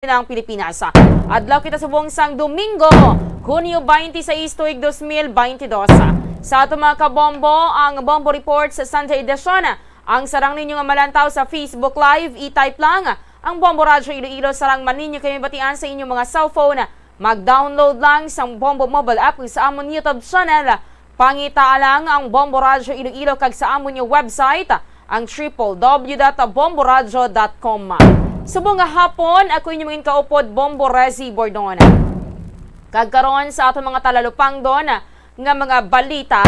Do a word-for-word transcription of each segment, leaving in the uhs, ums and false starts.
ng Pilipinas. Adlaw kita subong sang Domingo, Hunyo twenty-six, tuig dos mil twenty-dos. Sa ato mga kabombo, ang Bombo Report sa Sunday edition. Ang sarang ninyo nga malantaw sa Facebook Live, i-type lang ang Bombo Radyo Iloilo, sarang man ninyo kami batian sa inyong mga cellphone. Mag-download lang sang Bombo mobile app sa amon YouTube channel. Pangitaa lang ang Bombo Radyo Iloilo kag sa amon nga website, ang triple w dot bomboradyo dot com. Subong nga hapon, ako inyong mga kaupod, Bombo Rezi Bordon. Kag karon sa aton mga talalupangdon nga mga balita,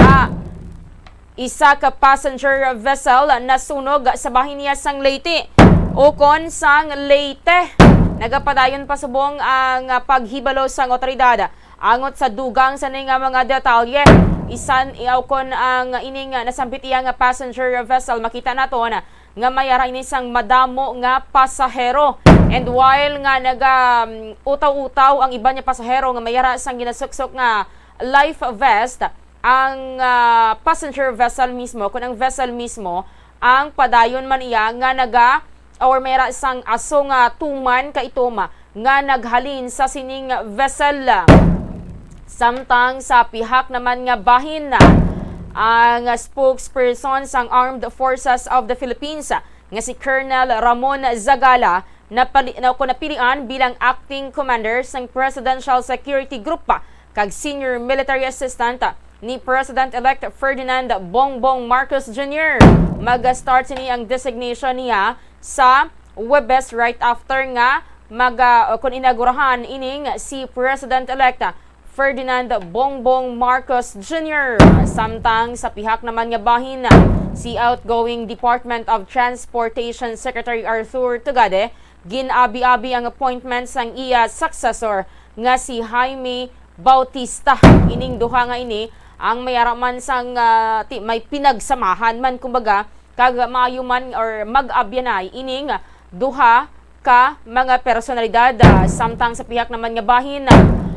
isa ka passenger vessel nasunog sa bahin niya sang Leyte, ukon sang Leyte. Nagapadayon pa subong ang paghibalo sang awtoridad angot sa dugang sini nga mga detalye. Isan, ukon ang ining nasambit iya nga passenger vessel, makita naton nga may ara ini sang madamo nga pasahero. And while nga naga, um, utaw-utaw ang iban nga pasahero nga may ara sang ginasuksok nga life vest, ang, ah, passenger vessel mismo, kun ang vessel mismo, ang padayon man iya nga naga, or may ra sang aso nga tuman ka itom nga naghalin sa sining vessel. Samtang sa pihak naman nga bahin, ang spokesperson sang Armed Forces of the Philippines nga si Colonel Ramon Zagala napali-, na, napilian bilang acting commander sang Presidential Security Group kag senior military assistant ni President-elect Ferdinand Bongbong Marcos Junior. Mag-start sini ang designation niya sa Huwebes, right after nga mag, ah, kun inaugurahan ining si President-elect Ferdinand Bongbong Marcos Junior. Samtang sa pihak naman nga bahin, si outgoing Department of Transportation Secretary Arthur Tugade, gin-abi-abi ang appointment sang iya successor nga si Jaime Bautista. Ining duha nga ini ang may ara man sang, ah, ti-, may pinagsamahan man, kumbaga, kag maayo man or mag-abyanay ining duha ka mga personalidad. Ah, samtang sa pihak naman nga bahin,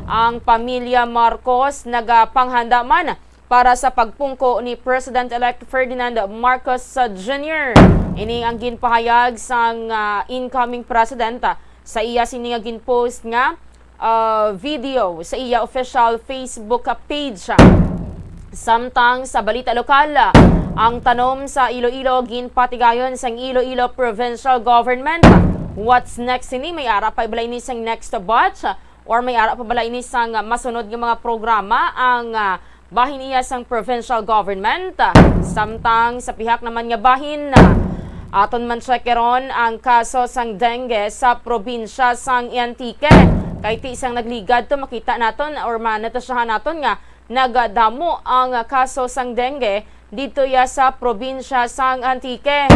ang pamilya Marcos nagapanghanda man para sa pagpungko ni President-elect Ferdinand Marcos Junior. Ini ang ginpahayag sang, ah, incoming president, ah, sa iya sini nga ginpost nga, ah, video sa iya official Facebook page. Samtang sa balita lokal, ang tanom sa Iloilo ginpatigayon sang Iloilo Provincial Government. What's next ini? May ara pa bala ini sang next batch? Or may ara pa bala ini sang masunod nga mga programa ang, ah, bahin iya sang provincial government? Samtang sa pihak naman nga bahin, aton man check karon ang kaso sang dengue sa probinsya sang Antique. Kay ti sang nagligad to, makita naton or manetesyahan naton nga nagdamo ang kaso sang dengue didto ya sa probinsya sang Antique.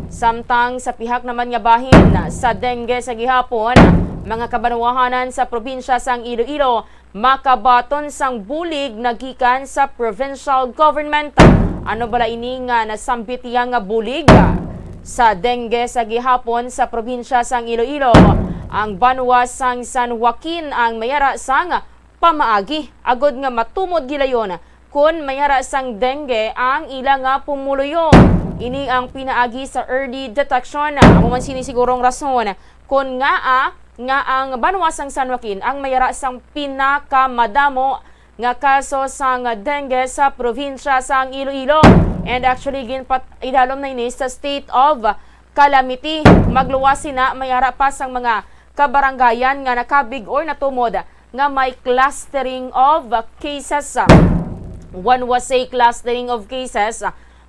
Samtang sa pihak naman nga bahin, sa dengue sa gihapon, mga kabanwahanan sa probinsya sang Iloilo makabaton sang bulig nga gikan sa provincial government. Ano bala ini nga nasambit iya nga bulig? Sa dengue sa gihapon sa probinsya sang Iloilo, ang banwa sang San Joaquin ang may ara sang pamaagi agod nga matumod gilayon kon may ara sang dengue ang ila nga pumuluyo. Ini ang pinaagi sa early detection. Amo man sini sigurong rason kon ngaa nga ang banwa sang San Joaquin ang may ara sang pinakamadamo nga kaso sang dengue sa probinsya sang Iloilo. And actually, ginpat-, idalom na ini sa state of calamity. Magluwas sina, may ara pa sang mga kabarangayan nga nakabig or natumod nga may clustering of cases. When we say clustering of cases,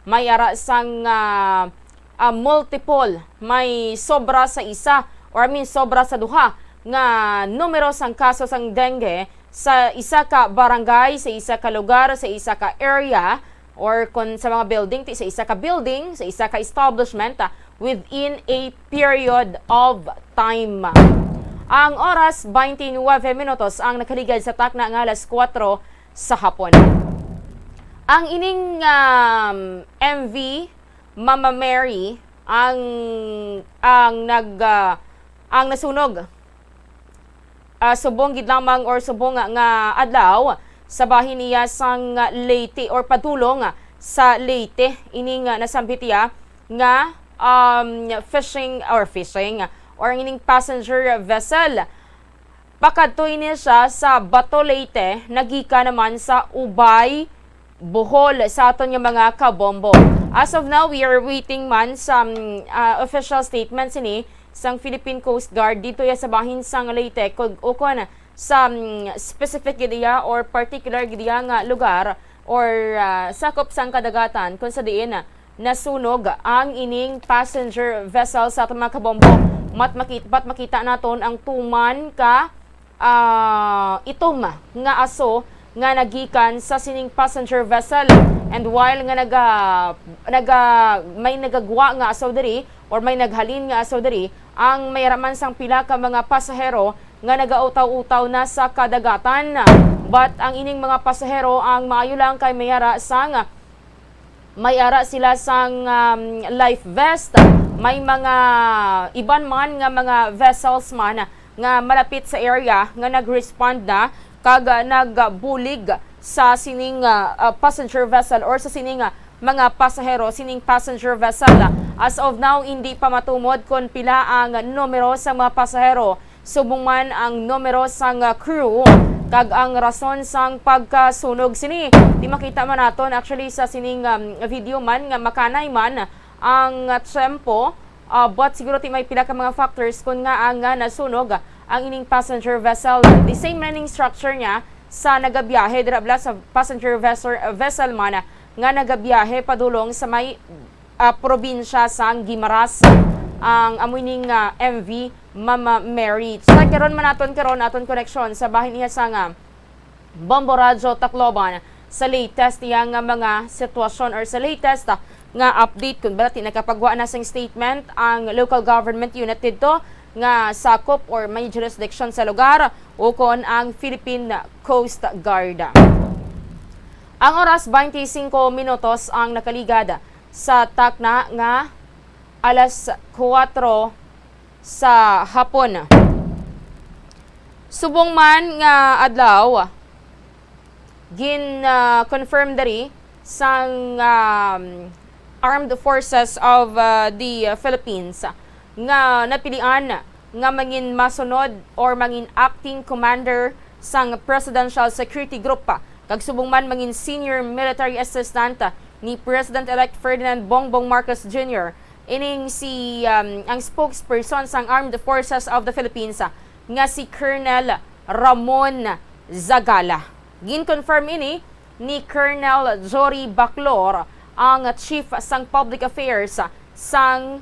may ara sang, ah, ah, multiple, may sobra sa isa, or I mean, sobra sa duha nga numero sang kaso sang dengue sa isa ka barangay, sa isa ka lugar, sa isa ka area, or kon sa mga building, ti sa isa ka building, sa isa ka establishment, ah, within a period of time. Ang oras, twenty-nine minutos ang nakaligad sa takna nga alas kuwatro sa hapon. Ang ining, um, M V, Mama Mary, ang, ang nag, ah, ang nasunog, ah, subong gid lamang or subong nga, nga adlaw sa bahin iya sang Leyte or padulong sa Leyte. Ini nga nasambit iya nga, um, fishing or fishing or ang ining passenger vessel. Pakadto ini siya sa Bato, Leyte, nagikan naman sa Ubay, Bohol, sa aton nga mga kabombo. As of now, we are waiting man sa, mm, ah, official statement sini sang Philippine Coast Guard dito ya sa bahin sang Leyte, kung ukon sa, mm, specific gid iya or particular gid iya nga lugar or, ah, sakop sang kadagatan kung sa diin nasunog ang ining passenger vessel sa aton mga kabombo. Mat makit-, mat makita naton ang tuman ka, ah, itom nga aso nga nagikan sa sining passenger vessel. And while nga naga-, naga-, may nagagwa nga aso diri or may naghalin nga aso diri, ang may ara man sang pila ka mga pasahero nga nagautaw-utaw na sa kadagatan. But ang ining mga pasahero ang maayo lang kay may ara sang may ara sila sang, um, life vest. May mga iban man nga mga vessels man nga malapit sa area nga nag-respond na kag, ah, nagbulig sa sining, ah, ah, passenger vessel or sa sining, ah, mga pasahero sining passenger vessel. As of now, hindi pa matumod kon pila ang numero sa mga pasahero subong man ang numero sang, ah, crew kag ang rason sang pagkasunog sini. Di makita man naton actually sa sining, um, video man nga makanay man ang, ah, tiyempo, ah, but siguro ti may pila ka mga factors kon ngaa nga nasunog ang ining passenger vessel. The same man ning structure niya sa nagabiyahe dira bala sa passenger vessel, vessel man nga nagabiyahe padulong sa may, ah, probinsya sang Guimaras, ang amo ning, ah, M V Mama Mary. Check karon man naton karon aton koneksyon sa bahin niya sang, ah, Bombo Radyo Tacloban sa latest niya nga mga sitwasyon or sa latest, ah, nga update. Kung bala ti nakapagwa na sing statement ang local government unit didto nga sakop or may jurisdiction sa lugar ukon ang Philippine Coast Guard. Ang oras, twenty-five minutos ang nakaligad sa takna nga alas kuwatro sa hapon. Subong man nga adlaw, gin, ah, confirm diri sang, um, Armed Forces of, ah, the Philippines nga napilian nga mangin masunod or mangin acting commander sang Presidential Security Group, kag subong man mangin senior military assistant ni President-elect Ferdinand Bongbong Marcos Junior. Ining si, um, ang spokesperson sang Armed Forces of the Philippines, ah, nga si Colonel Ramon Zagala. Gin-confirm ini ni Colonel Jory Baclor, ang Chief sang Public Affairs sang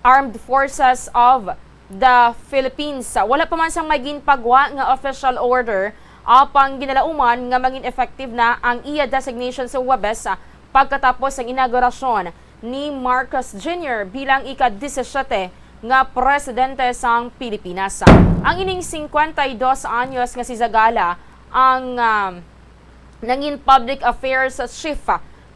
Armed Forces of the Philippines. Wala pa man sang may ginpagwa nga official order, apang ginalauman nga mangin effective na ang iya designation sa Huwebes, ah, pagkatapos sang inaugurasyon ni Marcos Junior bilang ika-disisiete nga presidente sang Pilipinas. Ang ining cincuenta y dos anyos nga si Zagala ang, ah, nangin public affairs chief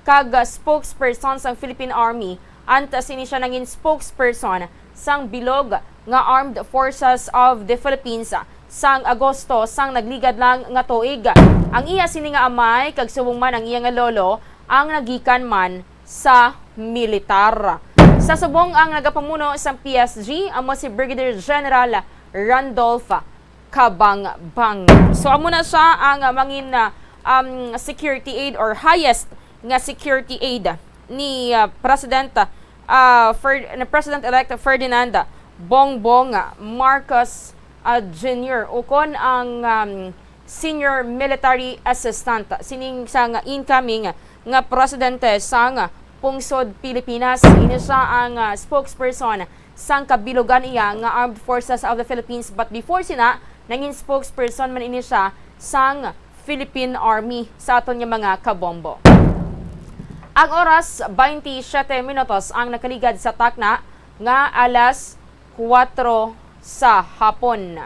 kag spokesperson sang Philippine Army, antes ini siya nangin spokesperson sang bilog nga Armed Forces of the Philippines sang Agosto sang nagligad lang nga tuig. Ang iya sini nga amay kag subong man ang iya nga lolo ang nagikan man sa militar. Sa subong, ang nagapamuno sang P S G amo si Brigadier General Randolph Kabangbang. So, amo na siya ang, ah, mangin, ah, um, security aid or highest nga security aid ni, ah, President, ah, Fer-, ni President-elect Ferdinand Bongbong Marcos, ah, Junior, ukon ang, um, senior military assistant sining sang incoming nga presidente sang pungsod Pilipinas. Ini siya ang, ah, spokesperson sang kabilugan iya nga Armed Forces of the Philippines, but before sina, nangin spokesperson man ini siya sang Philippine Army sa aton nga mga kabombo. Ang oras, twenty-seven minutos ang nakaligad sa takna nga alas kuwatro sa hapon.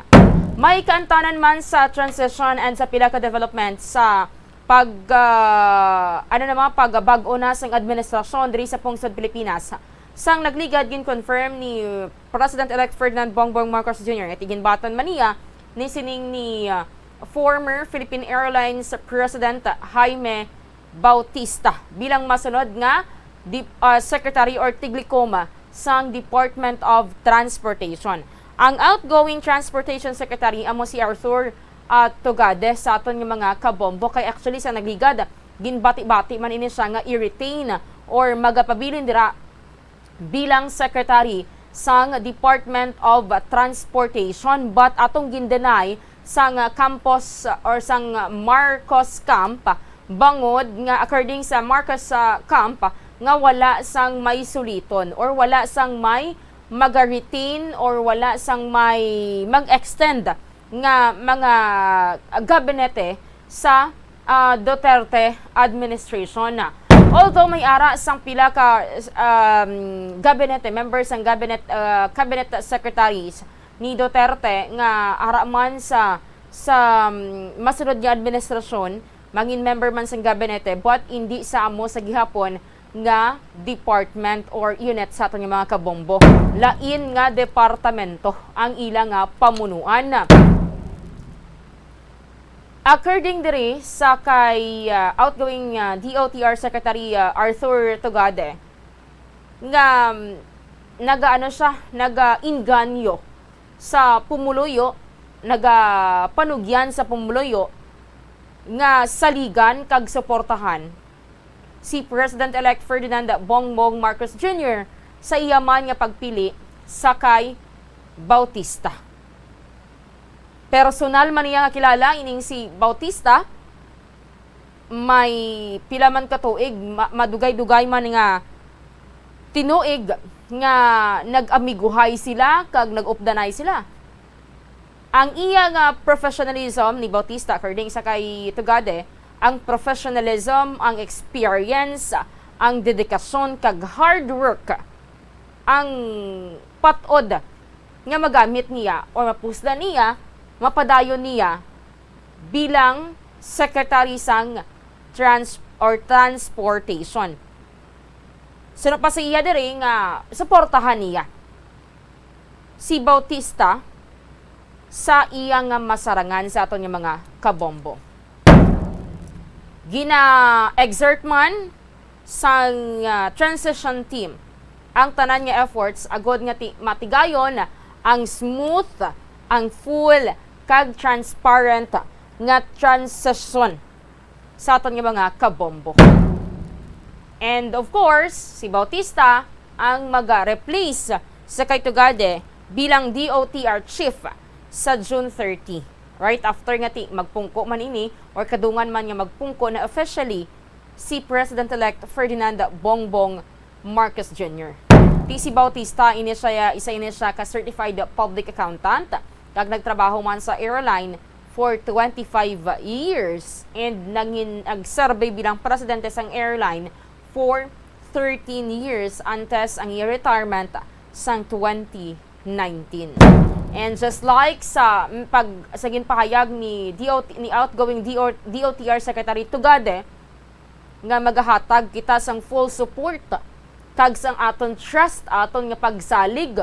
May kaantanan man sa transition and sa pila ka development sa pag, ah, ano naman, pagbag-o na sang administrasyon diri sa pungsod Pilipinas. Sang nagligad, gin-confirm ni President-elect Ferdinand Bongbong Marcos Junior nga ti ginbaton man niya ni sining ni, ah, former Philippine Airlines President Jaime Bautista bilang masunod nga di-, ah, secretary or tiglikom sang Department of Transportation. Ang outgoing Transportation Secretary amo si Arthur, ah, Tugade sa aton nga mga kabombo. Kay actually sa nagligad, ginbati-bati man ini siya nga i-retain or magapabilin dira bilang secretary sang Department of Transportation, but atong gin-deny sang campus or sang Marcos camp, bangod nga according sa Marcos, ah, camp, nga wala sang may suliton or wala sang may maga-retain or wala sang may mag-extend nga mga gabinete sa, ah, Duterte administration. Although may ara sang pila ka, um, gabinete, members sang cabinet, ah, cabinet secretaries ni Duterte nga ara man sa, sa, um, masunod nga administrasyon, mangin member man sang gabinete, but indi sa amo sa gihapon nga department or unit sa aton nga mga kabombo. Lain nga departamento ang ila nga pamunuan. According diri sa kay, ah, outgoing, ah, D O T R Secretary, ah, Arthur Tugade, nga, mm, nagaano siya, nagainganyo sa pumuluyo, nagapanugyan sa pumuluyo nga saligan kag suportahan si President-elect Ferdinand Bongbong Marcos Junior sa iya man nga pagpili sa kay Bautista. Personal man niya nga kilala ining si Bautista, may pila man ka tuig, ma-, madugay-dugay man nga tinuig nga nag-amiguhay sila kag nag-updanay sila. Ang iya nga professionalism ni Bautista, according sa kay Tugade, ang professionalism, ang experience, ang dedikasyon kag hard work ang patod nga magamit niya o mapuslan niya, mapadayon niya bilang secretary sang trans-, or transportation. Suno pa sa iya diri nga suportahan niya si Bautista sa iya nga masarangan sa aton nga mga kabombo. Gina-exert man sang, ah, transition team ang tanan nga efforts agod nga ti-, matigayon ang smooth, ang full, kag transparent nga transition sa aton nga mga kabombo. And of course, si Bautista ang maga-replace sa kay Tugade bilang D O T R chief sa June thirty. Right after nga ti magpungko man ini or kadungan man nga magpungko na officially si President-elect Ferdinand Bongbong Marcos Junior. Ti si Bautista, ini siya, isa ini siya ka certified public accountant, kag nagtrabaho man sa airline for twenty-five years, and nangin-, nagserbe bilang presidente sang airline for thirteen years antes ang iya retirement sang twenty nineteen. And just like sa, mm, pag, sa ginpahayag ni D O T, ni outgoing D O, D O T R Secretary Tugade, nga magahatag kita sang full support kag sang aton trust, aton nga pagsalig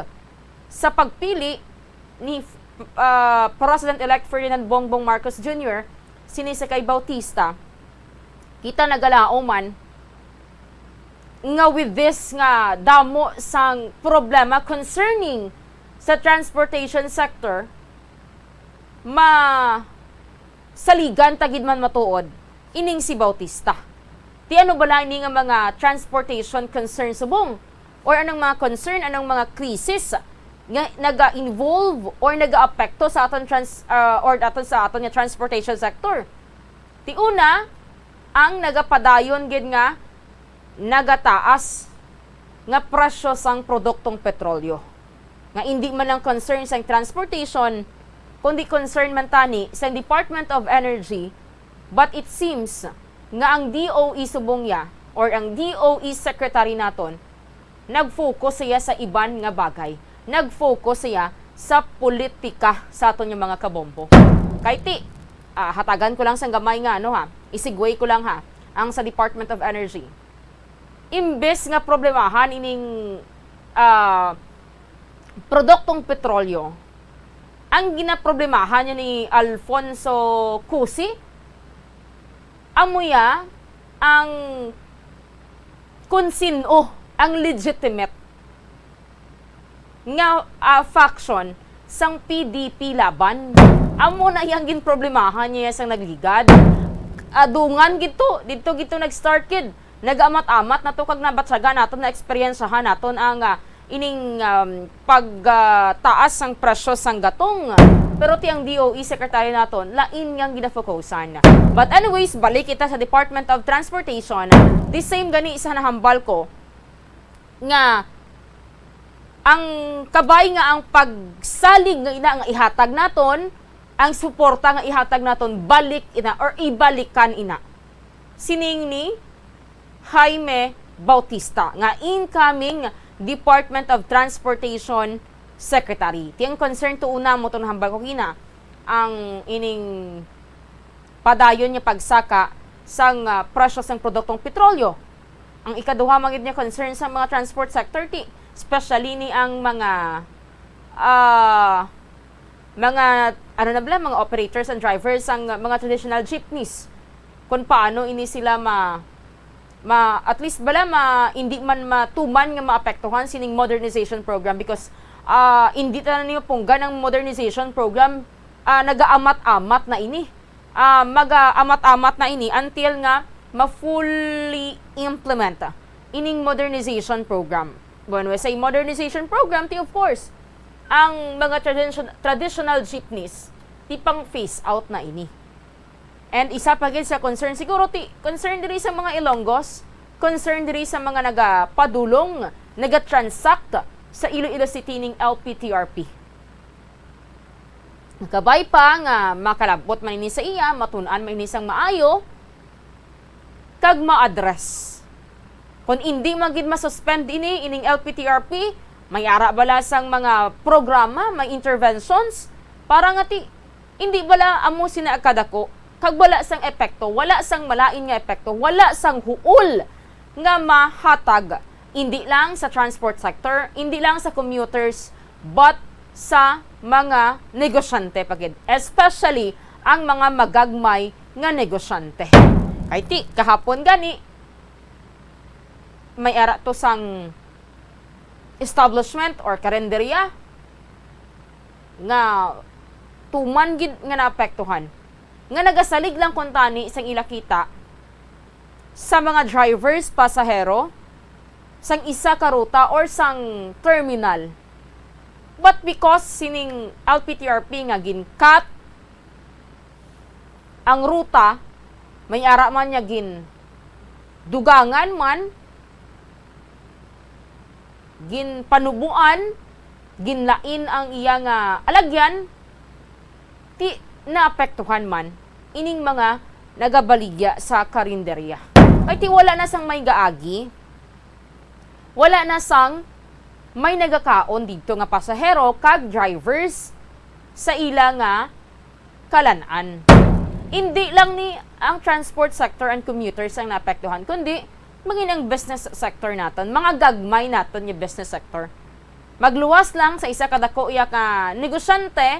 sa pagpili ni, ah, President-elect Ferdinand Bongbong Marcos Junior, sini sa kay Bautista, kita nagalaom man nga with this nga damo sang problema concerning sa transportation sector, ma-, saligan ta gid man matuod ining si Bautista. Ti ano bala ini nga mga transportation concern subong? Or anong mga concern, anong mga krisis nga naga-involve or nagaapekto sa aton trans-, ah, or aton, sa aton nga transportation sector? Ti una, ang nagapadayon gid nga nagataas nga presyo sang produktong petrolyo, nga indi man lang concern sang transportation, kundi concern man tani sang Department of Energy, but it seems nga ang D O E subong ya or ang D O E secretary naton nag-focus siya sa iban nga bagay. Nag-focus siya sa politika sa aton nga mga kabombo. Kay ti, ah, hatagan ko lang sang gamay nga ano ha, i-segue ko lang ha, ang sa Department of Energy. Imbes nga problemahan ining, ah, produktong petrolyo, ang ginaproblemahan niya ni Alfonso Cusi, amo ya ang kung sin-o ang legitimate nga, ah, faction sang P D P Laban. Amo na iyang ginproblemahan niya sang nagligad. Adungan gid to, didto gid to nag-start gid. Nagaamat-amat na to kag nabatyagan naton, naeksperyensyahan naton ang, ah, ining, um, pag, ah, taas sang presyo sang gatong. Pero ti ang D O E secretary naton, lain nga ang ginafokusan. But anyways, balik kita sa Department of Transportation. The same gani sa nahambal ko nga ang kabay nga ang pagsalig nga ina nga ihatag naton, ang suporta nga ihatag naton, balik ina or ibalikan ina. Sining ni Jaime Bautista nga incoming Department of Transportation Secretary. Ti ang concern to una mo tong hambal ko kina ang ining padayon nga pagsaka sang, ah, presyo sang produktong petrolyo. Ang ikaduha man gid nga concern sa mga transport sector ti especially ni ang mga, ah, mga, ano na bala, mga operators and drivers sang mga traditional jeepneys. Kung paano ini sila ma, ma, at least bala ma, hindi man matuman nga maapektuhan sining modernization program because, ah, hindi tanan ni mapunggan ang modernization program, ah, nagaamat-amat na ini. Ah, magaamat-amat na ini until nga ma-fully implement ining modernization program. When we say modernization program, ti of course, ang mga tradition-, traditional jeepneys, ti pang phase out na ini. And isa pa gid sa concern, siguro ti concern diri sa mga Ilonggos, concern diri sa mga nagapadulong, nagatransact sa Iloilo City ning L P T R P. Kabay pa nga makalabot man ini sa iya, matun-an man ini sang maayo, kag ma-address. Kung indi man gid masuspend ini, ining L P T R P, may ara bala sang mga programa, may interventions, para nga ti, indi bala amo sina kadako, kag wala sang epekto, wala sang malain nga epekto, wala sang huol nga mahatag, indi lang sa transport sector, indi lang sa commuters, but sa mga negosyante pa gid, especially ang mga magagmay nga negosyante. Kay ti, kahapon gani, may ara to sang establishment or karinderya nga tuman gid nga naapektuhan, nga nagasalig lang kuntani sang ila kita sa mga drivers, pasahero, sang isa ka ruta or sang terminal. But because sining L P T R P nga gin-cut ang ruta, may ara man niya gin dugangan man, ginpanubuan, ginlain ang iya nga alagyan, ti naapektuhan man ining mga nagabaligya sa karinderya. Kay ti wala na sang may gaagi, wala na sang may nagakaon didto nga pasahero kag drivers sa ila nga kalan-an. Indi lang ni ang transport sector and commuters ang naapektuhan, kundi maging ang business sector naton, mga gagmay naton nga business sector. Magluwas lang sa isa ka dako iya ka negosyante,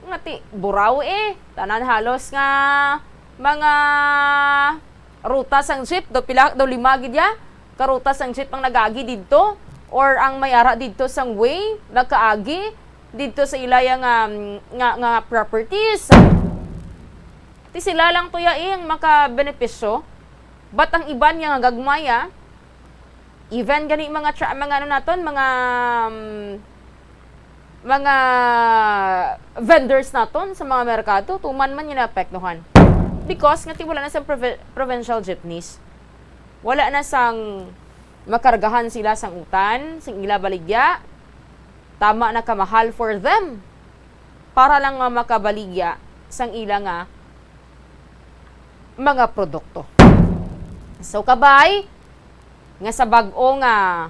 nga ti, buraw eh, tanan halos nga mga ruta sang jeep, daw pila, daw lima gid ya, ka ruta sang jeep ang nagagi didto, or ang may ara didto sang way, nagkaagi didto sa ilaya nga, nga, nga properties. Ti sila lang to ya eh, ang makabenepisyo. But ang iban nga nga gagmay, ah, even gani mga tra-, mga ano naton, mga, um, mga vendors naton sa mga merkado, tuman man yung naapektuhan. Because nga ti wala na sa provi-, provincial jeepneys. Wala na sang makargahan sila sang utan, sang ila baligya. Tama na kamahal for them. Para lang nga makabaligya sang ila nga mga produkto. So, kabay nga sa bag-o nga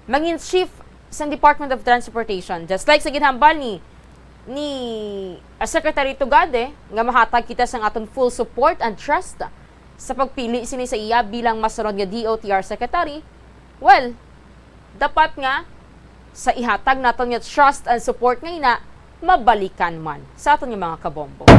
mangin chief sang Department of Transportation, just like sa ginhambal ni, ni, ah, Secretary Tugade, nga mahatag kita sang aton full support and trust sa pagpili sini sa iya bilang masunod nga D O T R Secretary, well, dapat nga sa ihatag naton nga trust and support nga ina, mabalikan man sa aton nga mga kabombo.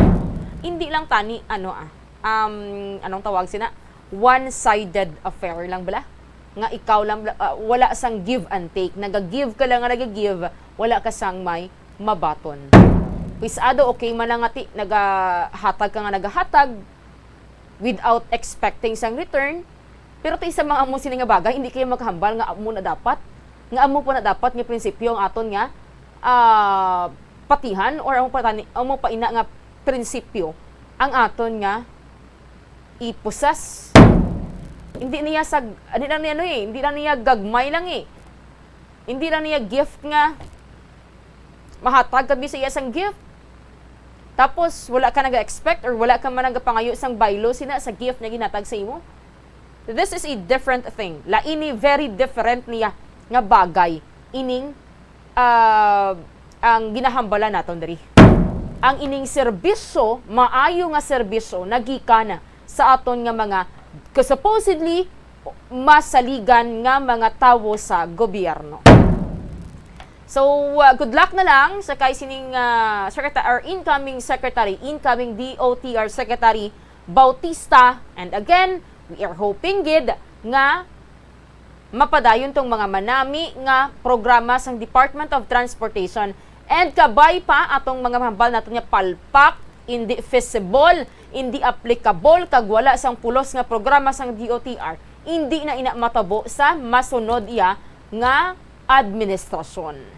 Hindi lang tani, ano, ah, um, anong tawag sina? One-sided affair lang bala? Nga ikaw lang bala, ah, wala sang give and take. Naga-give ka lang nga naga-give, Wala ka sang may mabaton. Kwisado, okay man lang nga ti nagahatag ka nga nagahatag without expecting sang return, pero ti sa mga amo sini nga bagay, hindi kayo maghambal nga amo na dapat, nga amo pa na dapat nga prinsipyo ang aton nga, ah, patihan, or amo pa tani, amo pa ina nga prinsipyo ang aton nga i-possess. Hindi niya sa, hindi lang niya ano eh, hindi lang niya gagmay lang eh. Hindi lang niya gift nga mahatag ka sa iya sang gift. Tapos wala ka naga-expect or wala ka man nagapangayo sang baylo sina sa gift nga ginhatag sa imo. This is a different thing. Lain ni, very different niya nga bagay ining, ah, ang ginahambala naton diri. Ang ining serbisyo, maayo nga serbisyo, nagikan sa aton nga mga supposedly masaligan nga mga tawo sa gobyerno. So, uh, good luck na lang sa kay sining, uh, secretary or incoming secretary, incoming D O T R Secretary Bautista. And again, we are hoping gid nga mapadayon tong mga manami nga programa sang Department of Transportation, and kabay pa atong mga mahambal naton nga palpak, indi feasible, indi applicable, kag wala sang pulos nga programa sang D O T R, indi na ina matabo sa masunod iya nga administrasyon.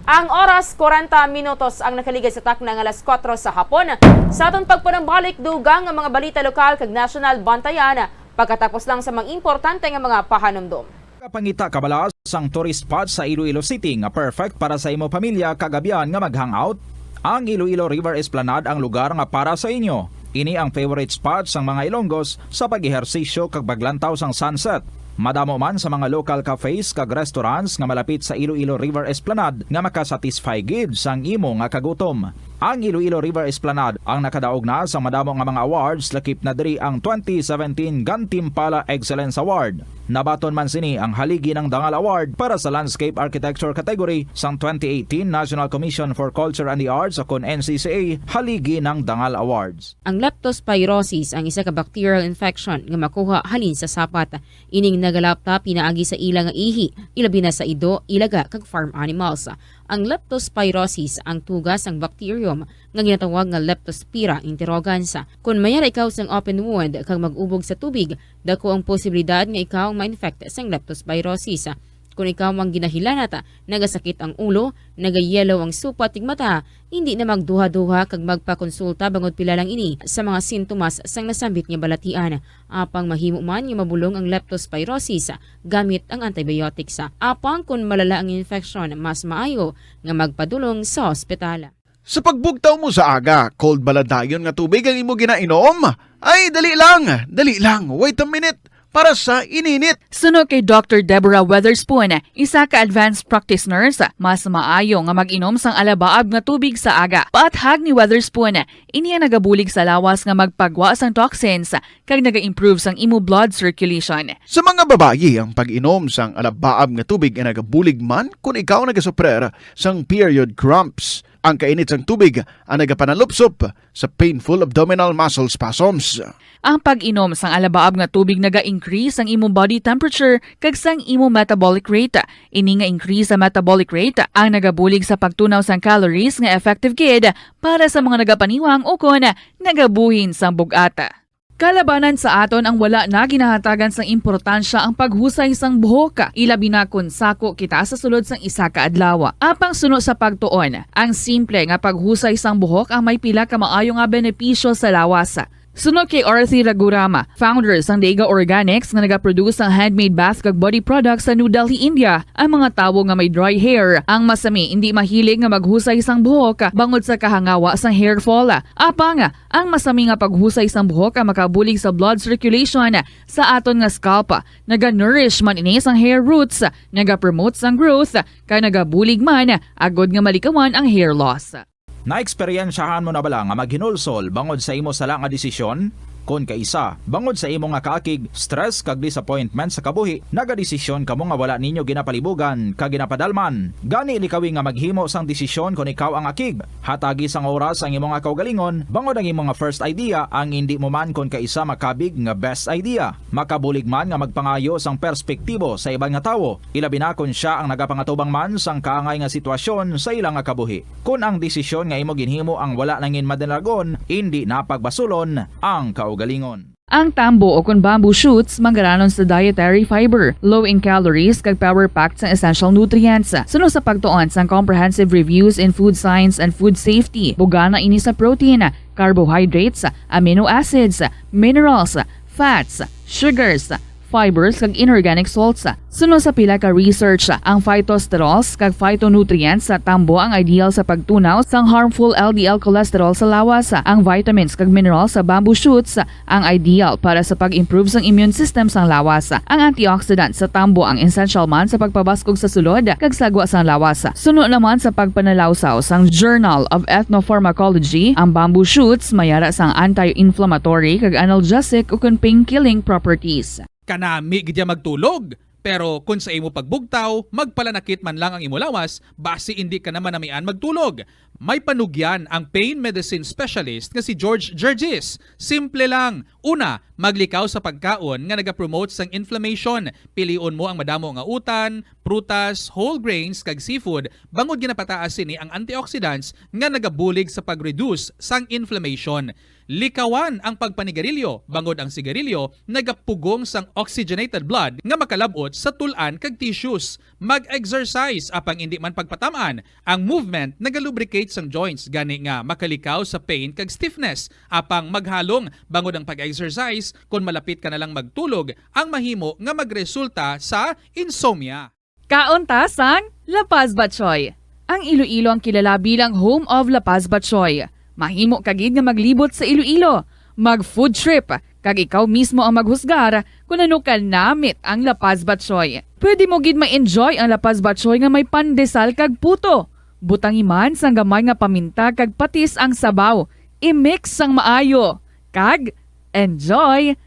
Ang oras, kwarenta minutos ang nakaligad sa takna nga alas kuwatro sa hapon. Sa aton pagpanumbalik, dugang nga mga balita lokal kag nasyonal, bantayan pagkatapos lang sa mga importante nga mga pahanumdom. Kapangita ka bala sang tourist spot sa Iloilo City nga perfect para sa imo pamilya kag abyan nga mag-hangout? Ang Iloilo River Esplanade ang lugar nga para sa inyo. Ini ang favorite spot sang mga Ilonggos sa pag-ehersisyo kag paglantaw sang sunset. Madamo man sa mga local cafes kag restaurants nga malapit sa Iloilo River Esplanade nga makasatisfy gid sang imo nga kagutom. Ang Iloilo River Esplanade ang nakadaog na sa madamo nga mga awards, lakip na diri ang twenty seventeen Gantimpala Excellence Award. Nabaton man sini ang Haligi ng Dangal Award para sa Landscape Architecture category sang twenty eighteen National Commission for Culture and the Arts, o kon N C C A Haligi ng Dangal Awards. Ang leptospirosis ang isa ka bacterial infection nga makuha halin sa sapat. Ining nagalapta pinaagi sa ila nga ihi, ilabi na sa ido, ilaga, kag farm animals. Ang leptospirosis ang tuga sang bacterium nga ginatawag nga Leptospira interrogans. Kon mayara ikaw sang open wound kag mag-ubog sa tubig, dako ang posibilidad nga ikaw ma-infect sang leptospirosis. Kon ikaw ang ginahilanat, nagasakit ang ulo, nagayellow ang supat kag mata, hindi na magduha-duha kag magpakonsulta bangod pila lang ini sa mga sintomas sang nasambit nga balatian. Apang mahimo man nga mabulong ang leptospirosis gamit ang antibiotics. Apang kon malala ang infeksyon, mas maayo nga magpadulong sa ospital. Sa pagbugtaw mo sa aga, cold bala dayon nga tubig ang imo ginainom? Ay, dali lang, dali lang, wait a minute, para sa ininit. Suno kay Doctor Deborah Weatherspoon, isa ka advanced practice nurse, mas maayo nga mag-inom sang alabaab nga tubig sa aga. Paathag ni Weatherspoon, ini ang nagabulig sa lawas nga magpagwa sang toxins kag naga-improve sang imo blood circulation. Sa mga babayi, ang pag-inom sang alabaab nga tubig ay nagabulig man kon ikaw nagasuprer sang period cramps. Ang kainit sang tubig ang nagapanalupsop sa painful abdominal muscle spasms. Ang pag-inom sang alabaab nga tubig naga-increase sang imo body temperature kag sang imo metabolic rate. Ini nga increase sa metabolic rate ang nagabulig sa pagtunaw sang calories nga effective gid para sa mga nagapaniwang ukon nagabuhin sang bug-at. Kalabanan sa aton ang wala na ginahatagan sang importansya ang paghusay sang buhok, ilabi na kon sako kita sa sulod sang isa ka adlaw. Apang suno sa pagtuon, ang simple nga paghusay sang buhok ang may pila ka maayo nga benepisyo sa lawas. Suno kay Arthi Ragurama, founder sang Daiga Organics nga nagaproduce sang handmade bath kag body products sa New Delhi, India, ang mga tawo nga may dry hair ang masami indi mahilig nga maghusay sang buhok bangod sa kahangawa sang hair fall. Apang ang masami nga paghusay sang buhok ang makabulig sa blood circulation sa aton nga scalp. Naga-nourish man ini sang hair roots, nagapromote sang growth, kag nagabulig man agod nga malikawan ang hair loss. Naeksperyensyahan mo na bala nga maghinulsol bangod sa imo sala nga desisyon? Kon kaisa, bangod sa imo nga kaakig, stress kag disappointment sa kabuhi, nagadesisyon kamo nga wala ninyo ginapalibugan kag ginapadalman. Gani, likawi nga maghimo sang desisyon kon ikaw ang akig. Hatagi sang oras ang imo nga kaugalingon, bangod ang imo nga first idea ang indi mo man kon kaisa makabig nga best idea. Makabulig man nga magpangayo sang perspektibo sa iban nga tawo, ilabi na kon sia ang nagapangatubang man sang kaangay nga sitwasyon sa ila nga kabuhi. Kon ang desisyon nga imo ginhimo ang wala nangin madalagon, indi na pagbasulon ang kaugalingon. Ang tambo o kon bamboo shoots manggaranon sa dietary fiber, low in calories, kag power-packed sang essential nutrients. Suno sa pagtuon sang Comprehensive Reviews in Food Science and Food Safety, bugana ini sa protein, carbohydrates, amino acids, minerals, fats, sugars, fibers, kag inorganic salts. Suno sa pila ka research, ang phytosterols kag phytonutrients sa tambo ang ideal sa pagtunaw sang harmful L D L cholesterol sa lawas. Ang vitamins kag minerals sa bamboo shoots ang ideal para sa pag-improve sang immune system sang lawas. Ang antioxidant sa tambo ang essential man sa pagpabaskog sa sulod kag sagwa sang lawas. Suno naman sa pagpanalawsaw sang Journal of Ethnopharmacology, ang bamboo shoots may ara sang anti-inflammatory kag analgesic ukon pain-killing properties. Kanami gid ya magtulog, pero kon sa imo pagbugtaw, magpalanakit man lang ang imo lawas, basi indi ka na manamian magtulog. May panugyan ang pain medicine specialist nga si George Gergis. Simple lang. Una, maglikaw sa pagkaon nga nagapromote sang inflammation. Pilion mo ang madamo nga utan, prutas, whole grains, kag seafood, bangod ginapataas sini ang antioxidants nga nagabulig sa pag-reduce sang inflammation. Likawan ang pagpanigarilyo, bangod ang sigarilyo nagapugong sang oxygenated blood nga makalab-ot sa tul-an kag tissues. Mag-exercise, apang indi man pagpatam-an. Ang movement nagalubricate sang joints, gani nga makalikaw sa pain kag stiffness. Apang maghalong, bangod ang pag-exercise, kon malapit ka na lang magtulog, ang mahimo nga magresulta sa insomnia. Kaon ta sang La Paz Batchoy. Ang Iloilo ang kilala bilang home of La Paz Batchoy. Mahimo ka gid nga maglibot sa Iloilo, mag-food trip, kag ikaw mismo ang maghusgar kon ano kanamit ang La Paz Batchoy. Pwede mo gid ma-enjoy ang La Paz Batchoy nga may pandesal kag puto. Butangi man sang gamay nga paminta kag patis ang sabaw. I-mix sang maayo, kag enjoy!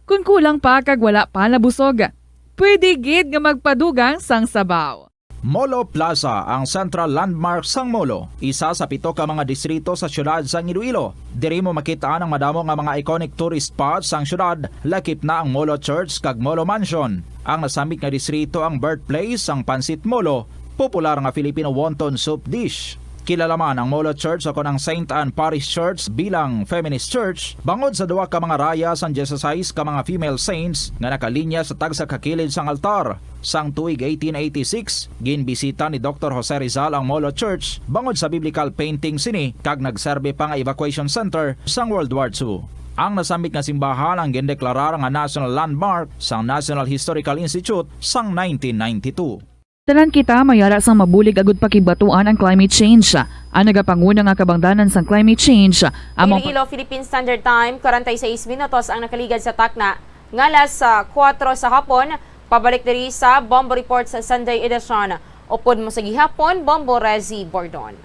Kon kulang pa kag wala pa nabusog, pwede gid nga magpadugang sang sabaw. Molo Plaza, ang central landmark sang Molo, isa sa pito ka mga distrito sa siyudad sang Iloilo. Diri mo makit-an ang madamo nga mga iconic tourist spots sang siyudad, lakip na ang Molo Church kag Molo Mansion. Ang nasambit nga distrito ang birthplace sang Pancit Molo, popular nga Filipino wonton soup dish. Kilala man ang Molo Church o kon ang Saint Anne Parish Church bilang feminist church bangod sa duha ka mga raya sang dieciséis ka mga female saints nga nakalinya sa tagsa ka kilid sang altar. Sang tuig eighteen eighty-six, ginbisita ni Doktor Jose Rizal ang Molo Church bangod sa biblical painting sini kag nagserbi pa nga evacuation center sang World War Two. Ang nasambit nga simbahan ang gindeklarar nga National Landmark sang National Historical Institute sang nineteen ninety-two. Tanan kita may ara sang mabulig agud pakigbatuan ang climate change. Ang nagapanguna nga kabangdanan sang climate change, amo Iloilo, Philippine Standard Time, forty-six minutos ang nakaligad sa takna nga alas, ah, kuwatro sa hapon. Pabalik diri sa Bombo Report sa Sunday edition. Upod mo sa gihapon, Bombo Rezi Bordon.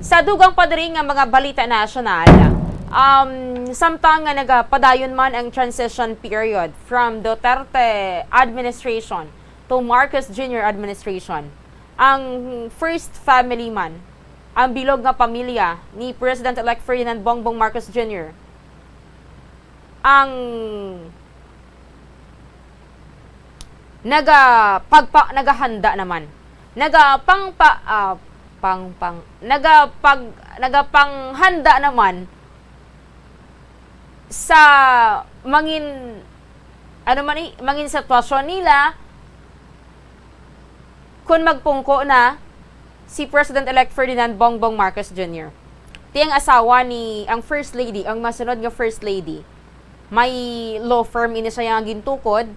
Sa dugang pa diri nga mga balita nasyonal, um, samtang nga nagapadayon man ang transition period from Duterte administration to Marcos Junior administration, ang first family man, ang bilog nga pamilya ni President-elect Ferdinand Bongbong Marcos Junior, ang nagapagpa-, nagahanda naman. Nagapangpa-, ah, pang-, pang-, nagapag-, nagapanghanda naman sa mangin, ano man ni, mangin sitwasyon nila kung magpungko na si President-elect Ferdinand Bongbong Marcos Junior. Ti ang asawa ni, ang First Lady, ang masunod nga First Lady, may law firm ini siya nga gintukod,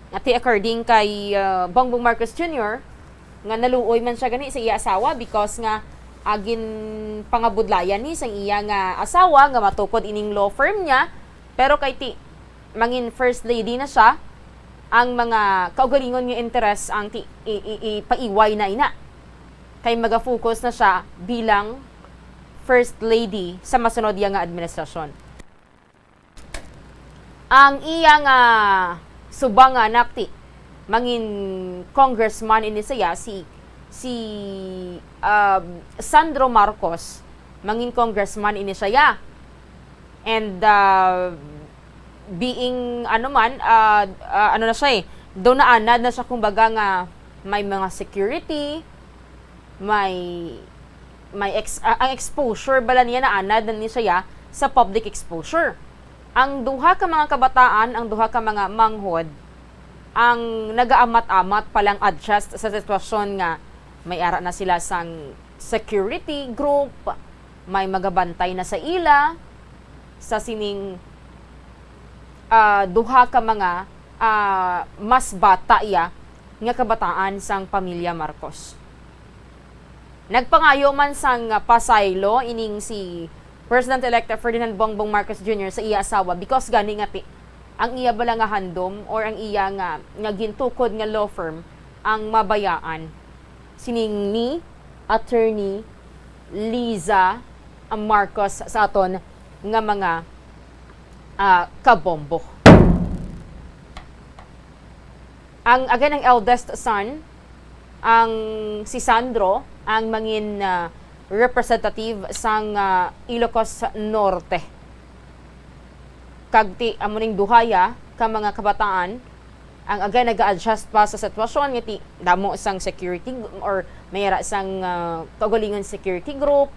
nga ti according kay, ah, Bongbong Marcos Junior, nga naluoy man siya gani sa iya asawa because nga, ah, ginpangabudlayan ni sang iya nga asawa nga matukod ining law firm niya, pero kay ti mangin First Lady na siya, ang mga kaugalingon nga interes ang ti-, i-, i-, ipaiway na ina. Kay maga-focus na siya bilang First Lady sa masunod iya nga administrasyon. Ang iya nga subong nga anak ti mangin congressman ini siya, si, si, um, Sandro Marcos, mangin congressman ini siya. And, uh, being, ano man, uh, uh, ano na siya eh, do naanad na siya, kumbaga, nga may mga security, may, may ex-, ah, ang exposure bala niya, naanad na ni siya sa public exposure. Ang duha ka mga kabataan, ang duha ka mga manghod, ang nagaamat-amat pa lang adjust sa sitwasyon nga may ara na sila sang security group, may magabantay na sa ila, sa sining, ah, duha ka mga, ah, mas bata iya nga kabataan sang pamilya Marcos. Nagpangayo man sang, ah, pasaylo ining si President-elect Ferdinand Bongbong Marcos Junior sa iya asawa, because gani nga ti-, ang iya bala nga handom or ang iya nga, nga gintukod nga law firm ang mabayaan sining ni Attorney Liza Marcos sa aton nga mga, ah, kabombo. Ang, again, ang eldest son, ang si Sandro, ang mangin, ah, representative sang, ah, Ilocos Norte. Kag ti, amo ning duhaya ka mga kabataan, ang, again, nag-a-adjust pa sa sitwasyon nga ti damo sang security g-, or may ara sang, ah, kaugalingon security group,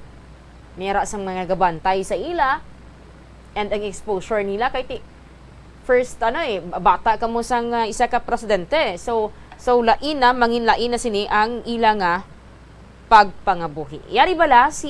may ara sang mga gabantay sa ila, and ang exposure nila kay ti first, ano eh, bata kamo sang, ah, isa ka presidente. So, so lain na, mangin lain na sini ang ila nga pagpangabuhi. Yari bala si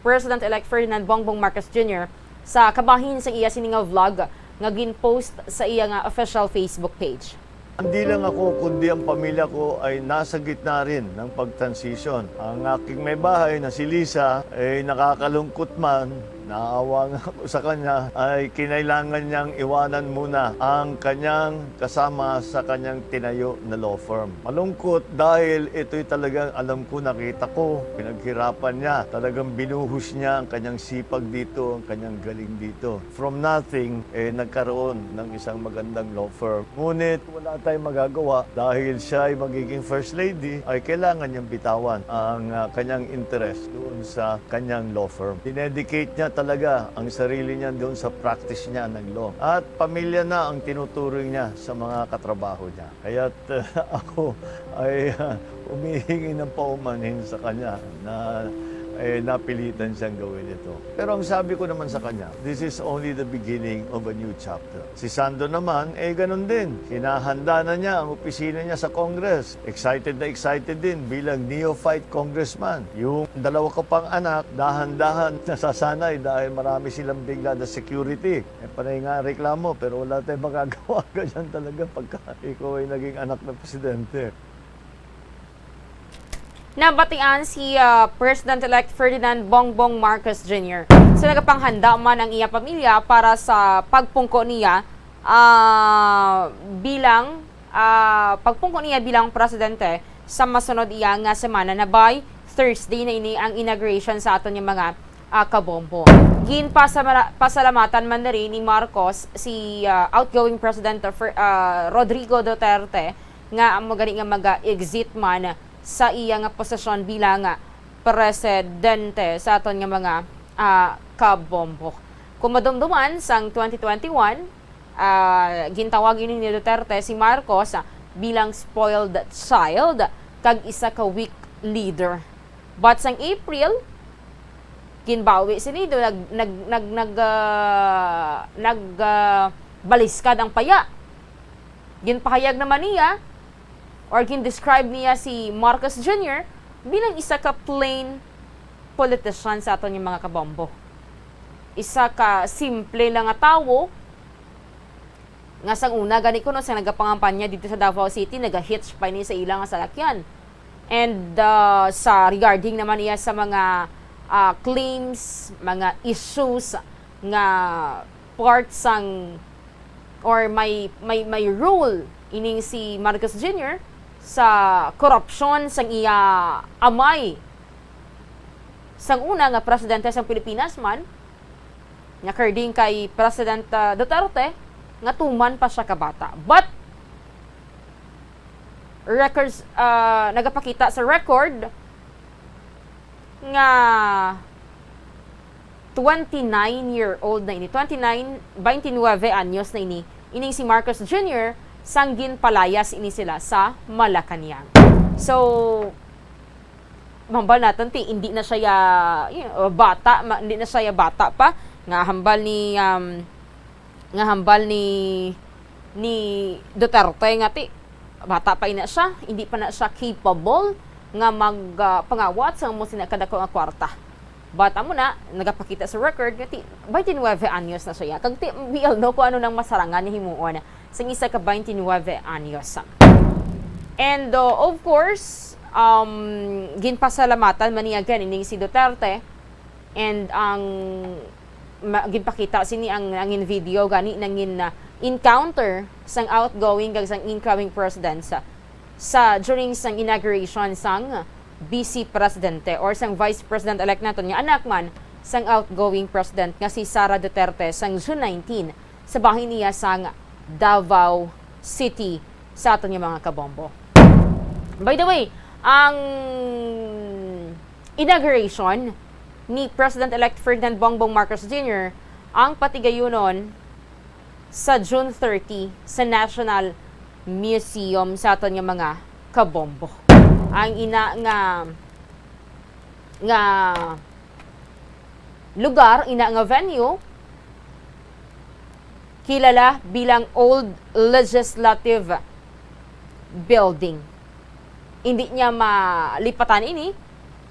President-elect Ferdinand Bongbong Marcos Junior sa kabahin sa iya sini nga vlog nga gin-post sa iya nga official Facebook page. Hindi lang ako, kundi ang pamilya ko ay nasa gitna rin ng pagtransisyon. Ang aking may bahay na si Lisa ay nakakalungkot man, naawa nga ako sa kanya, ay kinailangan niyang iwanan muna ang kanyang kasama sa kanyang tinayo na law firm. Malungkot dahil ito'y talagang alam ko, nakita ko, pinaghirapan niya. Talagang binuhos niya ang kanyang sipag dito, ang kanyang galing dito. From nothing, eh, nagkaroon ng isang magandang law firm. Ngunit wala tayong magagawa dahil siya ay magiging first lady, ay kailangan niyang bitawan ang, ah, kanyang interest doon sa kanyang law firm. Dinedicate niya talaga ang sarili niya doon sa practice niya ng law. At pamilya na ang tinuturing niya sa mga katrabaho niya. Kaya't, uh, ako ay, uh, humihingi ng paumanhin sa kanya na, eh, napilitan siyang gawin ito. Pero ang sabi ko naman sa kanya, "This is only the beginning of a new chapter." Si Sandro naman, eh, ganun din. Hinahanda na niya ang opisina niya sa Congress. Excited na excited din bilang neophyte congressman. Yung dalawa ko pang anak, dahan-dahan nasasanay dahil marami silang bigla na security. Eh, panay nga reklamo, pero wala tayong magagawa. Ganyan talaga pagka ikaw ay naging anak ng presidente. Nabatian si, ah, President-elect Ferdinand Bongbong Marcos Junior sa nagapanghanda man ang iya pamilya para sa pagpungko niya, ah, bilang, ah, pagpungko niya bilang presidente sa masunod iya nga semana, na by Thursday na ini ang inauguration sa aton nga mga, ah, kabombo. Ginpasamara-, pasalamatan man diri ni Marcos si, ah, outgoing President Fer-, ah, Rodrigo Duterte nga amo gani nga maga-exit man sa iya nga posisyon bilang, ah, presidente sa aton nga mga, ah, kabombo. Kung madumduman, sang twenty twenty-one, ah, gintawag ini ni Duterte si Marcos, ah, bilang spoiled child kag isa ka weak leader. But sang April, ginbawi sini, do nag-, nag-, nag-, nag-, ah, nag-, ah, baliskad ang paya. Ginpahayag naman niya or gin-describe niya si Marcos Junior bilang isa ka plain politician sa aton nga mga kabombo. Isa ka simple lang nga tawo nga sang una gani kuno, sang nagapangampanya dito sa Davao City, naga-hitch pa ini sa ila nga salakyan. And, uh, sa regarding naman niya sa mga, uh, claims, mga issues nga part sang, or may, may, may role ining si Marcos Junior sa korupsyon sang iya amay, sang una nga presidente sang Pilipinas man, nga karding kay President, uh, Duterte, nga tuman pa siya kabata. But, records, ah, nagapakita sa record nga twenty-nine-year-old na ini, twenty-nine, twenty-nine anyos na ini, ining si Marcos Junior, sang ginpalayas ini sila sa Malacañang. So, hambal naton ti, hindi na siya ya, you know, bata, ma-, hindi na siya ya bata pa, nga hambal ni, um, nga hambal ni, ni Duterte nga ti, bata pa ina siya, hindi pa na siya capable nga mag, ah, pangawat sa amo sina kadako nga kwarta. But amo na, nagapakita sa record nga ti, twenty-nine anyos na siya. Kag ti, we all know kung ano nang masarangan ni himuon sa isa ka twenty-nine anyos. And, uh, of course, um, ginpasalamatan man niya gani ning si Duterte. And ang ma-, ginpakita sini ang, ang in video gani nangin, ah, encounter sang outgoing kag sang incoming president sa, sa during sang inauguration sang Vice Presidente or sang Vice President-elect naton nga anak man sang outgoing president nga si Sara Duterte sang June nineteen sa bahin niya sang Davao City sa aton nga mga kabombo. By the way, ang inauguration ni President-elect Ferdinand Bongbong Marcos Junior ang patigayunon sa June thirty sa National Museum sa aton nga mga kabombo. Ang ina nga, nga lugar, ina nga venue, kilala bilang Old Legislative Building. Hindi niya malipatan ini,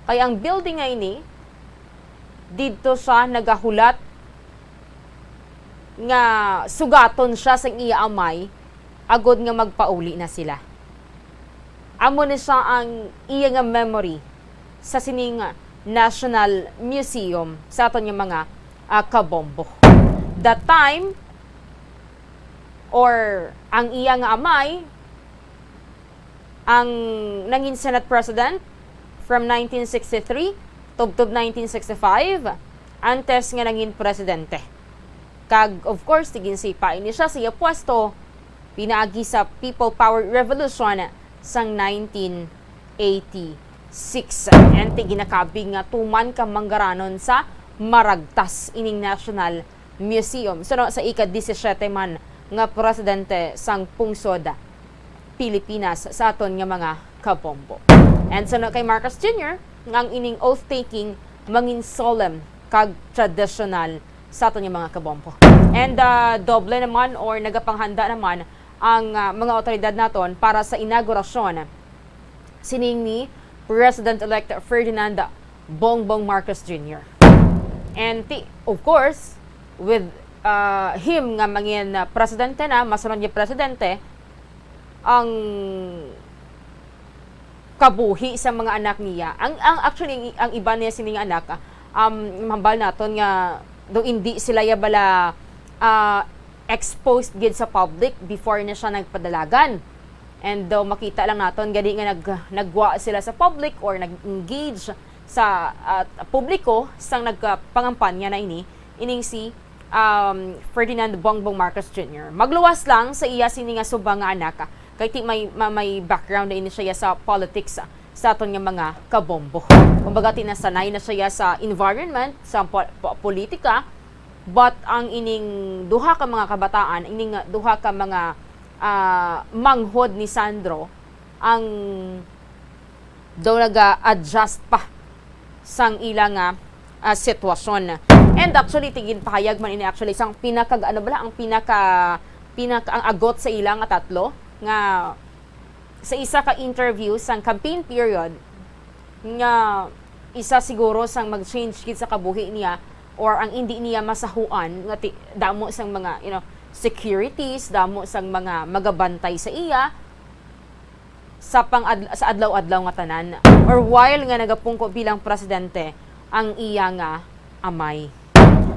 kay ang building nga ini, didto siya nagahulat nga sugaton siya sang iya amay agod nga magpauli na sila. Amo ni siya ang iya nga memory sa sining National Museum sa aton nga mga, ah, kabombo. That time, or ang iya nga amay, ang nangin Senate President from nineteen sixty-three tubtob nineteen sixty-five, antes nga nangin presidente. Kag, of course, ti ginsipa ini siya sa iya pwesto pinaagi sa People Power Revolution sang nineteen eighty-six. And ti ginakabig nga tuman ka manggaranon sa maragtas ining National Museum. Suno sa ika-disisiete man nga presidente sang pungsod Pilipinas sa aton nga mga kabombo. And suno kay Marcos Junior, nga ang ining oath-taking mangin solemn kag traditional sa aton nga mga kabombo. And, ah, doble naman or nagapanghanda naman ang, ah, mga awtoridad naton para sa inaugurasyon sining ni President-elect Ferdinand Bongbong Marcos Junior. And ti-, of course, with, uh, him nga mangin, uh, presidente na, masunod nga presidente, ang kabuhi sa mga anak niya. Ang, ang, actually, ang, ang iba niya sini nga anak, ah, um, mahambal naton nga do hindi sila ya bala, ah, exposed gid sa public before na siya nagpadalagan. And daw makita lang naton gani nga nag-, nagwa sila sa public or nag-engage sa, ah, publiko sang nagpangampanya na ini, ining si, um, Ferdinand Bongbong Marcos Junior. Magluwas lang sa iya sini nga subang nga anak, ah, kay ti may, ma-, may background na ini siya sa politics, ah, sa aton nga mga kabombo. Kumbaga, tinasanay na siya sa environment, sa po-, po-, politika, but ang ining duha ka mga kabataan, ining duha ka mga, ah, manghod ni Sandro, ang daw naga-adjust pa sang ila nga, ah, sitwasyon. And actually, ti ginpahayag man ini actually sang pinaka, ano bala, ang pinaka, pinaka, ang agot sa ila nga tatlo, nga sa isa ka interview sang campaign period, nga isa siguro sang mag-change gid sa kabuhi niya or ang indi niya masahuan nga ti-, damo sang mga, you know, securities, damo sang mga magabantay sa iya sa pang-ad-, sa adlaw-adlaw nga tanan or while nga nagapungko bilang presidente ang iya nga amay.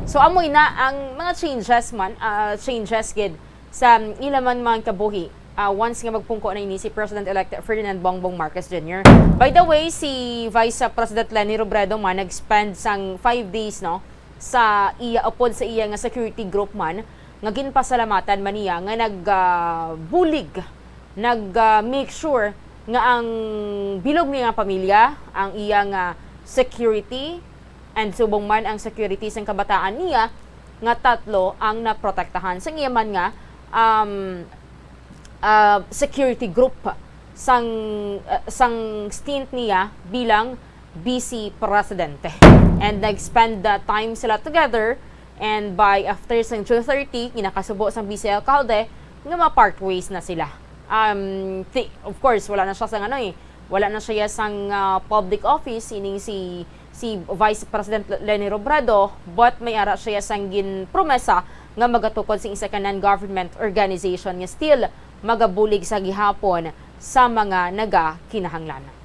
So, amoy na ang mga changes man, ah, changes gid sa ila man mga kabuhi, ah, once nga magpungko na ini si President-elect Ferdinand Bongbong Marcos Junior. By the way, si Vice President Leni Robredo man nag-spend sang five days, no, sa iya, upod sa iya nga security group man nga ginpasalamatan man niya nga nag, ah, bulig, nag, ah, make sure nga ang bilog niya nga pamilya, ang iya nga security, and subong man ang security sang kabataan niya nga tatlo ang naprotektahan sang iya man nga, um, ah, security group sang, ah, sang stint niya bilang vice presidente. And nag-spend the time sila together, and by after sang June thirty, ginakasubo sang vice alkalde nga ma-part ways na sila. Um, ti-, of course, wala na siya sang ano eh, wala na siya sang, ah, public office, ining si, si Vice President Leni Robredo, but may ara siya sang ginpromesa nga magatukod sa isa ka non-government organization nga still magabulig sa gihapon sa mga nagakinahanglan.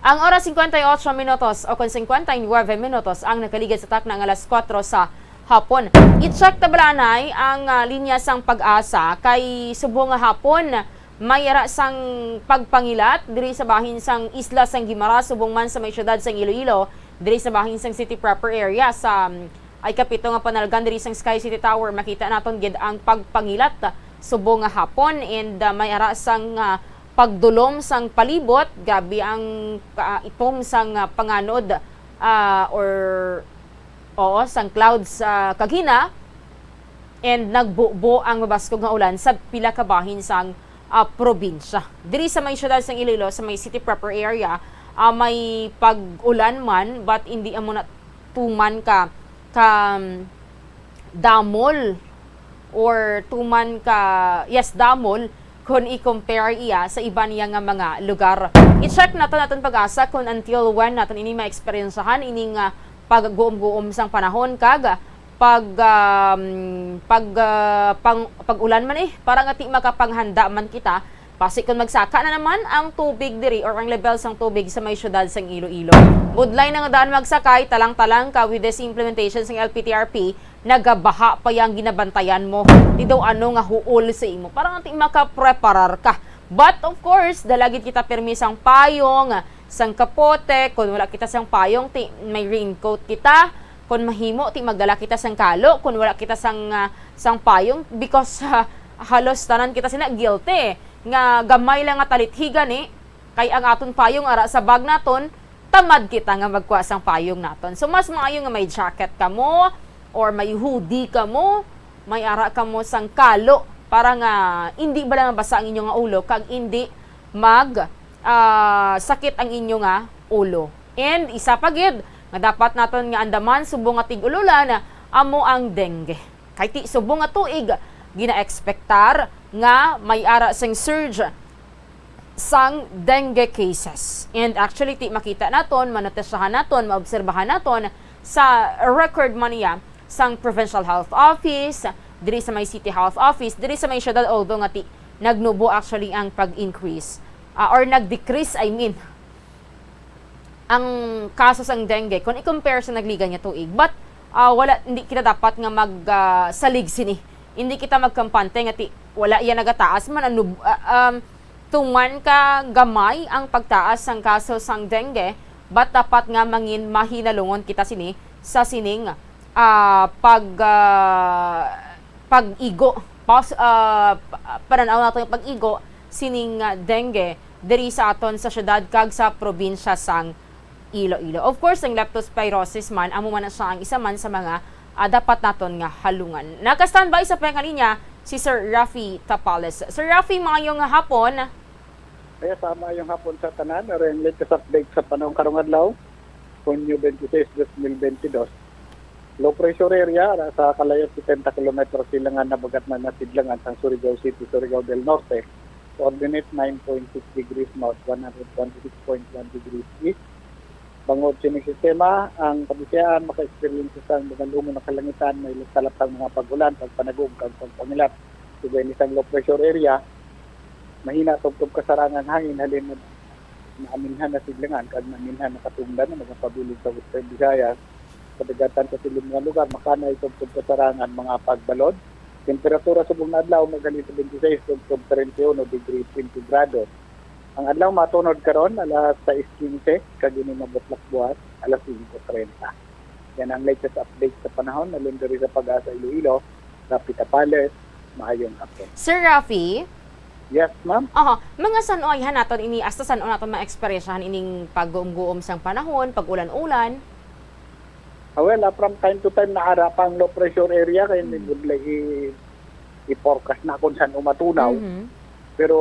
Ang oras, cincuenta y ocho minutos o kon cincuenta y nueve minutos ang nakaligid sa takna nga alas kuwatro sa hapon. I-check ta bala anay ang, ah, linya sang PAGASA kay subong nga hapon may ara sang pagpangilat diri sa bahin sang isla sang Guimaras subong man sa may siyudad sang Iloilo, diri sa bahin sang city proper area sa, um, ikapito nga panalgan diri sang Sky City Tower. Makita naton gid ang pagpangilat subong nga hapon and, ah, may ara sang, ah, pagdulom sang palibot, grabe ang kaitom sang, ah, panganod, ah, or, oo, sang clouds, ah, kagina, and nagbubo ang mabaskog nga ulan sa pila ka bahin sang, ah, probinsya. Diri sa may siyudad sang Iloilo, sa may city proper area, ah, may pag-ulan man, but hindi amo na tuman ka, ka, um, damol or tuman ka, yes, damol, kung i-compare iya sa iba niya nga mga lugar. I-check naton, naton PAGASA kung until when naton ini ma-eksperyensyahan, ini nga pagguom-guom sang panahon kag pag, um, pag, ah, pang-, pag-ulan man eh, para nga ti makapanghanda man kita. Basi kon magsaka na naman ang tubig diri or ang level sang tubig sa may siyudad sang Iloilo. Budlay na nga daan magsakay, talang-talang ka with this implementation sang L P T R P, nagabaha pa yang ginabantayan mo. Ti daw ano nga huol sa imo. Para nga ti makapreparar ka. But of course, dala gid kita pirmi sang payong, sang kapote. Kung wala kita sang payong, ti may raincoat kita. Kung mahimo, ti magdala kita sang kalo. Kung wala kita sang, ah, sang payong, because, ah, halos tanan kita sina guilty nga gamay lang nga talithigan, eh. Kay ang aton payong ara sa bag naton, tamad kita nga magkuha sang payong naton. So, mas maayo nga may jacket kamo or may hoodie kamo, may ara kamo sang kalo para nga indi bala mabasa ang inyo nga ulo kag indi mag, ah, sakit ang inyo nga ulo. And isa pa gid nga dapat naton nga andaman subong nga tig-ululan amo ang dengue. Kay ti subong nga tuig ginaekspektar nga may ara sing surge sang dengue cases. And actually, ti makita naton, manotesyahan naton, maobserbahan naton sa record man niya sang Provincial Health Office, diri sa may City Health Office, diri sa may syudad, although nga ti nagnubo actually ang pag-increase, ah, or nag-decrease, I mean, ang kaso sang dengue kung i-compare sa nagligan nga tuig. But, ah, wala, hindi kita dapat nga mag, ah, salig sini. Hindi kita magkampante nga ti wala iya nagataas man, ano, ah, um, tuman ka gamay ang pagtaas sang kaso sang dengue, but dapat nga mangin mahinalungon kita sini sa sining, ah, pag, ah, pag-igo. Pos-, ah, pa-, panan-aw nato yung pag-igo sining, ah, dengue diri sa aton sa syudad kag sa probinsya sang Iloilo. Of course, ang leptospirosis man, amo man na siya ang isa man sa mga, ah, dapat naton nga halungan. Naka-standby sa pangalan niya si Sir Rafi Tapales. Sir Rafi, maayong hapon. Kaya sa maayong hapon sa tanan, rin latest update sa panahon karong adlaw, Hunyo twenty-six, twenty twenty-two. Low pressure area, ara sa kalayo setenta kilometro silangan habagatnan nga sidlangan sang Surigao City, Surigao del Norte. Coordinate nine point six degrees north, one hundred twenty-six point one degrees east. Bangod sining sistema, ang kabisyahan maka-experience sang magalumon nga kalangitan, may talapang mga pag-ulan, pagpanagom, kag pagpangilat. Sugay ni sang low pressure area, mahina tubtob kasarangan hangin halin na naaminhan na sidlangan kag naaminhan na katungdan na magapabilin sa Western Visayas. Kadagatan sa siling mga lugar, makanay tubtob kasarangan mga pagbalod. Temperatura subong na adlaw, maghalin sa twenty-six tubtob treinta y uno degree centigrado. Ang adlaw matunod karon alas sais quince, kag ini mabutlak buwas alas singko treinta. Yan ang latest update sa panahon, halin diri sa PAGASA Iloilo. Rafi Tapales, maayong hapon. Sir Rafi? Yes, ma'am. Aha, mga san-o ayhan naton ini, hasta san-o naton maeksperyensyahan ining pagguom-guom sang panahon, pag-ulan-ulan? Ah, well, ah, from time to time, naara pa ang low pressure area, kaya hindi Mm. gud lagi i-forecast na kung saan umatunaw. Mhm. Pero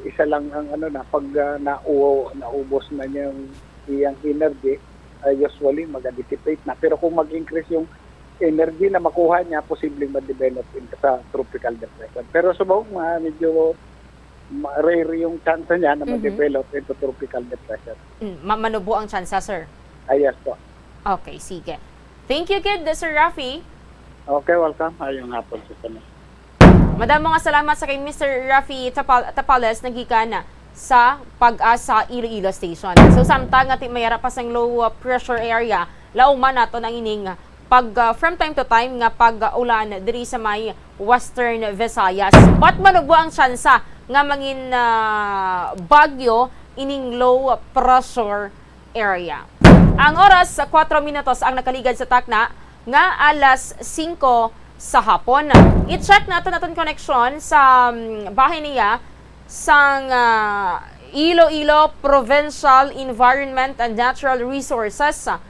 isa lang ang ano na, pag, ah, nau-, naubos na niyang iyang energy, ah, usually mag-dissipate na. Pero kung mag-increase yung energy na makuha niya, posibleng ma-develop into sa tropical depression. Pero subong, ah, medyo ma-, rare yung chance niya na Mhm. ma-develop into tropical depression. Mm, ma-, manubo ang tsansa, sir? Ah, yes po. Okay, sige. Thank you gid, Sir Rafi. Okay, welcome. Ayong hapon sa tanan. Madamo nga salamat sa kay Mister Rafi Tapal-, Tapales, nagikan sa PAGASA Iloilo Station. So, samtang nga ti-, mayara pa sang low, uh, pressure area, lauman naton ang ining pag, uh, from time to time nga pag-ulan diri sa may Western Visayas. But manubo ang tsansa nga mangin, uh, bagyo ining low pressure area. Ang oras, kwatro minutos ang nakaligad sa takna nga alas singko sa hapon. I-check naton aton koneksyon sa, um, bahin niya sang, ah, Iloilo Provincial Environment and Natural Resources, ah,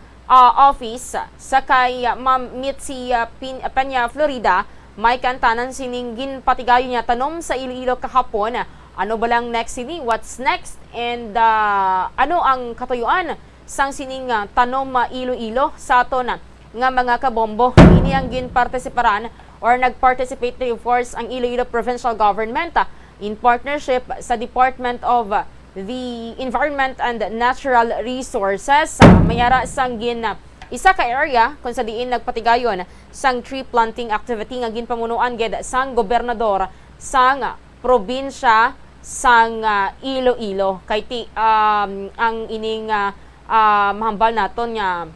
Office sa kay, ah, Ma'am Mitzi, ah, Pin-, Peña Florida. May kaantanan sining ginpatigayon nga tanom sa Iloilo kahapon. Ano ba lang next sini? What's next? And, ah, ano ang katuyuan sang sining, ah, tanom, ah, Iloilo sa aton, ah, nga mga kabombo? Ini ang ginpartisiparan or nag-participate, of course, ang Iloilo Provincial Government, ah, in partnership sa Department of, ah, the Environment and Natural Resources. Ah, mayara sang gin-, ah, isa ka area kung sa diin nagpatigayon sang tree planting activity nga ginpamunuan gid sang gobernador sang probinsya sang, ah, Iloilo. Kay ti-, um, ang ining, ah, ah, mahambal naton nga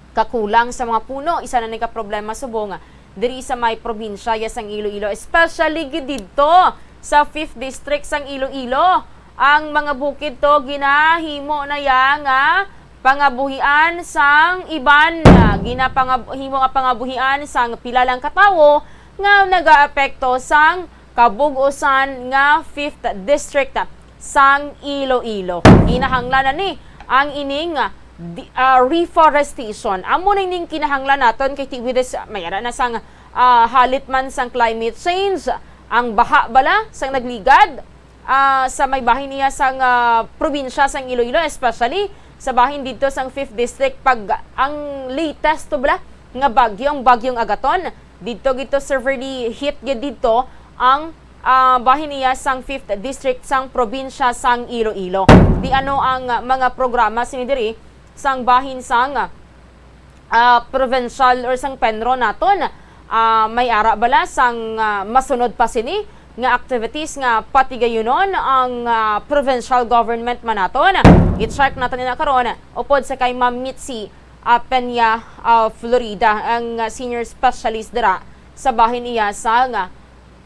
kakulang sa mga puno, isa na ni ka problema subong diri sa may probinsya ya sang Iloilo, especially gid didto sa fifth District sang Iloilo. Ang mga bukid to ginahimo na ya nga pangabuhian sang iban, ginapangab-, himo nga pangabuhian sang pila lang ka tawo nga nagaapekto sang kabug-usan nga fifth District sang Iloilo. Kinahanglan na ni ang ining, ah, di-, ah, reforestation. Amo na ining kinahanglan naton kay ti-, with this, mayara na sang, ah, halit man sang climate change, ang baha bala sang nagligad, ah, sa may bahin niya sang, ah, probinsya sang Iloilo, especially sa bahin didto sang fifth District, pag ang latest to bala nga bagyo, ang bagyong Agaton, didto gid to severely hit gid didto ang, ah, bahin niya sang fifth District sang probinsya sang Iloilo. Di ano ang, ah, mga programa sini diri sang bahin sang, ah, provincial or sang PENRO naton? Ah, may ara bala sang, ah, masunod pa sini nga activities nga patigayunon ang, ah, provincial government man naton? I-check naton ina karon upod sa kay Ma'am Mitzi, ah, Peña, ah, Florida, ang, ah, senior specialist dira sa bahin iya sang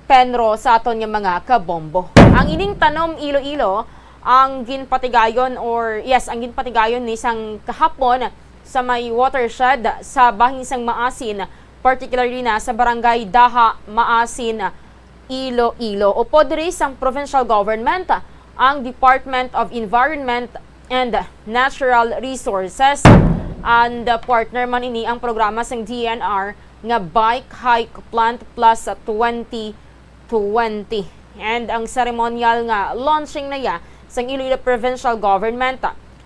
PENRO sa aton nga mga kabombo. Ang ining tanom Iloilo ang ginpatigayon or, yes, ang ginpatigayon ni sang kahapon sa may watershed sa bahin sang Maasin, particularly na sa barangay Daha, Maasin, Iloilo. Upod diri sang provincial government, ang Department of Environment and Natural Resources, and, uh, partner man ini ang programa sang D E N R nga Bike Hike Plant Plus twenty twenty. And ang ceremonial nga launching na ya sang Iloilo Provincial Government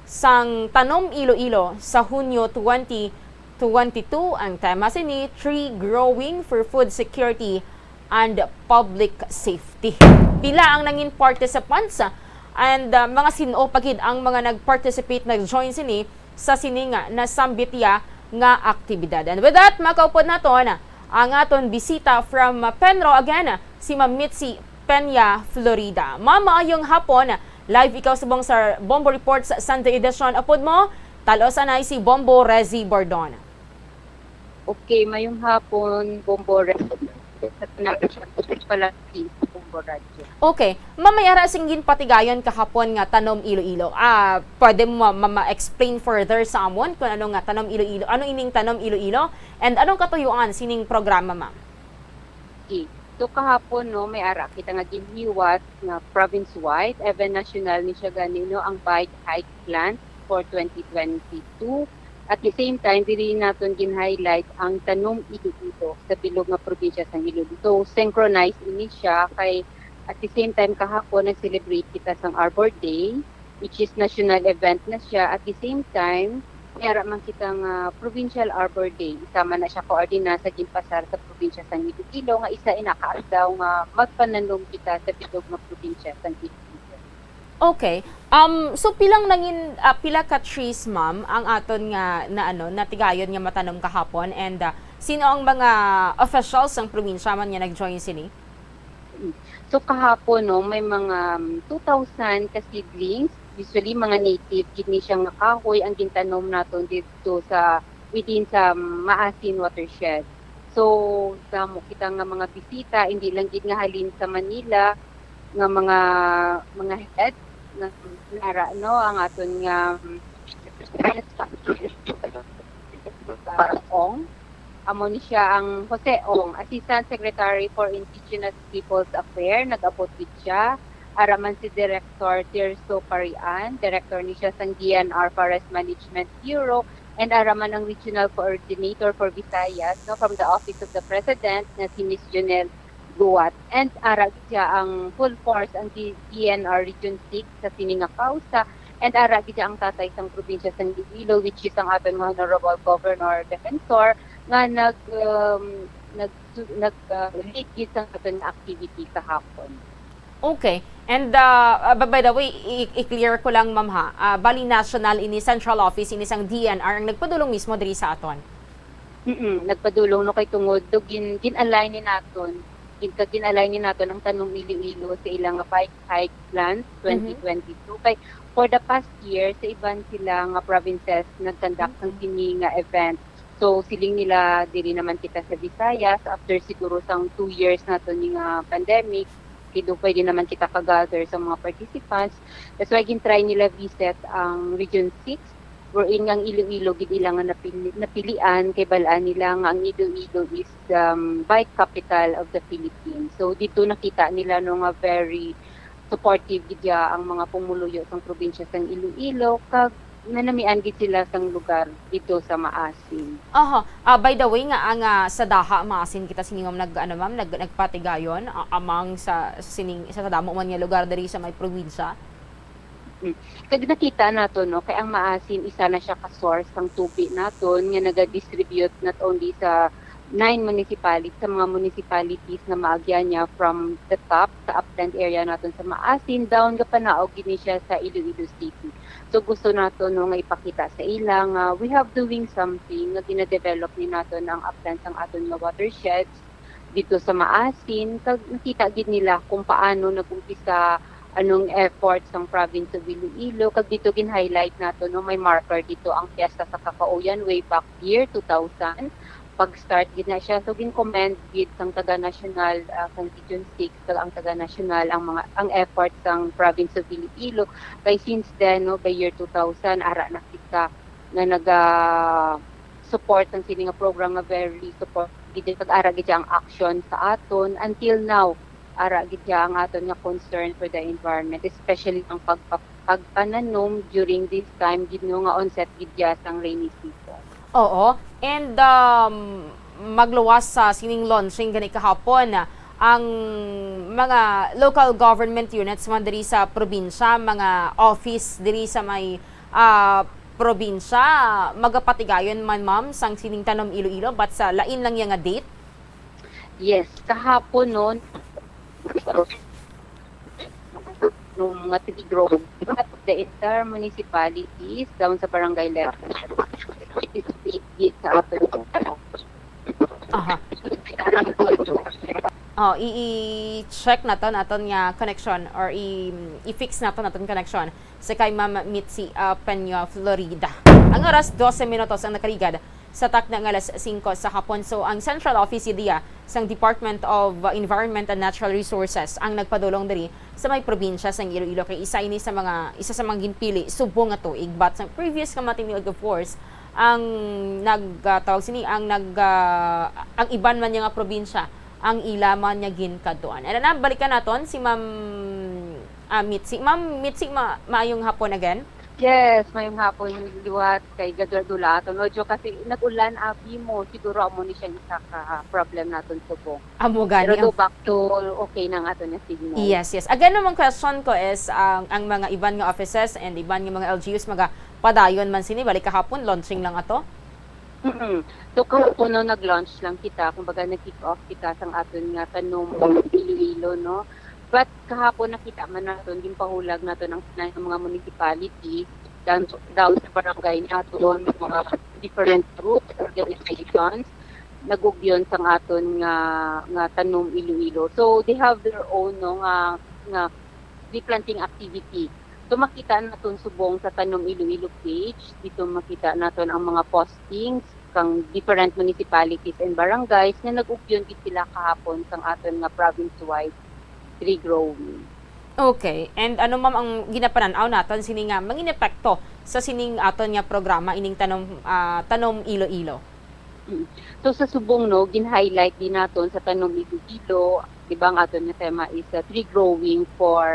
sang Tanom Iloilo sa Hunyo twenty twenty-two. Ang tema sini, Tree Growing for Food Security and Public Safety. Pila ang nangin participants and, uh, mga sin-o pa gid ang mga nag-participate, nag-join sini sa sini nga nasambit ya nga aktibidad. And with that, makaupod naton ang aton bisita from PENRO. Again, si Ma'am Mitzi Peña Florida. Ma'am, maayong hapon. Live ikaw subong sa Bombo Reports Sunday Edition. Upod mo, talos anay si Bombo Rezi Bordon. Okay, mayong hapon, Bombo Rezi. Sa tanan, pala si Bombo Radyo. Okay. Ma'am, may ara sing ginpatigayon kahapon nga Tanom Iloilo. Ah, pwede mo ma-, ma-, ma-explain further sa amon kung ano nga Tanom Iloilo? Ano ining Tanom Iloilo? And anong katuyuan sining programa, ma'am? Okay. So, kahapon, no, may ara kita nga ginhiwat nga province-wide, even national ni siya gani, no, ang bike hike plan for twenty twenty-two. At the same time, diri naton gin-highlight ang Tanom Iloilo sa bilog nga probinsya sang Iloilo. So, synchronized ini siya kay at the same time, kahapon, nag-celebrate kita sang Arbor Day, which is national event na siya. At the same time, may ara man kita nga Provincial Arbor Day. Isa man na siya koordina sa ginpasar sa probinsya sang Iloilo, nga isa ina ka aldaw nga magpananom kita sa bilog nga probinsya sang Iloilo. Okay. Um, so, pilang nangin-, ah, pila ka trees, ma'am, ang aton nga, na, ano, natigayon nga matanom kahapon? And, ah, sino ang mga officials sang probinsya man nga nag-join sini? Mm. So, kahapon, no, may mga, um, two thousand ka seedlings. Usually, mga native gid ni siya nga kahoy ang gintanom naton didto sa, within sa Maasin watershed. So, damo kita nga mga bisita, hindi lang gid nga halin sa Manila, nga mga, mga head nga nara, no, ang aton nga, um, Ong. Amo ni siya ang Jose Ong, Assistant Secretary for Indigenous Peoples Affairs, nag-abot gid siya. Ara man si Director Tirso Parian, Director ni siya sang D N R Forest Management Bureau, and ara man ang Regional Coordinator for Visayas, no, from the Office of the President, nga si Miss Jonel Guat. And ara gid siya ang full force ang D-, D N R Region six sa sini nga kausa. And ara gid siya ang tatay sang probinsya sang Iloilo, which is ang aton nga Honorable Governor Defensor, nga nag, um, nag, nag, uh, lead gid sang aton nga activity kahapon. Okay. And, uh, uh, by, by the way, i-, i-clear ko lang, ma'am, ha. Ah, bali, national ini, central office ini sang D N R ang nagpadulong mismo diri sa aton. Mm, nagpadulong, no, kay tungod do gin-, gin-align ni naton, gin-, kag gin-align ni naton ang Tanom Iloilo sa ilang nga bike hike plan Mhm. twenty twenty-two. Kay for the past year, sa iban sila nga provinces nag-conduct sang Mm. sini nga event. So, siling nila, diri naman kita sa Visayas, after siguro sang two years nato ni nga pandemic, kay do pwede naman kita ka-gather sa mga participants. That's why gin-try nila visit ang Region six, wherein nga ang Iloilo gid ila nga napili-, napilian, kay bal-an nila nga ang Iloilo is, um, bike capital of the Philippines. So, dito nakita nila, no, nga very supportive gid ya ang mga pumuluyo sang probinsya sang Iloilo, kag nanamian gid sila sang lugar dito sa Maasin. Aha. Ah, by the way, nga ang, ah, sa Daha, Maasin kita sini, ma'am, nag-, ano, ma'am, nag-, nagpatigayon, ah, amang sa, sa sining, sa, sa damo man nga lugar diri sa may probinsya? Mm. Kag nakita nato, no, kay ang Maasin, isa na siya ka source sang tubi naton nga naga-distribute not only sa nine municipalities, sa mga municipalities nga maagyan niya from the top sa upland area naton sa Maasin, down nga panaog gid ni siya sa Iloilo City. So, gusto nato, no, nga ipakita sa ila nga we have doing something, nga gina-develop ni naton ang upland sang aton nga watersheds dito sa Maasin, kag nakita gid nila kung paano nag-umpisa anong effort sang province of Iloilo, kag dito gin-highlight nato, no, may marker dito ang Fiesta sa Kakauyan way back year two thousand. Pag-start gid na siya. So, gin-commend gid sang taga-national, ah, sang Region six, kag ang taga-national, ang mga, ang effort sang province of Iloilo. Kay since then, no, by year two thousand, ara na kita nga naga-support sang sini nga program nga very support gid, kag ara gid siya ang action sa aton. Until now, ara gid siya ang aton nga concern for the environment, especially ang pagpa-, pagpananom during this time gid, no, nga onset gid siya sang rainy season. Oo. And, um, magluwas sa sining launching gani kahapon, ang mga local government units man diri sa probinsya, mga office diri sa may, ah, probinsya, magapatigayon man, ma'am, sang sining Tanom Iloilo, but sa lain lang iya nga date? Yes, kahapon, no, nung mga three group, the entire municipalities down sa barangay level, participate sa aton. Aha. Oh, i-, i-check naton, aton nga connection or i-, i-fix naton, aton connection sa kay Ma'am Mitzi, ah, Peña Florida. Ang oras, dose minutos ang nakaligad sa takna nga alas singko sa hapon. So, ang central office diya sang Department of Environment and Natural Resources ang nagpadulong diri sa may probinsya sang Iloilo, kay isa ini sa mga, isa sa mga ginpili subong nga tuig. But sa previous nga mga tinuig, of course, ang nag-, ah, tawag sini, ang nag-, ah, ang iban man niya nga probinsya ang ila man nga ginkadtuan. And na, balikan naton si Ma'am, ah, Mitzi. Ma'am Mitzi, ma-, maayong hapon again. Yes, mayong hapon liwat kay Gadula aton audio kasi nag-ulan abi mo, siguro amo ni siya isa ka problem naton subong. Amo gani. Pero do back to okay na ang aton nga signal. Yes, yes. Again, naman question ko is, ang, ang mga iban nga offices and iban nga mga L G Us magapadayon man sini, balik kahapon, launching lang ato? Mm-mm. So, kahapon, no, nag-launch lang kita. Kumbaga, nag-kick off kita sang aton nga Tanom Iloilo, no? But kahapon, nakita man naton, ginpahulag naton ang tanan nga mga municipality down, down sa barangay naton, mga different groups, organizations, nag-ugyon sang aton nga, nga Tanom Iloilo. So, they have their own, no, nga, nga tree-planting activity. So, makita naton subong sa Tanom Iloilo page, dito makita naton ang mga postings kang different municipalities and barangays nga nag-ugyon gid sila kahapon sang aton nga province-wide tree growing. Okay. And ano, ma'am, ang ginapanan-aw naton sini nga mangin epekto sa sining aton nga programa, ining Tanom, ah, Tanom Iloilo? Mm. So, sa subong, no, gin-highlight din naton sa Tanom Iloilo, di ba, ang aton nga tema is, uh, tree growing for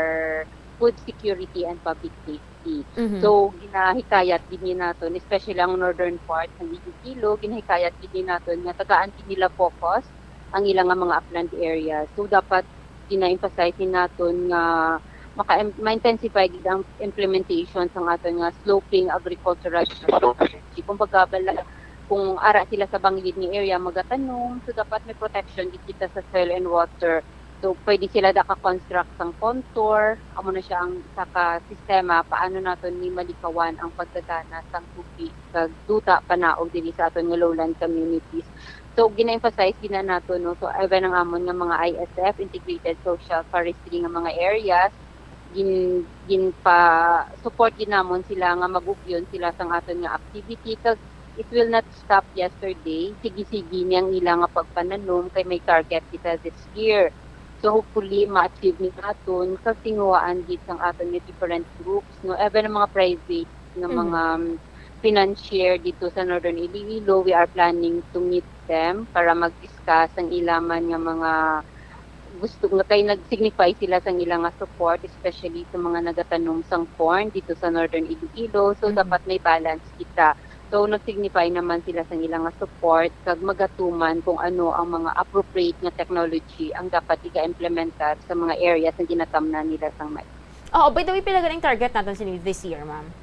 food security and public safety. Mhm. So, ginahikayat gid ni naton, especially ang northern part ng Iloilo, ginahikayat gid ni naton nga tagaan gid nila focus ang ila nga mga upland area. So, dapat gina-emphasize ni naton nga maka-, ma-intensify gid ang implementation sang aton nga sloping agricultural strategy. Kumbaga, bala, kung ara sila sa bangilid nga area magatanom, so dapat may protection gid kita sa soil and water. So, pwede sila da ka-construct sang contour. Amo na siya ang isa ka sistema paano naton ni malikawan ang pagdagana sang tubig kag duta panaog diri sa aton nga lowland communities. So, gina-emphasize gid na nato, no? So, even ang amon nga mga I S F, Integrated Social Forestry nga mga areas, gin-, ginpa-support gid namon sila nga mag-ugyon sila sang aton nga activity, kag it will not stop yesterday. Sige-sige ni ang ila nga pagpananom kay may target kita this year. So, hopefully, ma-achieve ni naton kag tinguhaan gid sang aton nga different groups, no? Even ang mga private nga Mhm. mga, um, financier dito sa Northern Iloilo, we are planning to meet them para mag-discuss ang ila man nga mga gusto nga kay nag-signify sila sang ila nga support, especially sa mga nagatanom sang corn dito sa Northern Iloilo. So, Mhm. dapat may balance kita. So, nag-signify naman sila sang ila nga support kag magatuman kung ano ang mga appropriate nga technology ang dapat iga-implementar sa mga areas nga ginatamnan nila sang mais. Oh, by the way, pila gani ang target naton sini this year, ma'am?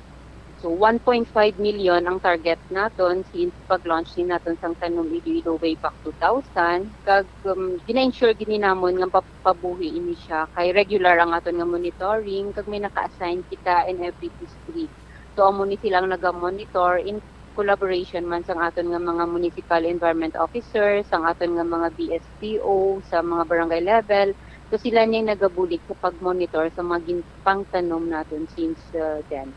So, one point five million ang target naton since pag-launch ni naton sang Tanom Iloilo way back two thousand. Kag, um, gina-ensure gid ni namon nga pa-, pabuhi ini siya kay regular ang aton nga monitoring kag may naka-assign kita in every district. So, amo ni silang naga-monitor in collaboration man sang aton nga mga municipal environment officers, sang aton nga mga B S P O, sa mga barangay level. So, sila ni ang nagabulig sa pag-monitor sa mga gin-, pangtanom naton since, uh, then.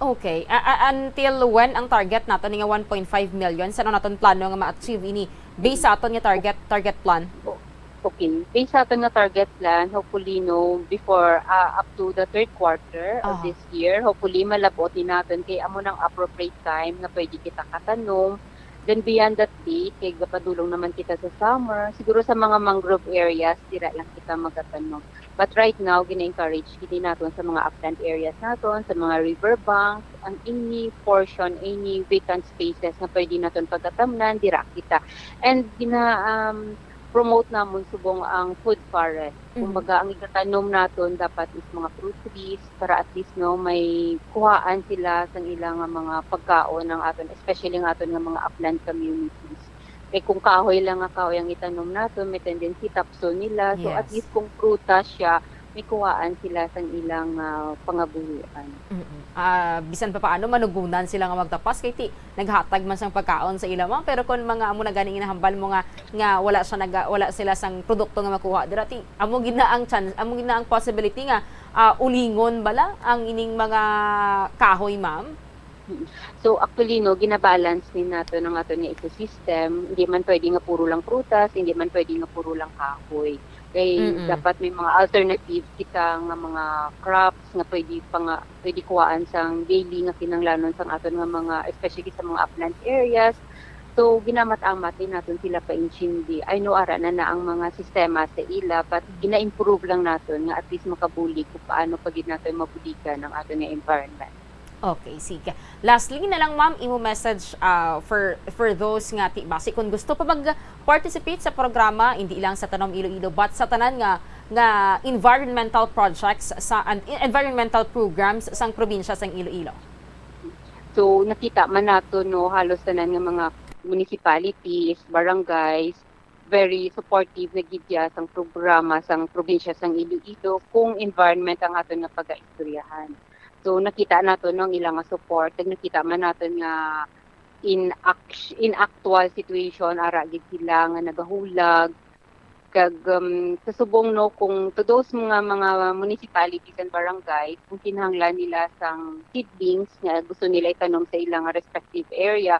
Okay. A-, a-, until when ang target naton nga one point five million? San-o naton plano nga ma-achieve ini based sa aton nga target, target plan? O-, okay. Based sa aton nga target plan, hopefully, no, before, ah, up to the third quarter of Aha. this year, hopefully, malab-ot ni naton kay amo nang appropriate time nga pwede kita katanom. Then, beyond that date, kay gapadulong naman kita sa summer, siguro sa mga mangrove areas, dira lang kita magatanom. But right now, gina-encourage gid naton sa mga upland areas naton, sa mga river banks, ang any portion, any vacant spaces nga pwede naton pagatamnan, dira kita. And gina, um, promote namon subong ang food forest. Mhm. Kumbaga, ang igatanom naton dapat is mga fruit trees para at least, no, may kuhaan sila sang ila nga mga pagkaon ang aton, especially ang aton nga mga upland communities. Kay kung kahoy lang nga kahoy ang itanom naton, may tendency tapson nila. So, at Yes. least kung prutas siya, may kuhaan sila sang ilang, ah, pangabuhian. Mm-mm. Ah, bisan pa paano, manugunan sila nga magtapas, kay ti, naghatag man sang pagkaon sa ila, ma'am. Pero kung mga amo na gani nga nahambal mo nga, nga wala siya naga-, wala sila sang produkto nga makuha dira, ti, amo gid na ang chance, amo gid na ang possibility nga, ah, ulingon bala ang ining mga kahoy, ma'am? Mm. So, actually, no, ginabalance ni nato ang aton nga ecosystem. Hindi man pwede nga puro lang prutas, hindi man pwede nga puro lang kahoy. Kay Mm-mm. dapat may mga alternative kita nga mga crops nga pwede pa nga, pwede kuhaan sang daily nga kinahanglanon sang aton nga mga, especially sa mga upland areas. So, ginamat-amat din naton sila paintindi. I know ara na na ang mga sistema sa ila, but gina-improve lang naton nga at least makabulig kung paano pa gid naton mabuligan ang aton nga environment. Okay, sige. Lastly na lang, ma'am, imo message, ah, for, for those nga ti-, basi kung gusto pa mag-participate sa programa, hindi lang sa Tanom Iloilo, but sa tanan nga, nga environmental projects sa, and environmental programs sang probinsya sang Iloilo. So, nakita man nato, no, halos tanan nga mga municipalities, barangays, very supportive na gid ya sang programa sang probinsya sang Iloilo kung environment ang aton nga pagaistoryahan. So, nakita nato, no, ang ila nga support, kag nakita man naton nga in act-, in actual situation, ara gid sila nga nagahulag, kag, um, sa subong, no, kung to those mga, mga municipalities and barangays, kung kinahanglan nila sang seedlings nga gusto nila itanom sa ilang respective area,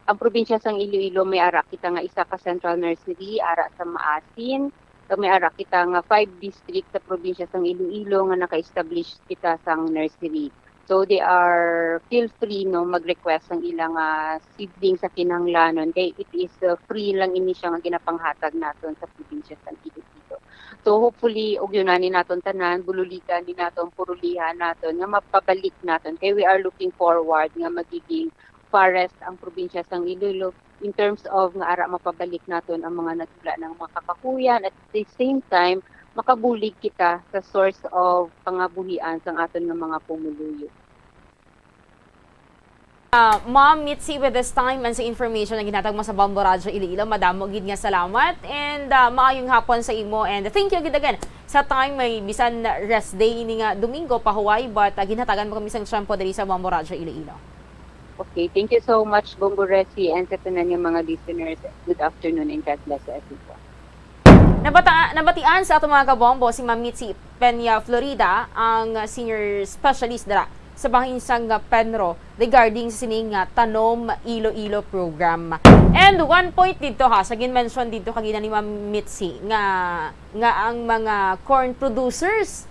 ang probinsya sang Iloilo may ara kita nga isa ka central nursery ara sa Maasin, kag may ara kita nga five district sa probinsya sang Iloilo nga naka-establish kita sang nursery. So, they are feel free, no, mag-request sang ilang, ah, seedling sa kinahanglanon, kay it is, uh, free lang ini siya nga ginapanghatag naton sa probinsya sang Iloilo. So, hopefully, ugyonan ni naton tanan, bululigan ni naton, purulihan naton, nga mapabalik naton, kay we are looking forward nga magiging forest ang probinsya sang Iloilo in terms of nga ara mapabalik naton ang mga nadula nga mga kakahuyan, at the same time, makabulig kita sa source of pangabuhian sang aton nga mga pumuluyo. Ah, Ma'am Mitzi, with this time and sa information nga ginhatag mo sa Bombo Radyo Iloilo, madamo gid nga salamat and, ah, maayong hapon sa imo, and thank you gid again sa time, may bisan rest day ini nga Domingo, pahuway, but, ah, ginhatagan mo kami sang tiyempo diri sa Bombo Radyo Iloilo. Okay, thank you so much, Bombo Resi, and sa tanan nga mga listeners. Good afternoon and God bless everyone. Nabata-, nabatian sa ato mga kabombo si Ma'am Mitzi Peña Florida, ang senior specialist dira sa bahin sang PENRO regarding sa sining nga Tanom Iloilo program. And one point dito ha, sa gin-mention dito kagina ni Ma'am Mitzi nga, nga ang mga corn producers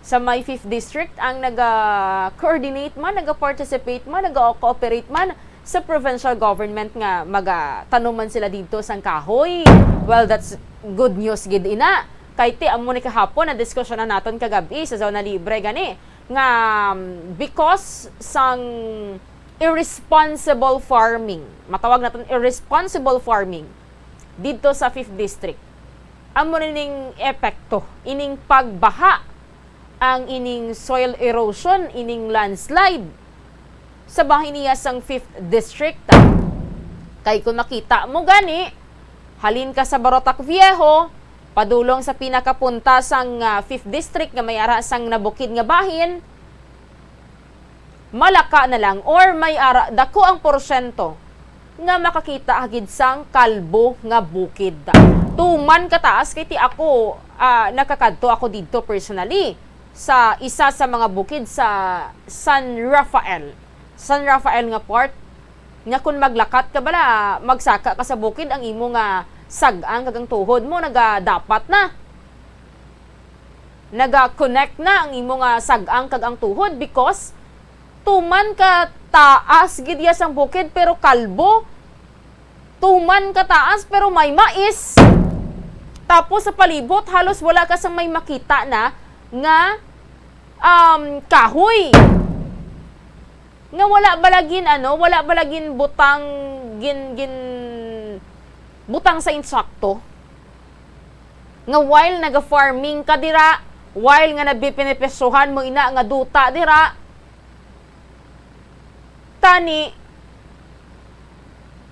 sa may fifth district ang naga-coordinate man, naga-participate man, naga-cooperate man sa provincial government nga magatanom man sila didto sang kahoy. Well, that's good news gid ina. Kay ti amo ni kahapon na diskusyon na naton kagabi sa Zona Libre gani nga, um, because sang irresponsible farming, matawag naton irresponsible farming didto sa fifth district. Amo ni ning epekto ining pagbaha, ang ining soil erosion, ining landslide sa bahin niya sang fifth district. Kay kung makita mo gani, halin ka sa Barotac Viejo, padulong sa pinakapunta sang, ah, fifth district nga may ara sang nabukid nga bahin, malaka na lang or may ara dako ang porsyento nga makakita gid sang kalbo nga bukid. Tuman kataas kay ti ako, ah, nakakadto ako didto personally sa isa sa mga bukid sa San Rafael. San Rafael nga part nga kun maglakat ka bala, magsaka ka sa bukid, ang imo nga sag-ang kag ang tuhod mo nagadapat na. Naga-connect na ang imo nga sag-ang kag ang tuhod because tuman ka taas gid ya sang bukid pero kalbo. Tuman ka taas pero may mais. Tapos sa palibot halos wala ka sang may makita na nga, um, kahoy. Nga wala bala gin, ano, wala bala gin butang, gin, gin, butang sa insakto. Nga while naga-farming ka dira, while nga nabibenepisyohan mo ina nga duta dira, tani,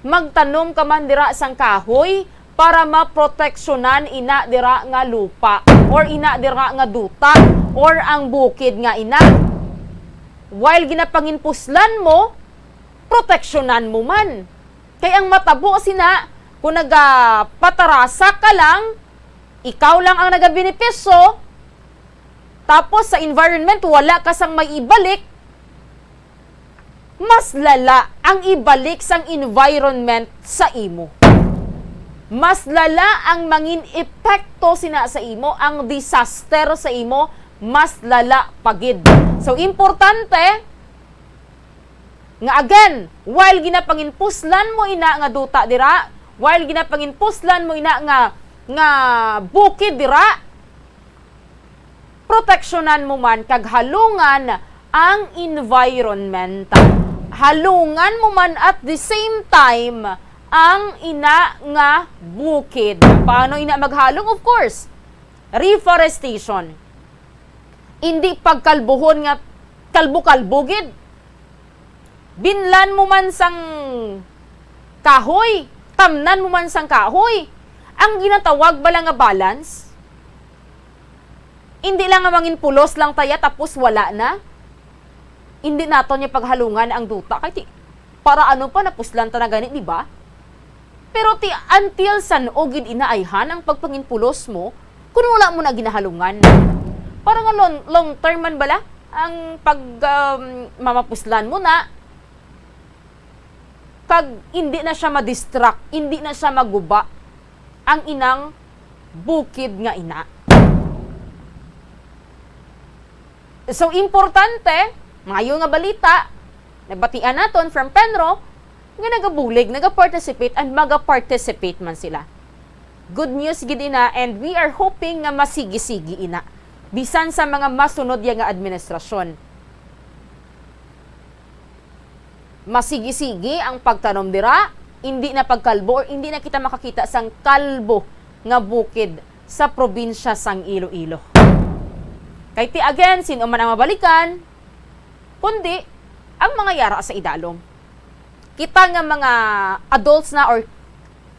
magtanom ka man dira sang kahoy para maproteksyonan ina dira nga lupa or ina dira nga duta or ang bukid nga ina. While ginapanginpuslan mo, proteksyonan mo man. Kay ang matabo sina, kung nagapatarasa ka lang, ikaw lang ang nagabenepisyo, tapos sa environment, wala ka sang may ibalik, mas lala ang ibalik sang environment sa imo. Mas lala ang mangin epekto sina sa imo, ang disaster sa imo, mas lala pa gid. So, importante, Nga again, while ginapanginpuslan mo ina nga duta dira, while ginapanginpuslan mo ina nga, nga bukid dira, proteksyonan mo man kag halungan ang environment. Halungan mo man at the same time ang ina nga bukid. Paano ina maghalong? Of course, reforestation. Indi pagkalbuhon nga kalbo-kalbo gid. Binlan mo man sang kahoy, tamnan mo man sang kahoy. Ang ginatawag bala nga balance, indi lang nga manginpulos lang taya tapos wala na. Indi naton niya paghalungan ang duta kay ti-, para ano pa, napuslan ta na gani, di ba? Pero ti-, until san-o gid inaayhan ang pagpanginpulos mo kung wala mo na ginahalungan? Para nga long, long term man bala ang pag, um, mamapuslan mo na kag hindi na siya ma-distract, hindi na siya maguba ang inang bukid nga ina. So, importante, maayo nga balita, nabatian naton from Penro, nga nagabulig, nagaparticipate, and magaparticipate man sila. Good news gid ina, and we are hoping nga masigi-sigi ina, bisan sa mga masunod ya nga administrasyon. Masigi-sigi ang pagtanom dira, indi na pagkalbo or indi na kita makakita sang kalbo nga bukid sa probinsya sang Iloilo. Kay ti again, sin-o man ang mabalikan, kundi ang mga yara sa idalom. Kita nga mga adults na or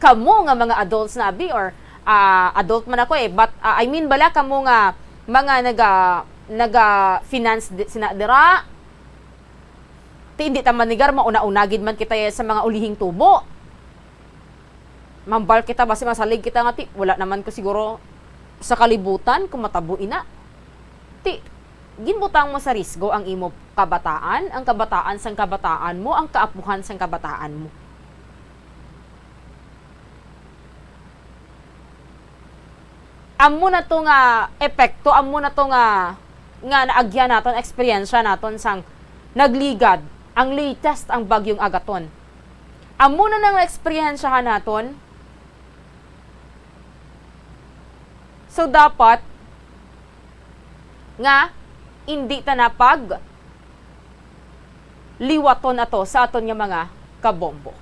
kamo nga mga adults na, abi, or, ah, adult man ako eh, but, ah, I mean bala kamo nga mga naga, naga-finance di-, sina dira, ti hindi ta manigar, mauna-una gid man kita sa mga ulihing tubo. Mambal kita, basi masalig kita nga ti, wala naman ko siguro sa kalibutan kung matabo ina. Ti, ginbutang mo sa risgo ang imo kabataan, ang kabataan sang kabataan mo, ang kaapuhan sang kabataan mo. Amo na to nga epekto, amo na to nga, nga naagyan naton, eksperyensya naton sang nagligad, ang latest, ang bagyong Agaton. Amo na nang eksperyensyahan naton. So, dapat nga indi ta na pag liwaton ato sa aton nga mga kabombo.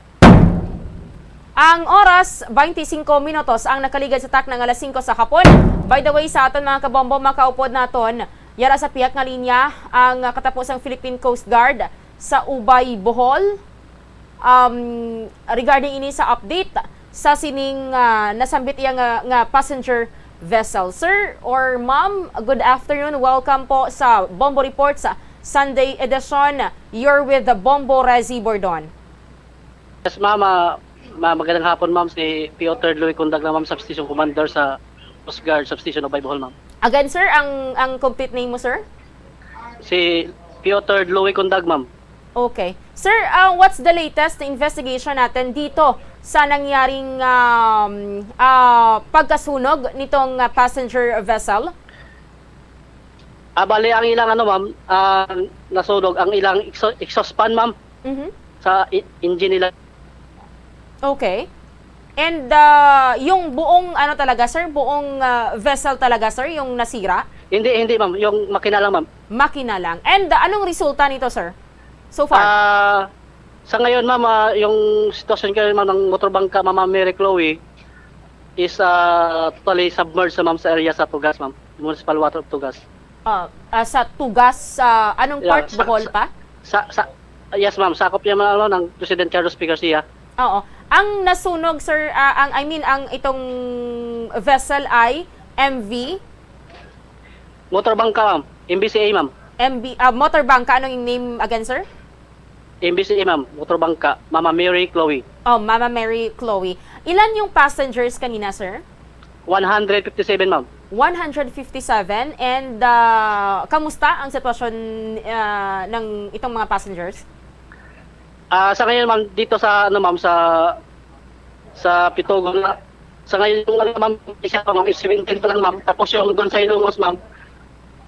Ang oras, twenty-five minutos ang nakaligad sa takna nga alas singko sa hapon. By the way, sa aton mga kabombo, makaupod naton yara sa pihak nga linya ang katapusang Philippine Coast Guard sa Ubay, Bohol. Um, regarding ini sa update sa sining, ah, nasambit iya nga, nga passenger vessel. Sir or ma'am, good afternoon. Welcome po sa Bombo Report sa Sunday edition. You're with the Bombo Rezi Bordon. Yes, ma'am. Ah, ma-, magandang hapon, ma'am. Si Piotr Louis Cundag lang, ma'am, substation commander sa Coast Guard Substation of Baybohol, ma'am. Again, sir, ang, ang complete name mo, sir? Si Piotr Louis Cundag, ma'am. Okay. Sir, ah, what's the latest investigation natin dito sa nangyaring, um, ah, pagkasunog nitong, ah, passenger vessel? Ah, bali, ang ilang ano, ma'am, ah, nasunog ang ilang exha-, exhaust fan, ma'am, Mhm. sa i-, engine nila. Okay. And, ah, yung buong, ano talaga, sir, buong, ah, vessel talaga, sir, yung nasira? Hindi, hindi, ma'am. Yung makina lang, ma'am. Makina lang. And, ah, anong resulta nito, sir? So far? Ah, sa ngayon, ma'am, ah, yung sitwasyon kayo, ma'am, ng motor bangka, Mama Mary Chloe, is, ah, totally submerged, ma'am, sa area sa Tugas, ma'am. Municipal Water of Tugas. Ah, ah, sa Tugas, sa anong Yeah, part, sa, Bohol sa, pa? sa, sa, yes, ma'am. Sakop niya, ma'am, ano, ng President Carlos P. Garcia. Oo. Ang nasunog, sir, ah, ang, I mean, ang itong vessel ay M V? Motor bangka, ma'am. M B C A, ma'am. M B, ah, motor bangka, anong name again, sir? M B C A, ma'am. Motor bangka. Mama Mary Chloe. Oh, Mama Mary Chloe. Ilan yung passengers kanina, sir? One hundred fifty-seven, ma'am. One hundred fifty-seven. And, ah, kamusta ang sitwasyon, ah, ng itong mga passengers? Ah, sa ngayon, ma'am, dito sa, ano, ma'am, sa, sa Pitogo na, sa ngayon, yung, ano, ma'am, isa pa, ma'am, is seventeen pa lang, ma'am. Tapos yung doon sa Ilongos, ma'am,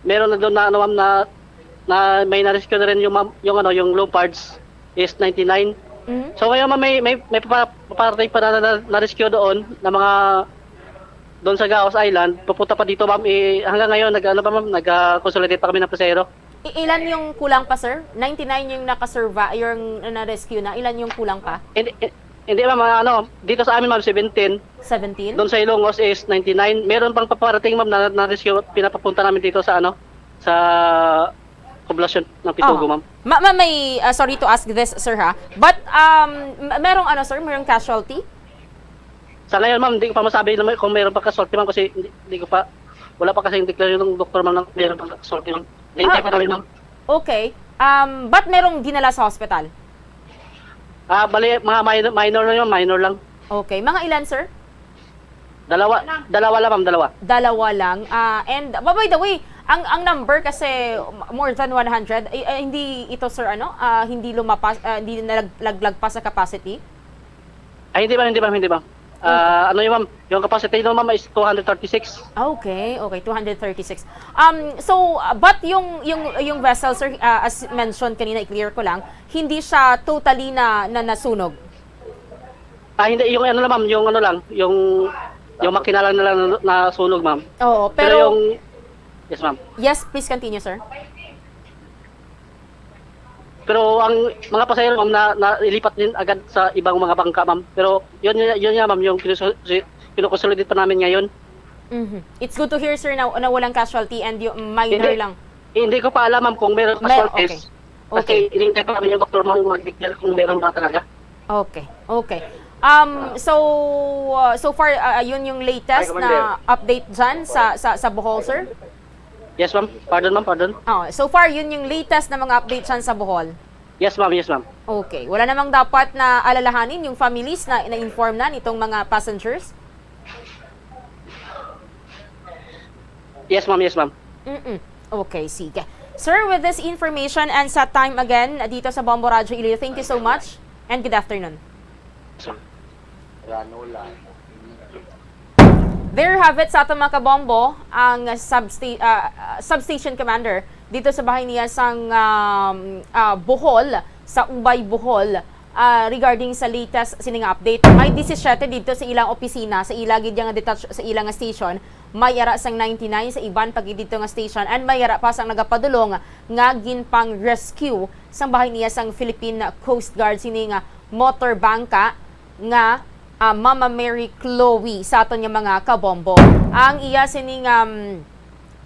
meron na doon na, ano, ma'am, na, na may na-rescue na rin yung, ma'am, yung, ano, yung Leopards. is ninety-nine. Mhm. So ngayon, ma'am, may, may, may pa- paparating pa na, na, na rescue doon na mga doon sa Gaos Island, papunta pa dito, ma'am. Eh, hanggang ngayon, nag, ano pa, ma'am, nag-consolidate pa kami ng pasahero. I- ilan yung kulang pa, sir? Ninety-nine yung nakasurvive, yung na-rescue na. Ilan yung kulang pa? Hindi, hindi, ma'am, ano, dito sa amin, ma'am, seventeen. Seventeen? Doon sa Ilongos is ninety-nine. Meron pang paparating, ma'am, na, na rescue, pinapapunta namin dito sa, ano, sa poblasyon ng Pitugo, Oh. ma'am. Ma, ma may, uh, sorry to ask this, sir, ha? But, um, m- merong ano, sir? Merong casualty? Sa ngayon, ma'am, hindi ko pa masabi naman kung meron pa casualty, ma'am, kasi hindi, hindi ko pa, wala pa kasi yung declare ng doktor, ma'am, na meron pa casualty, ma'am. Hindi Ah. pa namin, ma'am. Okay. Um, but merong dinala sa hospital? Ah, bali, mga minor, minor lang yun, minor lang. Okay. Mga ilan, sir? Dalawa, dalawa lang, ma'am, dalawa. Dalawa lang. Ah, and, but by the way, ang ang number kasi more than one hundred, eh, eh, hindi ito, sir, ano, ah, hindi lumapas, ah, hindi nalag- laglagpas sa capacity? Ay, hindi, ma'am, hindi, ma'am, hindi, ma'am. Ah, ano yun, ma'am? Yung capacity nun, ma'am, is two hundred thirty-six. Okay, okay, two hundred thirty-six. Um, so, uh, but yung yung yung vessel, sir, uh, as mentioned kanina, i-clear ko lang, hindi siya totally na, na nasunog. Ah, hindi, yung ano lang, ma'am, yung ano lang, yung yung makina lang na, na, nasunog, ma'am. Oo, Pero, pero yung Yes, ma'am. Yes, please continue, sir. Pero ang mga pasahero, ma'am, na, na ilipat din agad sa ibang mga bangka, ma'am. Pero yun, yun, yun nga, ma'am, yung kinusu- si- kinukonsolidate pa namin ngayon. Mhm. It's good to hear, sir, na, na walang casualty and yung minor Hindi. lang. Hindi ko pa alam, ma'am, kung meron May- casualties. okay. Kasi Okay. inintay pa namin yung doktor, ma'am, mag-declare kung meron ba talaga. Okay, okay. Um, so, uh, so far, uh, yun yung latest Ay, na update dyan sa, sa, sa Bohol, sir? Yes, ma'am. Pardon, ma'am. Pardon. Oh, so far, yun yung latest na mga update dyan sa Bohol. Yes, ma'am. Yes, ma'am. Okay. Wala namang dapat na alalahanin yung families na na-inform na nitong mga passengers? Yes, ma'am. Yes, ma'am. Mm-mm. Okay, sige. Sir, with this information and sa time again, dito sa Bombo Radyo Iloilo, thank you so much and good afternoon. Yes, ma'am. There you have it sa aton mga kabombo, ang substa- ah, ah, substation commander dito sa bahay niya sang um, ah, Bohol, sa Ubay, Bohol, ah, regarding sa latest sini nga update. May disisiete dito sa ilang opisina, sa ila gid nga detach sa ila nga station, may ara sang ninety-nine sa iban pa gid dito nga station, and may ara pa sang nagapadulong nga ginpang-rescue sang bahay niya sang Philippine Coast Guard sini nga motor bangka nga ah, Mama Mary Chloe sa aton nga mga kabombo. Ang iya sining um,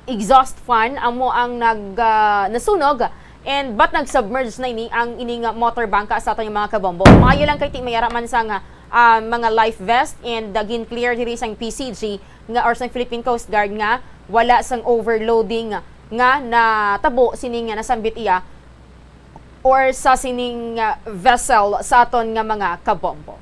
exhaust fan amo ang nag ah, nasunog, and but nag-submerge na ini ang ining motor bangka sa aton nga mga kabombo. Maayo lang kay ti may ara man sang ah, mga life vest and uh, gin-clear diri sang P C G nga or sang Philippine Coast Guard nga wala sang overloading nga natabo sini nga nasambit iya or sa sining uh, vessel sa aton nga mga kabombo.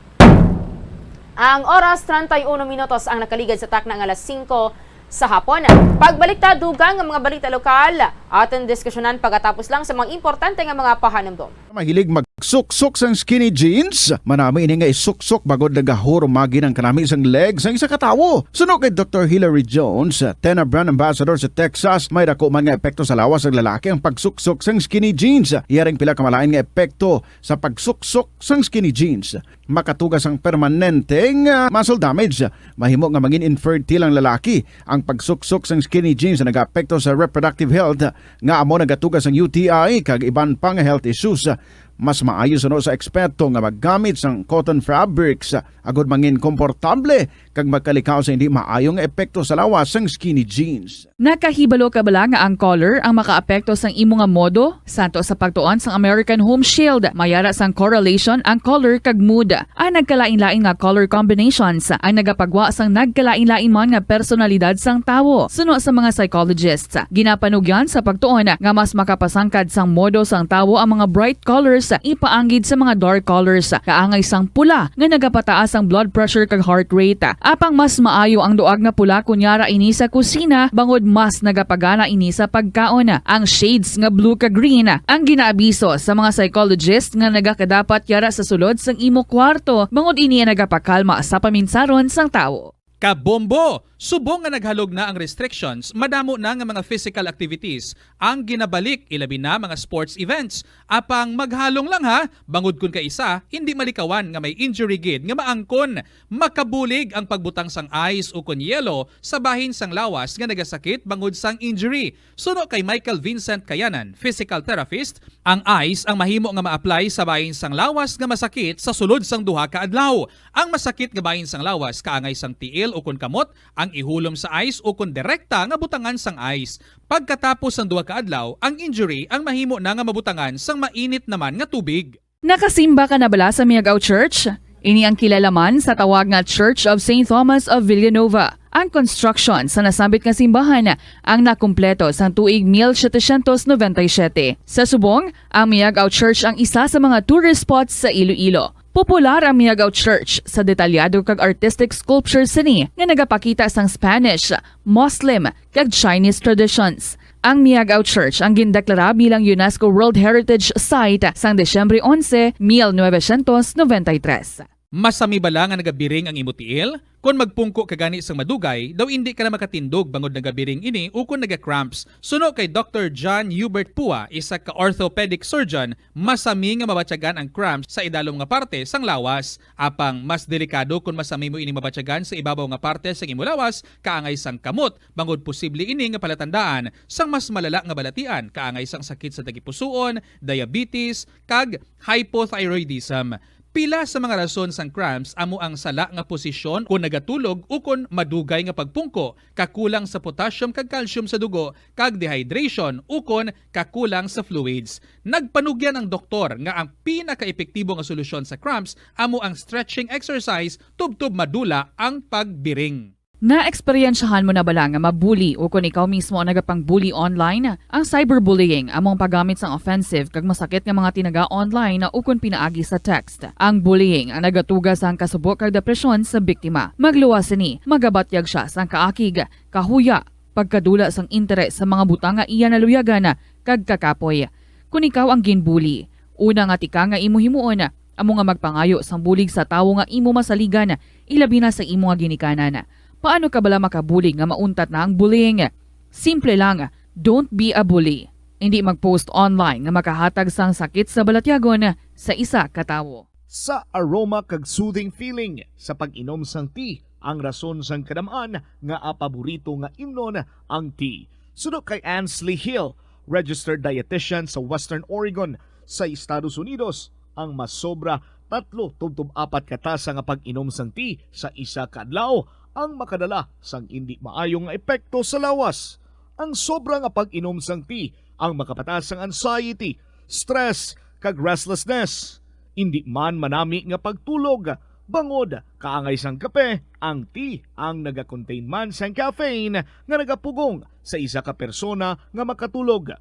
Ang oras, treinta y uno minutos ang nakaligad sa takna nga alas singko sa hapon. Pagbalik ta, dugang nga mga balita lokal, aton diskusyonan pagkatapos lang sa mga importante nga mga pahanumdom. Mahilig magsuksok sang skinny jeans? Manami ini nga isuksok bangod nagahurumagi ang kanami sang leg sang isa ka tawo. Suno kay Doktor Hilary Jones, Tena Brand Ambassador sa Texas, may dako man nga epekto sa lawas sang lalaki ang pagsuksok sang skinny jeans. Iya ring pila ka malain nga epekto sa pagsuksok sang skinny jeans. Makatuga sang permanente nga muscle damage. Mahimo nga mangin infertile ang lalaki. Ang pagsuksok sang skinny jeans nagaapekto sa reproductive health, nga amo nagatuga sang U T I kag iban pa nga health issues. Mas maayo suno sa eksperto nga maggamit sang cotton fabrics agud mangin komportable kag magkalikaw sa hindi maayo nga epekto sa lawas sang skinny jeans. Nakahibalo ka bala nga ang color ang makaapekto sang imo nga modo? Santo sa pagtuon sang American Home Shield, may ara sang correlation ang color kag mood. Ang nagkalain-lain nga color combinations ang nagapagwa sang nagkalain-lain man nga personalidad sang tawo. Suno sa mga psychologists, ginapanugyan sa pagtuon nga mas makapasangkad sang modo sang tawo ang mga bright colors ipaanggid sa mga dark colors, kaangay sang pula nga nagapataas ang blood pressure kag heart rate. Apang mas maayo ang duag nga pula kon yara ini sa kusina, bangod mas nagapagana ini sa pagkaon. Ang shades nga blue kag green ang ginaabiso sa mga psychologist nga nagakadapat yara sa sulod sang imo kwarto, bangod ini ang nagapakalma sa paminsaron sang tawo. Kabombo! Subong nga naghalog na ang restrictions, madamo na nga mga physical activities ang ginabalik, ilabi na mga sports events. Apang maghalong lang ha, bangod kun kaisa, hindi malikawan nga may injury gid nga maangkon. Makabulig ang pagbutang sang ice ukon yelo sa bahin sang lawas nga nagasakit bangod sang injury. Suno kay Michael Vincent Kayanan, physical therapist, ang ice ang mahimo nga ma-apply sa bahin sang lawas nga masakit sa sulod sang duha ka adlaw. Ang masakit nga bahin sang lawas kaangay sang tiil ukon kamot ang ihulom sa ice ukon direkta nga butangan sang ice. Pagkatapos sang duha ka adlaw, ang injury ang mahimo na nga mabutangan sang mainit naman nga tubig. Nakasimba ka na bala sa Miagao Church? Ini ang kilala man sa tawag nga Church of Saint Thomas of Villanova. Ang construction sa nasambit nga simbahan ang nakumpleto sang tuig mil setecientos noventa y siete. Sa subong, ang Miagao Church ang isa sa mga tourist spots sa Iloilo. Popular ang Miagao Church sa detalyado kag artistic sculpture sini nga nagapakita sang Spanish, Muslim, kag Chinese traditions. Ang Miagao Church ang gindeklara bilang UNESCO World Heritage Site sang Disyembre onse, mil novecientos noventa y tres. Masami bala nga nagabiring ang imo tiil? Kon magpungko ka gani sang madugay, daw indi ka na makatindog bangod nagabiring ini ukon naga-cramps. Suno kay Doktor John Hubert Pua, isa ka orthopedic surgeon, masami nga mabatyagan ang cramps sa idalom nga parte sang lawas. Apang mas delikado kon masami mo ini mabatyagan sa ibabaw nga parte sang imo lawas, kaangay sang kamot, bangod posible ini nga palatandaan sang mas malala nga balatian, kaangay sang sakit sa tagipusoon, diabetes, kag hypothyroidism. Pila sa mga rason sang cramps amo ang sala nga posisyon kon nagatulog ukon madugay nga pagpungko, kakulang sa potassium kag calcium sa dugo, kag dehydration ukon kakulang sa fluids. Nagpanugyan ang doktor nga ang pinakaepektibo nga solusyon sa cramps amo ang stretching exercise tubtob madula ang pagbiring. Naeksperyensyahan mo na bala nga mabuli ukon ikaw mismo ang nagapang-bully online? Ang cyberbullying amo ang paggamit sang offensive kag masakit nga mga tinaga online ukon pinaagi sa text. Ang bullying ang nagatuga sang kasubo kag depresyon sa biktima. Magluwas sini, magabatyag sia sang kaakig, kahuya, pagkadula sang interes sa mga butang nga iya naluyagan kag kakapoy. Kon ikaw ang ginbuli, una nga tikang nga imo himuon amo nga magpangayo sang bulig sa tawo nga imo masaligan, ilabi na sa imo nga ginikanan. Paano ka bala makabulig nga mauntat na ang bullying? Simple lang, don't be a bully. Indi mag-post online nga makahatag sang sakit sa balatyagon sa isa ka tawo. Sa aroma kag soothing feeling sa pag-inom sang tea ang rason sang kadam-an nga paborito nga imnon ang tea. Suno kay Ansley Hill, registered dietitian sa Western Oregon sa Estados Unidos, ang masobra tatlo tubtob apat ka tasa nga pag-inom sang tea sa isa ka adlaw ang makadala sang indi maayo nga epekto sa lawas. Ang sobra nga pag-inom sang tea ang makapataas sang anxiety, stress, kag restlessness. Indi man manami nga pagtulog, bangod kaangay sang kape, ang tea ang nagakontain man sang caffeine nga nagapugong sa isa ka persona nga makatulog.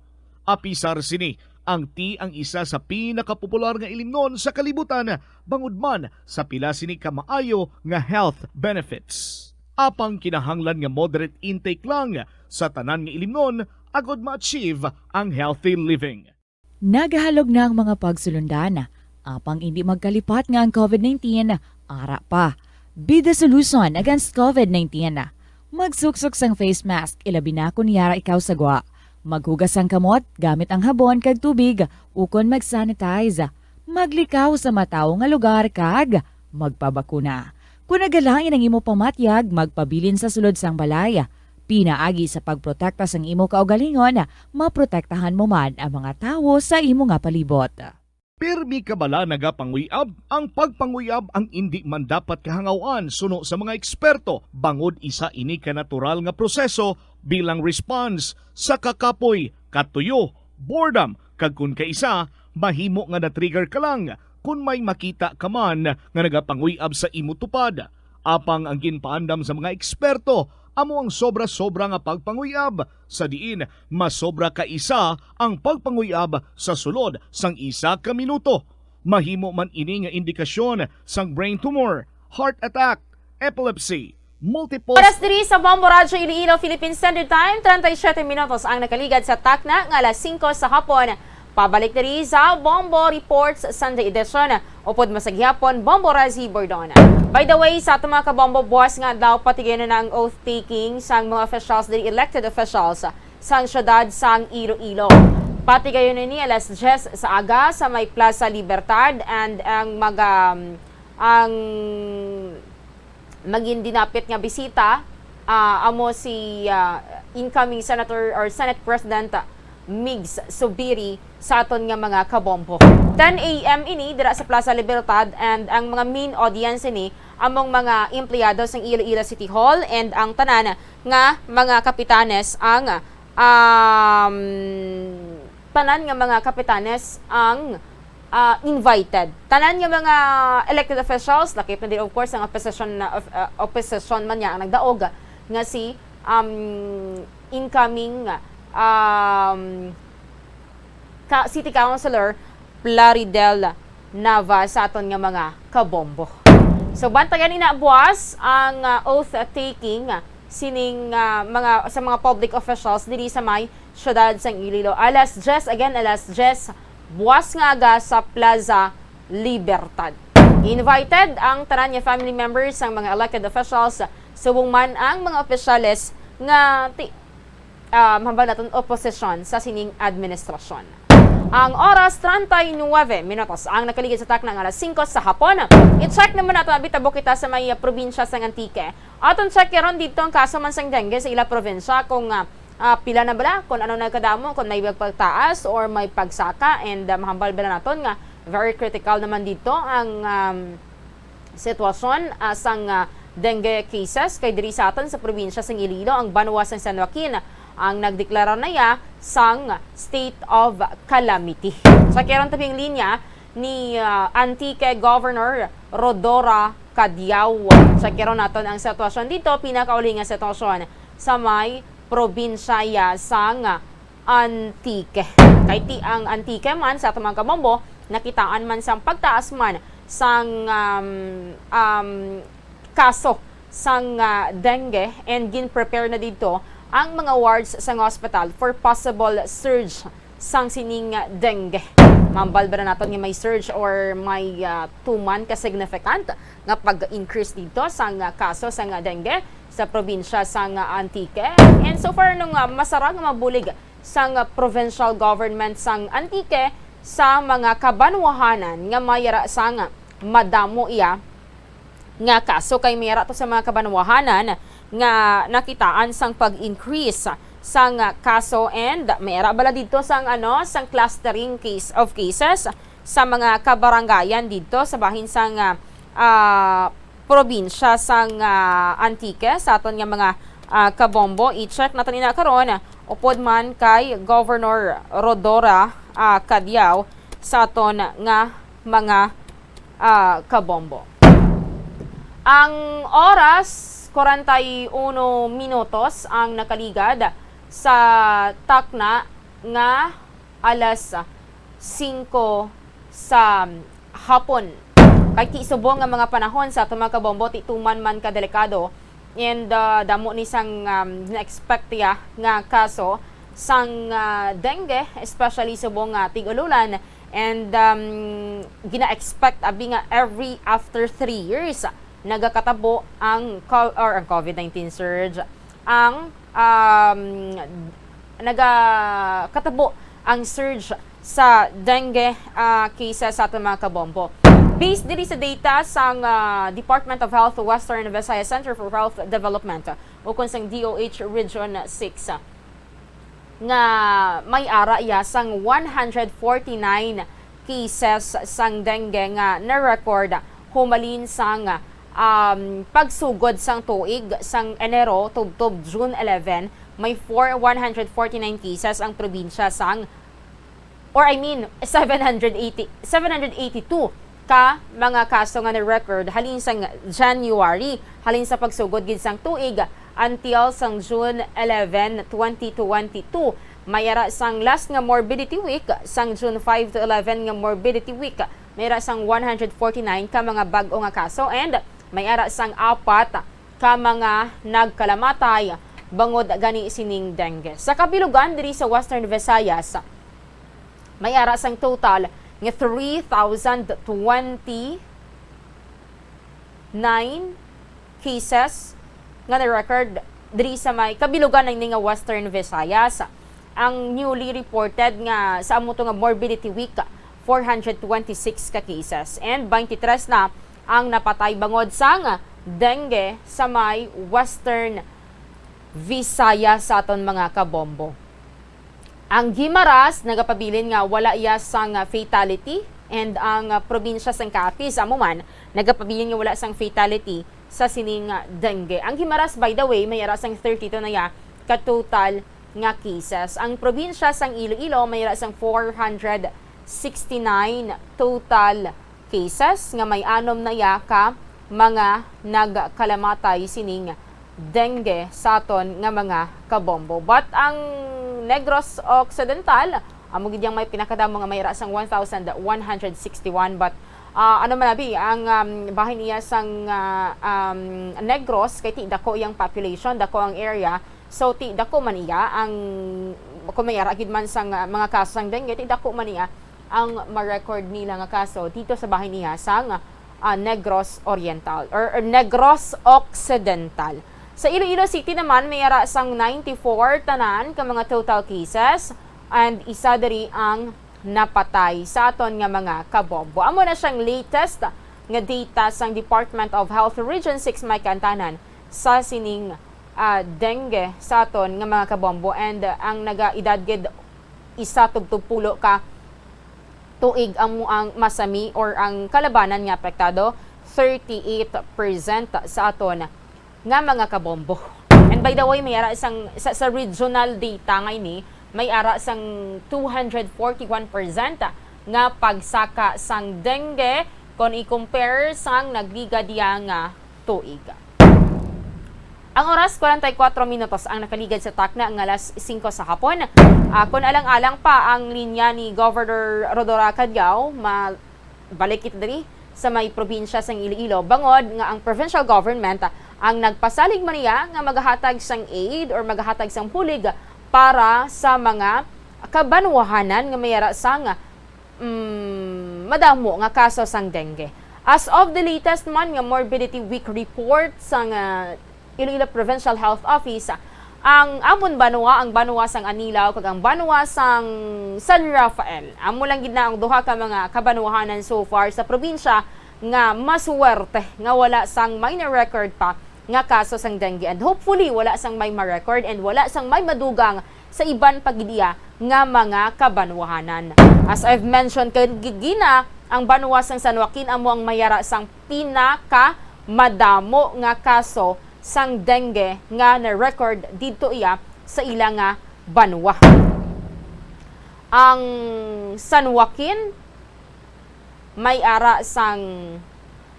Apisar sini, ang tea ang isa sa pinakapopular nga ilimnon sa kalibutan, bangod man sa pila sini ka maayo nga health benefits. Apang kinahanglan nga moderate intake lang sa tanan nga ilimnon agod ma-achieve ang healthy living. Nagahalog na ang mga pagsulundan, apang indi magkalipat nga ang covid nineteen ara pa. Be the solution against covid nineteen. Magsuksok sang face mask, ilabi na kon yara ikaw sa gwa. Maghugas sang kamot gamit ang habon kag tubig, ukon mag-sanitize. Maglikaw sa matawo nga lugar kag magpabakuna. Kon nagalain ang imo pamatyag, magpabilin sa sulod sang balay. Pinaagi sa pagprotekta sang imo kaugalingon, maprotektahan mo man ang mga tawo sa imo nga palibot. Pirmi ka bala nagapanguyab? Ang pagpanguyab ang indi man dapat kahangaw-an suno sa mga eksperto, bangod isa ini ka natural nga proseso bilang response sa kakapoy, katuyo, boredom, kag kon kaisa, mahimo nga na-trigger ka lang kon may makita ka man nga nagapanguyab sa imo tupad. Apang ang ginpaandam sa mga eksperto amo ang sobra-sobra nga pagpanguyab, sa diin masobra ka isa ang pagpanguyab sa sulod sang isa ka minuto. Mahimo man ini nga indikasyon sang brain tumor, heart attack, epilepsy, multiple Oras diri sa Bombo Radyo Iloilo, Philippine Standard Time, treinta y siete minutos ang nakaligad sa takna nga alas singko sa hapon. Pabalik diri sa Bombo Reports Sunday Edition, upod mo sa gihapon, Bombo Razi Bordon. By the way, sa ato mga kabombo, buwas nga adlaw patigayon na ang oath-taking sang mga officials diri, elected officials sang siyudad sang Iloilo. Patigayon ini alas diyes sa aga sa may Plaza Libertad, and ang maga-, ang magin dinapit nga bisita, ah, amo si, ah, incoming Senator or Senate President Migs Zubiri sa aton nga mga kabombo. Ten a m ini dira sa Plaza Libertad, and ang mga main audience ini among mga empleyado sang Iloilo City Hall and ang tanan nga mga kapitanes ang, um, tanan nga mga kapitanes ang, ah, invited. Tanan nga mga elected officials, lakip na din, of course, ang opposition na, of, ah, opposition man niya ang nagdaog nga si, um, incoming, um, ka-, City Councilor Plaridel Nava sa aton nga mga kabombo. So, bantayan ina buwas ang, ah, oath taking sining, ah, mga, sa mga public officials diri sa may siyudad sang Iloilo. Alas diyes, again, alas diyes, buwas nga aga sa Plaza Libertad. Invited ang tanan nga family members sang mga elected officials, subong man ang mga opisyales nga ti-, ah, mahambal naton, oposisyon sa sining administrasyon. Ang oras, treinta y nueve minutos ang nakaligid sa takna nga alas singko sa hapon. I-check naman nato, abi, tabo kita sa may, ah, probinsya sang Antique. Aton check karon dito ang kaso man sang dengue sa ila probinsya, kung, ah, ah, pila na bala, kung ano nagkadamo, kung may pagtaas or may pagsaka, and, ah, mahambal bala naton nga very critical naman dito ang, um, sitwasyon, ah, sang, ah, dengue cases, kay diri sa aton sa probinsya sang Iloilo, ang banwa sang San Joaquin ang nagdeklara na iya sang state of calamity. Sa karon tabing linya ni, ah, Antique Governor Rhodora Cadiao. Check karon naton ang sitwasyon dito, pinakauli nga sitwasyon sa may probinsya ya sang Antique. Kay ti ang Antique man sa aton mga kabombo, nakitaan man sang pagtaas man sang, um, um, kaso sang, ah, dengue, and gin-prepare na didto ang mga wards sang hospital for possible surge sang sining dengue. Mahambal bala naton nga may surge or may, ah, tuman ka significant nga pag-increase didto sang, ah, kaso sang dengue sa probinsya sang Antique. And so far, nung, ah, masara nga mabulig sang provincial government sang Antique sa mga kabanwahanan nga may ara sang madamo iya nga kaso, kay may ara to sa mga kabanwahanan nga nakitaan sang pag-increase sang kaso, and may ara bala didto sang, ano, sang clustering case of cases sa mga kabarangayan didto sa bahin sang, ah, probinsya sang, ah, Antique sa aton nga mga, ah, kabombo. I-check naton ina karon upod man kay Governor Rhodora, ah, Cadiao sa aton nga mga, ah, kabombo. Ang oras, kwarenta y uno minutos ang nakaligad sa takna nga alas singko sa hapon. Kay ti subong nga mga panahon sa aton mga kabombo, ti tuman man ka delikado, and, ah, damo ni sang, um, na-expect ya nga kaso sang, ah, dengue, especially subong nga tig-ululan, and, um, gina-expect abi nga every after three years nagakatabo ang co-, or ang covid nineteen surge, ang, um, nagakatabo ang surge sa dengue, ah, cases sa aton mga kabombo. Based diri sa data sang, ah, Department of Health Western Visayas Center for Health Development, ukon sang D O H Region six, nga may ara iya sang one hundred forty-nine cases sang dengue nga na-record humalin sang, um, pagsugod sang tuig sang Enero tubtob June eleven, may four, one hundred forty-nine cases ang probinsya sang, or I mean, seven hundred eighty, seven hundred eighty-two ka mga kaso nga na-record halin sang January, halin sa pagsugod gid sang tuig, until sang June eleven, twenty twenty-two. May ara sang last nga morbidity week, sang June five to eleven nga morbidity week, may ara sang one hundred forty-nine ka mga bag-o nga kaso, and may ara sang apat ka mga nagkalamatay bangod gani sining dengue. Sa kabilugan diri sa Western Visayas, May ara sang total nga three thousand twenty-nine cases nga na-record diri sa may kabilugan na ini nga Western Visayas. Ang newly reported nga sa amo to nga morbidity week, four hundred twenty-six ka cases, and twenty-three na ang napatay bangod sang dengue sa may Western Visayas sa aton mga kabombo. Ang Guimaras nagapabilin nga wala iya sang fatality, and ang, ah, probinsya sang Capiz amo man nagapabilin nga wala sang fatality sa sining, ah, dengue. Ang Guimaras, by the way, may ara sang thirty-two na iya ka total nga cases. Ang probinsya sang Iloilo may ara sang four hundred sixty-nine total cases nga may anom na iya ka mga nagkalamatay sining dengue sa aton nga mga kabombo. But ang Negros Occidental, amo gid yang may pinakadamo nga may ara sang one thousand one hundred sixty-one. But, ah, ano man abi, ang, um, bahin iya sang, ah, um, Negros, kay ti dako yang population, dako ang area. So, ti dako man iya ang, kung may ara gid man sang, ah, mga kaso sang dengue, ti dako man iya ang ma-record nila nga kaso dito sa bahin iya sang, ah, Negros Oriental or, or Negros Occidental. Sa Iloilo City naman, may ara sang ninety-four tanan ka mga total cases, and isa diri ang napatay sa aton nga mga kabombo. Amo na siyang latest nga data sang Department of Health Region six Mike Antanan sa sining, ah, dengue sa aton nga mga kabombo, and, ah, ang nagaedad gid isa tubtob pulo ka tuig amo ang masami or ang kalabanan nga apektado, thirty-eight percent sa aton nga mga kabombo. And by the way, may ara sang, sa, sa regional data nga ini, may ara sang two hundred forty-one percent nga pagsaka sang dengue kon i-compare sang nagligad iya nga tuig. Ang oras, kwarenta y kuwatro minutos ang nakaligad sa takna nga alas singko sa hapon. Ah, kon alang-alang pa ang linya ni Governor Rhodora Cadiao, ma-, balik kita diri sa may probinsya sang Iloilo, bangod nga ang provincial government ang nagpasalig man niya nga magahatag sang aid or magahatag sang bulig para sa mga kabanwahanan nga may ara sang, mm, madamo nga kaso sang dengue. As of the latest man nga Morbidity Week report sang, ah, Iloilo Provincial Health Office, ang amon banwa, ang banwa sang Anilao, kag ang banwa sang San Rafael. Amo lang gid na ang duha ka mga kabanwahanan so far sa probinsya nga maswerte nga wala sang may na-record pa nga kaso sang dengue. And hopefully, wala sang may ma-record and wala sang may madugang sa iban pa gid iya nga mga kabanwahanan. As I've mentioned kagina, ang banwa sang San Joaquin amo ang may ara sang pinakamadamo nga kaso sang dengue nga na-record didto iya sa ila nga banwa. Ang San Joaquin may ara sang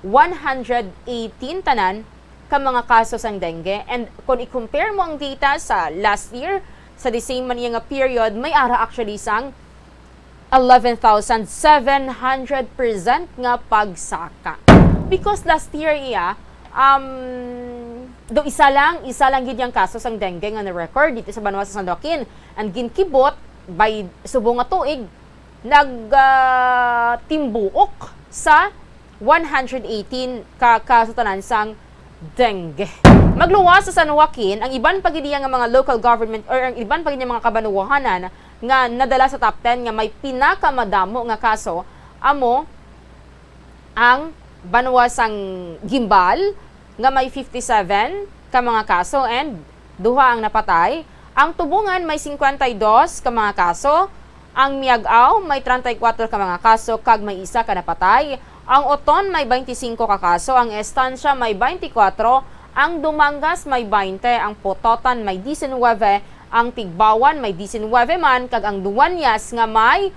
one hundred eighteen tanan ka mga kaso sang dengue. And kung i-compare mo ang data sa last year, sa the same man iya nga period, may ara actually sang eleven thousand seven hundred percent nga pagsaka. Because last year iya, um, do isa lang, isa lang gid yang kaso sang dengue nga na-record dito sa banwa sa San Joaquin. And ginkibot by subong nga tuig, nag, ah, timbuok sa one hundred eighteen ka kaso tanan sang dengue. Magluwas sa San Joaquin ang iban pa gid iya nga mga local government or ang iban pa gid nga mga kabanwahanan nga nadala sa top ten nga may pinakamadamo nga kaso, amo ang banwa sang Guimbal nga may fifty-seven ka mga kaso and duha ang napatay. Ang Tubungan may cincuenta y dos ka mga kaso. Ang Miag-ao may treinta y cuatro ka mga kaso kag may isa ka napatay. Ang Oton may veinticinco ka kaso. Ang Estancia may veinticuatro. Ang Dumangas may baynte. Ang Pototan may diecinueve. Ang Tigbawan may diecinueve man, kag ang Duañas nga may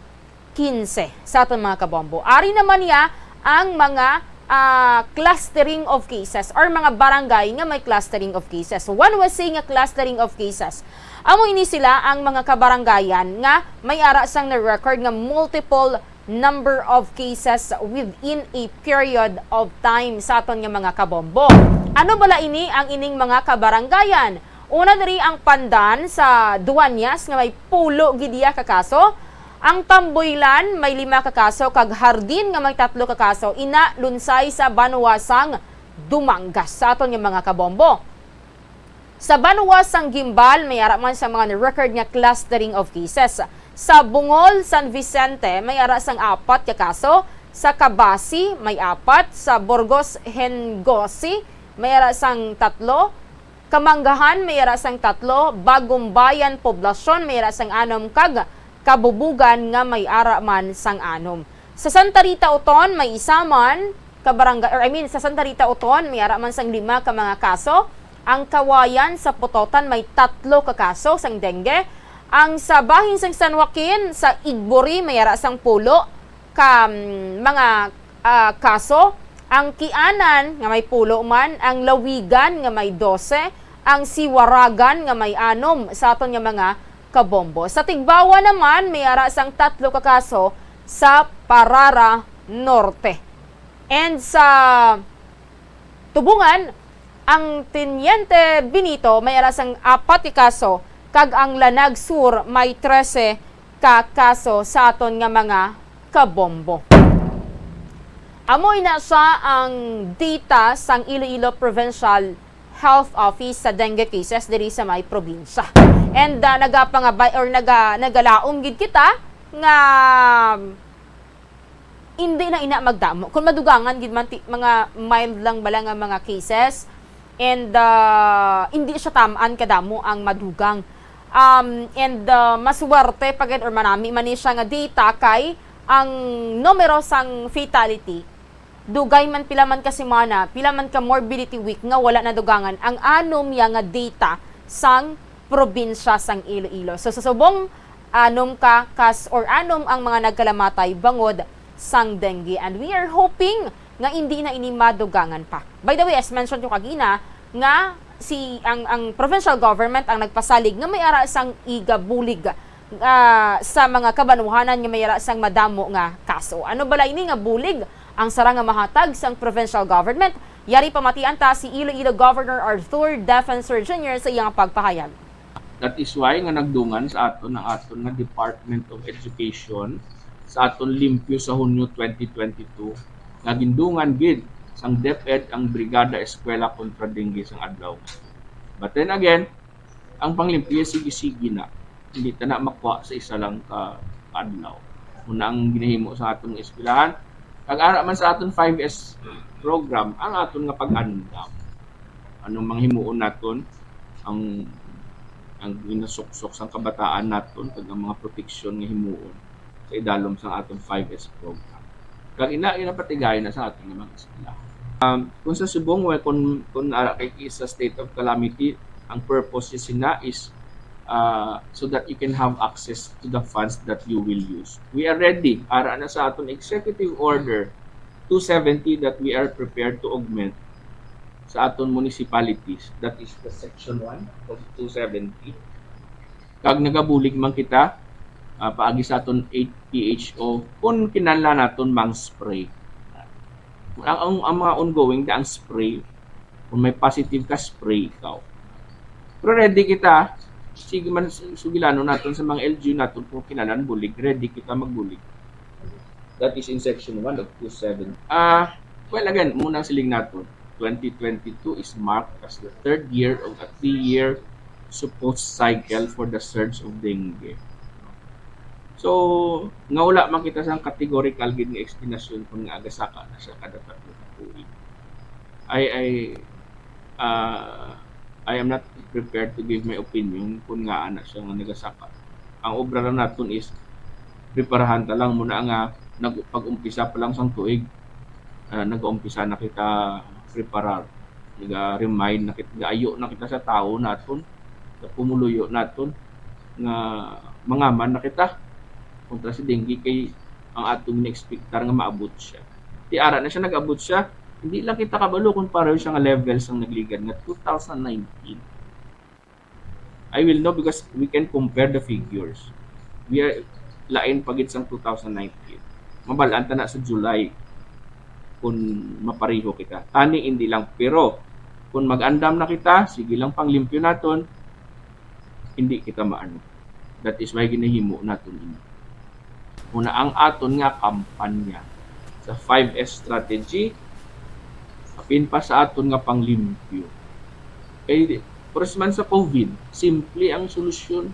quince sa aton mga kabombo. Ari naman niya ang mga, ah, clustering of cases or mga barangay nga may clustering of cases. One was saying nga clustering of cases. Amo ini sila ang mga kabarangayan nga may ara sang na-record nga multiple number of cases within a period of time sa aton nga mga kabombo. Ano bala ini ang ining mga kabarangayan? Una diri ang Pandan sa Duañas nga may pulo gid iya ka kaso. Ang Tamboylan may lima ka kaso kag Hardin nga may tatlo ka kaso, ina lunsay sa banwa sang Dumangas. Sa aton nga mga kabombo, sa banwa sang Guimbal may ara man sang mga record nga clustering of cases. Sa Bungol, San Vicente may ara sang apat ka kaso, sa Cabasi may apat, sa Burgos, Hengosi may ara sang tatlo, Kamanggahan may ara sang tatlo, Bagumbayan Poblacion may ara sang anom, kag Kabubugan nga may ara man sang anom. Sa Santa Rita Oton may isa man ka barangay, or I mean, sa Santa Rita Oton may ara man sang lima ka mga kaso. Ang Kawayan sa Pototan may tatlo ka kaso sang dengue. Ang sa bahin sang San Joaquin, sa Igburi may ara sang pulo ka, mm, mga, ah, kaso. Ang Kianan nga may pulo man, ang Lawigan nga may dose, ang Siwaragan nga may anom, sa aton nga mga kabombo. Sa Tigbauan naman, may ara sang tatlo ka kaso sa Parara Norte. And sa Tubungan, ang Teniente Benito may ara sang apat ka kaso, kag ang Lanag Sur may trese ka kaso, sa aton nga mga kabombo. Amo ina siya ang data sang Iloilo Provincial Health Office sa dengue cases diri sa may probinsya. And, ah, nagapangabay or naga-, nagalaom gid kita nga hindi na ina magdamo. Kung madugangan gid man ti-, mga mild lang bala nga mga cases, and, ah, hindi siya tam-an kadamo ang madugang. Um, and, ah, maswerte pa gid or manami man ni siya nga data kay ang numero sang fatality, dugay man pila man ka semana, pila man ka morbidity week nga wala nadugangan ang anom ya nga data sang probinsya sang Iloilo. So, sa subong anom ka kas-, or anom ang mga nagkalamatay bangod sang dengue. And we are hoping nga hindi na ini madugangan pa. By the way, as mentioned ko kagina, nga si, ang, ang provincial government ang nagpasalig nga may ara sang igabulig, ah, sa mga kabanwahanan nga may ara sang madamo nga kaso. Ano bala ini nga bulig ang sara nga mahatag sang provincial government? Yari pamatian ta si Iloilo Governor Arthur Defensor Junior sa iyang pagpahayag. That is why nga nagdungan sa aton ang aton nga Department of Education sa aton limpyo sa Hunyo twenty twenty-two, nga gindungan gid sang DepEd ang Brigada Eskwela kontra Dengue sang adlaw. But then again, ang panglimpyo sige-sige na. Hindi ta na makuha sa isa lang ka adlaw. Muna ang ginahimo sa aton eskwelahan. Kag ara man sa aton five S program, ang aton nga pag-andam. Anong mga himuon naton? Ang, ang ginasuksok sang kabataan naton, kag ang mga proteksyon nga himuon sa idalom sang aton five S program. Kag ina, ina patigayon na sa aton nga mga eskwela. Um, kung sa subong, well, kung, kung ara kay isa state of calamity, ang purpose niya sina is, uh, so that you can have access to the funds that you will use. We are ready. Ara na sa aton executive order two seventy that we are prepared to augment sa aton municipalities. That is the section one of two seventy. Kag nagabulig man kita, ah, paagi sa aton P H O, kung kinahanglan naton mang spray. Ang, ang, ang mga ongoing da ang spray, kung may positive ka, spray ikaw. Pero ready kita, sige man, su-, sugilanon naton sa mga L G U naton kung kinahanglan bulig, ready kita magbulig. That is in section one of two seven. Ah, well, again, muna ang siling naton, twenty twenty-two is marked as the third year of a three-year supposed cycle for the surge of dengue. So, nga wala man kita sang categorical gid nga explanation kung nga agasaka na siya kada tatlo ka tuig. I, I, ah, I am not prepared to give my opinion kung nga ana siya nga nagasaka. Ang obra lang naton is preparahan ta lang muna nga nag-, pag-umpisa pa lang sang tuig, ah, nag-umpisa na kita preparar. Naga-remind na kita, nagaayo na kita sa tawo naton, sa pumuluyo naton, nga mangaman na kita kontra si dengue kay ang atong gina-expectar nga maabot siya. Ti ara na siya, nag-abot siya, hindi lang kita kabalo kung pareho siya nga level sang nagligad nga two thousand nineteen. I will know because we can compare the figures. We are lain pa gid sang two thousand nineteen. Mabal-an ta na sa July kung mapareho kita. Tani, hindi lang. Pero kung mag-andam na kita, sige lang panglimpyo naton, hindi kita maano. That is why ginahimo naton ini. Una, ang aton nga kampanya sa five S strategy, apin pa sa aton nga panglimpyo. Kay, first man sa COVID, simple ang solusyon,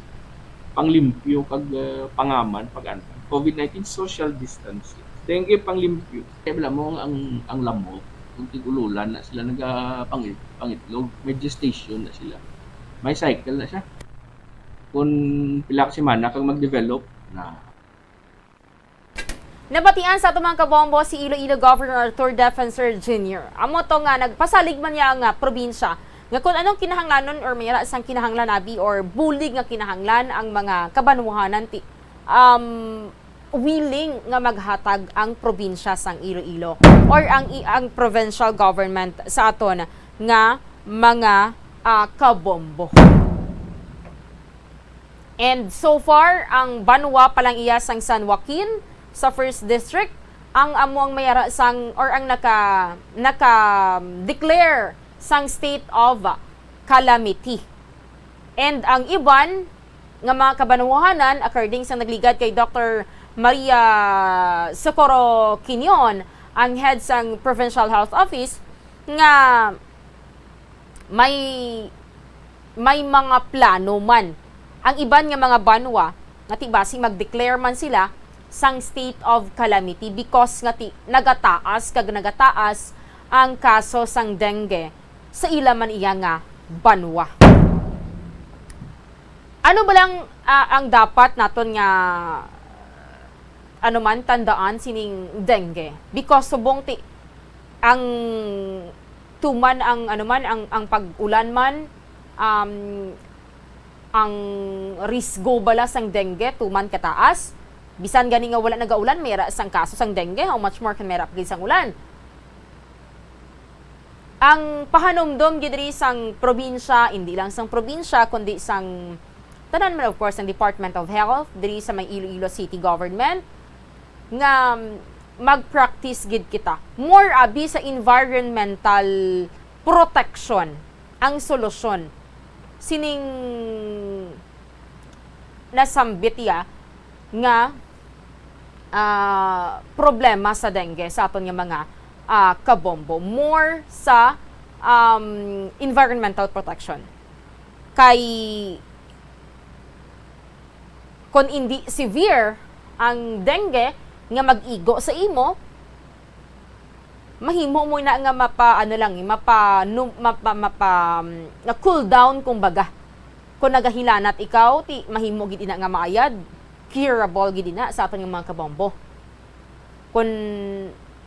panglimpyo kag, ah, pangaman, pag-anam. COVID nineteen, social distancing. Dengue, panglimpyo. Kaya bala mo ang, ang lamok, kung tig-ululan na sila nagapangit-, pangitlog, may gestation na sila. May cycle na siya. Kung pila ka semana kag mag-develop na. Nabatian sa ato mga kabombo si Iloilo Governor Arthur Defensor Junior. Amo to nga nagpasalig man niya nga probinsya nga kung anong kinahanglanon or may ara sang kinahanglan abi or bulig nga kinahanglan ang mga kabanwahanan ti um, willing nga maghatag ang probinsya sang Iloilo or ang i- ang provincial government sa aton nga mga ah, kabombo. And so far, ang banwa pa lang iya sang San Joaquin sa First District ang amo ang may ara sang or ang naka naka-declare sang state of calamity. And ang iban nga mga kabanwahanan, according sa nagligad kay Doctor Maria Socorro Quinion, ang head sang Provincial Health Office, nga may may mga plano man ang iban nga mga banwa nga ti basi mag-declare man sila sang state of calamity because nga ti nagataas kag nagataas ang kaso sang dengue sa ila man iya nga banwa. Ano ba lang ah, ang dapat naton nga ano man tandaan sining dengue? Because subong ti ang tuman ang ano man ang ang pag-ulan man um, ang risgo bala sang dengue tuman kataas. Bisan gani nga wala nagaulan, may ra sang kaso sang dengue, how much more kung may ra pa gid sang ulan. Ang pahanumdom gid diri sang probinsya, hindi lang sang probinsya kundi sang tanan man, of course, ang Department of Health diri sa may Iloilo City Government, nga mag-practice gid kita more abi sa environmental protection ang solusyon sining nasambit iya nga ah, problema sa dengue sa aton nga mga ah, kabombo, more sa um, environmental protection. Kay kung hindi severe ang dengue nga mag-igo sa imo, mahimo mo na nga mapa ano lang, mapa, nu- mapa, mapa um, nga cool down kumbaga. Kung nagahilanat ikaw, ti mahimo gid ina nga maayad, curable gid ina sa aton nga mga kabombo. Kun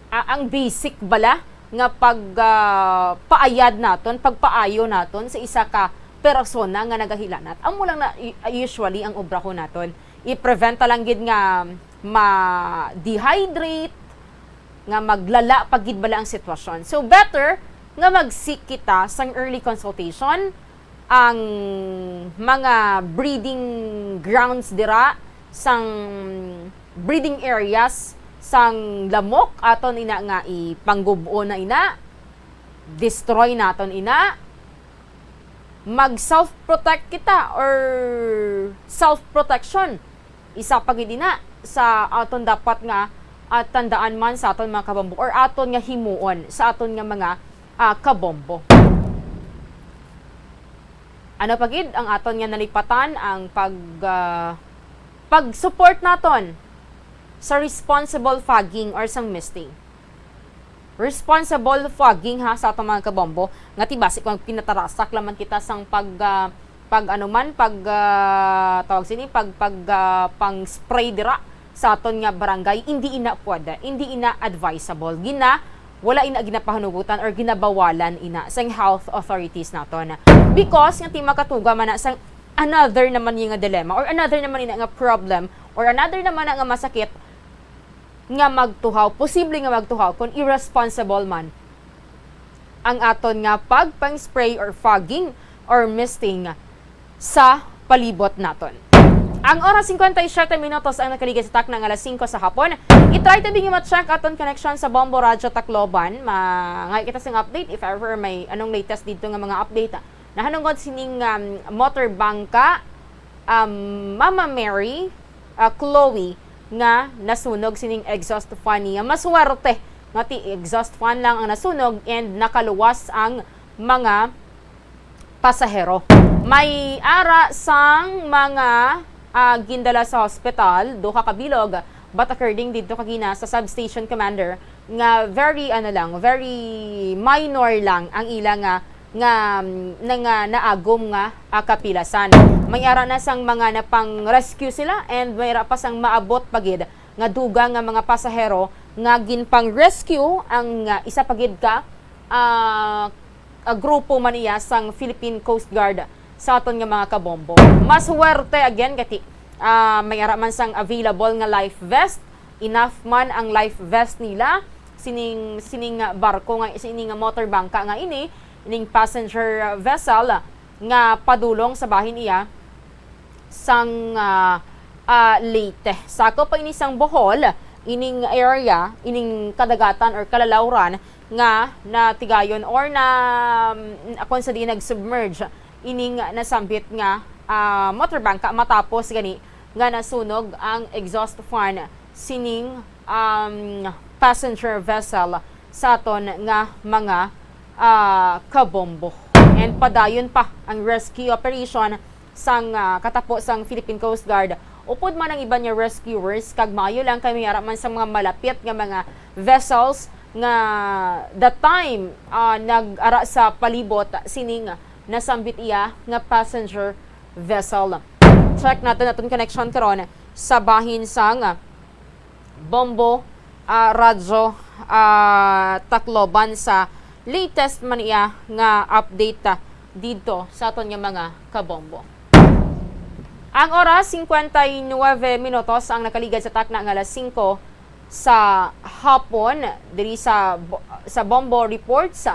a- ang basic bala nga pag ah, paayad naton, pagpaayo naton sa isa ka persona nga nagahilanat, amo lang na u- usually ang obrahon naton. I-prevent ta lang gid nga ma-dehydrate, nga maglala pa gid bala ang sitwasyon. So better nga mag-seek kita sang early consultation, ang mga breeding grounds dira sang breeding areas sang lamok aton ina nga ipanggub-on na ina, destroy naton ina, mag self protect kita or self protection. Isa pa gid ina sa aton dapat nga ah, tandaan man sa aton mga kabombo or aton nga himuon sa aton nga mga ah, kabombo. Ano pa gid ang aton nga nalipatan ang pag ah, pag-support naton sa responsible fogging or sang misting. Responsible fogging ha sa aton mga kabombo nga ti basi kung pinatarasak lamang kita sang pag ah, pag ano man pag ah, tawag sini pag pag ah, pang spray dira sa aton nga barangay, hindi ina pwede, hindi ina advisable. Gina wala ina ginapahanugutan or ginabawalan ina sang health authorities naton. Because nga ti makatuga man na sang another naman niya nga dilemma or another naman ina nga problem or another naman na nga masakit nga magtuhaw, posible nga magtuhaw kung irresponsible man ang aton nga pagpang-spray or fogging or misting sa palibot naton. Ang oras, singkwenta y siyete minutos ang nakaligid sa takna nga alas singko sa hapon. I-try tabi nga ma-check aton connection sa Bombo Radyo Tacloban. Ma-, nga kita sing update if ever may anong latest dito nga mga update. Nahanungod sining um, motor bangka, um, Mama Mary, uh, Chloe, nga nasunog sining exhaust fan niya. Maswerte nga ti exhaust fan lang ang nasunog and nakaluwas ang mga pasahero. May ara sang mga, ah, gindala sa hospital, duha ka bilog, but according didto kagina sa substation commander, nga very, ano lang, very minor lang ang ila nga, nga, mm, na, nga naagom nga, ah, kapilasan. May ara na sang mga napang-rescue sila and may ara pa sang maabot pa gid nga dugang nga mga pasahero nga ginpang-rescue ang, ah, isa pa gid ka, ah, ah, grupo man iya sang Philippine Coast Guard sa aton nga mga kabombo. Maswerte again kay, ah, may ara man sang available nga life vest. Enough man ang life vest nila. Sining, sining, ah, barko nga, sining, ah, motor bangka nga ini, ining passenger, ah, vessel, ah, nga padulong sa bahin iya sang, ah, ah, Leyte. Sakop pa ini sang Bohol, ining area, ining kadagatan or kalalawran nga natigayon or na, mm, kung sa di nag-submerge ining nasambit nga, ah, motor bangka matapos gani nga nasunog ang exhaust fan sining, um, passenger vessel sa aton nga mga, ah, kabombo. And padayon pa ang rescue operation sang, ah, katapo sang Philippine Coast Guard, upod man ang iban nga rescuers, kag maayo lang kay may ara man sa mga malapit nga mga vessels nga that time, ah, nag-ara sa palibot sining nasambit iya nga passenger vessel. Check naton aton connection karon sa bahin sang Bombo, ah, Radyo, ah, Tacloban sa latest man iya nga update, ah, didto sa aton nga mga kabombo. Ang oras, singkwenta y nuwebe minutos ang nakaligad sa takna nga alas singko sa hapon diri sa Bo-, sa Bombo Reports,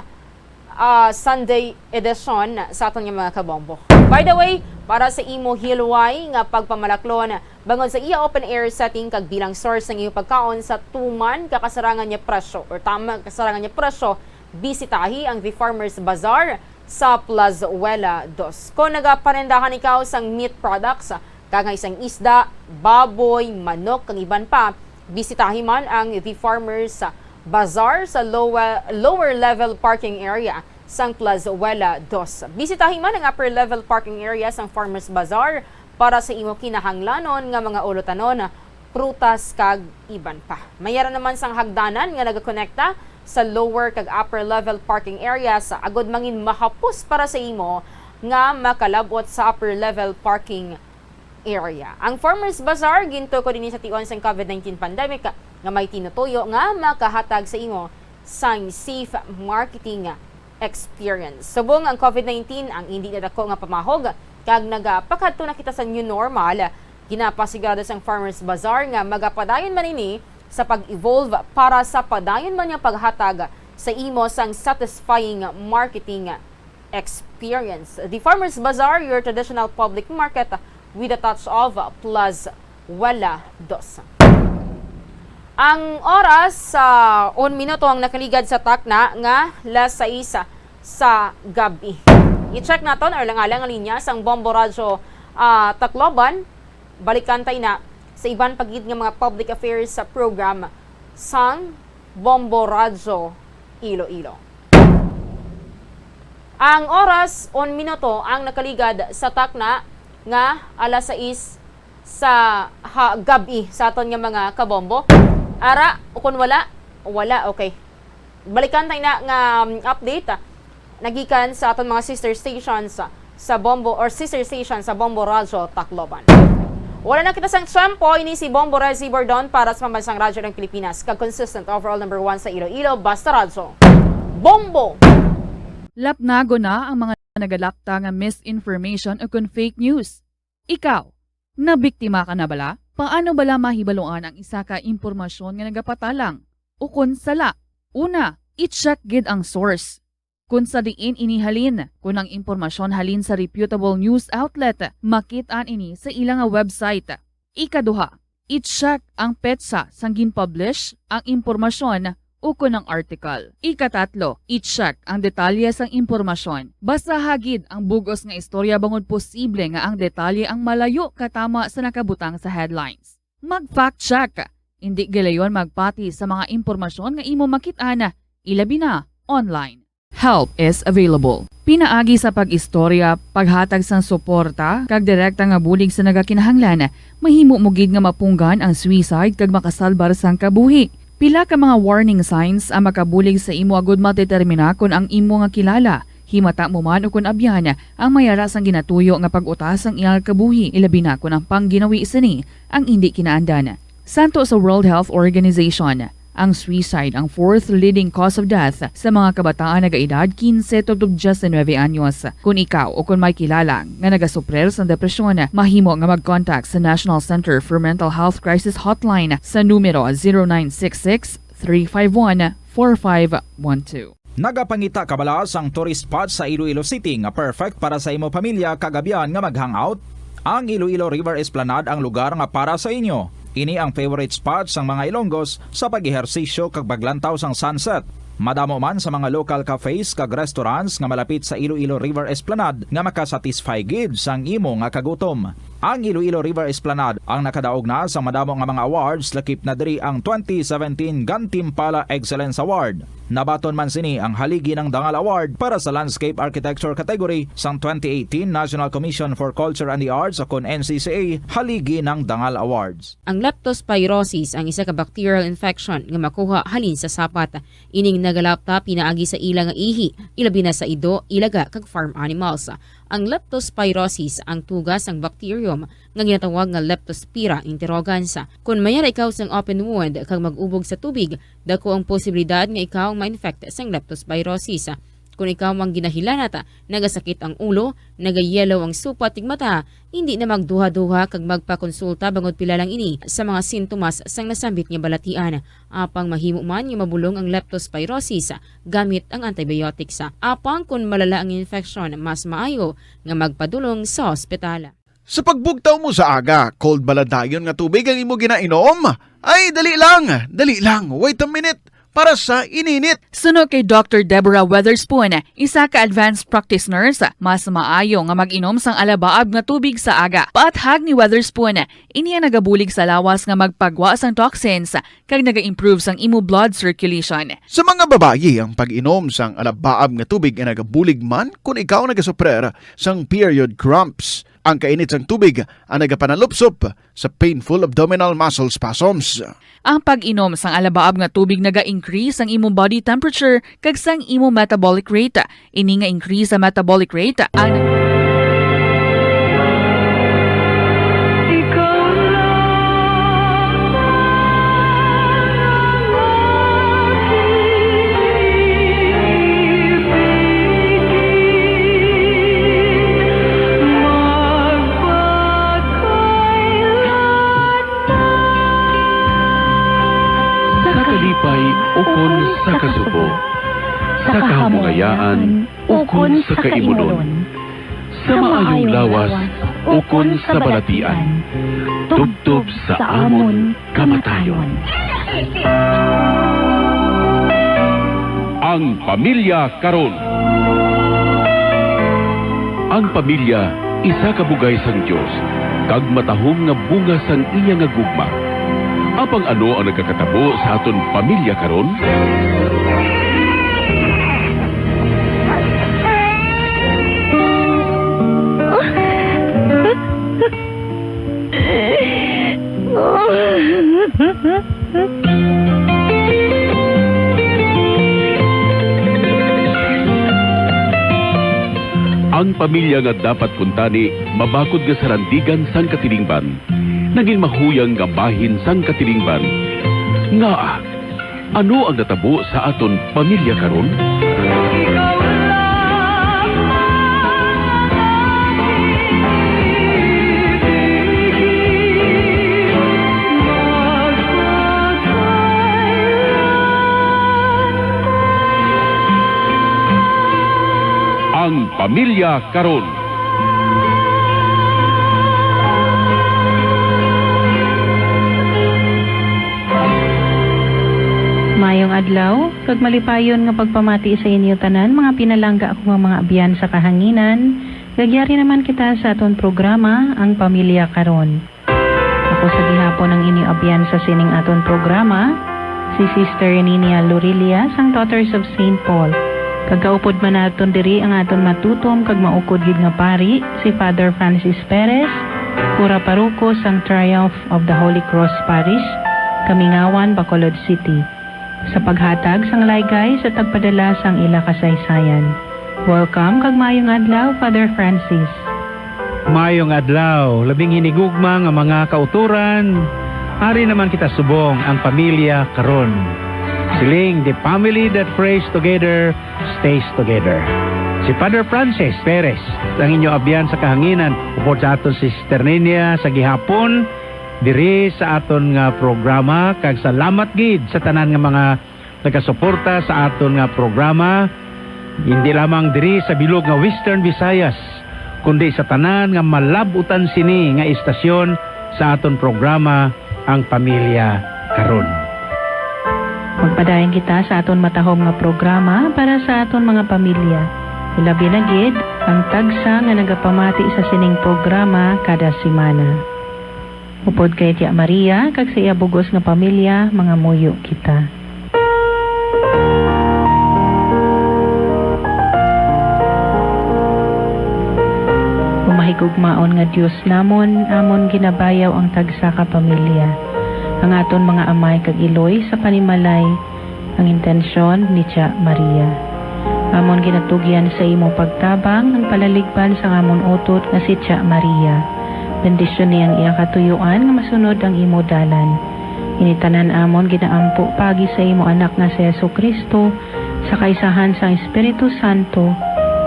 ah, Sunday edition sa aton nga mga kabombo. By the way, para sa imo hilway nga pagpamalaklon bangod sa iya open air setting kag bilang source sang iyong pagkaon sa tuman ka kasarangan nga presyo or tama ka kasarangan nga presyo, bisitahi ang The Farmers Bazaar sa Plazuela dos. Kung nagaparendahan ikaw sang meat products, kagay sang isda, baboy, manok, kag iban pa, bisitahi man ang The Farmers Bazaar sa lower, lower level parking area sang Plazuela dos. Bisitahi man ang upper level parking area sang Farmers Bazaar para sa imo kinahanglanon nga mga ulotanon, prutas, kag iban pa. May ara naman sang hagdanan nga nagakonekta sa lower kag upper level parking areas, agod mangin mahapos para sa imo nga makalab-ot sa upper level parking area. Ang Farmers Bazaar gintukod ini sa tion sang COVID nineteen pandemic nga may tinutuyo nga makahatag sa imo sang safe marketing experience. Subong ang COVID nineteen ang indi na dako nga pamahog kag nagapakadto na kita sa new normal, ginapasigurado sang Farmers Bazaar nga magapadayon man ini sa pag-evolve para sa padayon man nga paghatag sa imo sang satisfying marketing experience. The Farmers Bazaar, your traditional public market with a touch of Plazuela dos. Ang oras sa un minuto ang nakaligad sa takna nga las sais sa gab-i. I-check naton ang alang-alang nga linya sang Bombo Radyo, ah, Tacloban. Balikan ta ina sa iban pa gid nga mga public affairs sa program sang Bombo Radyo Iloilo. Ang oras, un minuto ang nakaligad sa takna nga alas sais sa ha-, gab-i sa aton nga mga kabombo. Ara, o kung wala, wala, okay. Balikan tayo na nga, um, update, ah, nagikan sa aton mga sister stations, ah, sa Bombo or sister station sa Bombo Radyo Tacloban. Wala na kita sang tiyempo, ini si Bombo Reggie Bordon para sa Pambansang Radyo ng Pilipinas, kag consistent overall number one sa Iloilo, Basta Radyo. Bombo! Lapnago na ang mga nagalakta nga misinformation o kon fake news. Ikaw, nabiktima ka na bala? Paano bala mahibaluan ang isa ka impormasyon nga nagapatalang o kon sala? Una, i-check gid ang source. Kon sa diin ini halin, kon ang impormasyon halin sa reputable news outlet, makit-an ini sa ila nga website. Ikaduha, i-check ang petsa sang gin-publish ang impormasyon ukon ang article. Ikatatlo, i-check ang detalye sang impormasyon. Basaha gid ang bug-os nga istorya bangod posible nga ang detalye ang malayo katama sa nakabutang sa headlines. Mag-fact check. Indi gilayon magpati sa mga impormasyon nga imo makit-an, ilabi na online. Help is available. Pinaagi sa pag-istorya, paghatag sang suporta, kag direkta nga bulig sa nagakinahanglan, mahimo mo gid nga mapunggan ang suicide kag makasalbar sang kabuhi. Pila ka mga warning signs ang makabulig sa imo agud madetermina kon ang imo nga kilala, himata mo man o kon abyan, ang may ara sang ginatuyo nga pag-uta sang iyang kabuhi, ilabi na kon ang pangginawi sini ang indi kinaandan. Santo sa World Health Organization, ang suicide ang fourth leading cause of death sa mga kabataan nagaedad quince tubtob diecinuebe anyos. Kon ikaw o kon may kilala nga nagasuprer sang depresyon, mahimo nga mag-contact sa National Center for Mental Health Crisis Hotline sa numero zero nine six six, three five one, four five one two. Nagapangita ka bala sang tourist spot sa Iloilo City nga perfect para sa imo pamilya kag abyan nga mag-hangout? Ang Iloilo River Esplanade ang lugar nga para sa inyo. Ini ang favorite spot sang mga Ilonggos sa pag-ehersisyo kag paglantaw sang sunset. Madamo man sa mga local cafes kag restaurants nga malapit sa Iloilo River Esplanade nga makasatisfy gid sang imo nga kagutom. Ang Iloilo River Esplanade ang nakadaog na sa madamo nga mga awards, lakip na diri ang twenty seventeen Gantimpala Excellence Award. Nabaton man sini ang Haligi ng Dangal Award para sa Landscape Architecture category sang twenty eighteen National Commission for Culture and the Arts, o kon N C C A Haligi ng Dangal Awards. Ang leptospirosis ang isa ka bacterial infection nga makuha halin sa sapat. Ining nagalapta pinaagi sa ila nga ihi, ilabi na sa ido, ilaga, kag farm animals. Ang leptospirosis ang tuga sang bacterium nga ginatawag nga Leptospira interrogans. Kon mayara ikaw sang open wound kag mag-ubog sa tubig, dako ang posibilidad nga ikaw ang ma-infect sang leptospirosis. Kon ikaw ang ginahilanat, nagasakit ang ulo, nagayellow ang supat ning mata, hindi na magduha-duha kag magpakonsulta bangod pila lang ini sa mga sintomas sang nasambit nga balatian. Apang mahimo man nga mabulong ang leptospirosis gamit ang antibiotics. Apang kon malala ang infection, mas maayo nga magpadulong sa ospital. Sa pagbugtaw mo sa aga, cold bala dayon nga tubig ang imo ginainom? Ay, dali lang, dali lang, wait a minute, para sa ininit. Suno kay Doctor Deborah Weatherspoon, isa ka advanced practice nurse, mas maayo nga mag-inom sang alabaab nga tubig sa aga. Paathag ni Weatherspoon, ini ang nagabulig sa lawas nga magpagwa sang toxins kag naga-improve sang imo blood circulation. Sa mga babayi, ang pag-inom sang alabaab nga tubig ay nagabulig man kon ikaw nagasuprer sang period cramps. Ang kainit sang tubig ang nagapanalupsop sa painful abdominal muscle spasms. Ang pag-inom sang alabaab nga tubig naga-increase ang imong body temperature kag sang imong metabolic rate. Ini nga increase sa metabolic rate ang Sa kalipay ukon sa kasubo, sa kahamungayaan ukon sa kaimunon, sa maayong lawas ukon sa balatian, tubtob sa amon kamatayon. Ang pamilya karon. Ang pamilya isa ka bugay sang Dios, kag matahom nga bunga sang iya nga gugma. Apang ano ang nagakatabo sa aton pamilya karon? Ang pamilya nga dapat kuntani mabakod nga sarandigan sang katilingban, nagin mahuyang nga bahin sang katilingban. Ngaa? Ano ang natabo sa aton pamilya karon? Ang pamilya karon. Mayong adlaw, kag malipayon nga pagpamati sa inyo tanan, mga pinalangga ko nga mga abyan sa kahanginan. Gayari naman kita sa aton programa, Ang Pamilya Karon. Sa gihapon ang inyo abyan sa sining aton programa, si Sister Ninia Lorilia sang Daughters of Saint Paul. Kag kaupod man naton diri ang aton matutom kag maukod gid nga pari, si Father Francis Perez, kura paroko sang Triumph of the Holy Cross Parish, Kamingawan, Bacolod City, sa paghatag sang laygay sa tagpadala sang ila kasaysayan. Welcome kag maayong adlaw, Father Francis. Maayong adlaw, labing hinigugma nga mga kautoran. Ari naman kita subong, ang pamilya karon. Siling, "The family that prays together stays together." Si Father Francis Perez, ang inyo abyan sa kahanginan, upod sa aton si Sister Ninia sa gihapon, diri sa aton nga programa, kag salamat gid sa tanan nga mga nagasuporta sa aton nga programa, hindi lamang diri sa bilog nga Western Visayas, kundi sa tanan nga malab-utan sini nga istasyon sa aton programa, Ang Pamilya Karon. Magpadayon kita sa aton matahom nga programa para sa aton mga pamilya, ilabi na gid ang tagsa nga nagapamati sa sining programa kada semana. Upod kay Tia Maria kag sa iya bug-os nga pamilya, mangamuyo kita. O mahigugmaon nga Dios namon, amon ginabayaw ang tagsa ka pamilya, ang aton mga amay kag iloy sa panimalay, ang intensyon ni Tia Maria. Amon ginatugyan sa imo pagtabang ang palaligban sang amon utod nga si Tia Maria. Bendisyoni ang iya katuyuan nga masunod ang imo dalan. Ini tanan amon ginaampo paagi sa imo Anak nga si Jesu-Cristo, sa kaisahan sang Espiritu Santo,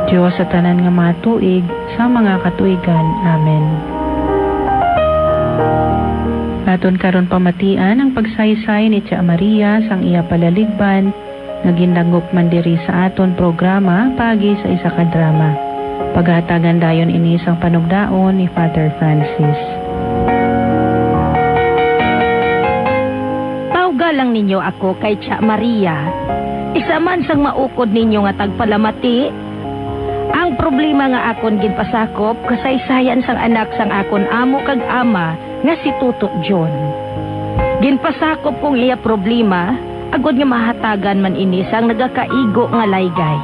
Dios sa tanan nga mga tuig, sa mga katuigan. Amen. Aton karon pamatian ang pagsaysay ni Tia Maria sang iya palaligban nga gindangop man diri sa aton programa paagi sa isa ka drama. Paghatagan dayon ini sang panugdaon ni Father Francis. Tawga lang ninyo ako kay Tia Maria. Isa man sang maukod ninyo nga tagpalamati. Ang problema nga akon ginpasakop kasaysayan sang anak sang akon amo kag ama nga si Tuto John. Ginpasakop kong iya problema agod nga mahatagan man ini sang nagakaigo nga laygay.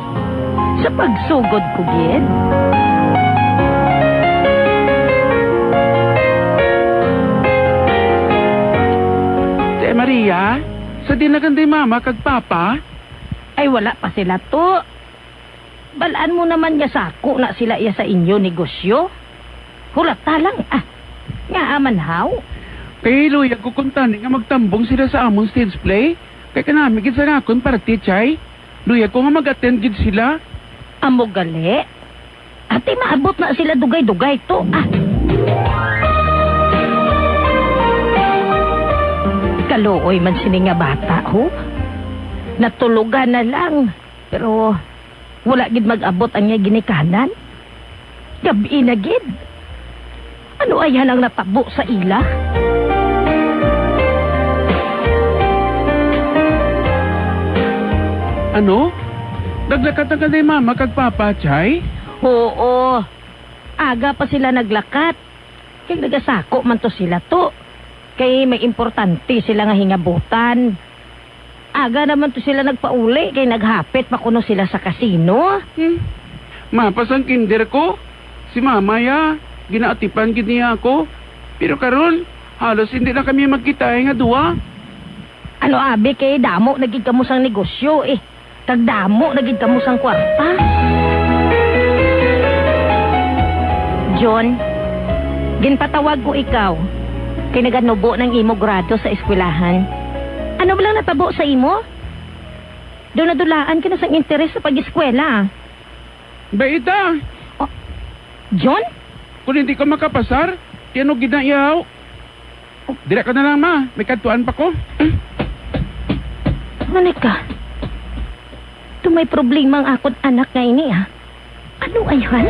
Sa pagsugod ko gid. Te Maria, sa dinagan di mama kag papa? Ay, wala pa sila to. Balaan mo naman nga sako na sila iya sa inyo negosyo. Hulata lang, ah. Nga aman, haw? Kay luyag ko kuntani nga magtambong sila sa amon stage play. Kay kanami gid sa akon parte, Chay. Luyag ko nga mag-attend gid sila. Amo gali? Ati maabot na sila dugay-dugay to, ah. Kaluoy man sini nga bata, ho. Natulugan na lang. Pero wala gid mag-abot ang iya ginikanan. Gab-i na gid. Ano ayhan ang natabo sa ila? Ano? Naglakat na ka ni mama kag papa, Chay? Oo. Aga pa sila naglakat. Kay nagasako man to sila to. Kay may importante sila nga hingabutan. Aga naman to sila nagpauli kay naghapit pa kuno sila sa kasino. Hmm. Mapasang kinder ko. Si mama ya, ginaatipan gid niya ako. Pero karon, halos hindi na kami magkitaay nga duwa. Ano abi kay damo na gid kamo sang negosyo eh. Kag damo na gid kamo sang kwarta. John, ginpatawag ko ikaw kay naganubo nang imo grado sa eskwelahan. Ano ba lang natabo sa imo? Daw nadulaan ka na sang interes sa pag-eskwela. Baita! Oh, John? Kung hindi ka makapasar, tiyanog gid na iyaw. Dira ka na lang, ma. May kadtuan pa ko. Monica, tumay problema ang akon anak nga ini, ah. Ano ayhan?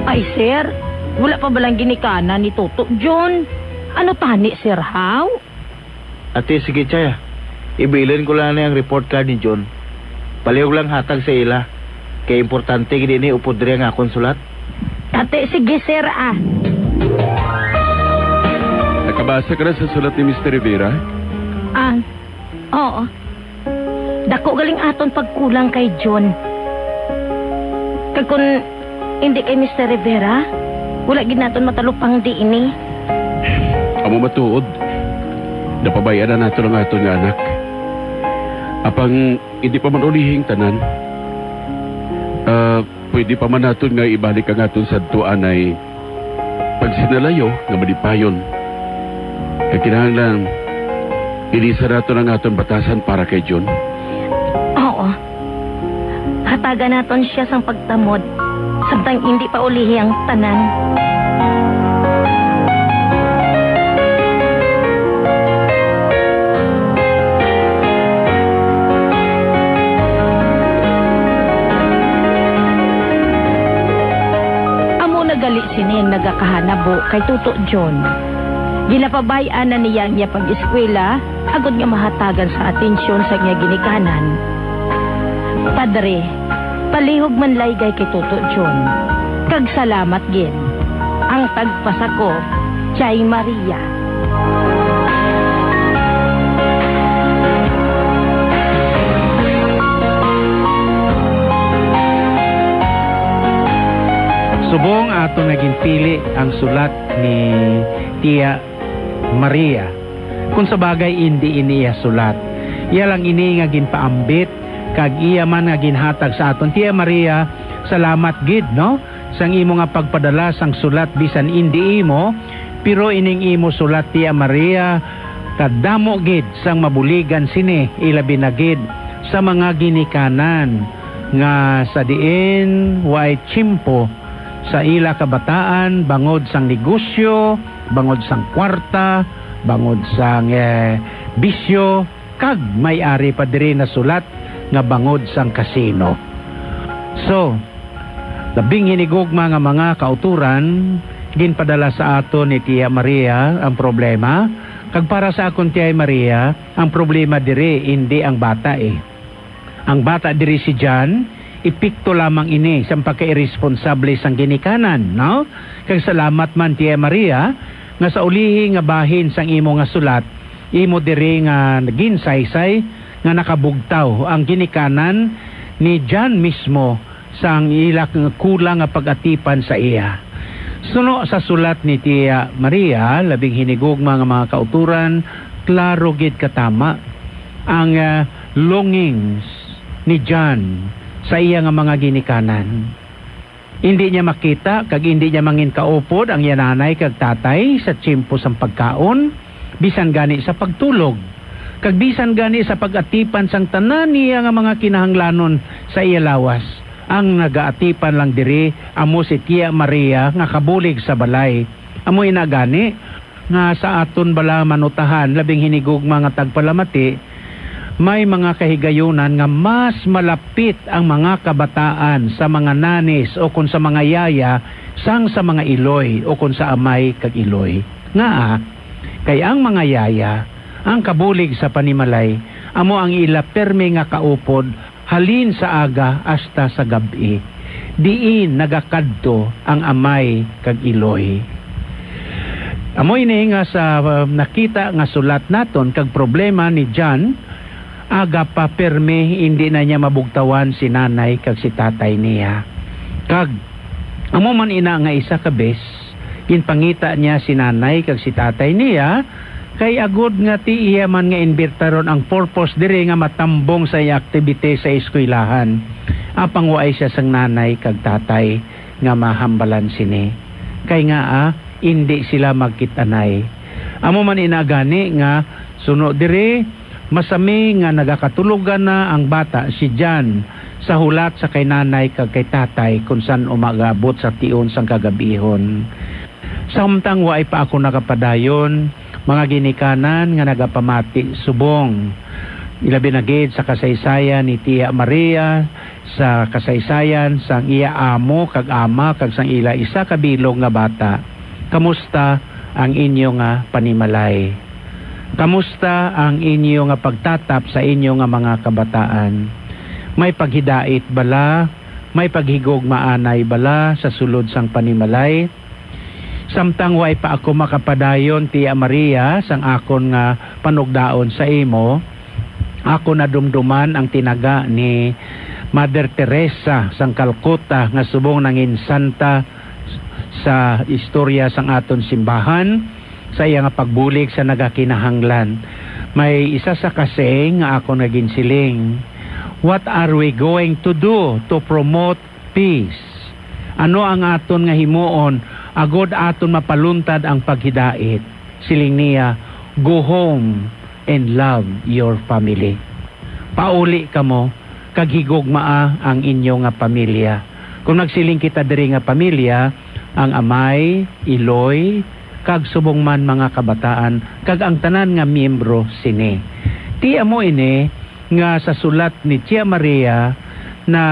Ay, sir, wala pa ba lang ginikanan ni Toto John? Ano tani, sir, haw? Ate, sige, Chay, ah. Ibilin ko lang ni ang report card ni John. Palihog lang hatag sa ila. Kay importante gid ini upod diri ang akon sulat. Ate, sige, sir, ah. Nakabasa ka na sa sulat ni Mister Rivera? Ah, oo. Dako galing aton pagkulang kay John. Kag kun hindi kay Mister Rivera, wala gid naton matalupang diini. Amo matuod. Napabay-an na naton ang aton nga anak. Apang hindi pa man ulihing tanan. Ah, pwede pa man naton nga ibalik ang aton sadtuanay pagsinalayo nga malipayon. Kag kinahanglan, ilisa naton ang aton batasan para kay John. Oo. Hatagan naton siya sang pagtamod, samtang indi pa ulihi ang tanan. Amo na gali sini ang nagakahanabo kay Tuto John. Ginapabay-an na niya ang iya pag-eskwela agod nga mahatagan sa atensyon sa iya ginikanan. Padre, palihog man laygay kay Tuto John, kag salamat gid. Ang tagpasakop, Chay Maria. Subong aton nga ginpili ang sulat ni Tia Maria. Kung sa bagay, indi ini iya sulat. Iya lang ini nga ginpaambit, kag iya man nga ginhatag sa aton. Tia Maria, salamat gid, no? Sang imo nga pagpadala sang sulat bisan indi imo, pero ining imo sulat, Tia Maria, kadamo gid sang mabuligan sini, ilabi na gid sa mga ginikanan nga sa diin way tiyempo sa ila kabataan bangod sang negosyo, bangod sang kwarta, bangod sang, eh, bisyo, kag may ari pa diri nasulat nga bangod sang kasino. So, labing hinigugma nga mga kauturan, ginpadala sa aton ni Tia Maria ang problema, kag para sa akon, Tia Maria, ang problema diri indi ang bata, eh. Ang bata diri si John, epekto lamang ini sang pagkairesponsable sang ginikanan, no? Kag salamat man, Tia Maria, nga sa ulihi nga bahin sang imo nga sulat, imo diri nga ginsaysay nga nakabugtaw ang ginikanan ni John mismo sang ila nga kulang nga pag-atipan sa iya. Suno sa sulat ni Tia Maria, labing hinigugma nga mga kauturan, klaro gid katama ang, ah, longings ni John sa iya nga mga ginikanan. Indi niya makita kag indi niya manginkaupod ang iya nanay kag tatay sa tiyempo sang pagkaon, bisan gani sa pagtulog, kag bisan gani sa pag-atipan sang tanan niya nga mga kinahanglanon sa iya lawas. Ang nagaatipan lang diri amo si Tia Maria nga kabulig sa balay. Amo ina gani, nga sa aton bala manutahan, labing hinigugma nga tagpalamati, may mga kahigayunan nga mas malapit ang mga kabataan sa mga nanis o kon sa mga yaya sang sa mga iloy o kon sa amay kag iloy. Ngaa? Kay ang mga yaya, ang kabulig sa panimalay, amo ang ila pirme nga kaupod halin sa aga hasta sa gab-i, diin nagakadto ang amay kag iloy. Amo ini nga sa, uh, nakita nga sulat naton kag problema ni John, aga pa pirme indi na niya mabugtawan si nanay kag si tatay niya. Kag amo man ina nga isa ka bes, ginpangita niya si nanay kag si tatay niya, kay agod nga ti iya man nga imbitaron ang purpose diri nga matambong sa iya activity sa eskwelahan. Apang waay siya sang nanay kag tatay nga mahambalan sini. Kay ngaa, indi sila magkit-anay. Amo man ina gani nga suno diri, masami nga nagakatulogan na ang bata, si John, sa hulat sa kay nanay kag kay tatay kon san-o mag-abot sa tion sang kagab-ihon. Samtang waay pa ako nakapadayon, mga ginikanan nga nagapamati subong, ilabi na gid sa kasaysayan ni Tia Maria, sa kasaysayan sang iya amo kag ama kag sang ila isa ka bilog nga bata, kamusta ang inyo nga panimalay? Kamusta ang inyo nga pagtatap sa inyo nga mga kabataan? May paghidait bala May paghigugmaanay bala sa sulod sang panimalay? Samtang way pa ako makapadayon, Tia Maria, sang akon nga panugdaon sa imo, ako nadumduman ang tinaga ni Mother Teresa sang Calcutta nga subong nangin santa sa istorya sang aton simbahan sa iya nga pagbulig sa nagakinahanglan. May isa sa kasing nga akon nga ginsiling, "What are we going to do to promote peace? Ano ang aton nga himuon agod aton mapaluntad ang paghidait?" Siling niya, "Go home and love your family." Pauli kamo kag higugmaa ang inyo nga pamilya. Kung nagsiling kita diri nga pamilya, ang amay, iloy, kag subong man mga kabataan, kag ang tanan nga miyembro sini. Ti amo ini nga sa sulat ni Tia Maria na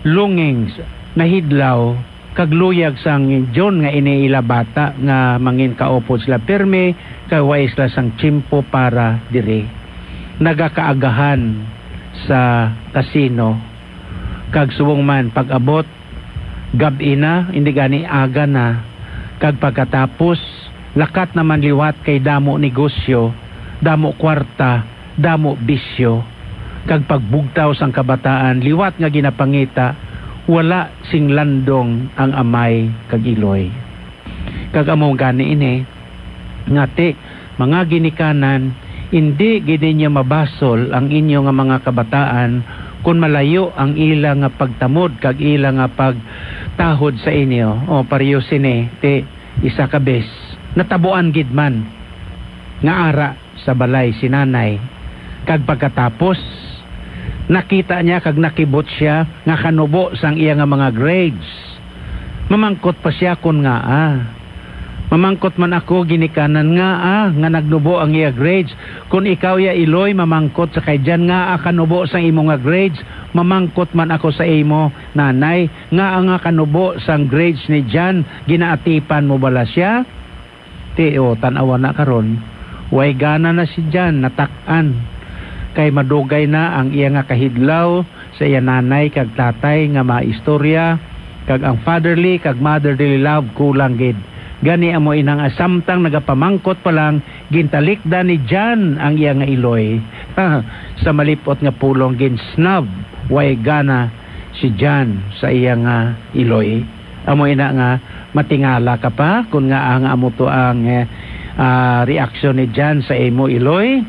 longings, nahidlaw, kag luyag sang John nga ini ila bata nga mangin kaupod sila pirmi kay way sila sang tiyempo para diri. Nagakaagahan sa casino, kag subong man pag-abot, gab-i na, indi gani aga na, kag pagkatapos lakat naman liwat kay damo negosyo, damo kwarta, damo bisyo, kag pagbugtaw sang kabataan liwat nga ginapangita, wala sing landong ang amay kag iloy. Kag amo gani ini, ngati, mga ginikanan, indi gid ninyo mabasol ang inyo nga mga kabataan kon malayo ang ila nga pagtamod kag ila nga pagtahod sa inyo. O, pareho sini, ti, isa ka bes, natabuan gid man nga ara sa balay si nanay. Kag pagkatapos, nakita niya kag nakibot sia nga kanubo sang iya nga mga grades. Mamangkot pa sia kon ngaa. Mamangkot man ako, ginikanan, ngaa nga nagnubo ang iya grades. Kon ikaw ya, Iloy, mamangkot sa kay Jan, ngaa kanubo sang imo nga grades. Mamangkot man ako sa imo, nanay, ngaa nga kanubo sang grades ni Jan, ginaatipan mo bala sia? Ti, o, tan-awa na karon, way gana na si Jan natak-an, kay madugay na ang iya nga kahidlaw sa iya nanay kag tatay nga maistorya, kag ang fatherly kag motherly love kulang gid. Gani amo ina nga samtang nagapamangkot pa lang, gintalikdan ni Jan ang iya nga iloy. Sa malip-ot nga pulong, gin-snub, way gana si Jan sa iya nga iloy. Amo ina nga matingala ka pa kon ngaa nga amo to ang, eh, ah, reaksyon ni Jan sa imo iloy.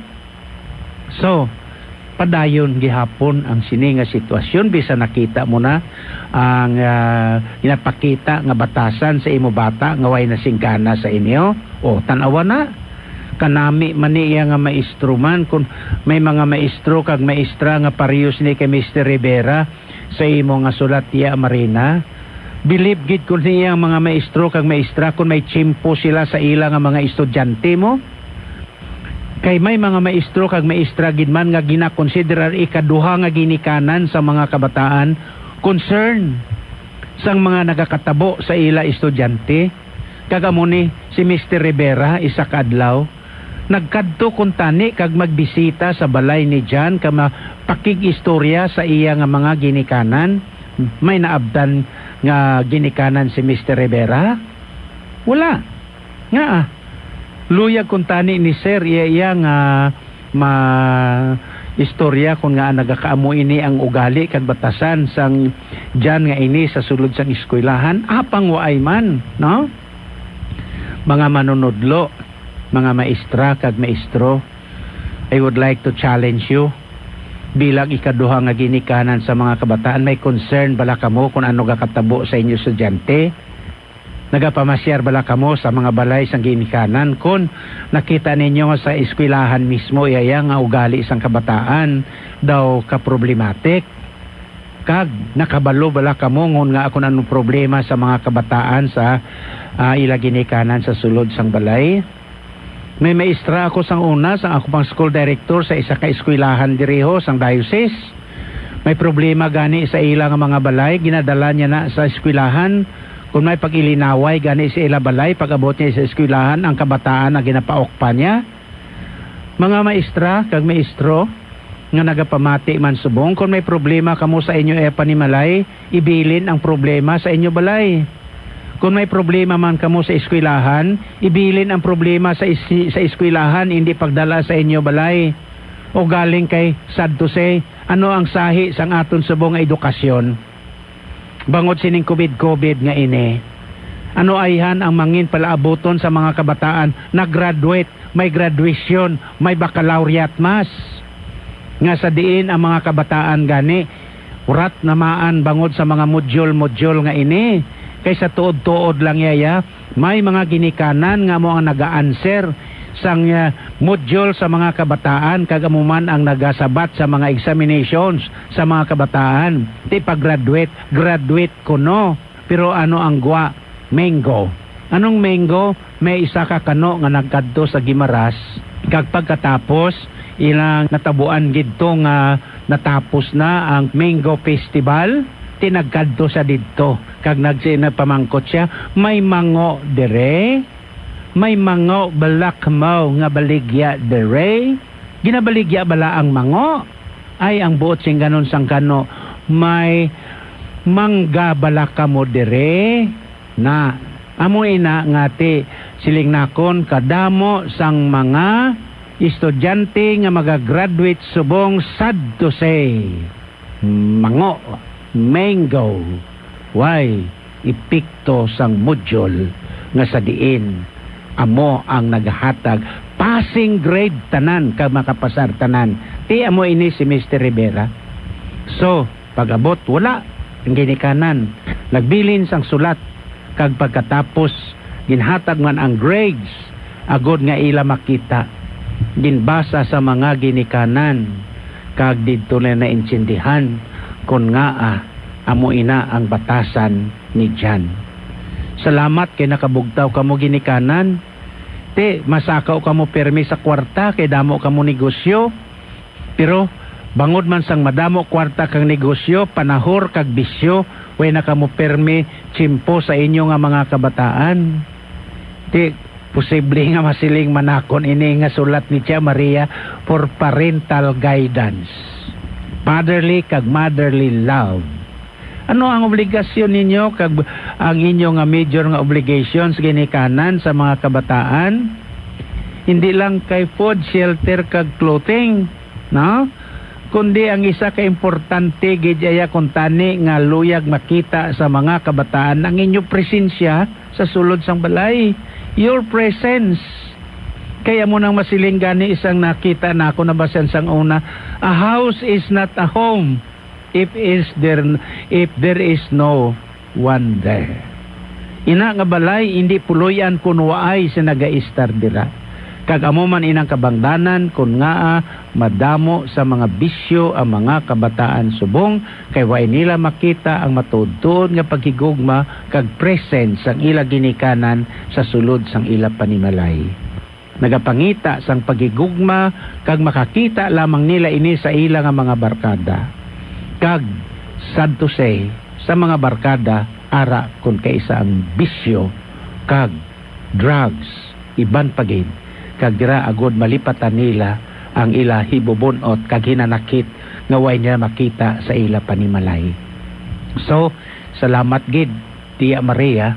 So, padayon gihapon ang sini nga sitwasyon, bisan nakita mo na ang, ah, ginapakita nga batasan sa imo bata nga way na sing gana sa inyo. O, tan-awa na. Kanami man ni iya nga maestro man, kon may mga maestro kag maestra nga parehas ni kay Mister Rivera, sa imo nga sulat, Tia Marina. Bilib gid ko niya ang mga maestro kag maestra kon may tiyempo sila sa ila nga mga estudyante mo. Kay may mga maestro kag maestra gid man nga ginakonsiderar ikaduha nga ginikanan sa mga kabataan, concern sang mga nagakatabo sa ila estudyante. Kag amo ni si Mister Rivera, isa ka adlaw, nagkadto kuntani kag magbisita sa balay ni Jan kag mapakig-istorya sa iya nga mga ginikanan. May naabtan nga ginikanan si Mister Rivera? Wala. Ngaa? Luyag kuntani ni Sir iya, iya nga ma-istorya kon ngaa nagakaamo ini ang ugali kag batasan sang Jan nga ini sa sulod sang eskwelahan, apang waay man, no? Mga manunodlo, mga maestra kag maestro, I would like to challenge you. Bilang ikaduha nga ginikanan sa mga kabataan, may concern bala kamo kon ano gakatabo sa inyo estudyante? Nagapamasyar bala kamo sa mga balay sang ginikanan kon nakita ninyo nga sa eskwelahan mismo iya nga ugali sang kabataan daw ka problematic? Kag nakabalo bala kamo ngon nga kon anong problema sa mga kabataan sa, ah, ila ginikanan sa sulod sang balay? May maestra ako sang una, sang ako pang school director sa isa ka eskwelahan diriho sang diocese. May problema gani sa ila nga mga balay, ginadala niya na sa eskwelahan. Kung may pag-ilinaway gani sa ila balay, pag-abot niya sa eskwelahan, ang kabataan ang ginapaok pa niya. Mga maestra kag maestro, nga nagapamati man subong, kon may problema kamo sa inyo, eh, panimalay, ibilin ang problema sa inyo balay. Kon may problema man kamo sa eskwelahan, ibilin ang problema sa isi-, sa eskwelahan, hindi pagdala sa inyo balay. O galing kay, sad to say, ano ang sahi sang aton subong nga edukasyon? Bangod sining covid covid nga ini, ano ayhan ang mangin palaabuton sa mga kabataan? Nag-graduate, may graduation, may baccalaureate mas. Nga sa diin ang mga kabataan gani, urat namaan bangod sa mga module-module nga ini. Kay sa tuod-tuod lang yaya, may mga ginikanan nga amo ang naga-answer sang, ah, module sa mga kabataan, kag amo man ang nagasabat sa mga examinations sa mga kabataan. Ti pag-graduate, graduate kuno. Pero ano ang gwa? Mango. Anong mango? May isa ka kano nga nagkadto sa Guimaras, kag pagkatapos, ilang natabuan gid to nga natapos na ang Mango Festival, ti nagkadto siya didto, kag nagsi-, nagpamangkot siya, "May mango dire? May mango bala kamo nga baligya dire? Ginabaligya bala ang mango?" Ay, ang buot singganon sang kano, "May mangga bala kamo dire?" Na, amo ina nga ti, siling nakon, kadamo sang mga estudyante nga magagraduate subong, sad to say, mango, mango, way epekto sang module nga sa diin amo ang nagahatag passing grade tanan kag makapasar tanan. Ti amo ini si Mister Rivera. So, pag-abot, wala ang ginikanan. Nagbilin sang sulat, kag pagkatapos, ginhatag man ang grades agod nga ila makita. Ginbasa sa mga ginikanan, kag didto na naintindihan kon ngaa amo ina ang batasan ni John. Salamat kay nakabugtaw kamo ginikanan. Ti, masakaw kamo pirmi sa kwarta kay damo kamo negosyo. Pero bangod man sang madamo kwarta kang negosyo, panahor kag bisyo, way na kamo pirmi tiyempo sa inyo nga mga kabataan. Ti, posible nga masiling man nakon ini nga sulat ni Tia Maria for parental guidance, fatherly kag motherly love. Ano ang obligasyon ninyo kag ang inyo nga major nga obligations ginikanan sa mga kabataan? Hindi lang kay food, shelter, kag clothing, no? Kundi ang isa ka importante gid aya kuntani nga luyag makita sa mga kabataan ang inyo presensya sa sulod sang balay. Your presence. Kay amo nang masiling gani isang nakita nako, nabasyan sang una, "A house is not a home if is there, if there is no one there." Ina nga balay indi puloy-an kon waay sa nagaistar dira. Kag amo man inang kabangdanan kon ngaa madamo sa mga bisyo ang mga kabataan subong kay way nila makita ang matuod-tuod nga paghigugma kag presence sang ila ginikanan sa sulod sang ila panimalay. Nagapangita sang paghigugma kag makakita lamang nila ini sa ila nga mga barkada. Kag, sad to say, sa mga barkada, ara kon kaisa ang bisyo kag drugs, iban pa gid, kag dira agud malipatan nila ang ila hibubun-ot kag hinanakit nga way nila makita sa ila panimalay. So, salamat gid, Tia Maria,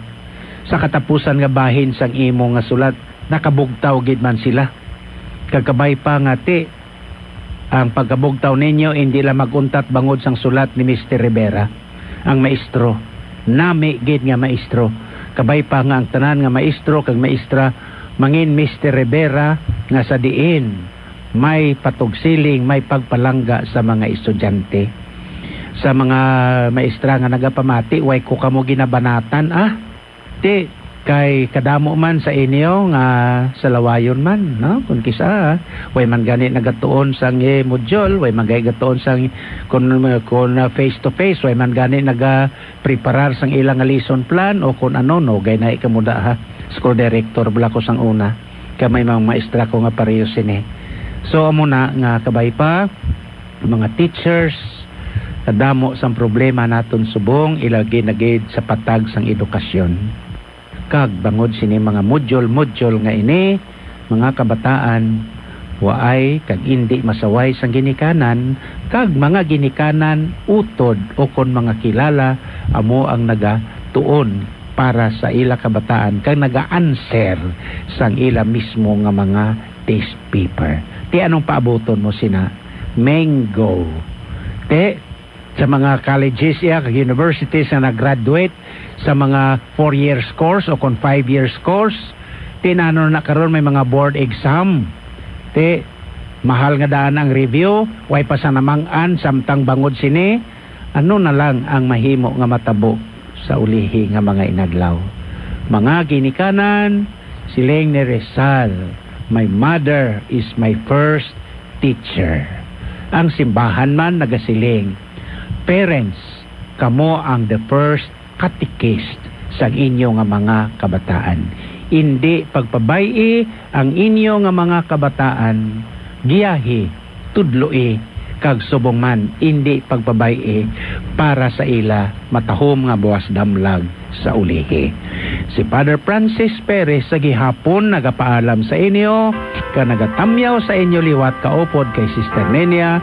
sa katapusan nga bahin sang imo nga sulat. Nakabugtaw gid man sila. Kag kabay pa nga ti, ang pagkabugtaw ninyo indi lang mag-untat bangod sang sulat ni Mister Rivera, ang maestro. Nami gid nga maestro. Kabay pa nga ang tanan nga maestro kag maestra mangin Mister Rivera, nga sa diin may patugsiling, may pagpalangga sa mga estudyante. Sa mga maestra nga nagapamati, way ko kamo ginabanatan, ah. Ti, kay kadamo man sa inyo nga salawayon man, no? Kung kisa, way man gani nagatuon sang, eh, module, way man gani gatuon sang, kun, kun, ah, face to face, way man gani naga-preparar sang ila nga lesson plan o kun ano, no? Gay na ikamuda, ha? School director bala ko sang una. Kay may mga maestra ko nga pareho sini. So, amo na nga kabay pa, mga teachers, kadamo sang problema naton subong, ilagi na gid sa patag sang edukasyon. Kag bangod sini mga module-module nga ini, mga kabataan, Waay kag indi masaway sang ginikanan, kag mga ginikanan, utod, ukon mga kilala, amo ang nagatuon para sa ila kabataan kag naga-answer sang ila mismo nga mga test paper. Ti, anong paabuton mo sina? Mango. Ti, sa mga colleges iya kag universities nga nag-graduate sa mga four years course o kon five years course, ti nano na karon may mga board exam. Ti, mahal nga daan ang review, way pa sa namang-an samtang bangod sini, ano na lang ang mahimo nga matabo sa ulihi nga mga inadlaw? Mga ginikanan, siling ni Rizal, "My mother is my first teacher." Ang simbahan man nagasiling, "Parents, kamo ang the first catechist sa inyo nga mga kabataan. Indi pagpabay-i ang inyo nga mga kabataan, giyahi, tudloi, kag subong man indi pagpabay-i para sa ila matahom nga buwas damlag sa ulihi." Si Father Francis Perez sa gihapon nagapaalam sa inyo, kag nagatamyaw sa inyo liwat kaupod kay Sister Nenia,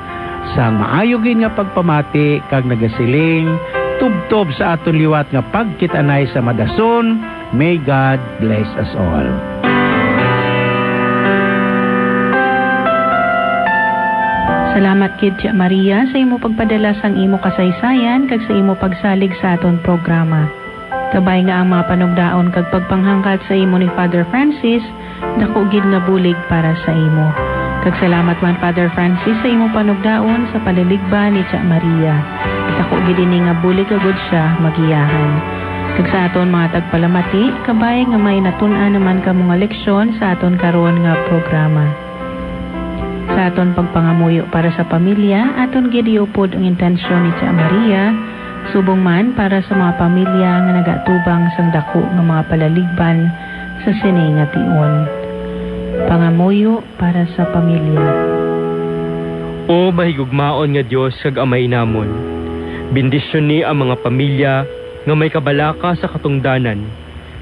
sang maayo gid nga pagpamati, kag nagasiling, tubtob sa aton liwat nga pagkit-anay sa madason, may God bless us all. Salamat gid, Tia Maria, sa imo pagpadala sang imo kasaysayan kag sa imo pagsalig sa aton programa. Kabay nga ang mga panugdaon kag pagpanghangkat sa imo ni Father Francis, dako gid nga bulig para sa imo. Kag salamat man, Father Francis, sa imo panugdaon sa palaligban ni Tia Maria. Dako gid ini nga bulig agud sia magiyahan. Kag sa aton mga tagpalamati, kabay nga may natun-an naman kamo nga leksyon sa aton karon nga programa. Sa aton pagpangamuyo para sa pamilya, aton gid iupod ang intensyon ni Tia Maria, subong man para sa mga pamilya nga nagatubang sang dako nga mga palaligban sa sini nga tion. Pangamuyo para sa pamilya. O mahigugmaon nga Dios kag Amay namon, bendisyoni ang mga pamilya nga may kabalaka sa katungdanan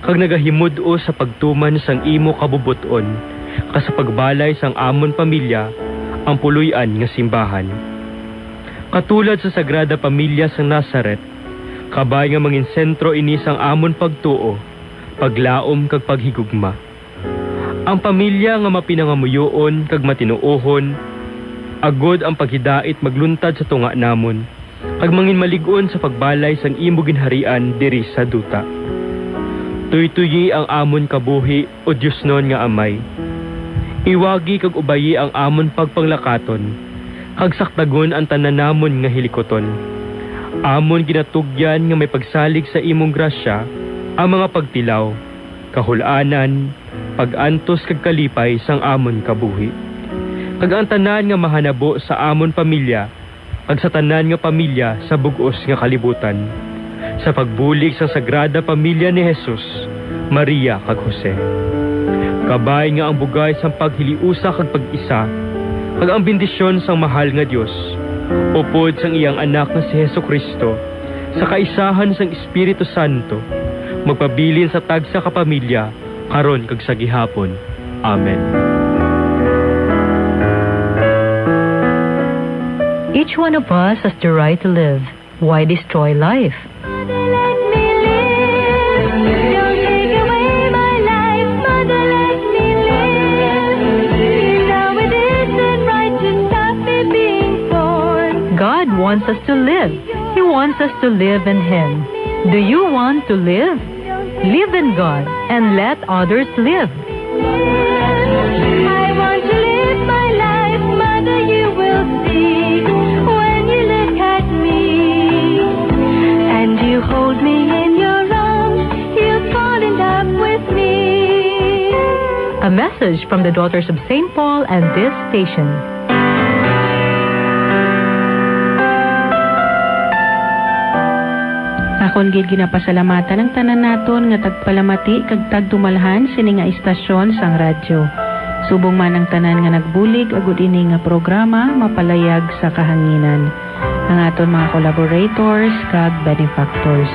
kag nagahimud-os sa pagtuman sang imo kabubot-on, kag sa pagbalay sang amon pamilya, ang puloy-an nga simbahan. Katulad sa Sagrada Pamilya sang Nazaret, kabay nga mangin sentro ini sang amon pagtuo, paglaom, kag paghigugma. Ang pamilya nga mapinangamuyoon kag matinuohon, agod ang paghidait magluntad sa tunga namon, kag manginmalig-on sa pagbalay sang imo ginharian diri sa duta. Tuytoyi ang amon kabuhi, O Diosnon nga Amay. Iwagi kag ubayi ang amon pagpanglakaton, kag sakdagon ang tanan namon nga hilikuton. Amon ginatugyan nga may pagsalig sa imong grasya ang mga pagtilaw, kahul-anan, pag-antos kag kalipay sang amon kabuhi, kag ang tanan nga mahanabo sa amon pamilya kag sa tanan nga pamilya sa bug-os nga kalibutan, sa pagbulig sang Sagrada Pamilya ni Jesus, Maria, kag Jose. Kabay nga ang bugay sang paghiliusa kag pag-isa, kag ang bendisyon sang mahal nga Dios, upod sang iyang Anak nga si Jesu-Cristo, sa kaisahan sang Espiritu Santo, magpabilin sa tagsa ka pamilya, karon kag sa gihapon. Amen. Each one of us has the right to live. Why destroy life? Mother, let me live. Don't take away my life. Mother, let me live. Now it isn't right to stop me being born. God wants us to live. He wants us to live in Him. Do you want to live? Live in God and let others live. I want to live my life, Mother, you will see when you look at me. And you hold me in your arms, you fall in love with me. A message from the Daughters of Saint Paul and this station. Akon gid ginapasalamatan ang tanan naton nga tagpalamati kag tagdumalhan sini nga istasyon sang radyo. Subong man ang tanan nga nagbulig agud ini nga programa mapalayag sa kahanginan. Ang aton mga collaborators kag benefactors.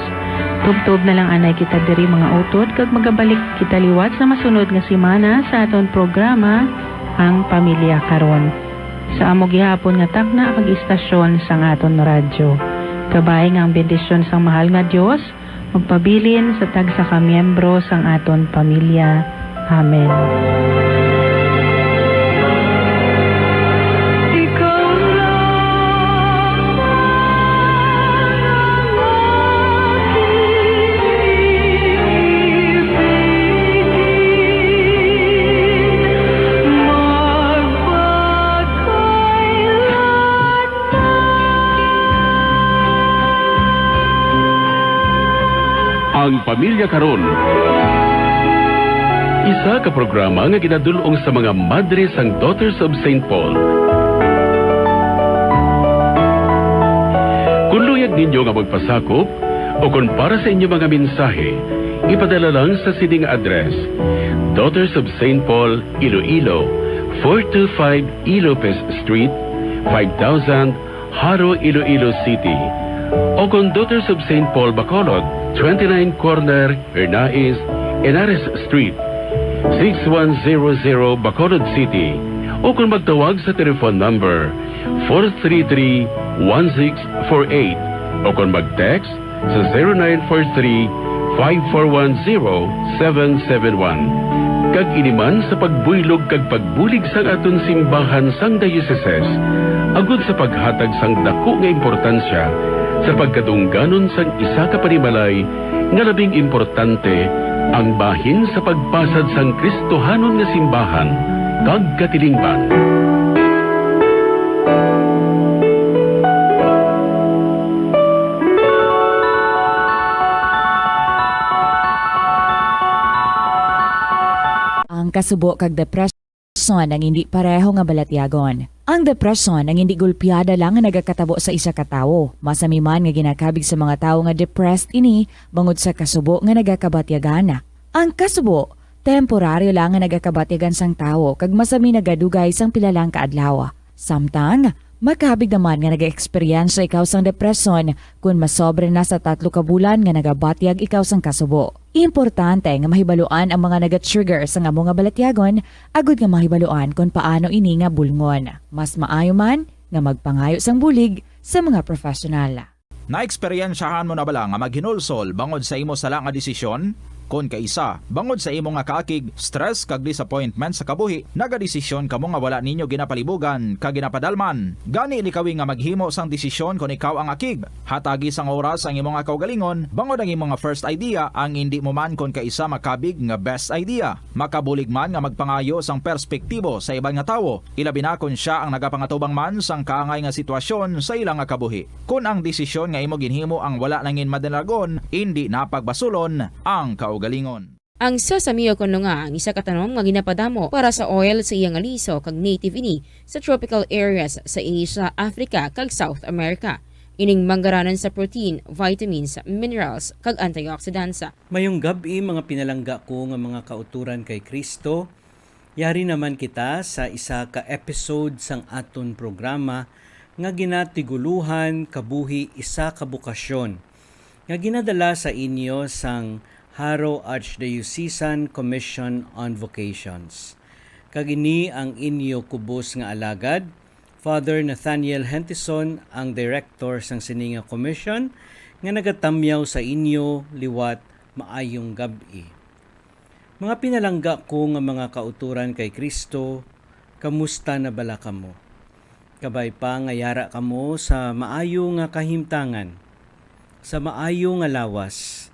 Tubtob na lang anay kita diri, mga utod, kag magabalik kita liwat sa masunod nga semana sa aton programa, Ang pamilya karon. Sa amo gihapon nga tagna kag istasyon sang aton radyo, kabay nga ang bendisyon sang mahal nga Dios magpabilin sa tagsa ka miyembro sang aton pamilya. Amen. Ang Pamilya Karon, isa ka programa nga ginadul-ong sa mga madre sang Daughters of Saint Paul. Kung luyag ninyo nga magpasakop o kung para sa inyo mga mensahe, ipadala lang sa sining address: Daughters of Saint Paul, Iloilo, four two five Ilopez Street, five thousand, Jaro, Iloilo City, o kon Daughters of Saint Paul Bacolod, twenty-nine Corner Hernaiz, Henares Street, six one zero zero, Bacolod City, o kon magtawag sa telephone number four three three, one six four eight, o kon mag-text sa zero nine four three, five four one zero, seven seven one. Kag ini man sa pagbuylog kag pagbulig sang aton simbahan sang dioceses, agud sa paghatag sang daku nga importansya sa pagkadungganon sang isa ka panimalay nga labing importante, ang bahin sa pagpasad sang Kristohanon nga simbahan kag katilingban. Ang kasubo kag depresyon ang indi pareho nga balatyagon. Ang depresyon ang indi gulpiada lang nga nagakatabo sa isa ka tawo. Masami man nga ginakabig sa mga tawo nga depressed ini bangod sa kasubo nga nagakabatyagan. Ang kasubo, temporaryo lang nga nagakabatyagan sang tawo kag masami nagadugay sang pila lang ka adlaw. Samtang, makabig naman nga nag-eksperyensya ikaw sang depresyon kon masobra na sa tatlo ka bulan nga nagabatyag ikaw sang kasubo. Importante nga mahibaluan ang mga naga-trigger sang amo nga balatyagon agud nga mahibaluan kon paano ini nga bulngon. Mas maayo man nga magpangayo sang bulig sa mga professional. Naeksperyensyahan mo na bala nga maghinulsol bangod sa imo sala nga desisyon? Kon kaisa, bangod sa imo nga kaakig, stress, kag disappointment sa kabuhi, nagadesisyon kamo nga wala ninyo ginapalibugan kag ginapadalman. Gani, likawi nga maghimo sang desisyon kon ikaw ang akig. Hatagi sang oras ang imo nga kaugalingon, bangod ang imo nga first idea ang indi mo man kon kaisa makabig nga best idea. Makabulig man nga magpangayo sang perspektibo sa iban nga tawo, ilabi na kon sia ang nagapangatubang man sang kaangay nga sitwasyon sa ila nga kabuhi. Kon ang desisyon nga imo ginhimo ang wala nangin madalagon, indi na pagbasulon ang kaugalingon. Ang sesamio, kuno nga ang isa ka tanom nga ginapadamo para sa oil sa iya nga liso kag native ini sa tropical areas sa Asia, Africa, kag South America. Ining manggaranan sa protein, vitamins, minerals, kag antioxidants. Mayong gab-i, mga pinalangga ko nga mga kauturan kay Kristo. Yari naman kita sa isa ka episode sang aton programa nga ginatiguluhan Kabuhi, Isa ka Bokasyon, nga ginadala sa inyo sang Jaro Archdiocesan Commission on Vocations. Kag ini ang inyo kubos nga alagad, Father Nathaniel Hentison, ang direktor sang sini nga commission, nga nagatamyaw sa inyo liwat. Maayong gab-i. Mga pinalangga ko nga mga kauturan kay Kristo, kamusta na bala kamo? Kabay pa nga yara kamo sa maayo nga kahimtangan, sa maayo nga lawas,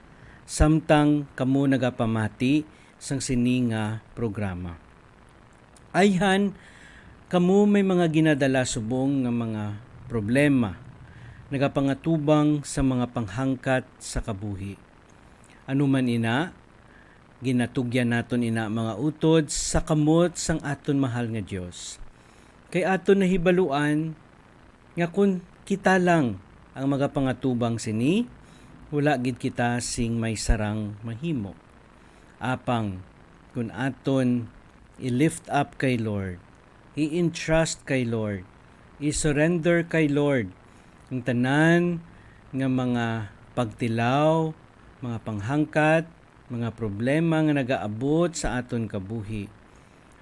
samtang kamo nagapamati sang sini nga programa. Ayhan, kamo may mga ginadala subong nga mga problema, nagapangatubang sa mga panghangkat sa kabuhi. Ano man ina, ginatugyan naton ina mga utod sa kamot sang aton mahal nga Dios. Kay aton nahibaluan nga kon kita lang ang magapangatubang sini, wala gid kita sing may sarang mahimo. Apang kon aton i-lift up kay Lord, i-entrust kay Lord, i-surrender kay Lord ang tanan nga mga pagtilaw, mga panghangkat, mga problema nga nagaabot sa aton kabuhi.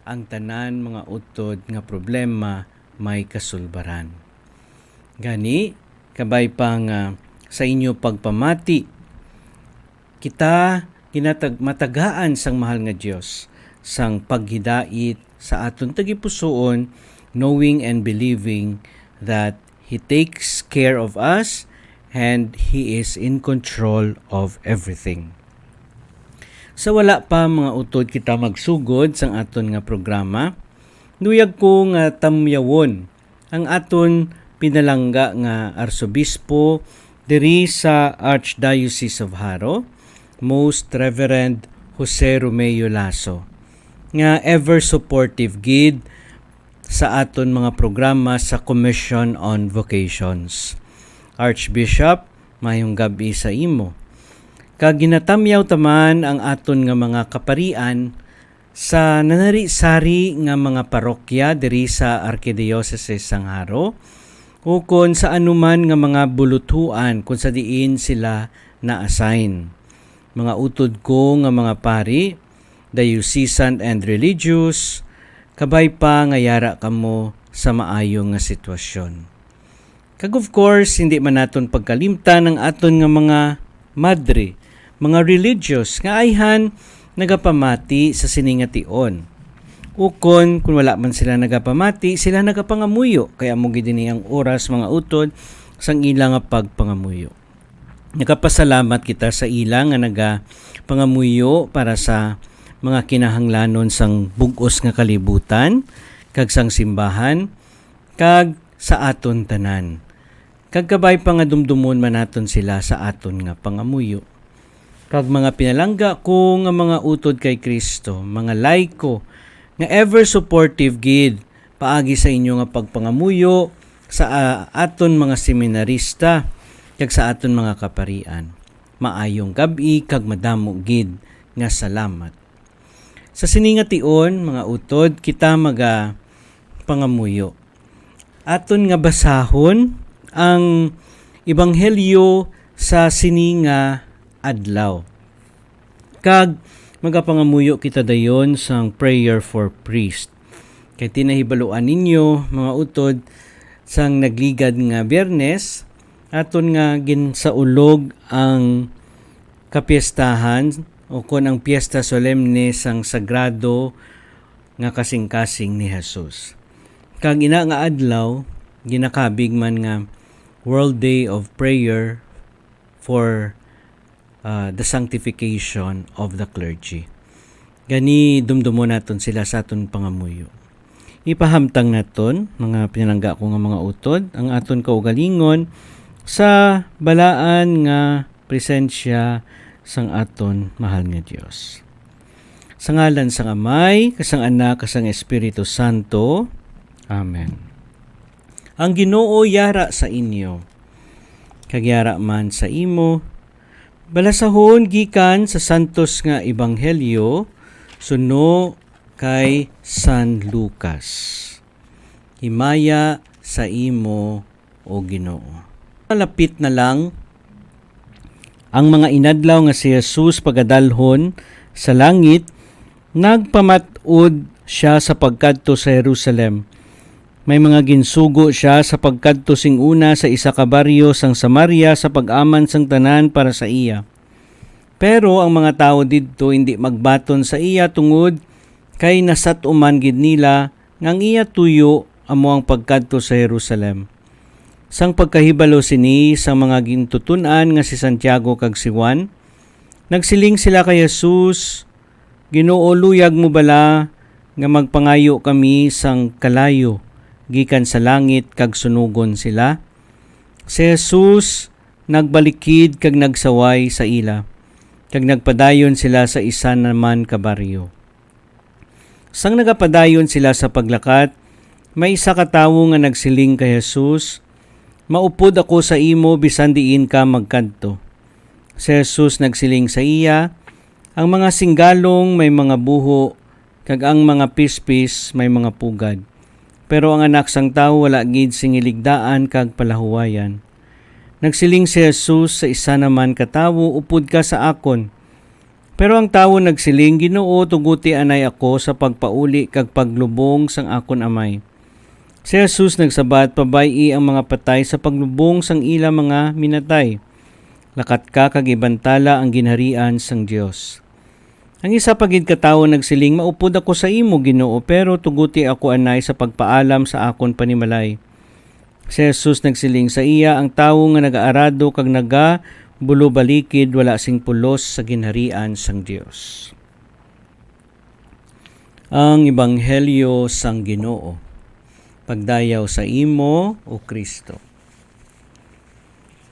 ang tanan mga utod nga problema may kasulbaran. Gani, kabay pa nga sa inyo pagpamati, kita ginatag-, matagaan sang mahal nga Dios sang paghidait sa aton tagipusoon, knowing and believing that He takes care of us and He is in control of everything. Sa wala pa, mga utod, kita magsugod sang aton nga programa, luyag ko nga tamyawon ang aton pinalangga nga arsobispo diri sa Archdiocese of Jaro, Most Reverend Jose Romeo Lasso, nga ever supportive gid sa aton mga programa sa Commission on Vocations. Archbishop, mayong gab-i sa imo. Kag ginatamyaw ta man ang aton nga mga kaparian sa nanari-sari nga mga parokya diri sa Arkidiocese sang Jaro, ukon sa anuman nga mga buluthuan kung sa diin sila na-assign. Mga utod ko nga mga pari, diocesan and religious, kabay pa nga yara kamo sa maayo nga sitwasyon. Kag of course, hindi man naton pagkalimtan ang aton nga mga madre, mga religious nga ayhan nagapamati sa sini nga tion. Ukon, kung wala man sila nagapamati, sila nagapangamuyo, kay amo gid ini ang oras, mga utod, sang ila nga pagpangamuyo. Nagapasalamat kita sa ila nga nagapangamuyo para sa mga kinahanglanon sang bug-os nga kalibutan kag sang simbahan, kag sa aton tanan. Kag kabay pa nga dumdumon man naton sila sa aton nga pangamuyo. Kag mga pinalangga ko nga mga utod kay Cristo, mga laiko, nga ever supportive gid paagi sa inyo nga pagpangamuyo sa, ah, aton mga seminarista kag sa aton mga kaparian. Maayong gab-i kag madamo gid nga salamat. Sa sini nga tion, mga utod, kita maga pangamuyo. Aton nga basahon ang ebanghelyo sa sini nga adlaw. Kag magapangamuyo kita dayon sang prayer for priest. Kay tinahibaluan ninyo, mga utod, sang nagligad nga Biyernes, aton nga ginsaulog ang kapiestahan, o kon ang piyesta solemne sang sagrado nga kasing-kasing ni Jesus. Kag ina nga adlaw, ginakabig man nga World Day of Prayer for, ah, the Sanctification of the Clergy. Gani, dumdumon naton sila sa aton pangamuyo. Ipahamtang naton, mga pinalangga ko nga mga utod, ang aton kaugalingon sa balaan nga presensya sang aton mahal nga Dios. Sa ngalan sang Amay, kag sang Anak, kag sang Espiritu Santo. Amen. Ang Ginoo yara sa inyo, kag yara man sa imo. Balasahon gikan sa santos nga ebanghelyo suno kay San Lucas. Himaya sa imo, O Ginoo. Malapit na lang ang mga inadlaw nga si Jesus pagadalhon sa langit, nagpamat-od sia sa pagkadto sa Jerusalem. May mga ginsugo sia sa pagkadto sing una sa isa ka baryo sang Samaria sa pag-aman sang tanan para sa iya. Pero ang mga tawo didto indi magbaton sa iya, tungod kay nasat-uman gid nila nga ang iya tuyo amo ang pagkadto sa Jerusalem. Sang pagkahibalo sini sang mga gintuton-an nga si Santiago kag si Juan, nagsiling sila kay Jesus, "Ginoo, luyag mo bala nga magpangayo kami sang kalayo gikan sa langit kag sunugon sila?" Si Jesus nagbalikid kag nagsaway sa ila, kag nagpadayon sila sa isa naman ka baryo. Sang nagapadayon sila sa paglakat, may isa ka tawo nga nagsiling kay Jesus, "Maupod ako sa imo bisan diin ka magkadto." Si Jesus nagsiling sa iya, "Ang mga singgalong may mga buho, kag ang mga pispis may mga pugad, pero ang Anak sang Tawo wala gid sing hiligdaan kag palahuwayan." Nagsiling si Jesus sa isa naman ka tawo, "Upod ka sa akon, Pero ang tawo nagsiling, "Ginoo, tuguti anay ako sa pagpauli kag paglubong sang akon amay." Si Jesus nagsabat, "Pabay-i ang mga patay sa paglubong sang ila mga minatay. Lakat ka kag ibantala ang ginharian sang Dios." Ang isa pa gid ka tawo nagsiling, "Maupod ako sa imo, Ginoo, pero tuguti ako anay sa pagpaalam sa akon panimalay." Si Jesus nagsiling sa iya, "Ang tawo nga nagaarado kag nagabulubalikid wala sing pulos sa ginharian sang Dios." Ang Ebanghelyo sang Ginoo. Pagdayaw sa imo, O Kristo.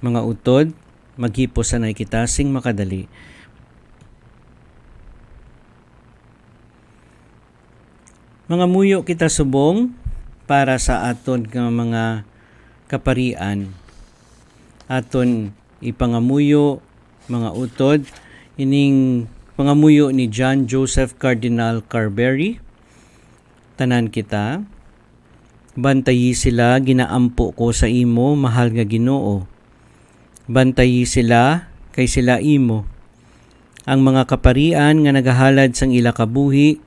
Mga utod, maghipos anay kita sing makadali. Mangamuyo kita subong para sa aton nga mga kaparian. Aton ipangamuyo, mga utod, ining pangamuyo ni John Joseph Cardinal Carberry. Tanan kita. Bantayi sila, ginaampo ko sa imo, mahal nga Ginoo. Bantayi sila, kay sila imo. Ang mga kaparian nga nagahalad sang ila kabuhi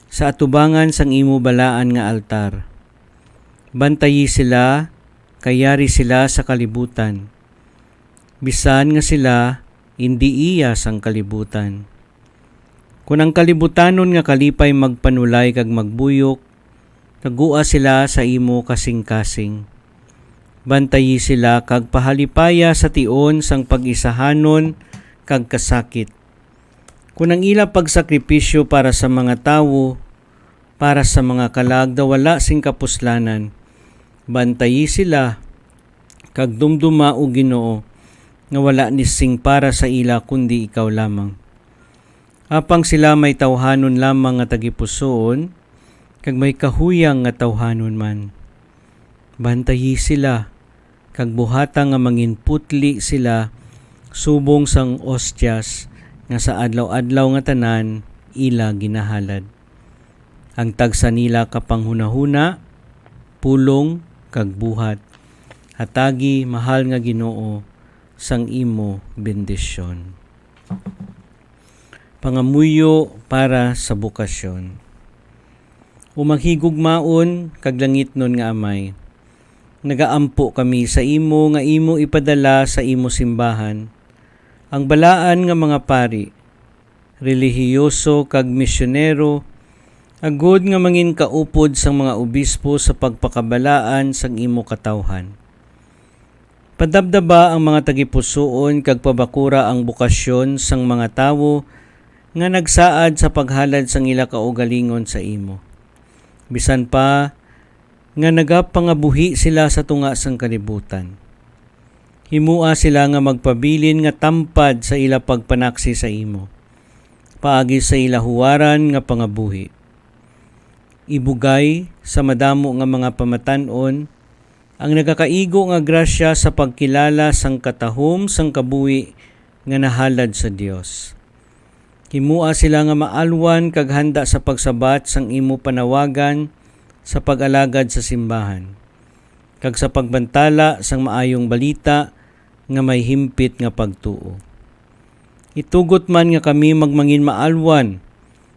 sa atubangan sang imo balaan nga altar. Bantayi sila, kay yari sila sa kalibutan. Bisan nga sila indi iya sang kalibutan. Kon ang kalibutanon nga kalipay magpanulay kag magbuyok, tagua sila sa imo kasingkasing. Bantayi sila kag pahalipaya sa tion sang pag-isahanon kag kasakit. Kon ang ila pagsakripisyo para sa mga tawo, para sa mga kalag daw wala sing kapuslanan, bantayi sila, kag dumduma, O Ginoo, nga wala ni sing para sa ila kundi ikaw lamang. Apang sila may tawhanon lamang nga tagipusoon, kag may kahuyang nga tawhanon man. Bantayi sila, kag buhata nga manginputli sila subong sang ostias nga sa adlaw-adlaw nga tanan ila ginahalad. Ang tagsa nila ka panghunahuna, pulong, kag buhat, hatagi, mahal nga Ginoo, sang imo bendisyon. Pangamuyo para sa bokasyon. O maghigugmaon kag langitnon nga Amay, nagaampo kami sa imo nga imo ipadala sa imo simbahan ang balaan nga mga pari, relihiyoso, kag misyonero, agod nga manginkaupod sang mga obispo sa pagpakabalaan sang imo katawhan. Padabdaba ang mga tagipusoon kag pabakura ang bokasyon sang mga tawo nga nagsaad sa paghalad sang ila kaugalingon sa imo, bisan pa nga nagapangabuhi sila sa tunga sang kalibutan. Himoa sila nga magpabilin nga tampad sa ila pagpanaksi sa imo, paagi sa ila huwaran nga pangabuhi. Ibugay sa madamo nga mga pamatan-on ang nagakaigo nga grasya sa pagkilala sang katahom sang kabuhi nga nahalad sa Dios. Himoa sila nga maalwan kag handa sa pagsabat sang imo panawagan sa pag-alagad sa simbahan, kag sa pagbantala sang Maayong Balita nga may himpit nga pagtuo. Itugot man nga kami magmangin maalwan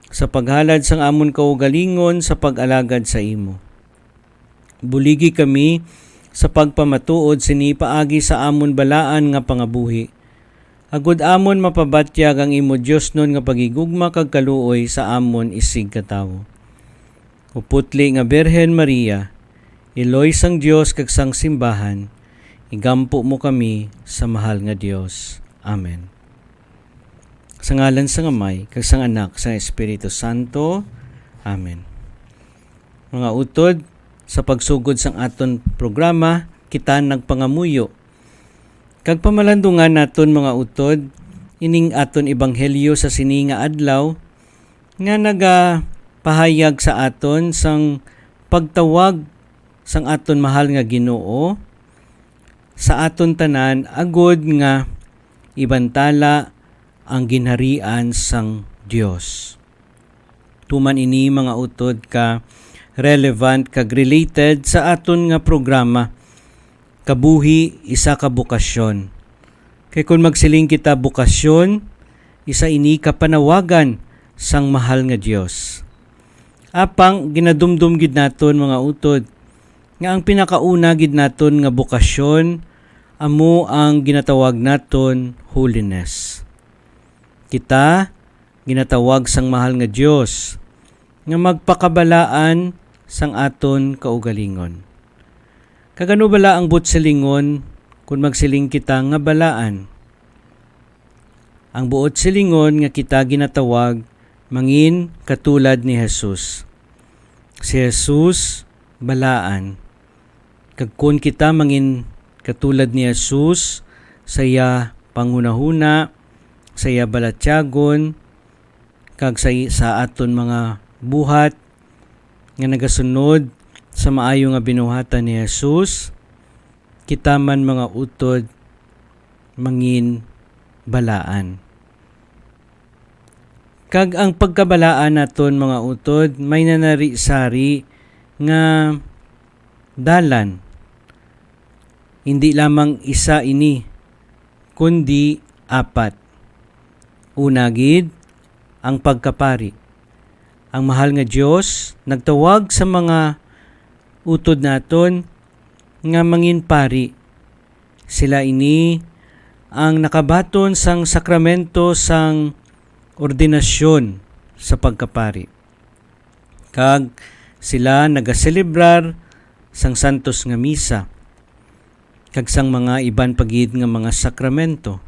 sa paghalad sang amon kaugalingon sa pag-alagad sa imo. Buligi kami sa pagpamatuod sini paagi sa amon balaan nga pangabuhi, agud amon mapabatyag ang imo diosnon nga paghigugma kag kaluoy sa amon isigkatawo. O putli nga Birhen Maria, iloy sang Dios kag sang simbahan, igampo mo kami sa mahal nga Dios. Amen. Sa ngalan sang Amay, kag sang Anak, sang Espiritu Santo. Amen. Mga utod, sa pagsugod sang aton programa, kita nagpangamuyo. Kag pamalandungan naton, mga utod, ining aton ebanghelyo sa sini nga adlaw, nga nagapahayag sa aton sang pagtawag sang aton mahal nga Ginoo sa aton tanan, agud nga ibantala ang ginharian sang Dios. Tuman ini, mga utod, ka relevant kag related sa aton nga programa, Kabuhi, Isa ka Bokasyon. Kay kon magsiling kita bokasyon, Isa ini ka panawagan sang mahal nga Dios. Apang ginadumdom gid naton, mga utod, nga ang pinakauna gid naton nga bokasyon amo ang ginatawag naton holiness. Kita ginatawag sang mahal nga Dios nga magpakabalaan sang aton kaugalingon. Kag ano bala ang buot silingon kon magsiling kita nga balaan? Ang buot silingon nga kita ginatawag mangin katulad ni Jesus. Si Jesus balaan. Kag kon kita mangin katulad ni Jesus sa iya panghunahuna, sa iya balatyagon, kag sa, sa aton mga buhat nga nagasunod sa maayo nga binuhatan ni Jesus, kita man, mga utod, mangin balaan. Kag ang pagkabalaan naton, mga utod, may nanari-sari nga dalan. Hindi lamang isa ini, kundi apat. Una gid, ang pagkapari. Ang mahal nga Dios nagtawag sa mga utod naton nga mangin pari. Sila ini ang nakabaton sang sakramento sang ordinasyon sa pagkapari. Kag sila nagaselebrar sang santos nga misa, kag sang mga iban pa gid nga mga sakramento.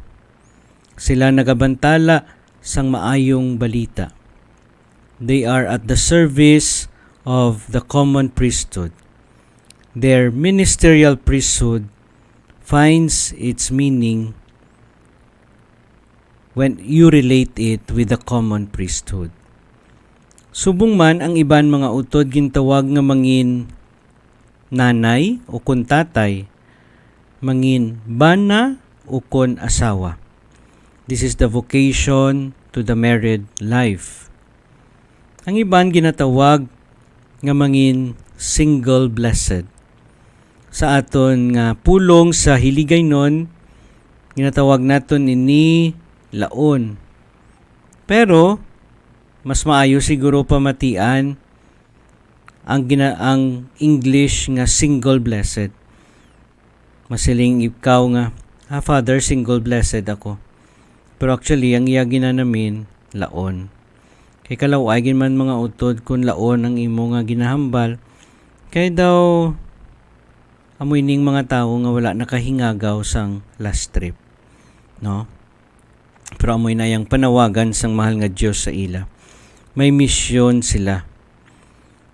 Sila nagabantala sang maayong balita. They are at the service of the common priesthood. Their ministerial priesthood finds its meaning when you relate it with the common priesthood. Subong man, ang iban, mga utod, gintawag nga mangin nanay ukon tatay, mangin bana ukon asawa. This is the vocation to the married life. Ang iban ginatawag nga mangin single blessed. Sa aton nga pulong sa Hiligaynon, ginatawag naton ini laon. Pero mas maayo siguro pamatian ang gina-, ang English nga single blessed. Masiling ikaw nga, "Ah, Father, single blessed ako." Pero actually, ang iya ginanamin, laon. Kay kalaw-ay gid man, mga utod, kun laon ang imo nga ginahambal, kay daw amo ining mga tawo nga wala nakahingagaw sang last trip, no? Pero amoy na yang panawagan sang mahal nga Dios sa ila. May misyon sila.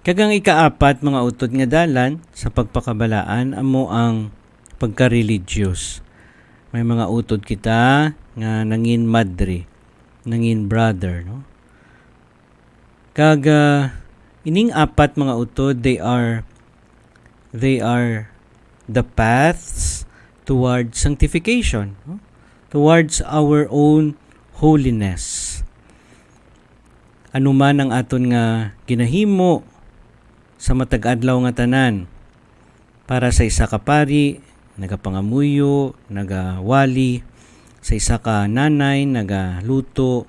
Kag ang ikaapat, mga utod, nga dalan sa pagpakabalaan amo ang pagkareligious. May mga utod kita nga nangin madre, nangin brother, no? Kag, ah, ining apat, mga utod, they are, they are the paths toward sanctification, no? Towards our own holiness. Ano man ang aton nga ginahimo sa matag adlaw nga tanan, para sa isa ka pari, nagapangamuyo, nagawali, sa isa ka nanay, nagaluto,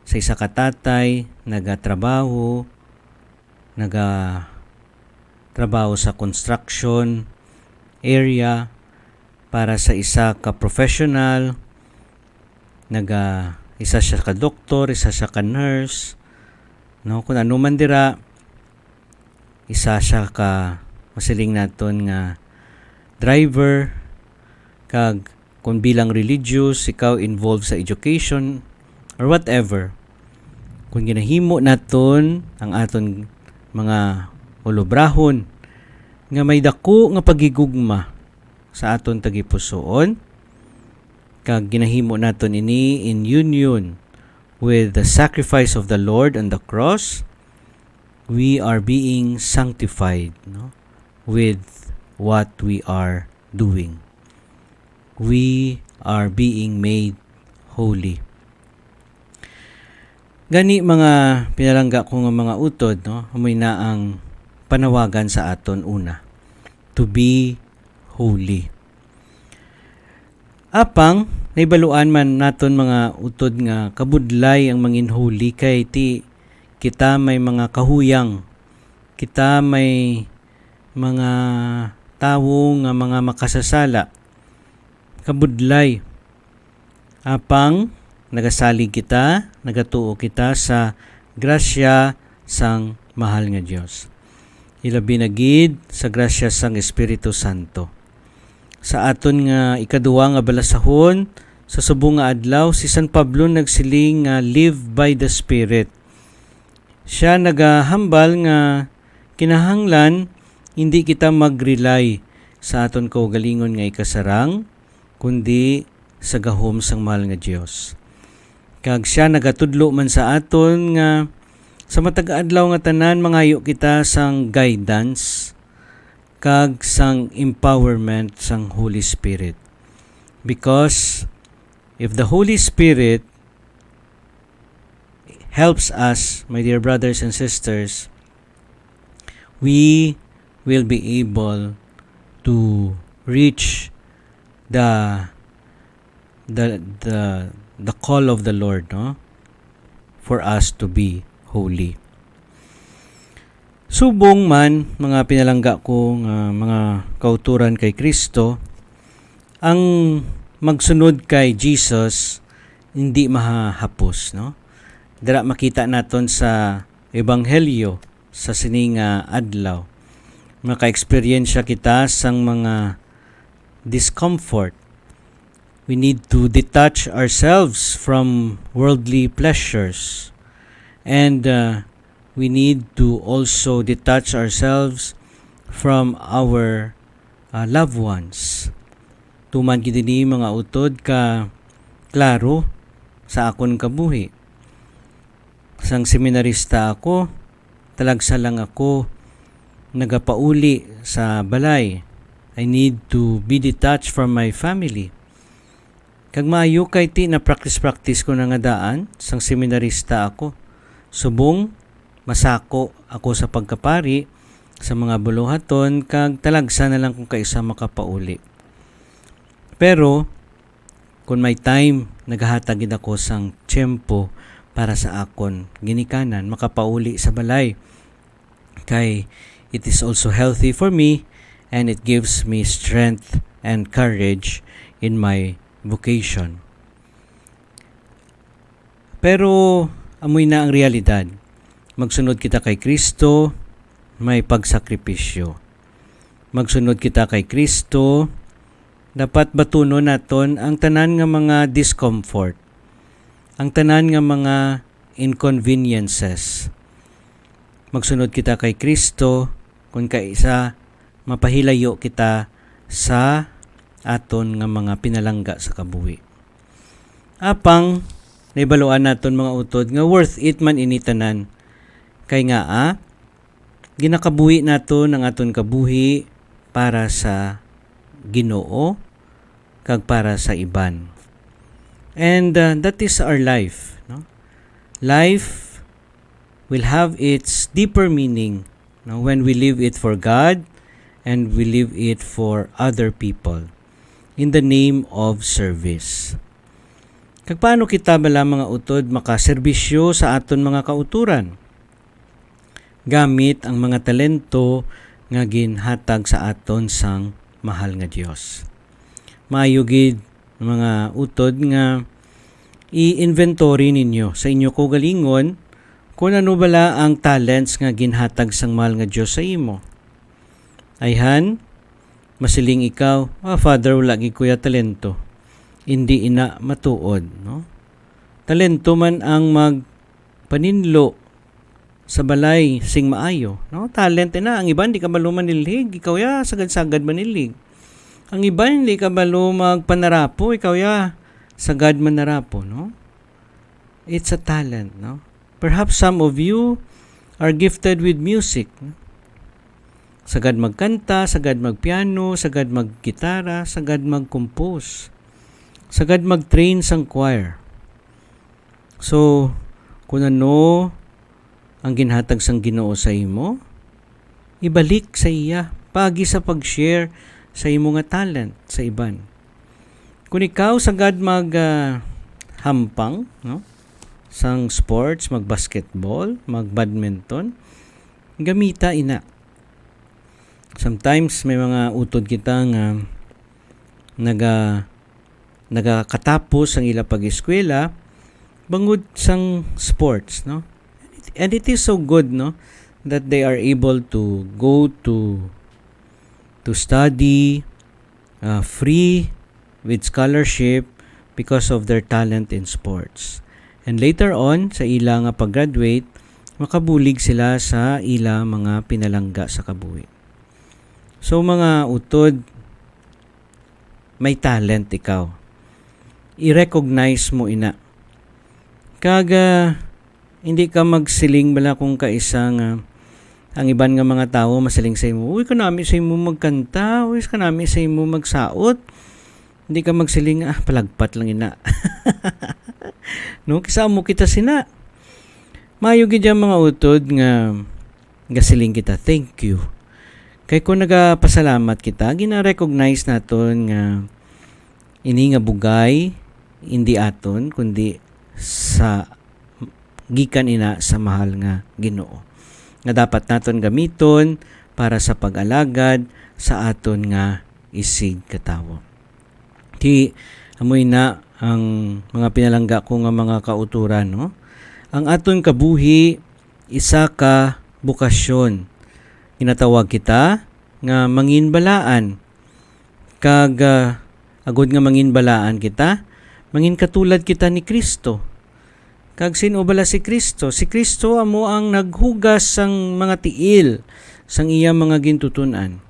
sa isa ka tatay, nagatrabaho, nagatrabaho sa construction area, para sa isa ka professional, naga, isa siya ka doktor, isa siya ka nurse, no? Kung ano man dira, isa siya ka, masiling naton nga driver, kag kung bilang religious, ikaw involved sa education, or whatever. Kung ginahimo naton ang aton mga ulobrahon nga may dako nga paghigugma sa aton tagipusoon, kag ginahimo naton ini in union with the sacrifice of the Lord on the cross, we are being sanctified, no, with what we are doing. We are being made holy. Gani, mga pinalangga ko nga mga utod, no, amoy na ang panawagan sa aton una, to be holy. Apang Naibaluan man naton, mga utod, nga kabudlay ang manginhuli, kay ti kita may mga kahuyang, kita may mga tawo nga mga makasasala. Kabudlay. Apang nagasalig kita, nagatuo kita sa grasya sang mahal nga Dios, ilabi na gid sa grasya sang Espiritu Santo. Sa aton nga ikaduha nga balasahon, sa subong nga adlaw, si San Pablo nagsiling nga, "Live by the Spirit." Sia nagahambal nga kinahanglan hindi kita mag-rely sa aton kaugalingon nga ikasarang, kundi sa gahom sang mahal nga Dios. Kag sia nagatudlo man sa aton nga sa matag adlaw nga tanan mangayo kita sang guidance kag sang empowerment sang Holy Spirit. Because if the Holy Spirit helps us, my dear brothers and sisters, we will be able to reach the the the the call of the Lord, no? For us to be holy. Subong man, mga pinalangga ko nga mga kauturan kay Kristo, ang magsunod kay Jesus hindi mahahapos, no? Dira makita naton sa ebanghelyo sa sini nga adlaw, maka-eksperyensya kita sang mga discomfort. We need to detach ourselves from worldly pleasures. And uh, we need to also detach ourselves from our uh, loved ones. Tuman gid ini, mga utod, ka klaro sa akon kabuhi. Sang seminarista ako, talagsa lang ako nagapauli sa balay. I need to be detached from my family. Kag maayo kay ti na-practice-practice ko na nga daan sang seminarista ako. Subong masako ako sa pagkapari sa mga buluhaton, kag talagsa na lang kung kaisa makapauli. Pero kun may time, nagahatag gid ako sang tiyempo para sa akon ginikanan, makapauli sa balay, kay it is also healthy for me and it gives me strength and courage in my vocation. Pero amoy na ang realidad. Magsunod kita kay Kristo, may pagsakripisyo. Magsunod kita kay Kristo, dapat batunon naton ang tanan nga mga discomfort, ang tanan nga mga inconveniences. Magsunod kita kay Kristo, kun kaisa, mapahilayo kita sa aton nga mga pinalangga sa kabuhi. Apang naibaluan naton, mga utod, nga worth it man ini tanan. Kay ngaa, ginakabuhi naton ang aton kabuhi para sa Ginoo kag para sa iban. And uh, that is our life, no? Life will have its deeper meaning, no, when we live it for God and we live it for other people in the name of service. Kag paano kita bala, mga utod, makaserbisyo sa aton mga kautoran? Gamit ang mga talento nga ginhatag sa aton sang mahal nga Dios. Maayo gid, mga utod, nga i-inventory ninyo sa inyo kaugalingon kung ano bala ang talents nga ginhatag sang mahal nga Dios sa imo. Ayhan, masiling ikaw, "Ah, Father, wala gid ko ya talento." Indi ina matuod, no? Talento man ang magpaninlo sa balay sing maayo, no? Talent ina. Ang iban di kabalo manilhig, ikaw ya sagad-sagad manilhig. Ang iban di kabalo magpanarapo, ikaw ya sagad manarapo, no? It's a talent, no? Perhaps some of you are gifted with music, no? Sagad magkanta, sagad magpiano, sagad maggitara, sagad magkompose, sagad mag-train sang choir. So, kung ano ang ginhatag sang Ginoo sa imo, ibalik sa iya paagi sa pag-share sa imo nga talent sa iban. Kung ikaw sagad mag, ah, hampang, no? Sang sports, mag-basketball, mag-badminton, gamita ina. Sometimes may mga utod kita nga naga-, nagakatapos ang ila pag-eskwela bangod sang sports, no? And it is so good, no, that they are able to go to, to study, uh, free with scholarship because of their talent in sports. And later on, sa ila nga pag-graduate, makabulig sila sa ila mga pinalangga sa kabuhi. So, mga utod, may talent ikaw. I-recognize mo ina. Kag, ah, hindi ka magsiling bala kung kaisa nga ang iban nga mga tawo masiling sa imo, "Uy, kanami sa imo magkanta, uy, kanami sa imo magsaot." Hindi ka magsiling, "Ah, palagpat lang ina." No, kisa mo kita sina. Maayo gid ang mga utod nga gasiling kita, "Thank you." Kay kung nagapasalamat kita, gina-recognize naton nga ini nga bugay, hindi aton, kundi sa gikan ina sa mahal nga Ginoo, nga dapat naton gamiton para sa pag-alagad sa aton nga isigkatawo. Ti, amoy na ang mga pinalangga ko nga mga kauturan, no? Ang aton kabuhi, isa ka bukasyon. Ginatawag kita nga manginbalaan. Kag, ah, agod nga manginbalaan kita, manginkatulad kita ni Cristo. Kag sin-o bala si Cristo? Si Cristo amo ang naghugas sang mga tiil sang iya mga gintuton-an.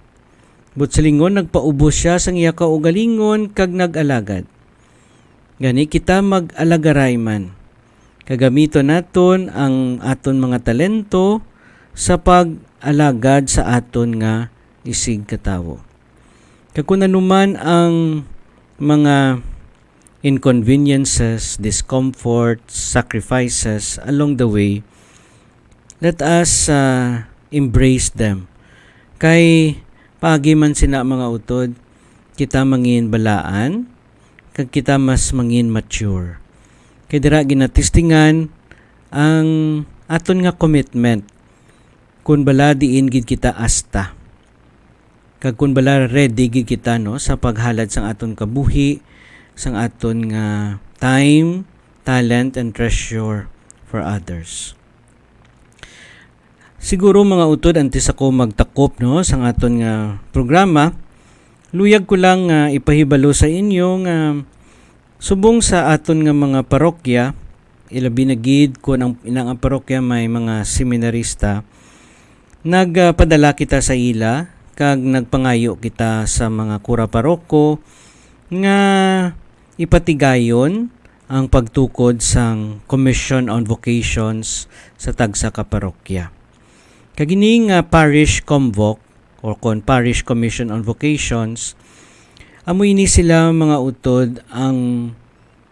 Buot silingon, nagpaubos sia sang iya kaugalingon kag nag-alagad. Gani kita mag-alagaray man. Kagamiton naton ang aton mga talento sa pag-alagad sa aton nga isigkatawo. Kag kun ano man ang mga inconveniences, discomforts, sacrifices along the way, let us, ah, embrace them. Kay paagi man sina, mga utod, kita manginbalaan, kag kita mas mangin mature. Kay dira ginatestingan ang aton nga commitment, kun bala diin gid kita asta, kag kun bala ready gid kita, no, sa paghalad sang aton kabuhi, sang aton nga time, talent, and treasure for others. Siguro, mga utod, antes ako magtakop, no, sang aton nga programa, luyag ko lang nga ipahibalo sa inyo nga subong sa aton nga mga parokya, ilabi na gid kon ang, inang ang parokya may mga seminarista, nagpadala kita sa ila kag nagpangayo kita sa mga kura paroko nga ipatigayon ang pagtukod sang Commission on Vocations sa tagsa ka parokya. Kag ini nga parish convoc, or kon Parish Commission on Vocations, amo ini sila, mga utod, ang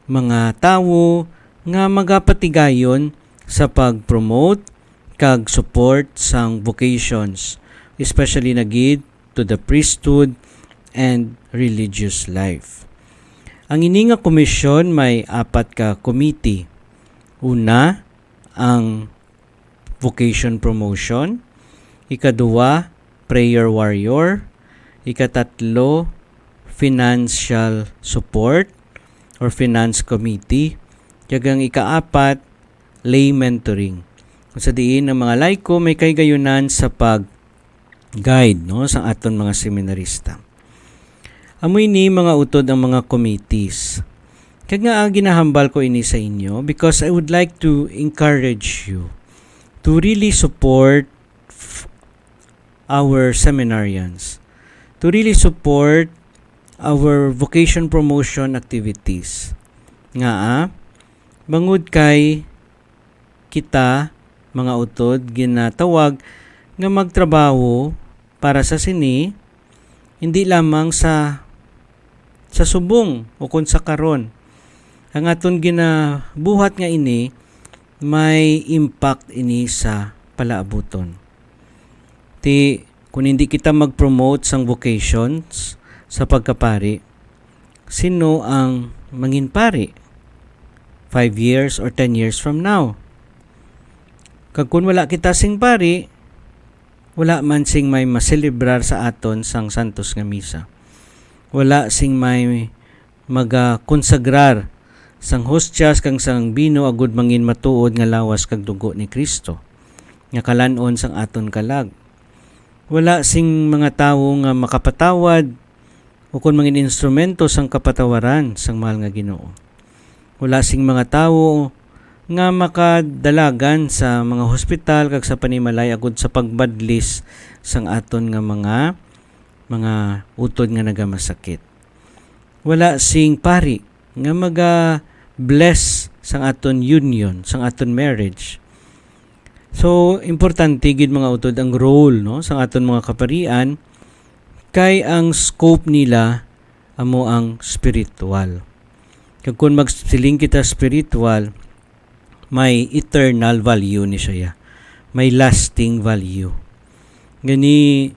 mga tawo nga magapatigayon sa pag-promote kag support sang vocations, especially na gid to the priesthood and religious life. Ang ini nga komisyon may apat ka committee. Una, ang vocation promotion. Ikaduha, prayer warrior. Ikatatlo, financial support or finance committee. Kag ang ikaapat, lay mentoring, kung sa diin ang mga laiko may kahigayunan sa pag-guide, no, sa aton mga seminarista. Amo ini, mga utod, ang mga committees. Kag nga, ah, ginahambal ko ini sa inyo because I would like to encourage you to really support f-, our seminarians, to really support our vocation promotion activities. Nga, ah, bangod kay kita, mga utod, ginatawag nga magtrabaho para sa sini, hindi lamang sa, sa subong ukon sa karon. Ang aton ginabuhat nga ini, may impact ini sa palaabuton. Ti, kung hindi kita mag-promote sang vocations sa pagkapari, sino ang mangin pari five years or ten years from now. Kag kun wala kita sing pari, wala man sing may maselebrar sa aton sang santos nga misa. Wala sing may magakonsagrar sang hostyas kag sang bino agud mangin matuod nga lawas kag dugo ni Cristo, nga kalan-on sang aton kalag. Wala sing mga tawo nga makapatawad ukon mangin instrumento sang kapatawaran sang mahal nga Ginoo. Wala sing mga tawo nga makadalagan sa mga hospital kag sa panimalay agud sa pagbadlis sang aton nga mga, mga utod nga nagamasakit. Wala sing pari nga maga-bless sang aton union, sang aton marriage. So, importante gid, mga utod, ang role, no, sang aton mga kaparian, kay ang scope nila amo ang spiritual. Kag kun magsiling kita spiritual, may eternal value ni siya. May lasting value. Gani,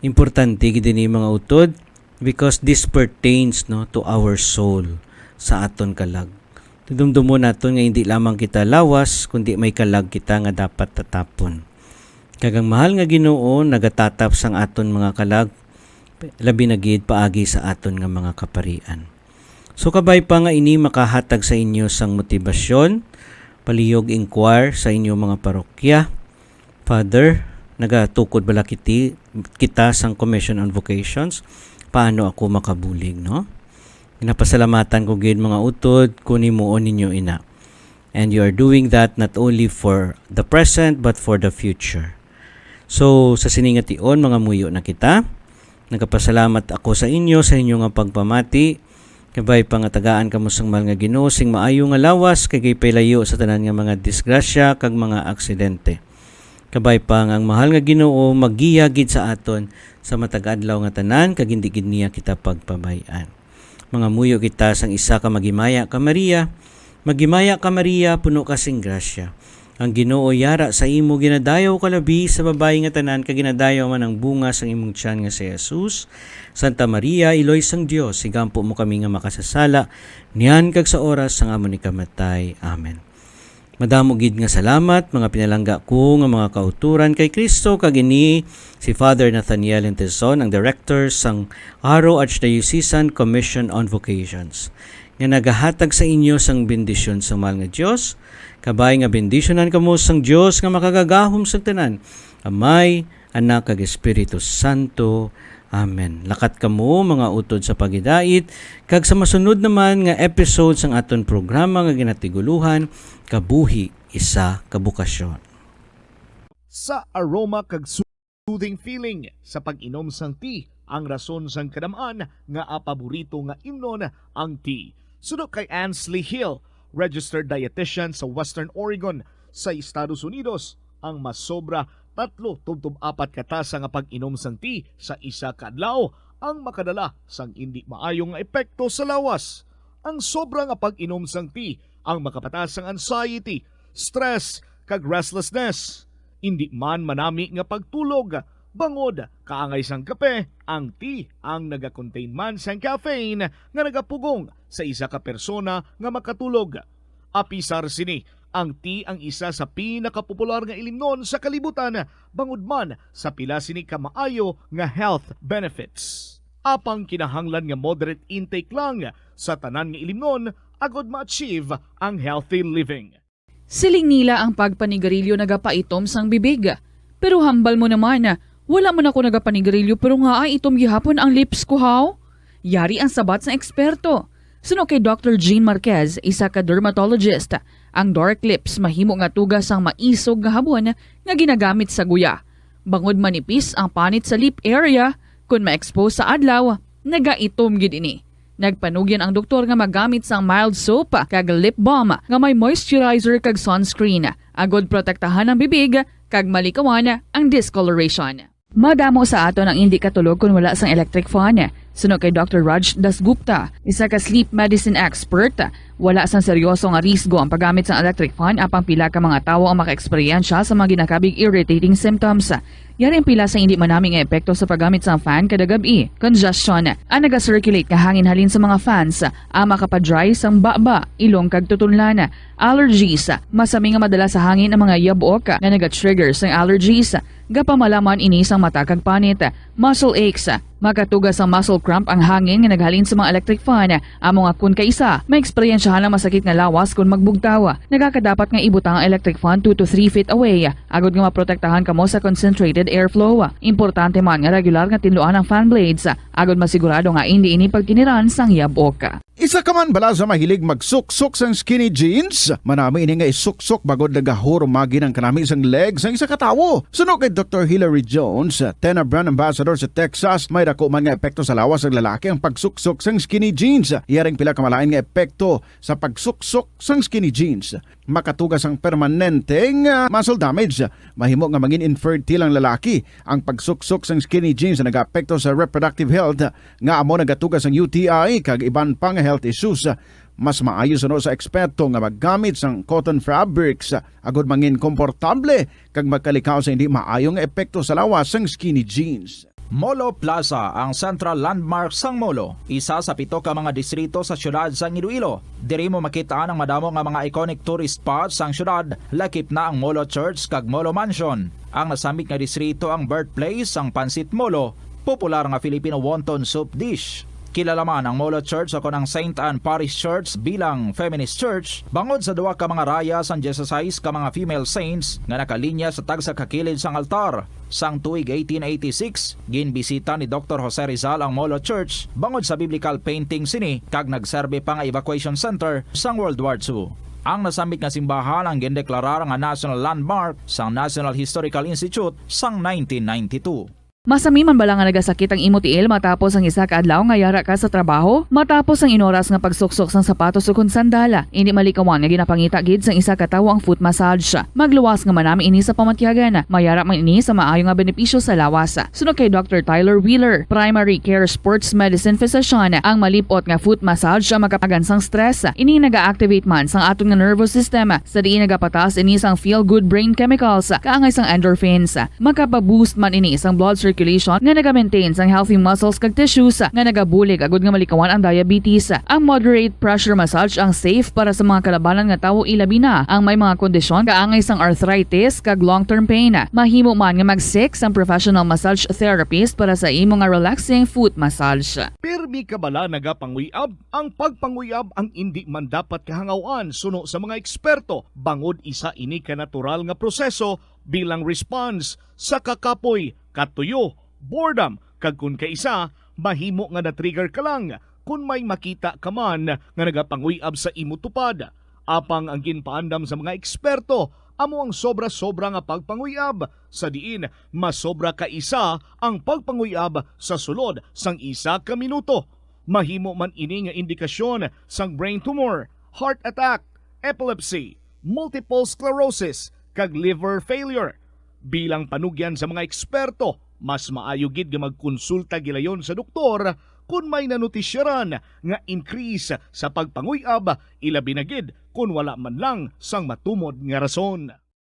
importante gid ini, mga utod, because this pertains, no, to our soul, sa aton kalag. Dumdumon naton nga hindi lamang kita lawas, kundi may kalag kita nga dapat tatapon. Kag ang mahal nga Ginoo nagatatap sang aton mga kalag, labi na gid paagi sa aton nga mga kaparian. So, kabay pa nga ini makahatag sa inyo sang motibasyon, palihog inquire sa inyo mga parokya. Father, nagatukod bala kiti, kita sang Commission on Vocations? Paano ako makabulig, no? Ginapasalamatan ko gid, mga utod, kung himuon ninyo ina. And you are doing that not only for the present, but for the future. So, sa sini nga tion, mangamuyo na kita. Nagapasalamat ako sa inyo, sa inyo nga pagpamati. Kabay pa nga tagaan kamo sang mahal nga Ginoo sing maayo nga lawas, kag ipailayo sa tanan nga mga disgrasya kag mga aksidente. Kabay pa nga ang mahal nga Ginoo maggiya gid sa aton sa matag adlaw nga tanan, kag hindi gid niya kita pagpabay-an. Mangamuyo kita sang isa ka maghimaya ka Maria. Maghimaya ka, Maria, puno ka sing grasya. Ang Ginoo yara sa imo, ginadayaw ka labi sa babayi nga tanan, kag ginadayaw man ang bunga sang imong tiyan nga si Jesus. Santa Maria, Iloy sang Dios, igampo mo kami nga makasasala, niyan kag sa oras sang amon ikamatay. Amen. Madamo gid nga salamat, mga pinalangga ko nga mga kauturan kay Cristo, kag ini si Father Nathaniel Hentezon, ang director sang Aro Archdiocesan Commission on Vocations, nga nagahatag sa inyo sang bendisyon sang mahal nga Dios, kabay nga bendisyonan kamo sang Dios nga makagagahom sang tanan, Amay, Anak, kag Espiritu Santo. Amen. Lakat kamo, mga utod sa paghidait, kag sa masunod naman nga episode sang aton programa nga ginatiguluhan, Kabuhi, Isa ka Bokasyon. Sa aroma kag soothing feeling sa pag-inom sang tea, ang rason sang kadam-an nga paborito nga imnon ang tea. Suno kay Ansley Hill, registered dietitian sa Western Oregon sa Estados Unidos, ang masobra tatlo tubtob apat ka tasa nga pag-inom sang tea sa isa ka adlaw ang makadala sang indi maayo nga epekto sa lawas. Ang sobra nga pag-inom sang tea ang makapataas sang anxiety, stress, kag restlessness. Indi man manami nga pagtulog, bangod kaangay sang kape, ang tea ang nagakontain man sang caffeine nga nagapugong sa isa ka persona nga makatulog. Apisar sini, ang tea ang isa sa pinakapopular nga ilimnon sa kalibutan, bangod man sa pila sini ka maayo nga health benefits. Apang kinahanglan nga moderate intake lang sa tanan nga ilimnon agod ma-achieve ang healthy living. Siling nila ang pagpanigarilyo nagapaitom sang bibig. Pero hambal mo naman, wala man ako nagapanigarilyo pero ngaa itom gihapon ang lips ko, haw? Yari ang sabat sang eksperto. Suno kay Doctor Jean Marquez, isa ka dermatologist, ang dark lips mahimo nga tuga sang maisog nga habon nga ginagamit sa guya. Bangod manipis ang panit sa lip area, kon ma-expose sa adlaw, nagaitom gid ini. Nagpanugyan ang doktor nga magamit sang mild soap kag lip balm nga may moisturizer kag sunscreen, agod protektahan ang bibig kag malikawan ang discoloration. Madamo sa aton ang indi katulog kon wala sang electric fan. Suno kay Doctor Raj Dasgupta, isa ka sleep medicine expert, Wala sang seryoso nga risgo ang paggamit sang electric fan, apang pila ka mga tawo ang makaeksperyensya sa mga ginakabig irritating symptoms. Yari ang pila sa hindi manami nga epekto sa paggamit sang fan kada gab-i. Congestion. Ang naga-circulate nga hangin halin sa mga fans ang makapa-dry sang baba, ilong kag tutunlan. Allergies. Masami nga madala sa hangin ang mga yabok nga naga-trigger sang allergies. Gapamalaman ini sang mata kag panit. Muscle aches. Makatuga sang muscle cramp ang hangin nga naghalin sa mga electric fan. Amo nga kun kaisa, maeksperiensyahan ang masakit nga lawas kun magbugtaw. Nagakadapat nga ibutang ang electric fan two to three feet away, agod nga maprotektahan kamo sa concentrated airflow. Importante man nga regular nga tinluan ang fan blades, agod masigurado nga indi ini pagkiniran sang yabok. Isa ka man bala sa mahilig magsuksok sang skinny jeans? Manami ini nga isuksok bangod nagahurumagi ang kanami sang leg sang isa ka tawo. Suno kay Doktor Hilary Jones, Tena brand ambassador sa Texas, may dako man nga epekto sa lawas sang lalaki ang pagsuksok sang skinny jeans. Yari ang pila ka malain nga epekto sa pagsuksok sang skinny jeans. Makatuga sang permanente nga muscle damage. Mahimo nga mangin infertile ang lalaki. Ang pagsuksok sang skinny jeans nagaapekto sa reproductive health, nga amo nagatuga sang U T I kag iban pa nga health issues. Mas maayo suno sa eksperto nga maggamit sang cotton fabrics agod mangin komportable kag magkalikaw sa hindi maayo nga epekto sa lawas sang skinny jeans. Molo Plaza, ang central landmark sang Molo, isa sa pito ka mga distrito sa siyudad sang Iloilo. Diri mo makit-an ang madamo nga mga iconic tourist spots sang siyudad, lakip na ang Molo Church kag Molo Mansion. Ang nasambit nga distrito ang birthplace sang Pancit Molo, popular nga Filipino wonton soup dish. Kilala man ang Molo Church, o kon ang Saint Anne Parish Church, bilang feminist church bangod sa duha ka mga raya sang dieciséis ka mga female saints nga nakalinya sa tagsa ka kilid sang altar. Sang tuig eighteen eighty-six, ginbisita ni Doktor Jose Rizal ang Molo Church bangod sa biblical painting sini kag nagserbi pa nga evacuation center sang World War Two. Ang nasambit nga simbahan ang gindeklarar nga national landmark sang National Historical Institute sang nineteen ninety-two. Masami man bala nga nagasakit ang imo tiil matapos ang isa ka adlaw nga yara ka sa trabaho? Matapos ang inoras nga pagsuksok sang sapatos ukon sandal, indi malikawan nga ginapangita gid sang isa ka tawo ang foot massage. Magluwas nga manami ini sa pamatyagan. Mayara man ini sa maayo nga benepisyo sa lawas. Suno kay Doktor Tyler Wheeler, primary care sports medicine physician, ang malip-ot nga foot massage ang makapagan sang stress. Ini naga-activate man sang aton nga nervous system, sa diin nagapataas ini sang feel-good brain chemicals, kaangay sang endorphins. Makapa-boost man ini sang blood circulation nga naga-maintain sang healthy muscles kag tissues nga nagabulig agud nga malikawan ang diabetes. Ang moderate pressure massage ang safe para sa mga kalabanan nga tawo, ilabi na ang may mga kondisyon kaangay sang arthritis kag long-term pain. Mahimo man nga mag-seek sang professional massage therapist para sa imo nga relaxing foot massage. Pirmi ka bala nagapanguyab? Ang pagpanguyab ang indi man dapat kahangawan suno sa mga eksperto, bangod isa ini ka natural nga proseso bilang response sa kakapoy, katuyo, boredom, kag kon kaisa, mahimo nga na-trigger ka lang kon may makita ka man nga nagapanguyab sa imo tupad. Apang ang ginpaandam sa mga eksperto amo ang sobra-sobra nga pagpanguyab, sa diin masobra ka isa ang pagpanguyab sa sulod sang isa ka minuto. Mahimo man ini nga indikasyon sang brain tumor, heart attack, epilepsy, multiple sclerosis, kag liver failure. Bilang panugyan sa mga eksperto, mas maayo gid nga magkonsulta gilayon sa doktor kon may nanotisyaran nga increase sa pagpanguyab, ilabi na gid kon wala man lang sang matumod nga rason.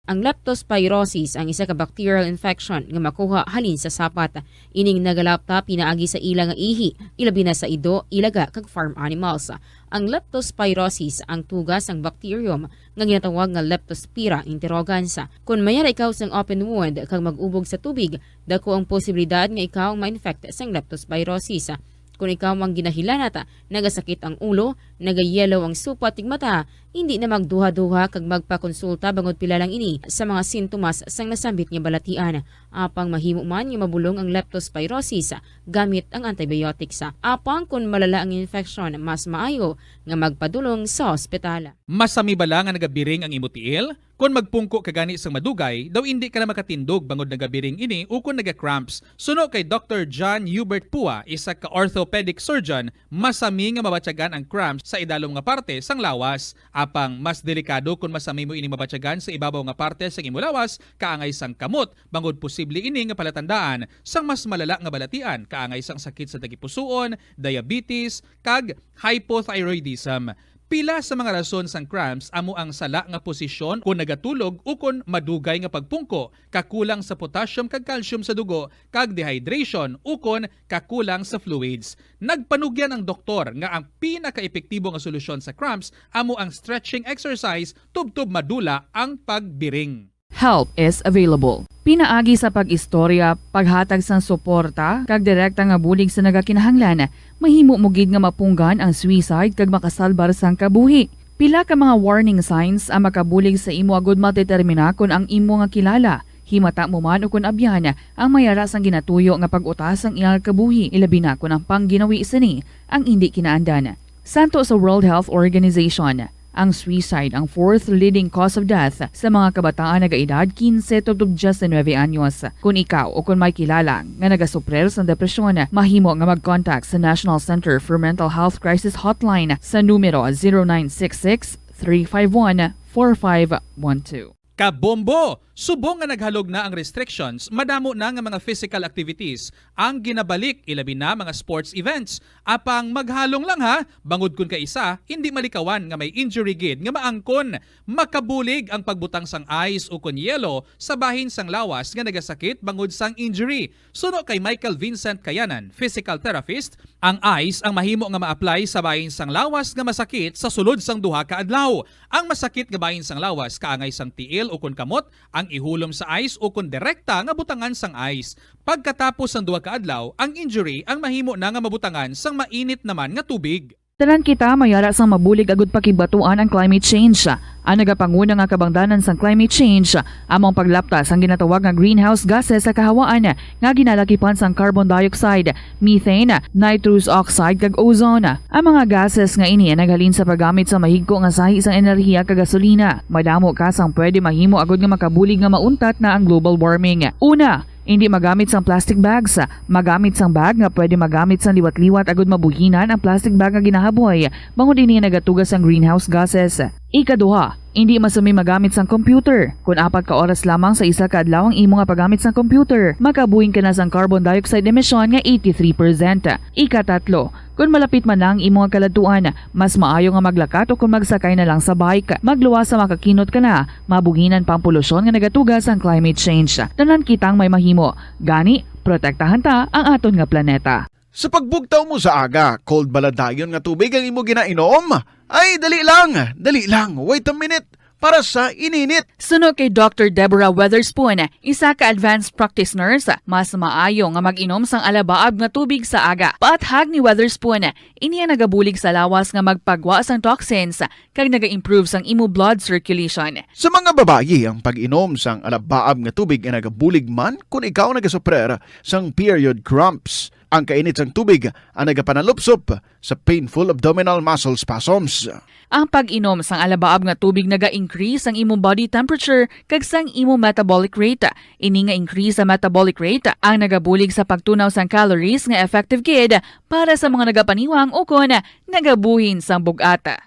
Ang leptospirosis ang isa ka bacterial infection nga makuha halin sa sapat. Ining nagalapta pinaagi sa ila nga ihi, ilabi na sa ido, ilaga, kag farm animals. Ang leptospirosis ang tuga sang bacterium nga ginatawag nga Leptospira interrogans. Kon mayara ikaw sang open wound kag mag-ubog sa tubig, dako ang posibilidad nga ikaw ma-infect sang leptospirosis. Kon ikaw ang ginahilanat, nagasakit ang ulo, nagayellow ang supat ug mata, hindi na magduha-duha kag magpakonsulta bangod pila lang ini sa mga sintomas sang nasambit nga balatian. Apang mahimo man nga mabulong ang leptospirosis gamit ang antibiotics. Apang kon malala ang infection, mas maayo nga magpadulong sa ospital. Masami bala nga nagabiring ang imo tiil? Kon magpungko ka gani sang madugay, daw indi ka na makatindog bangod nagabiring ini ukon naga-cramps. Suno kay Doktor John Hubert Pua, isa ka orthopedic surgeon, masami nga mabatyagan ang cramps sa idalom nga parte sang lawas. Apang mas delikado kon masami mo ini mabatyagan sa ibabaw nga parte sang imo lawas, kaangay sang kamot, bangod posible ini nga palatandaan sang mas malala nga balatian, kaangay sang sakit sa tagipusoon, diabetes, kag hypothyroidism. Pila sa mga rason sang cramps amo ang sala nga posisyon kon nagatulog ukon madugay nga pagpungko, kakulang sa potassium kag calcium sa dugo, kag dehydration ukon kakulang sa fluids. Nagpanugyan ang doktor nga ang pinakaepektibo nga solusyon sa cramps amo ang stretching exercise tubtob madula ang pagbiring. Help is available. Pinaagi sa pag-istorya, paghatag sang suporta, kag direkta nga bulig sa nagakinahanglan, mahimo mo gid nga mapunggan ang suicide kag makasalbar sang kabuhi. Pila ka mga warning signs ang makabulig sa imo agud madetermina kon ang imo nga kilala, himata mo man ukon abyan, ang may ara sang ginatuyo nga pag-uta sang iyang kabuhi, ilabi na kon ang pangginawi sini ang indi kinaandan. Santo sa World Health Organization, ang suicide ang fourth leading cause of death sa mga kabataan nagaedad quince tubtob diecinuebe anyos. Kon ikaw o kon may kilala nga nagasuprir sang depresyon, mahimo nga mag-contact sa National Center for Mental Health Crisis Hotline sa numero zero nine six six, three five one, four five one two. Kabombo! Subong nga naghalog na ang restrictions, madamo na nga mga physical activities ang ginabalik, ilabi na mga sports events. Apang maghalong lang ha, bangod kon kaisa, hindi malikawan nga may injury gid nga maangkon. Makabulig ang pagbutang sang ice ukon yelo sa bahin sang lawas nga nagasakit bangod sang injury. Suno kay Michael Vincent Kayanan, physical therapist, ang ice ang mahimo nga ma-apply sa bahin sang lawas nga masakit sa sulod sang duha ka adlaw. Ang masakit nga bahin sang lawas kaangay sang tiil ukon kamot ang ihulom sa ice ukon direkta nga butangan sang ice. Pagkatapos sang duha ka adlaw, ang injury ang mahimo na nga mabutangan sang mainit naman nga tubig. Tanan kita may ara sang mabulig agud pakigbatuan ang climate change. Ang nagapanguna nga kabangdanan sang climate change amo ang paglapta sang ginatawag nga greenhouse gases sa kahawaan nga ginalakipan sang carbon dioxide, methane, nitrous oxide, kag ozone. Ang mga gases nga ini naghalin sa paggamit sa mahigko nga sahi sang enerhiya kag gasolina. Madamo ka sang pwede mahimo agud nga makabulig nga mauntat na ang global warming. Una, indi magamit sang plastic bags. Magamit sang bag nga pwede magamit sang liwat-liwat agud mabuhinan ang plastic bag nga ginahaboy, bangod ini nagatuga sang greenhouse gases. Ikaduha, indi masumi magamit sang computer. Kon apat ka oras lamang sa isa ka adlaw ang imo nga paggamit sang computer, makabuhin ka na sang carbon dioxide emission nga eighty-three percent. Ikatatlo, kon malapit man na ang imo nga kaladtuan, mas maayo nga maglakat o kon magsakay na lang sa bike. Magluwas sa makakinot ka na, mabuhinan pa ang polusyon nga nagatuga sang climate change. Tanan kitang may mahimo. Gani, protektahan ta ang aton nga planeta. Sa pagbugtaw mo sa aga, cold bala dayon nga tubig ang imo ginainom? Ay, dali lang, dali lang, wait a minute, para sa ininit. Suno kay Doctor Deborah Weatherspoon, isa ka advanced practice nurse, mas maayo nga mag-inom sang alabaab nga tubig sa aga. Paathag ni Weatherspoon, ini ang nagabulig sa lawas nga magpagwa sang toxins kag naga-improve sang imo blood circulation. Sa mga babayi, ang pag-inom sang alabaab nga tubig ay nagabulig man kon ikaw nagasuprer sang period cramps. Ang kainit sang tubig ang nagapanalupsop sa painful abdominal muscle spasms. Ang pag-inom sang alabaab nga tubig naga-increase sang imong body temperature kag sang imong metabolic rate. Ini nga increase sa metabolic rate ang nagabulig sa pagtunaw sang calories nga effective gid para sa mga nagapaniwang ukon nagabuhin sang bug-at.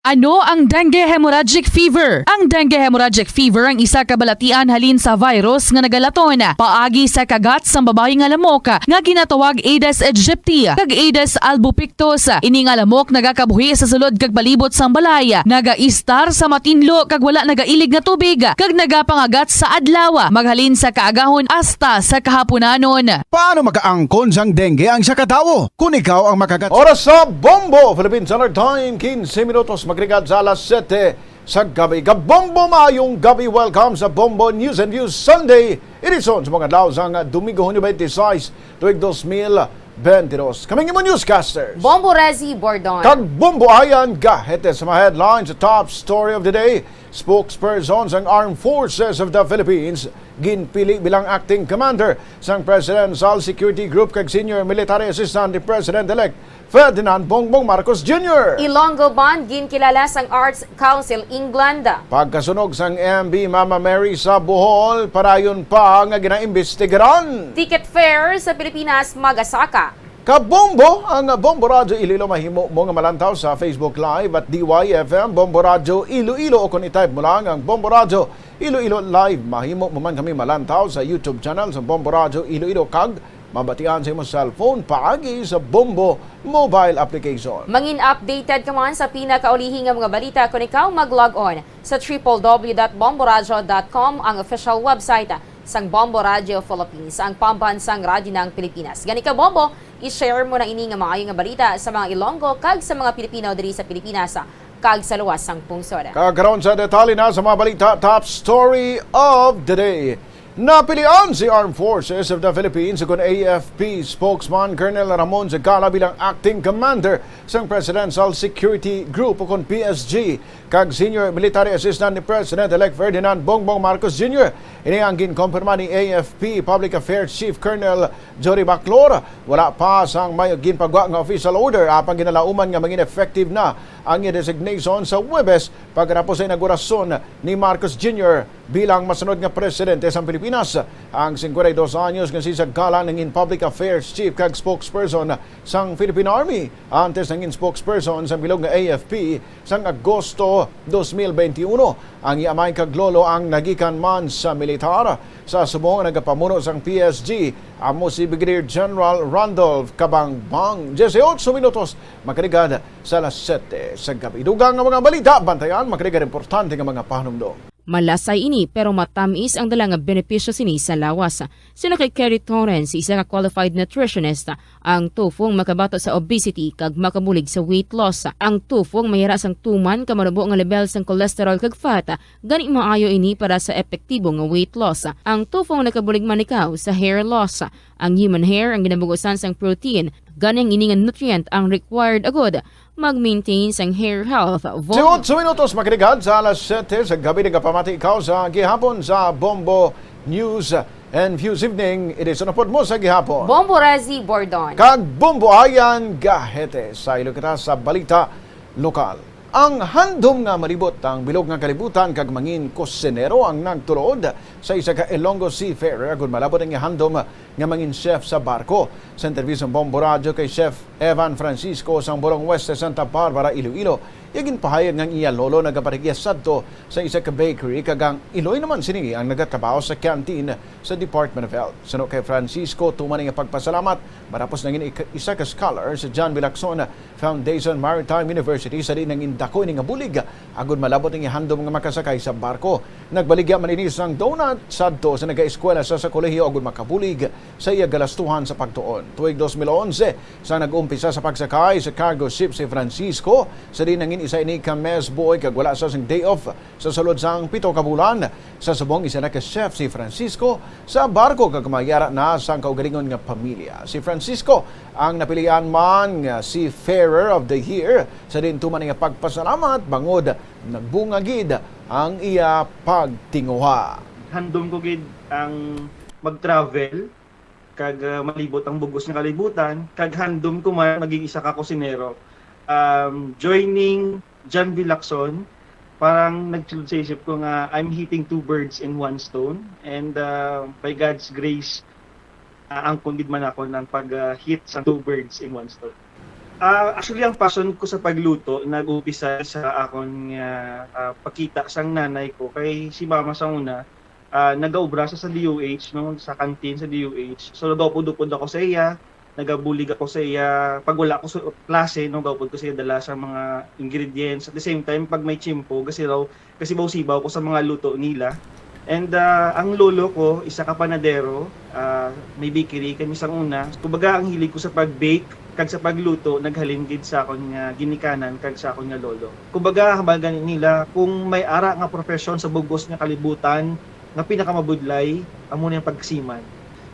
Ano ang dengue hemorrhagic fever? Ang dengue hemorrhagic fever ang isa ka balatian halin sa virus nga nagalaton paagi sa kagat sang babayi nga lamok nga ginatawag Aedes aegypti kag Aedes albopictus. Ini nga lamok nagakabuhi sa sulod kag palibot sang balay, nagaistar sa matinlo kag wala nagailig nga tubig, kag nagapangagat sa adlaw, maghalin sa kaagahon hasta sa kahapunanon. Paano makaangkon sang dengue ang isa ka tawo kon ikaw ang makagat? Oras sa Bombo! Philippine Standard Time, quince minutos magligad sa alas siyete sa gabi. Kabombo, maayong gabi. Welcome sa Bombo News and Views Sunday edition sa mga adlaw sang Domingo, Hunyo twenty-six, tuig dos mil benti dos. Kami ang imo newscasters, Bombo Rezi Bordon kag Bombo Ayan Gahete. Sa mga headlines, top story of the day, spokesperson sang Armed Forces of the Philippines ginpili bilang acting commander sang Presidential Security Group kag senior military assistant ni President-elect Ferdinand Bongbong Marcos Junior. Ilonggo Band ginkilala sang Arts Council England. Pagkasunog sang M B Mama Mary sa Bohol, padayon pa nga ginaimbestigaran. Ticket fare sa Pilipinas magasaka. Kabombo ang Bombo Radyo Iloilo. Mahimo mo nga malantaw sa Facebook Live at D Y F M Bombo Radyo Iloilo, o kung i-type mo lang ang Bombo Radyo Iloilo Live, mahimo mo man kami malantaw sa YouTube channel sa Bombo Radyo Iloilo kag mabatian sa imong cellphone paagi sa Bombo mobile application. Mangin updated ka man sa pinakaulihi nga mga balita kon ikaw mag-log on sa triple W dot bomboradio dot com, ang official website sang Bombo Radio Philippines, ang pambansang radyo ng Pilipinas. Gani ka, Bombo, i-share mo na ini nga maayo nga balita sa mga Ilonggo kag sa mga Pilipino diri sa Pilipinas kag sa luwas sang pungsod. Kag karon sa detalye na sa mga balita, top story of the day. Napilian si Armed Forces of the Philippines ukon A F P spokesman Colonel Ramon Zagala bilang acting commander sang Presidential Security Group ukon P S G kag Senior Military Assistant ni President-elect Ferdinand Bongbong Marcos Junior. Ini ang ginkompirma ni A F P Public Affairs Chief Colonel Jory Baclor. Wala pa sang may ginpagwa nga official order, apang ginalauman nga mangin effective na ang iya designation sa Huwebes pagkatapos sa inaugurasyon ni Marcos Junior bilang masunod nga presidente sang Pilipinas. Ang singkwenta y dos anyos nga si Zagala nangin Public Affairs Chief kag spokesperson sang Philippine Army, antes nangin spokesperson sang bilog nga A F P sang Agosto dos mil benti uno. Ang iya amay kag lolo ang nagikan man sa militar. Sa subong, ang nagapamuno sang P S G amo si Brigadier General Randolph Cabangbang. Dieciocho minutos makaligad sa alas siyete sa gabi. Dugang nga mga balita, bantayan, makaligad importante nga mga pahanumdom. Malasay ini, pero matamis ang dala nga benepisyo sini sa lawas. Suno kay Kerry Torrens, isa ka qualified nutritionist, ang tufong makabato sa obesity kag makabulig sa weight loss. Ang tufong mayara sang tuman ka manubo nga level sang cholesterol kag fat, gani maayo ini para sa epektibo nga weight loss. Ang tufong nakabulig man ikaw sa hair loss. Ang human hair ang ginabugusan sang protein, gani ang ini nga nutrient ang required agud mag-maintain sang hair health. Von- Dieciocho minutos makaligad sa alas siyete sa gabi, nagapamati ikaw sa gihapon sa Bombo News and Views Evening Edition. Upod mo sa gihapon, Bombo Razi Bordon. Kag Bombo Ayan Gahete. Sa ilo kita sa balita lokal. Ang handom nga malibot ang bilog nga kalibutan kag mangin kusinero ang nagtulod sa isa ka Ilonggo seafarer agud malabot ang handom nga mangin chef sa barko. Sa interview sa Bombo Radyo kay Chef Evan Francisco sang Borongue Oeste, Santa Barbara, Iloilo, iya ginpahayag nga ang iya lolo nagapaligya sadto sa isa ka bakery kag ang iloy naman sini ang nagatrabaho sa canteen sa Department of Health. Suno kay Francisco, tuman nga pagpasalamat matapos nangin ik-, isa ka scholar sa John B. Lacson Foundation Maritime University sa diin nangin dako ini nga bulig agud malabot ang handom nga makasakay sa barko. Nagbaligya man ini sang donut sadto sa nagaeskwela sa, sa kolehiyo agud makabulig sa iya galastuhan sa pagtuon. Tuig dos mil onse, sa nag-umpisa sa pagsakay sa cargo ship si Francisco, sa diin nangin isa ini ka mess boy kag wala sa sing day off sa sulod sang pito ka bulan. Sa subong, isa na ka chef si Francisco sa barko kag mayara na sang kaugalingon nga pamilya. Si Francisco ang napilian man nga Seafarer of the Year, sa diin tuman nga pagpasalamat bangod nagbunga gid ang iya pagtinguha. Handom ko gid ang mag-travel kag, ah, malibot ang bug-os nga kalibutan, kag handom ko man maging isa ka kusinero. Um, joining John B. Lacson, parang nagsulod sa isip ko nga I'm hitting two birds in one stone, and, ah, by God's grace, ah, angkon gid man ako ng pag, ah, hit sa two birds in one stone. Ah, actually, ang passion ko sa pagluto nag-umpisa sa akon nga, ah, pakita sang nanay ko, kay si mama sa una, ah, nagaobra sa, sa D O H, no, sa canteen sa D O H. So, nagaupod-upod ako sa iya, nagabulig ako sa iya. Pag wala ko sa klase, no, gaupod ko sa iya dala sa mga ingredients. At the same time, pag may tiyempo, gasibaw, gasibaw-sibaw ko sa mga luto nila. And, ah, ang lolo ko, isa ka panadero, ah, may bakery kami sang una. Kumbaga, ang hilig ko sa pag-bake kag sa pagluto naghalin gid sa akon nga ginikanan kag sa akon nga lolo. Kumbaga, hambagan nila, kung may ara nga profesyon sa bug-os nga kalibutan, nga pinakamabudlay, amo na ang pagsiman.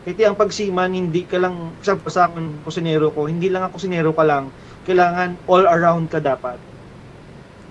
Kay ti ang pagsiman, hindi ka lang, sa, sa akon, kusinero ko, hindi lang ang kusinero ka lang, kailangan all around ka dapat.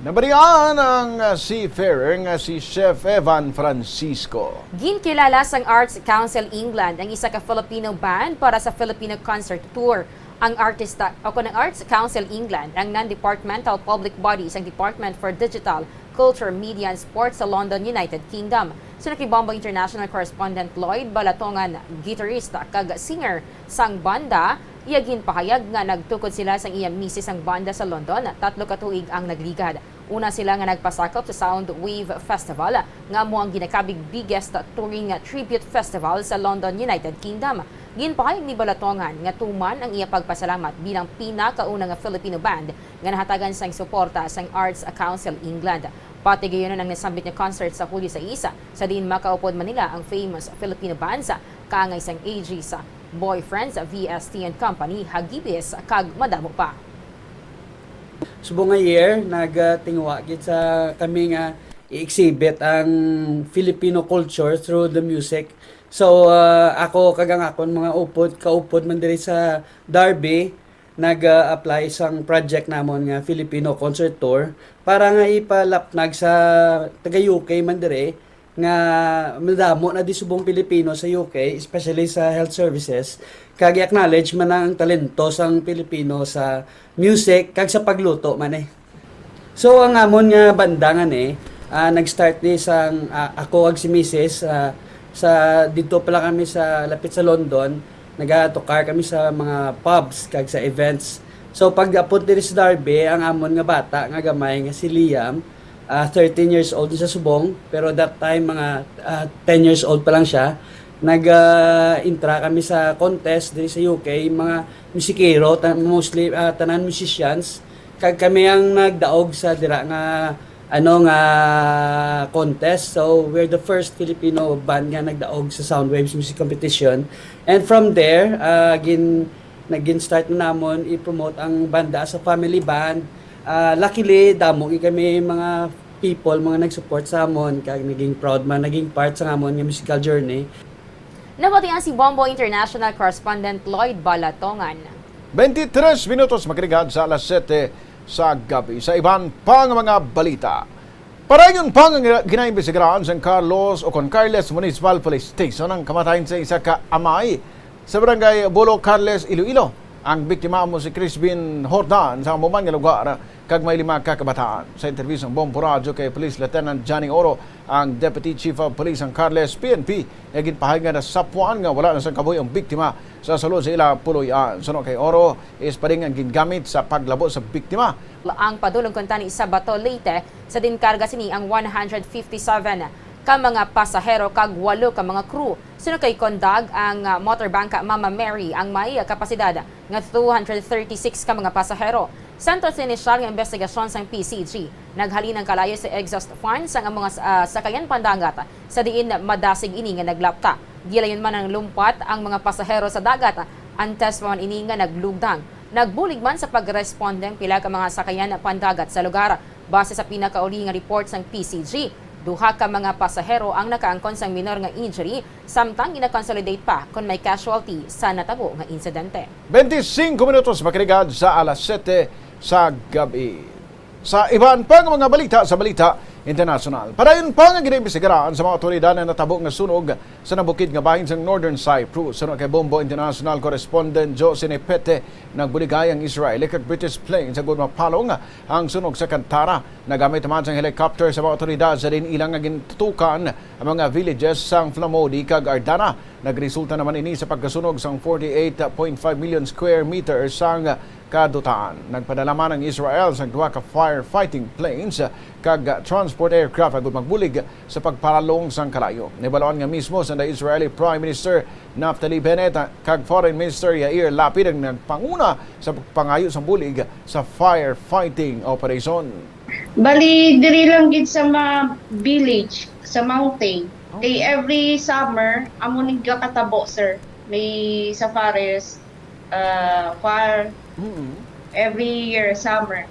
Nabatian ang, ah, seafarer nga si Chef Evan Francisco. Ginkilala sang Arts Council England ang isa ka Filipino band para sa Filipino concert tour. Ang artista, o kon ang Arts Council England, ang non-departmental public body sang Department for Digital, Culture, Media and Sports sa London, United Kingdom. Suno kay Bombo International Correspondent Lloyd Balatongan, gitarista kag singer sang banda, iya ginpahayag nga nagtukod sila sang iya misis sang banda sa London tatlo ka tuig ang nagligad. Una sila nga nagpasakop sa Sound Wave Festival, nga amo ang ginakabig biggest touring tribute festival sa London, United Kingdom. Ginpahayag ni Balatongan nga tuman ang iya pagpasalamat bilang pinakauna nga Filipino band nga nahatagan sang suporta sang Arts Council England. Patigayunon ang nasambit nga concert sa Hulyo sais, sa diin makaupod man nila ang famous Filipino bands kaangay sang A G S, Boyfriends, V S T and Company, Hagibis, kag madamo pa. Subong nga year, nagtingwa gid sa kami nga i-exhibit ang Filipino culture through the music. So, ah, ako kag ang akon mga upod, kaupod man diri sa Darby, nag-apply sang project namon nga Filipino Concert Tour para nga ipalapnag sa taga U K man diri nga madamo na di subong Pilipino sa U K, especially sa health services, kag i-acknowledge man ang talento sang Pilipino sa music kag sa pagluto man eh. So, ang amon nga banda nga ni, ah, nag-start ni sang, ah, ako ag si misis, ah, sa, didto pa lang kami sa, lapit sa London, nagatukar kami sa mga pubs kag sa events. So, pag-abot diri sa Darby, ang amon nga bata nga gamay nga si Liam, ah, thirteen years old sa subong, pero that time, mga, ah, ten years old pa lang siya. Nag, ah, intra kami sa contest diri sa U K, mga musikero, ta-, mostly, ah, tanan musicians. Kag kami ang nagdaog sa dira nga, ano, nga contest. So, we're the first Filipino band nga nagdaog sa Soundwaves Music Competition. And from there, ah, gin-, nagin-start na namon i-promote ang banda as a family band. Ah, luckily, damo gyud kami mga people, mga nag-support sa amon, kag naging proud man, naging part sa amon nga musical journey. Nabatian si Bombo International Correspondent Lloyd Balatongan. Twenty-tres minutos makiligad sa alas siyete sa gabi. Sa iban pa nga mga balita, parayon pa nga gina-, ginaimbestigaran sang Carlos o kon Carles Municipal Police Station ang kamatayon sa isa ka amay sa barangay Bulo, Carles, Iloilo. Ang biktima amo si Crispin Hordan sa amo man nga lugar kag may lima ka kabataan. Sa interview sang Bombo Radyo kay Police Lieutenant Johnny Oro, ang Deputy Chief of Police sang Carles P N P, nga ginpahayag nga nasapuan nga wala na sang kabuhi ang biktima sa sulod sa ila puloy-an. Suno kay Oro, ispa-ring ang gingamit sa paglabo sa biktima. Ang padulong kuntani sa Bato, Leyte, sa diin karga sini ang one hundred fifty-seven ka mga pasahero kag walo ka mga crew. Suno kay Condag, ang, ah, motorbangka Mama Mary ang may kapasidad nga two hundred thirty-six ka mga pasahero. Sentro sa inisyal nga imbestigasyon sang P C G, naghalin ang kalayo sa exhaust fan sang amo nga, ah, sakayan pandagat, sa diin madasig ini nga naglapta. Gilayon man ang lumpat ang mga pasahero sa dagat, antes pa man ini nga naglugdang. Nagbulig man sa pagresponde ang pila ka mga sakayan pandagat sa lugar. Base sa pinakauli nga report sang P C G, duha ka mga pasahero ang nakaangkon sang minor nga injury, samtang gina-consolidate pa kon may casualty sa natabo nga insidente. Twenty-cinco minutos makiligad sa alas siyete sa gabi. Sa iban pa nga mga balita sa balita internasyonal, padayon pa nga ginaimbestigaran sa mga awtoridad ang natabo nga sunog sa nabukid nga bahin sa Northern Cyprus. Suno kay Bombo International Correspondent Joe Sinipete, nagbuligay ang Israeli kag British planes agud mapalong ang sunog sa Kantara. Nagamit naman sang helicopter sa mga awtoridad sa diin ila nga gintutukan ang mga villages sang Flamodi kag Ardana. Nagresulta naman ini sa pagkasunog sang forty-eight point five million square meters sang kadutaan. Nagpadala man ang Israel sang duha ka firefighting planes kag transport aircraft agud magbulig sa pagpalong sang kalayo. Nahibaluan nga mismo sanda Israeli Prime Minister Naftali Bennett kag Foreign Minister Yair Lapid ang nagpanguna sa pagpangayo sang bulig sa firefighting operation. Bali, diri lang gid sa mga village, sa mountain. Kay every summer, amo ni gakatabo, sir. May sa forest, ah, fire. Mm-mm. Every year, summer.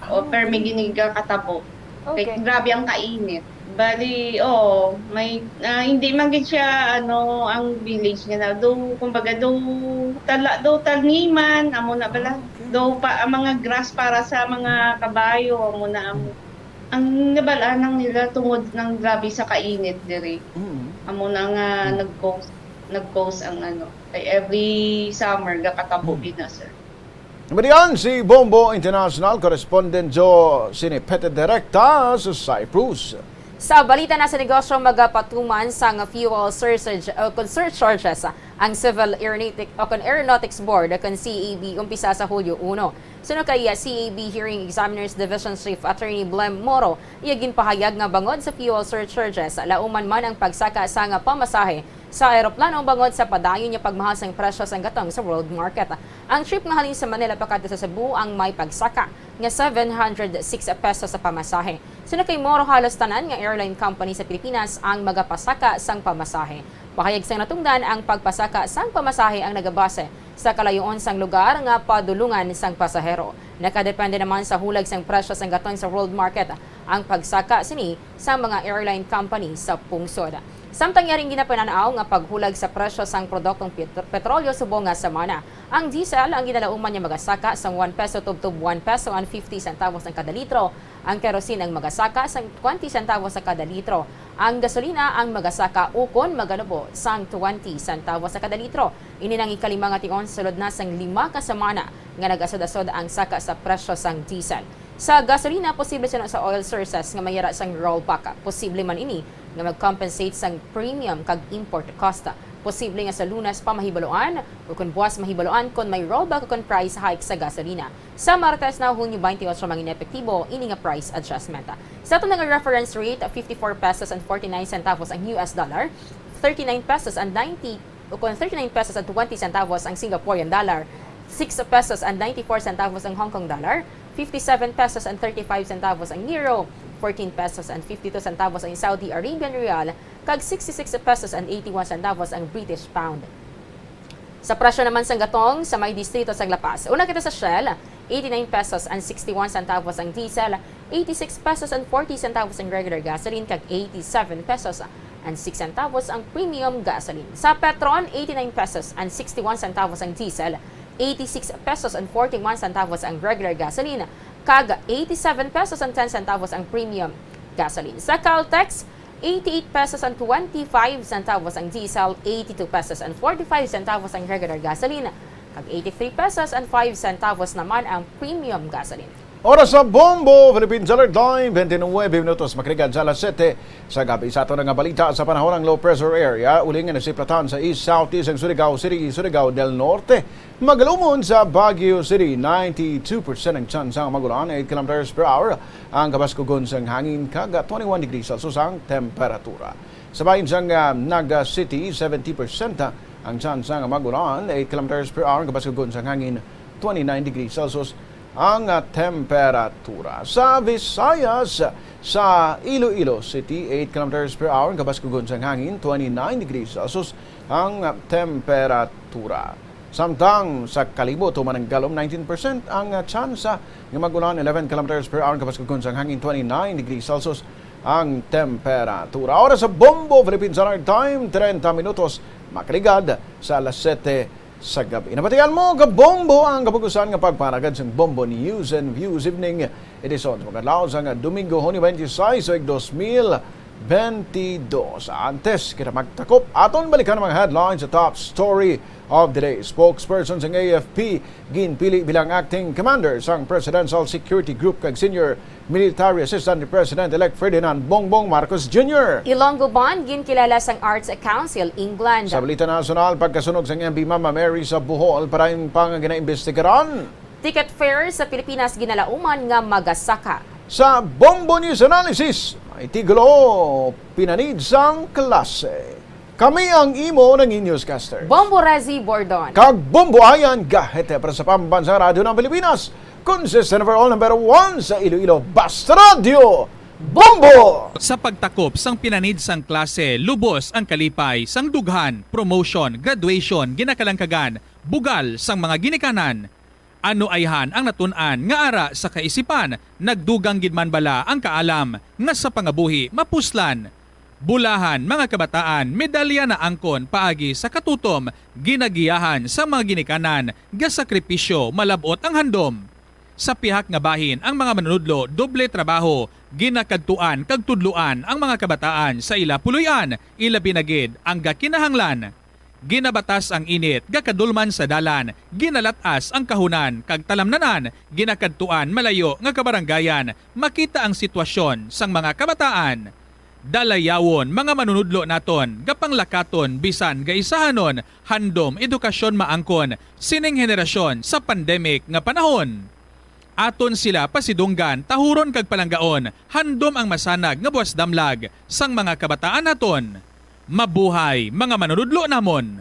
O, ah, permi gid ni gakatabo. Kay okay, grabe ang kainit. Bali, oo, may, ah, hindi man gid siya, ano, ang village nga na, do, kumbaga, do, tala, do, taniman, amo na bala. Ah, okay. Do pa, ang mga grass para sa mga kabayo, amo na, amo. Mm. Ang nabal-an lang nila tungod nang grabe sa kainit diri. Mm. Amo na nga, mm, nag-cause, nag-cause ang, ano, kay every summer, gakatabo, mm, gid na, sir. Madian si Bombo International Correspondent Joe Sinipete direkta sa Cyprus. Sa balita na sa negosyo, magapatuman sang fuel surcharge o kon surcharges ang Civil Aeronautic-, o kon Aeronautics Board o kon C A B umpisa sa Hulyo uno. Suno kay C A B Hearing Examiners Division Chief Attorney Blem Moro, iya ginpahayag nga bangod sa fuel surcharges, lauman man ang pagsaka sang pamasahe sa eroplano bangod sa padayon nga pagmahal sang presyo sang gatong sa world market. Ang trip nga halin sa Manila pakadto sa Cebu ang may pagsaka nga seven hundred six pesos sa pamasahe. Sino kay moro halos tanan nga airline company sa Pilipinas ang magapasaka sang pamasahe. Pahayag sang natungdan, ang pagpasaka sang pamasahe ang nagabase sa kalayoon sang lugar nga padulungan sang pasahero. Nakadepende naman sa hulag sang presyo sang gatong sa world market ang pagsaka sini sa mga airline company sa pungsod. Samtang yaring ginapanan-aw nga paghulag sa presyo sang produktong pet-, petrolyo subong nga semana, ang diesel ang ginalauman nga magasaka sang one peso tubtob one peso and fifty centavos ang kada litro, ang kerosene ang magasaka sang twenty centavos sa kada litro, ang gasolina ang magasaka ukon maganubo sang twenty centavos sa kada litro. Ini nang ikalima nga tion sulod na sang lima ka semana nga nag-asod-asod ang saka sa presyo sang diesel. Sa gasolina, posible sino sa oil sources nga mayara sang rollback. Posible man ini nga mag-compensate sang premium kag import cost. Posible nga sa Lunes pa mahibaluan o kon buwas mahibaluan kon may rollback o kon price hike sa gasolina. Sa Martes na, Hunyo twenty-eight, mangin epektibo ini nga price adjustment. Sa aton nga reference rate, fifty-four pesos and forty-nine centavos ang U S dollar, thirty-nine pesos and ninety o kon thirty-nine pesos and twenty centavos ang Singaporean dollar, six pesos and ninety-four centavos ang Hong Kong dollar, fifty-seven pesos and thirty-five centavos ang euro, fourteen pesos and fifty-two centavos ang Saudi Arabian rial, kag sixty-six pesos and eighty-one centavos ang British pound. Sa presyo naman sang gatong sa may distrito sang La Paz, una kita sa Shell, eighty-nine pesos and sixty-one centavos ang diesel, eighty-six pesos and forty centavos ang regular gasoline, kag eighty-seven pesos and six centavos ang premium gasoline. Sa Petron, eighty-nine pesos and sixty-one centavos ang diesel, eighty-six pesos and forty-one centavos ang regular gasoline, kag eighty-seven pesos and ten centavos ang premium gasoline. Sa Caltex, eighty-eight pesos and twenty-five centavos ang diesel, eighty-two pesos and forty-five centavos ang regular gasoline, kag eighty-three pesos and five centavos naman ang premium gasoline. Oras sa Bombo Philippines Alert Time, twenty-nine minutos makaligad sa alas siyete sa gabi. Sa aton nga balita, sa panahon ang low pressure area, uling nga nasiplatan sa east-southeast ang Surigao City, Surigao del Norte. Magalumon sa Baguio City, ninety-two percent ang tsansa nga mag-ulan, eight kilometers per hour ang kabaskugon sang hangin, kag twenty-one degrees Celsius ang temperatura. Sa bahin sang, ah, Naga City, seventy percent ang tsansa nga mag-ulan, eight kilometers per hour ang kabaskugon sang hangin, twenty-nine degrees Celsius ang, ah, temperatura. Sa Visayas, sa Iloilo City, eight kilometers per hour ang kabaskugon sang hangin, twenty-nine degrees Celsius ang, ah, temperatura. Samtang sa Kalibo, Tumananggalom, nineteen percent ang, ah, tsansa nga mag-ulan, eleven kilometers per hour ang kabaskugon sang hangin, twenty-nine degrees Celsius ang temperatura. Oras sa Bombo Philippines Standard Time, treinta minutos makaligad sa alas siyete sa gabi. Nabatian mo, Kabombo, ang kapugusan nga pagpanagad sang Bombo News and Views Evening Edition sa mga adlaw sang Domingo, Hunyo twenty-six, tuig dos mil veintidós. Antes kita magtakop, aton balikan ang mga headlines sa top story of the day. Spokesperson sang A F P, ginpili bilang acting commander sang Presidential Security Group kag senior military assistant ni President-elect Ferdinand Bongbong Marcos Junior. Ilonggo Bond ginkilala sang Arts Council England. Sa balita nasyonal, pagkasunog sang M V Mama Mary sa Bohol, padayon pa nga ginaimbestigaran. Ticket fare sa Pilipinas ginalauman nga magasaka. Sa Bombo News Analysis, may titulo, Pinanid sang Klase. Kami ang imo nangin newscaster, Bombo Rezi Bordon. Kag Bombo Ayan Gahete para sa Pambansang Radyo ng Pilipinas. Consistent overall number one sa Iloilo, Basta Radyo, Bombo! Sa pagtakop sang pinanid sang klase, lubos ang kalipay sang dughan, promotion, graduation, ginakalangkagan, bugal sang mga ginikanan. Ano ayhan ang natun-an nga ara sa kaisipan? Nagdugang gid man bala ang kaalam nga sa pangabuhi mapuslan? Bulahan, mga kabataan, medalya naangkon paagi sa katutom, ginagiyahan sa mga ginikanan, gasakripisyo, malab-ot ang handom. Sa pihak nga bahin, ang mga manunudlo, doble trabaho, ginakadtuan kag tudloan ang mga kabataan sa ila puloy-an, ilabi na gid ang gakinahanglan. Ginabatas ang init, gakadulman sa dalan, ginalat-as ang kahunan, kag talamnanan, ginakadtuan malayo nga kabarangayan, makita ang sitwasyon sang mga kabataan. Dalayawon, mga manunudlo naton, gapanglakaton, bisan gaisahanon, handom, edukasyon maangkon, sining henerasyon sa pandemic nga panahon. Aton sila pasidunggan, tahuron kag palanggaon, handom ang masanag nga buwas damlag sang mga kabataan naton. Mabuhay, mga manunudlo namon!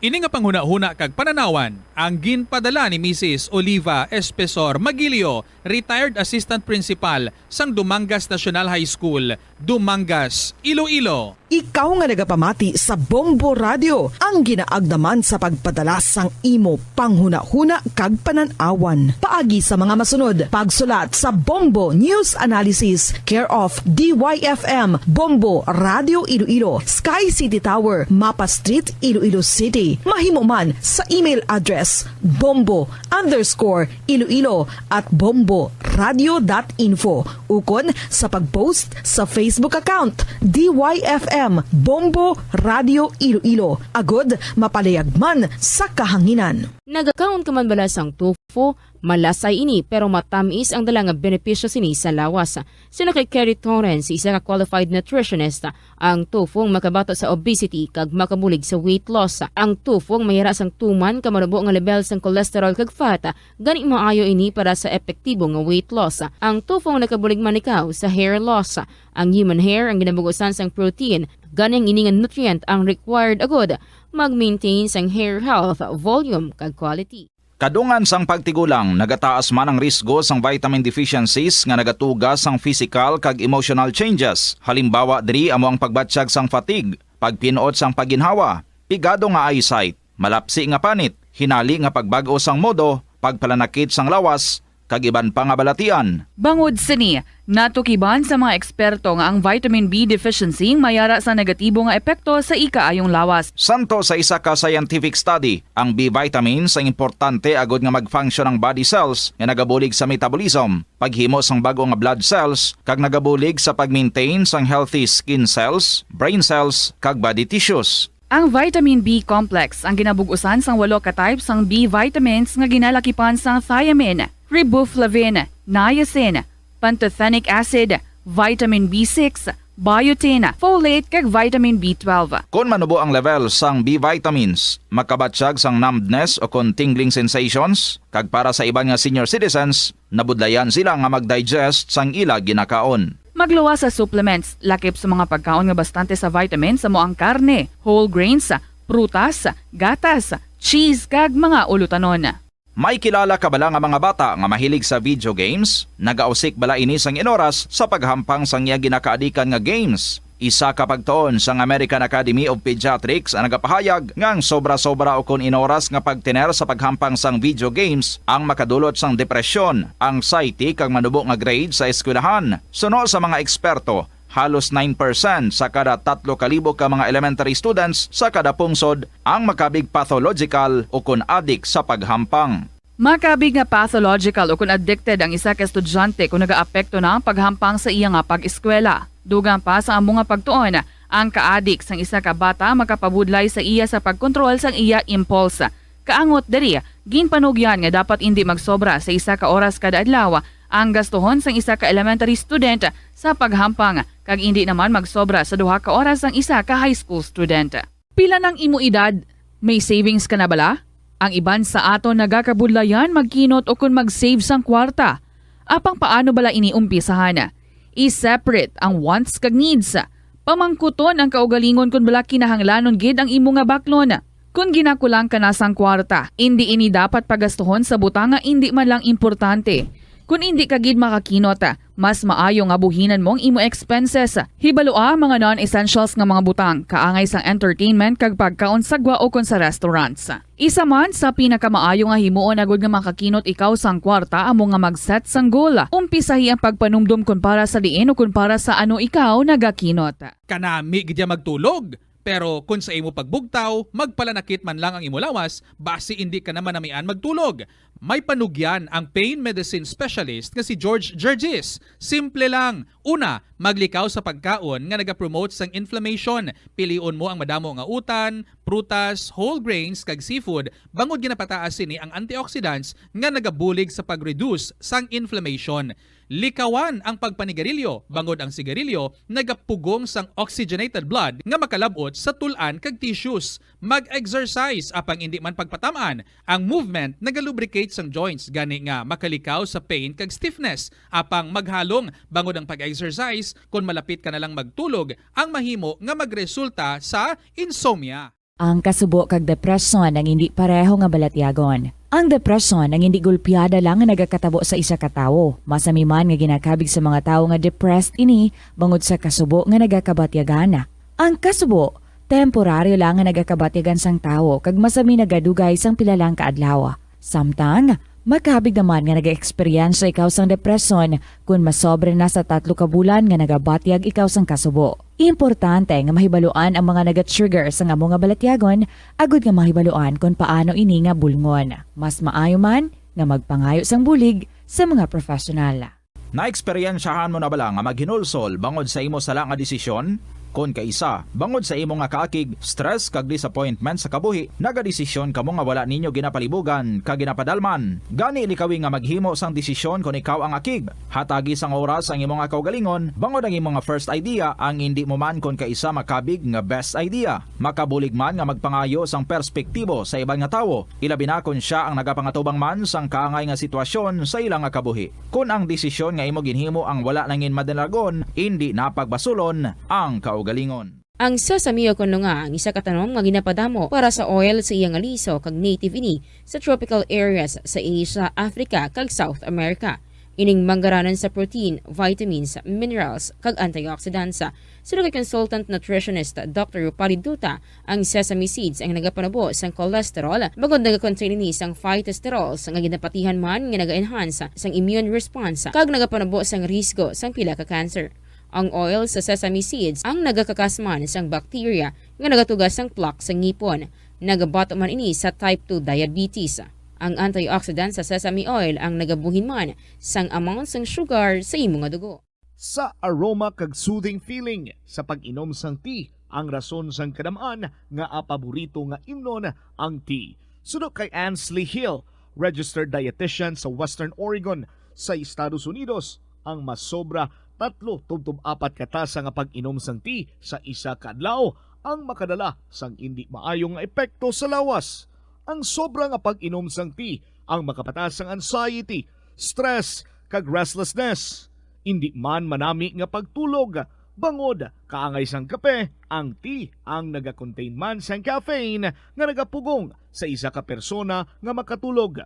Ini nga panghunahuna kag pananawan ang ginpadala ni Misis Oliva Espesor Magilio, retired assistant principal sang Dumangas National High School, Dumangas, Iloilo. Ikaw nga nagapamati sa Bombo Radio, ang ginaagdaman sa pagpadala sang imo panghunahuna kag panan-awan. Paagi sa mga masunod, pagsulat sa Bombo News Analysis, care of D Y F M, Bombo Radio Iloilo, Sky City Tower, Mapa Street, Iloilo City. Mahimo man sa email address bombo underscore iloilo at bombo radio dot info, ukon sa pag-post sa Facebook account D Y F M Bombo Radio Iloilo, agod mapalayag man sa kahanginan. Nagakaon ka man bala sang tofu? Malasay ini, pero matamis ang dala nga benepisyo sini sa lawas. Suno kay Kerry Torrens, isa ka qualified nutritionist, ang tofu ang makabato sa obesity kag makabulig sa weight loss. Ang tofu ang mayara sang tuman ka manubo nga level sang cholesterol kag fat, gani maayo ini para sa epektibo nga weight loss. Ang tofu ang nakabulig man ikaw sa hair loss. Ang human hair ang ginabugusan sang protein, gani ang ini nga nutrient ang required agud mag-maintain sang hair health, volume, kag quality. Kadungan sang pagtigulang, nagataas man ang risgo sang vitamin deficiencies nga nagatuga sang physical kag emotional changes. Halimbawa diri amo ang pagbatyag sang fatigue, pagpin-ot sang pagginhawa, pigado nga eyesight, malapsi nga panit, hinali nga pagbag-o sang modo, pagpalanakit sang lawas, kag iban pa nga balatian. Bangod sini, natukiban sa mga eksperto nga ang vitamin B deficiency mayara sa negatibo nga epekto sa ikaayong lawas. Santo sa isa ka scientific study, ang B vitamins ang importante agud nga mag-function ang body cells nga nagabulig sa metabolism, paghimo sang bag-o nga blood cells, kag nagabulig sa pag-maintain sang healthy skin cells, brain cells, kag body tissues. Ang vitamin B complex ang ginabug-usan sang walo ka type sang B vitamins nga ginalakipan sang thiamine, riboflavin, niacin, pantothenic acid, vitamin B six, biotin, folate, kag vitamin B twelve. Kon manubo ang level sang B vitamins, makabatyag sang numbness o kon tingling sensations, kag para sa iban nga senior citizens, nabudlayan sila nga mag-digest sang ila ginakaon. Magluwas sa supplements, lakip sa mga pagkaon nga bastante sa vitamins amo ang karne, whole grains, prutas, gatas, cheese, kag mga ulutanon. May kilala ka bala nga mga bata nga mahilig sa video games? Nagausik bala ini sang inoras sa paghampang sang iya ginakaadikan nga games? Isa ka pagtuon sang American Academy of Pediatrics ang nagapahayag nga ang sobra-sobra ukon inoras nga pagtener sa paghampang sang video games ang makadulot sang depresyon, anxiety, kag manubo nga grade sa eskwelahan. Suno sa mga eksperto, halos nine percent sa kada tatlo ka libo ka mga elementary students sa kada pungsod ang makabig pathological ukon adik sa paghampang. Makabig nga pathological ukon addicted ang isa ka estudyante kon nagaapekto na ang paghampang sa iya nga pag-eskwela. Dugang pa sa amo nga pagtuon, ang kaadik sang isa ka bata makapabudlay sa iya sa pagkontrol sang iya impulse. Kaangot diri, ginpanugyan nga dapat indi magsobra sa isa ka oras kada adlaw ang gastuhon sang isa ka elementary student sa paghampang, kag indi naman magsobra sa duha ka oras sang isa ka high school student. Pila nang imo edad? May savings ka na bala? Ang iban sa aton nagakabudlayan magkinot ukon mag-save sang kwarta. Apang paano bala ini umpisahan? I-separate ang wants kag needs. Pamangkuton ang kaugalingon kon bala kinahanglanon gid ang imo nga baklon. Kon ginakulang ka na sang kwarta, indi ini dapat pagastuhon sa butang nga indi man lang importante. Kon indi ka gid makakinot, mas maayo nga buhinan mo ang imo expenses. Hibalua ang mga non-essentials nga mga butang, kaangay sang entertainment kag pagkaon sa gwa ukon sa restaurants. Isa man sa pinakamaayo nga himuon agud nga makakinot ikaw sang kwarta amo nga mag-set sang goal. Umpisahi ang pagpanumdom kon para sa diin o kon para sa ano ikaw nagakinot. Kanami gid ya magtulog, pero kon sa imo pagbugtaw, magpalanakit man lang ang imo lawas, basi indi ka na manamian magtulog. May panugyan ang pain medicine specialist nga si George Gergis. Simple lang. Una, maglikaw sa pagkaon nga nagapromote sang inflammation. Pilion mo ang madamo nga utan, prutas, whole grains, kag seafood, bangod ginapataas sini ang antioxidants nga nagabulig sa pag-reduce sang inflammation. Likawan ang pagpanigarilyo, bangod ang sigarilyo nagapugong sang oxygenated blood nga makalab-ot sa tul-an kag tissues. Mag-exercise, apang indi man pagpatam-an. Ang movement nagalubricate sang joints, gani nga makalikaw sa pain kag stiffness. Apang maghalong, bangod ang pag-exercise, kon malapit ka na lang magtulog, ang mahimo nga magresulta sa insomnia. Ang kasubo kag depresyon ang indi pareho nga balatyagon. Ang depresyon ang indi gulpiada lang nga nagakatabo sa isa ka tawo. Masami man nga ginakabig sa mga tawo nga depressed ini bangod sa kasubo nga nagakabatyagan. Ang kasubo, temporaryo lang nga nagakabatyagan sang tawo kag masami nagadugay sang pila lang ka adlaw. Samtang, makabig naman nga nag-eksperyensya ikaw sang depresyon kon masobra na sa tatlo ka bulan nga nagabatyag ikaw sang kasubo. Importante nga mahibaluan ang mga naga-trigger sang amo nga balatyagon agod nga mahibaluan kon paano ini nga bulngon. Mas maayo man nga magpangayo sang bulig sa mga professional. Naeksperyensyahan mo na bala nga maghinulsol bangod sa imo sala nga desisyon? Kon kaisa, bangod sa imo nga kaakig, stress kag disappointment sa kabuhi, nagadesisyon kamo nga wala ninyo ginapalibugan kag ginapadalman. Gani likawi nga maghimo sang desisyon kon ikaw ang akig. Hatagi sang oras ang imo nga kaugalingon, bangod ang imo nga first idea ang indi mo man kon kaisa makabig nga best idea. Makabulig man nga magpangayo sang perspektibo sa iban nga tawo, ilabi na kon sia ang nagapangatubang man sang kaangay nga sitwasyon sa ila nga kabuhi. Kon ang desisyon nga imo ginhimo ang wala nangin madalagon, indi na pagbasulon ang kaugalingon. Ang sesame o kon nga ang isa ka tanom nga ginapadamo para sa oil sa iya nga liso kag native ini sa tropical areas sa Asia, Africa, kag South America. Ining manggaranan sa protein, vitamins, minerals, kag antioxidants. Suno kay consultant nutritionist Doctor Rupali Duta, ang sesame seeds ang nagapanubo sang cholesterol, bangod nagakontain ini sang phytosterols nga ginapatihan man nga naga-enhance sang immune response kag nagapanubo sang risgo sang pila ka cancer. Ang oil sa sesame seeds ang nagakakas man sang bacteria nga nagatuga sang plaque sa ngipon. Nagabato man ini sa type two diabetes. Ang antioxidant sa sesame oil ang nagabuhin man sang amount sang sugar sa imo nga dugo. Sa aroma kag soothing feeling sa pag-inom sang tea ang rason sang kadam-an nga paborito nga imnon ang tea. Suno kay Ansley Hill, registered dietitian sa Western Oregon sa Estados Unidos, ang masobra tatlo tubtob apat ka tasa nga pag-inom sang tea sa isa ka adlaw ang makadala sang indi maayo nga epekto sa lawas. Ang sobra nga pag-inom sang tea ang makapataas sang anxiety, stress, kag restlessness. Indi man manami nga pagtulog, bangod kaangay sang kape, ang tea ang nagakontain man sang caffeine nga nagapugong sa isa ka persona nga makatulog.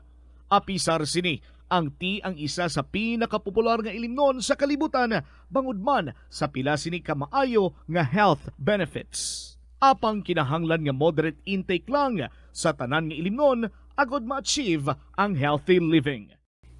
Apisar sini, ang tea ang isa sa pinakapopular nga ilimnon sa kalibutan, bangod man sa pila sini ka maayo nga health benefits. Apang kinahanglan nga moderate intake lang sa tanan nga ilimnon agod ma-achieve ang healthy living.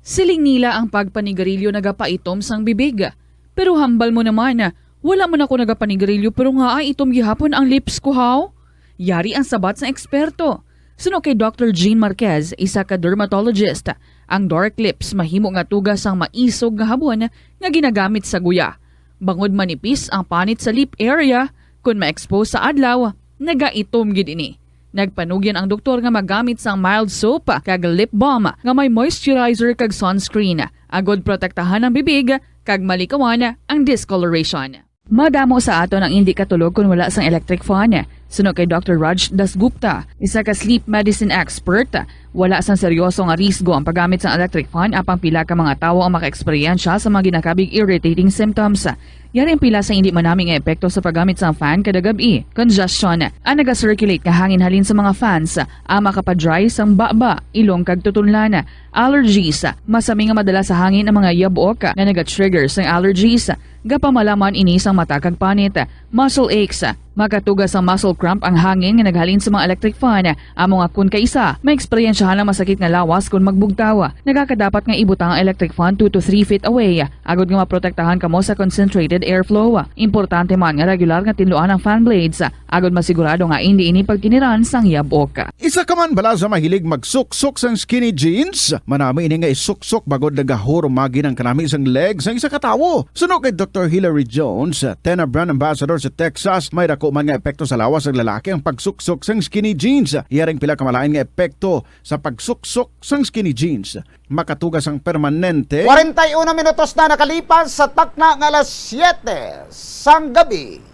Siling nila ang pagpanigarilyo nagapaitom sang bibig. Pero hambal mo naman, wala man ako nagapanigarilyo pero nga ay itom gihapon ang lips ko, haw? Yari ang sabat sang eksperto. Suno kay Doctor Jean Marquez, isa ka dermatologist, ang dark lips mahimo nga tuga sang maisog nga habon nga ginagamit sa guya. Bangod manipis ang panit sa lip area, kon ma-expose sa adlaw, nagaitom gid ini. Nagpanugyan ang doktor nga magamit sang mild soap kag lip balm nga may moisturizer kag sunscreen, agod protektahan ang bibig kag malikawan ang discoloration. Madamo sa aton ang indi katulog kon wala sang electric fan. Suno kay Doctor Raj Dasgupta, isa ka sleep medicine expert, wala sang seryoso nga risgo ang paggamit sang electric fan, apang pila ka mga tawo ang makaeksperyensya sa mga ginakabig irritating symptoms. Yari ang pila sa indi manami nga epekto sa paggamit sang fan kada gab-i. Congestion, ang naga-circulate nga hangin halin sa mga fans, ang makapa-dry sang baba, ilong kag tutunlan. Allergies, masami nga madala sa hangin ang mga yabok nga naga-trigger sang allergies. Gapamala man ini sang mata kag panit. Muscle aches, makatuga sang muscle cramp ang hangin nga naghalin sa mga electric fan. Amo nga kon kaisa, maeksperiensyahan ang masakit nga lawas kon magbugtaw. Nagakadapat nga ibutang ang electric fan two to three feet away, agod nga maprotektahan kamo sa concentrated airflow. Importante man nga regular nga tinluan ang fan blades, agod masigurado nga indi ini pagtiniran sang yabok. Isa ka man bala sa mahilig magsuksok sang skinny jeans? Manami ini nga isuksok bangod nagahurumagi ang kanami sang leg sang isa ka tawo. Suno kay Doktor Hilary Jones, Tena brand ambassador sa Texas, may dako man nga epekto sa lawas lalaki ang pagsuksok sang skinny jeans. Iya ring pila ka malain nga epekto sa pagsuksok sang skinny jeans. Makatuga sang permanente. Kwarenta y uno minutos na nakalipas sa takna nga alas siyete sang gabi.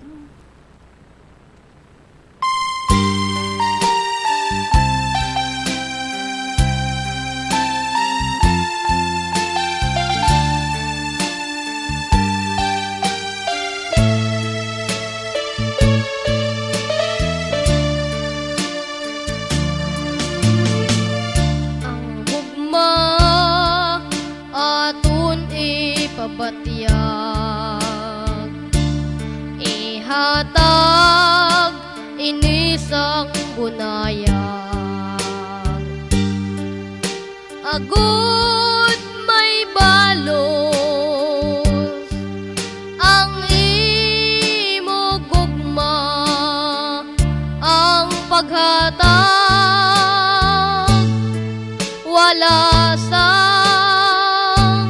Ang gugma aton ipabatyag, ihatag ini sang bunayag. Agud may balos ang imo gugma, ang paghatag wala sang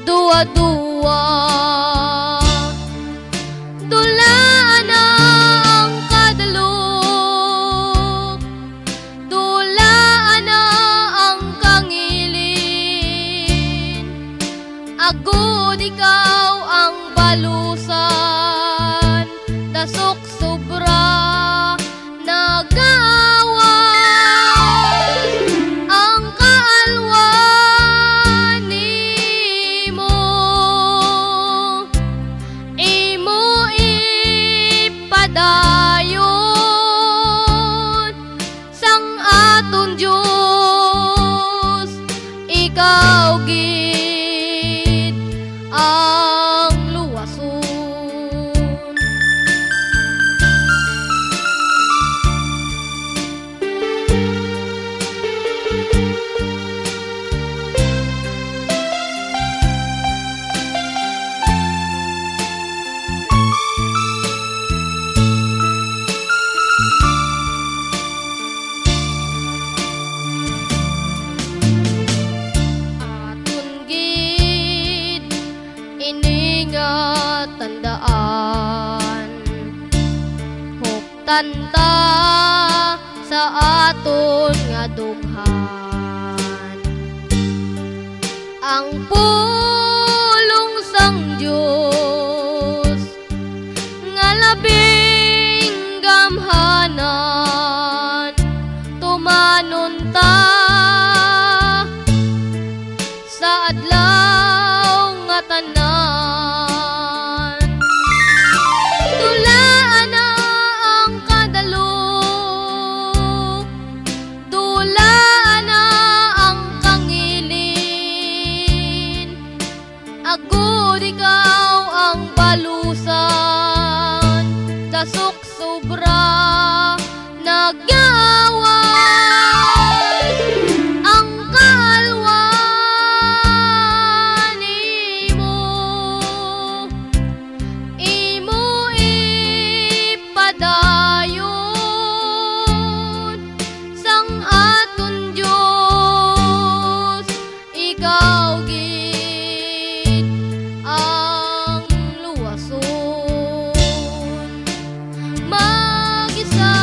duwa-duwa. Dulaan na ang kadalok, dulaan na ang kangilin. Agud ikaw ang balusan, dasok sobra nagaawas ang kaalwan nimo. Imo ipadayon sang aton Dios, ikaw gid ang luwason. Aton gid ini nga tandaan, huptan ta sa aton nga dughan. Ang pulong sang Dios nga labing gamhanan, tumanon ta sa adlaw nga tanan. Dulaan na ang kadalok, dulaan na ang kangilin. Agud ikaw ang balusan, dasok sobra nagaawas ang kaalwan nimo. Imo ipadayon sang aton Dios, ikaw gid ang luwason. Mag-isa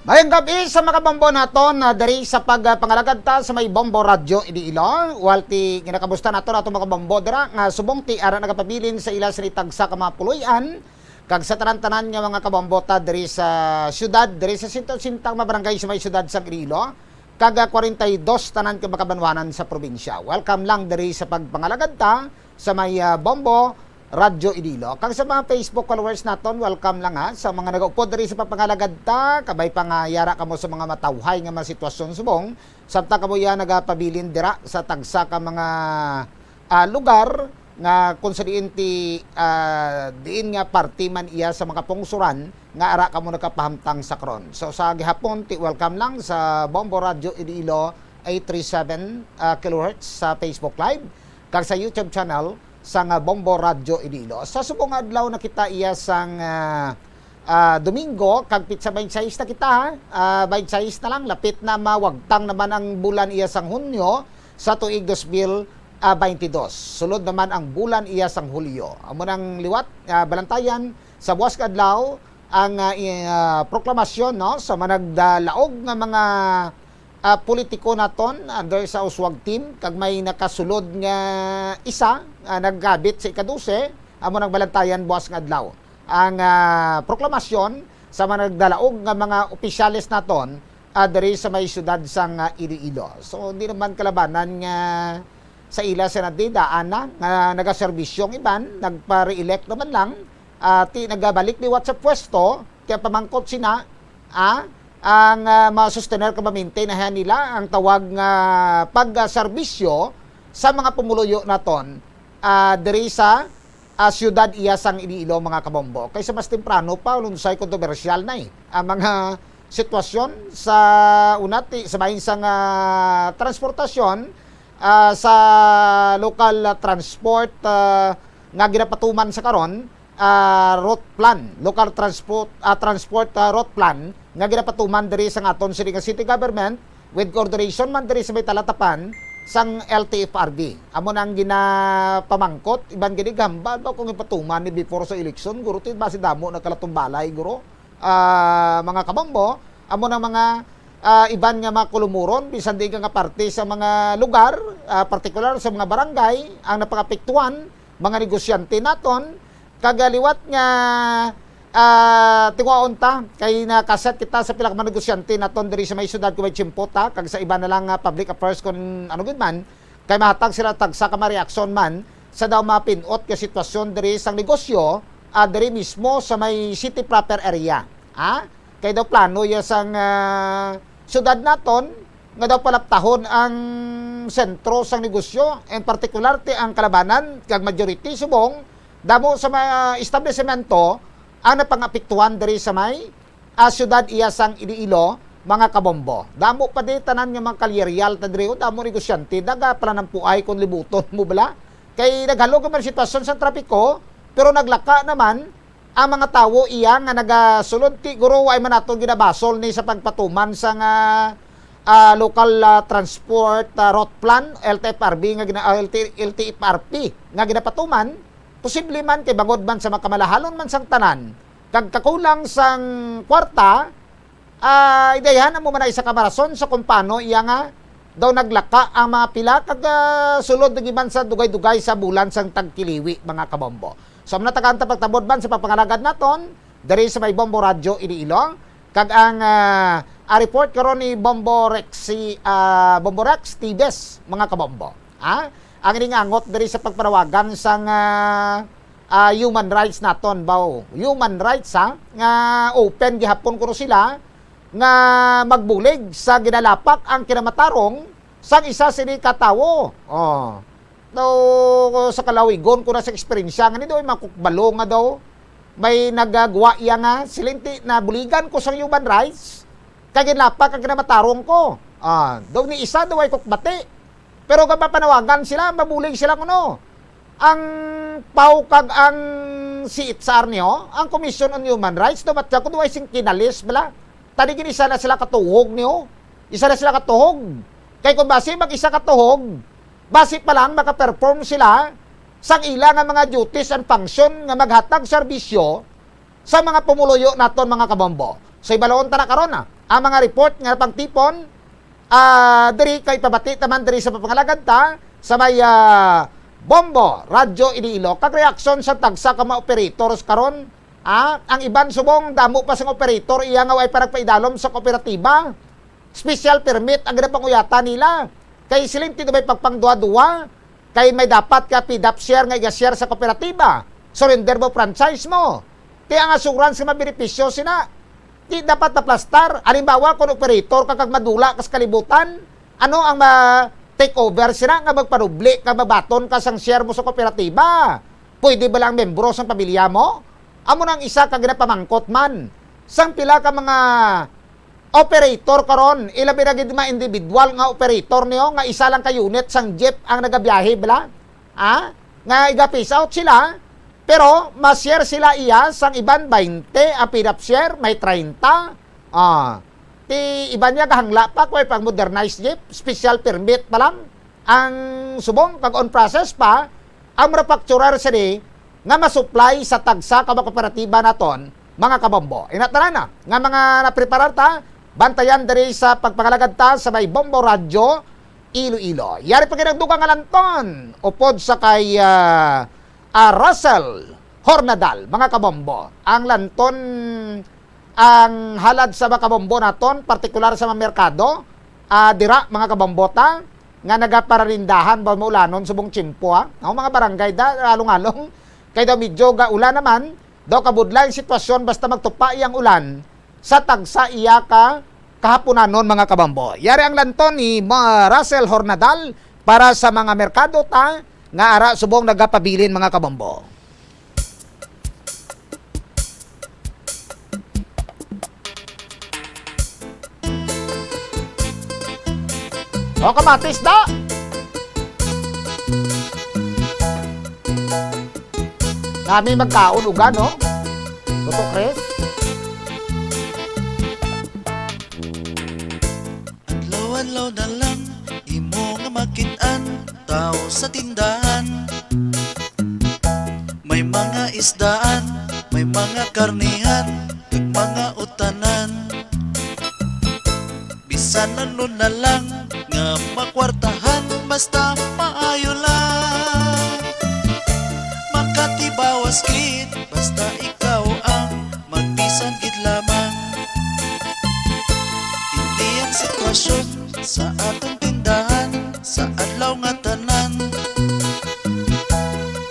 Mayong gab-i sa mga kabombo naton, ah, diri sa pagpangalagad ta sa may Bombo Radyo Iloilo. Walti, ginakamusta naton atong mga kabombo dira nga subong ti ara nagapabilin sa ila sini tagsa ka mga puloy-an, kag sa tanan-tanan nga mga kabombo ta diri sa siyudad, diri sa sento singkwenta nga mga barangay sa may siyudad sang Iloilo, kag, ah, kwarenta y dos tanan ka mga kabanwanan sa probinsya. Welcome lang diri sa pagpangalagad ta sa may, ah, Bombo Radyo Iloilo. Kag sa mga Facebook followers naton, welcome lang ha. Sa mga nagaupod diri sa pagpangalagad ta, kabay pa nga yara kamo sa mga matawhay nga mga sitwasyon subong, samtang kamo iya nagapabilin dira sa tagsa ka mga, ah, lugar nga kung sa diin ti, ah, diin nga parte man iya sa mga pungsuran nga ara kamo nagkapahamtang sa karon. So sa gihapon ti welcome lang sa Bombo Radyo Iloilo eight three seven, ah, kilohertz sa Facebook Live kag sa YouTube channel sang, ah, Bombo Radyo Iloilo. Sa subong nga adlaw na kita iya sang, ah, ah, Domingo, kag pitsa twenty-six na kita, ha? Ah, twenty-six na lang, lapit na mawagtang naman ang bulan iya sang Hunyo sa tuig dos mil, ah, twenty-dos. Sulod naman ang bulan iya sang Hulyo. Amo nang liwat, ah, balantayan sa buwas nga adlaw ang, ah, i-, ah, proklamasyon, no, sa managdalaog nga mga, ah, politiko naton under sa uswag team, kag may nakasulod nga isa nga nagkabit sa ika-dose, amo nang balantayan buwas nga adlaw ang, ah, proklamasyon sa managdalaog nga mga opisyales naton, ah, diri sa may siyudad sang, ah, Iloilo. So, hindi naman kalabanan nga sa ila sa nadidaan na nga nagaserbisyo ang iban, nagpa-re-elect naman lang, ah, ti nagabalik liwat sa pwesto, kaya pamangkot sina, ah, ang, ah, ma-sustener ka ma-maintain na nila ang tawag nga pagserbisyo sa mga pumuluyo naton, ah, diri sa, ah, siyudad iya sang Iloilo, mga kabombo. Kaysa mas temprano pa, unsay kontrobersyal na eh, ang mga sitwasyon sa unati, sa bahin sang, ah, transportasyon, ah, sa local, ah, transport, ah, nga ginapatuman sa karon, ah, route plan, local transport, ah, transport, ah, route plan nga ginapatuman diri sa aton sini nga city government with coordination man diri sa may talatapan sang L T F R B. Amo na ang ginapamangkot, iban gid gihambal ba kung ipatuman ni before sa eleksyon, guro, ti basi damo na kalatumbalay, guro. Ah, mga kabombo, amo na mga, ah, iban nga mga kulumuron, bisan di nga parte sa mga lugar, ah, partikular sa mga barangay, ang napangapektuhan, mga negosyante naton, kag liwat nga, ah, tinguhaon ta, kay nakaset kita sa pila ka mga negosyante naton diri sa may siyudad kung may tiyempo ta, kag sa iba na lang nga public affairs kung ano gid man, kay mahatag sila tagsa ka mga reaksyon man sa daw mapin-ot nga sitwasyon diri sang negosyo, ah, diri mismo sa may city proper area. Ha? Kay daw plano ya sang, ah, siyudad naton nga daw palaptahon ang sentro sang negosyo, in particular ti ang kalabanan kag majority subong damo sa mga establisemento ang napangapektuhan diri sa may, ah, siyudad iya sang Iloilo, mga kabombo. Damo pa di tanan nga mga kalyeryal ta diri, o damo negosyante, nagapanampuay kung libuton mo bala. Kay naghalog man sitwasyon sa trapiko, pero naglaka naman ang mga tawo iya nga nagasulod ti guro, wa man naton ginabasol ni sa pagpatuman sa nga, ah, local, ah, transport, ah, route plan, L T F R B nga gina-, ah, L T, L T F R P nga ginapatuman, posible man kay bangod man sa mga kamalahalon man sang tanan, kag kakulang sang kwarta, ah, idayhan amo man na isa ka rason sa kung paano iya nga daw naglaka ang mga pila kag, ah, sulod na giman sa dugay-dugay sa bulan sang tagkiliwi, mga kabombo. So, amo na tagaan ta pagtabod man sa pagpangalagad naton diri sa may Bombo Radyo Iloilo, kag ang, ah, ah, report karon ni Bombo Rex, si, ah, Bombo Rex Tibes, mga kabombo. Ha? Ang ining angot diri sa pagpanawagan sang, ah, ah, human rights naton, baw. Human rights, ha? Nga open gihapon kuno sila nga magbulig sa ginalapak ang kinamatarong sang isa sini ka tawo. Oh. Daw sa kalawigon ko na sa eksperyensya nga ni daw makukbalo nga daw may nagagwa iya nga silinti na buligan ko sang human rights kay ginlapak ang kinamatarong ko. Ah, daw ni isa daw ay kukbati. Pero kapapanawagan sila, mabulig sila kuno. Ang P A W kag ang C H R niyo, ang Commission on Human Rights, daw matya ko daw ay sing kinalis bala. Tadi gid isa na sila katuhog niyo. Isa na sila katuhog. Kay kung basi mag-isa katuhog, basi pa lang maka-perform sila sang ila nga mga duties and function nga maghatag serbisyo sa mga pumuluyo naton, mga kabombo. So, ibaloon ta na karon, ah, ang mga report nga napangtipon, ah, diri kay pabati naman diri sa papangalagad ta sa may, ah, Bombo, Radyo Iloilo, kag reaksyon sa tagsa ka mga operators karon. Ah, ang iban subong damo pa sang operator iya nga way pa nagpaidalom sa kooperatiba. Special permit ang ginapanguyatan nila. Kay siling ti may pagpangduwa-duwa, kay may dapat ka paid-up share nga iga-share sa kooperatiba. Surrender mo, franchise mo. Ti ang assurance nga mabenepisyo sina. Ti dapat naplastar. Halimbawa, kung operator ka kag madula ka sa kalibutan, ano ang ma-take over sina nga magpanubli kag mabaton ka sang share mo sa kooperatiba? Pwede bala ang membro sang pamilya mo? Amo nang isa ka ginapamangkot man sang pila ka mga operator karon, ilabi na gid mga individual nga operator niyo nga isa lang ka unit sang jeep ang nagabiyahe bala. Ah, nga iga-phase out sila, pero ma-share sila iya sang iban twenty, ang paid-up share may treinta. Ah, ti iban niya gahangla pa kung pag-modernize jeep, special permit pa lang ang subong kag on process pa ang manufacturer sini nga ma-supply sa tagsa ka mga kooperatiba naton, mga kabombo. Ina tanan na nga mga napreparar ta, bantayan diri sa pagpangalagad ta sa may Bombo Radyo, Iloilo. Yari pa gid ang dugang nga lanton, upod sa kay, ah, ah, Russell Hornadal, mga kabombo. Ang lanton ang halad sa mga kabombo naton, partikular sa mga merkado, ah, dira, mga kabombo ta, nga nagaparanindahan ba maulanon subong tiyempo, ha? Ang mga barangay da, along-along, kay daw medyo gaulan naman, daw kabudlay ang sitwasyon basta magtupa iyang ulan sa tagsa iya ka kahapunanon, mga kabombo. Yari ang lanton ni Ma-, Russell Hornadal para sa mga merkado ta nga ara subong nagapabilin, mga kabombo. O, kamatis da! Nami magkaon uga, no? Tuto, Chris? Adlaw-adlaw na lang imo nga makit-an, tao sa tindahan. May mga isdaan, may mga karnihan, kag mga utanan. Bisan ano na lang nga makwartahan, basta maayo lang. Makatibawas gid, basta ikaw ang magbisan gid lamang. Hindi ang sitwasyon sa aton tindahan sa adlaw nga tanan.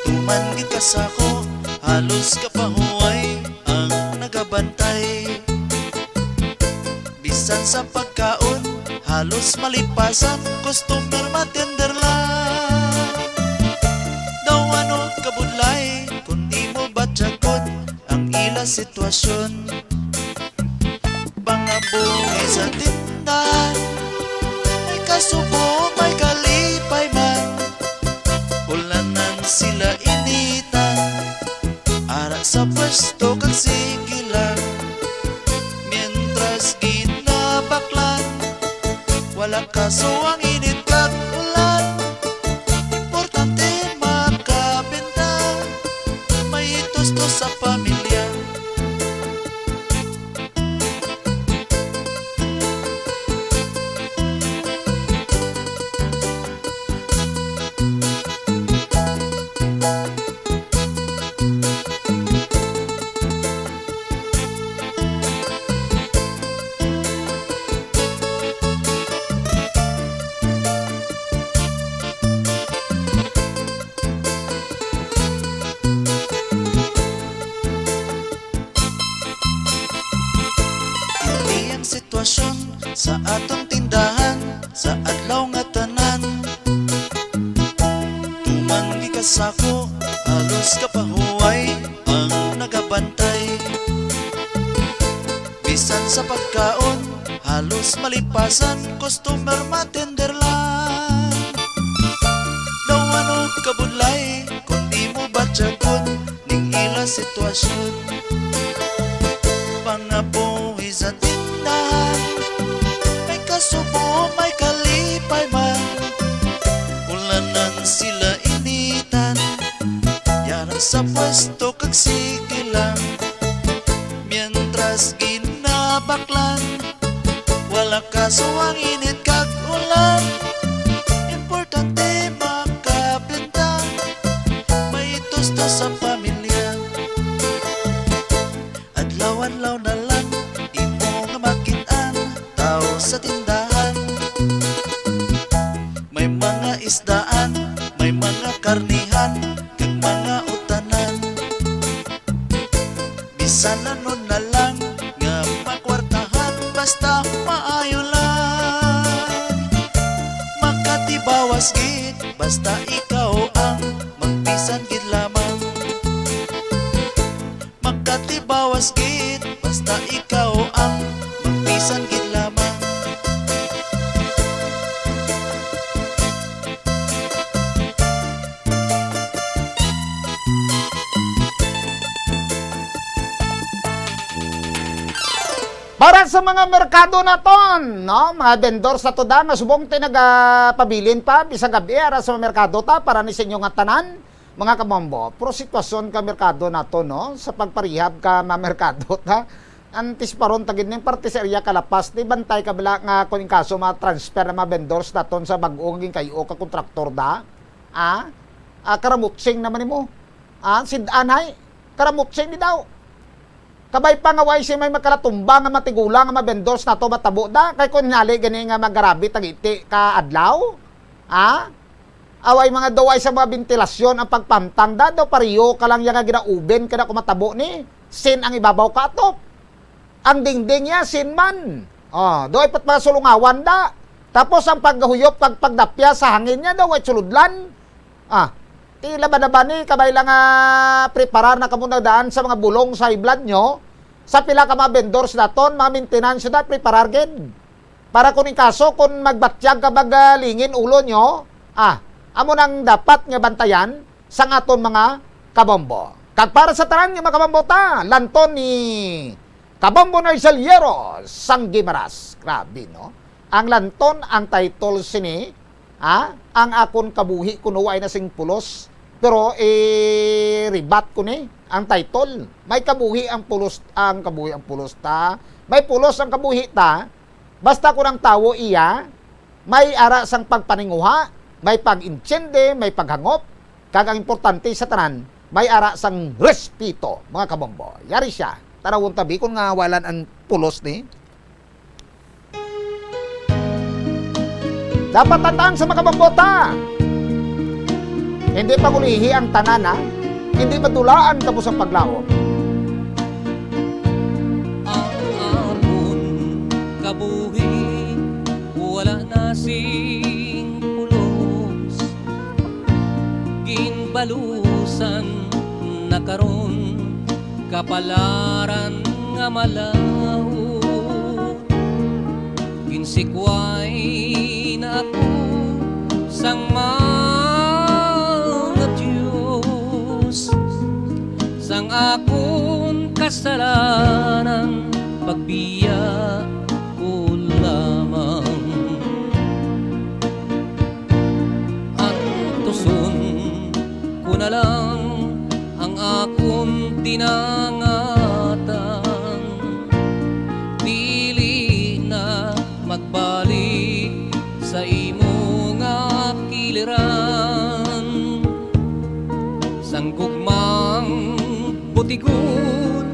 Tuman gid ka sako, halos kapahuway ang nagabantay. Bisan sa pagkaon, halos malipasan, customer matender lang. Daw ano kabudlay, kung imo batyagon ang ila sitwasyon. Pangabuhi sa tindahan, may kasubo, may kalipay man. Ulanan sila initan, ara sa pwesto kag sige lang. Mientras ginabaklan, wala kaso ang init kag ulan. Importante makabenta, may itustos sa pamilya. Hindi ang sitwasyon sa aton tindahan sa adlaw nga tanan. Tumanggi ka sako, halos kapahuway ang nagabantay. Bisan sa pagkaon, halos malipasan, customer matender lang. Daw ano kabudlay, kung di mo batyagon ning ila sitwasyon. Pangabuhi sa tindahan, may kasubo, may kalipay man. Ulanan sila initan, yara sa pwesto kag sige lang. Mientras ginabaklan, Lakas o ang init kag ulan, importante makabenta, may tustos sa pamilya. Adlaw-adlaw na lang imo nga makit-an, tao sa tindahan. May mga isdaan, may mga karnihan, kag mga utanan. Bisan ano na lang nga makwartahan, basta maayo lang. Makatibawas gid, basta ikaw ang magbisan gid lamang. Makatibawas gid, basta ikaw ang magbisan gid lamang. Para sa mga merkado naton, no, mga vendors sa tuda nga subong ti nagapabilin pa bisag gab-i ara sa mga merkado ta, para ni sa inyo nga tanan, mga kabombo. Pero sitwasyon ka merkado nato, no, sa pagparihab ka mga merkado ta, antis paron ta gid ning parte sa area ka La Paz, di bantay ka bala nga kung in kaso ma-transfer ang mga vendors naton sa bag-o nga ginkay-o ka kontraktor da? Ah? Ah, karamutsing naman nimo. Ah, sid-anay, karamutsing ni daw. Kabay pa nga way siya may makalatumba nga matigulang nga mga vendors nato matabo da, kay kung hinali gani nga magarabi tag iti ka adlaw, ha? Away mga daway sa mga bentilasyon ang pagpamtang da, daw pariyo ka lang ya nga ginauben ka na kumatabo ni, sin ang ibabaw ka atop. Ang dingding niya, sin man. Oh, daw ipat mga sulungawan da. Tapos ang paghuyop kag pagdapya sa hangin niya daw ay suludlan. Ah, ti laban-laban ni, kabay lang nga preparar na kamo na daan sa mga bulong sa high blood nyo. Sa pila ka mga vendors naton, mga maintenance na preparar gid. Para kung in kaso, kung magbatyag ka mag, ah, lingin ulo nyo, ah, amo nang dapat nga bantayan sang aton mga kabombo. Kag para sa tanan nga mga kabombo ta, lanton ni Kabombo Narcel Hierro sang Guimaras. Grabe, no? Ang lanton ang title sini, ha? Ang akon kabuhi kuno ay na sing pulos, pero i-rebut ko ni ang title. May kabuhi ang pulos, ang kabuhi ang pulos ta. May pulos ang kabuhi ta. Basta kun ang tawo iya may ara sang pagpaninguha, may pag-intiende, may paghangop, kag ang importante sa tanan, may ara sang respeto, mga kabombo. Yari siya. Tarawon tabi kun nga walan ang pulos ni. Dapat tandaan sa mga kabombo ta. Hindi pagulihi ang tanan, ha? Hindi madulaan tapos ang paglaom. Ang akon kabuhi wala na sing pulos, ginbalusan na karon kapalaran nga malaut. Ginsikway na ako sang mga dios, sang akon kasalanan pagbiya ko lamang. Antuson ko na lang ang akon dinangatan. Dili na magbalik sa imo nga kiliran. Sang gugmang butigon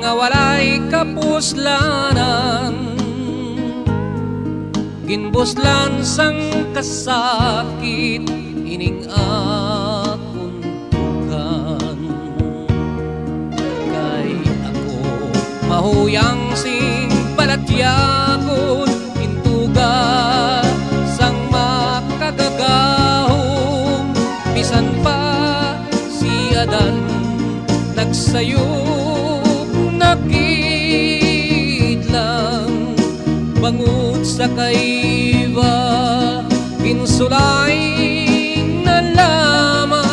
nga walay kapuslanan. Ginbuslan sang kasakit ining akon tugan. Kay ako mahuyang sing balatyagon, intuga sang makagagahom, bisan pa si Adan nagsayop na gid lang, bangod sa kay Eva ginsulay na lamang.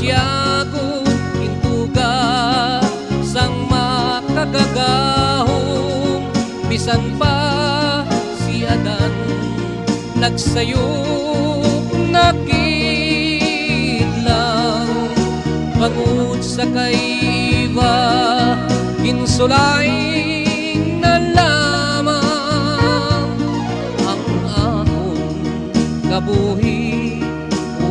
Yagon, intuga sang makagagahom, bisan pa si Adan nagsayop, nakidlaw. Bangod sa kay Eva, ginsulay na lamang ang akon kabuhi.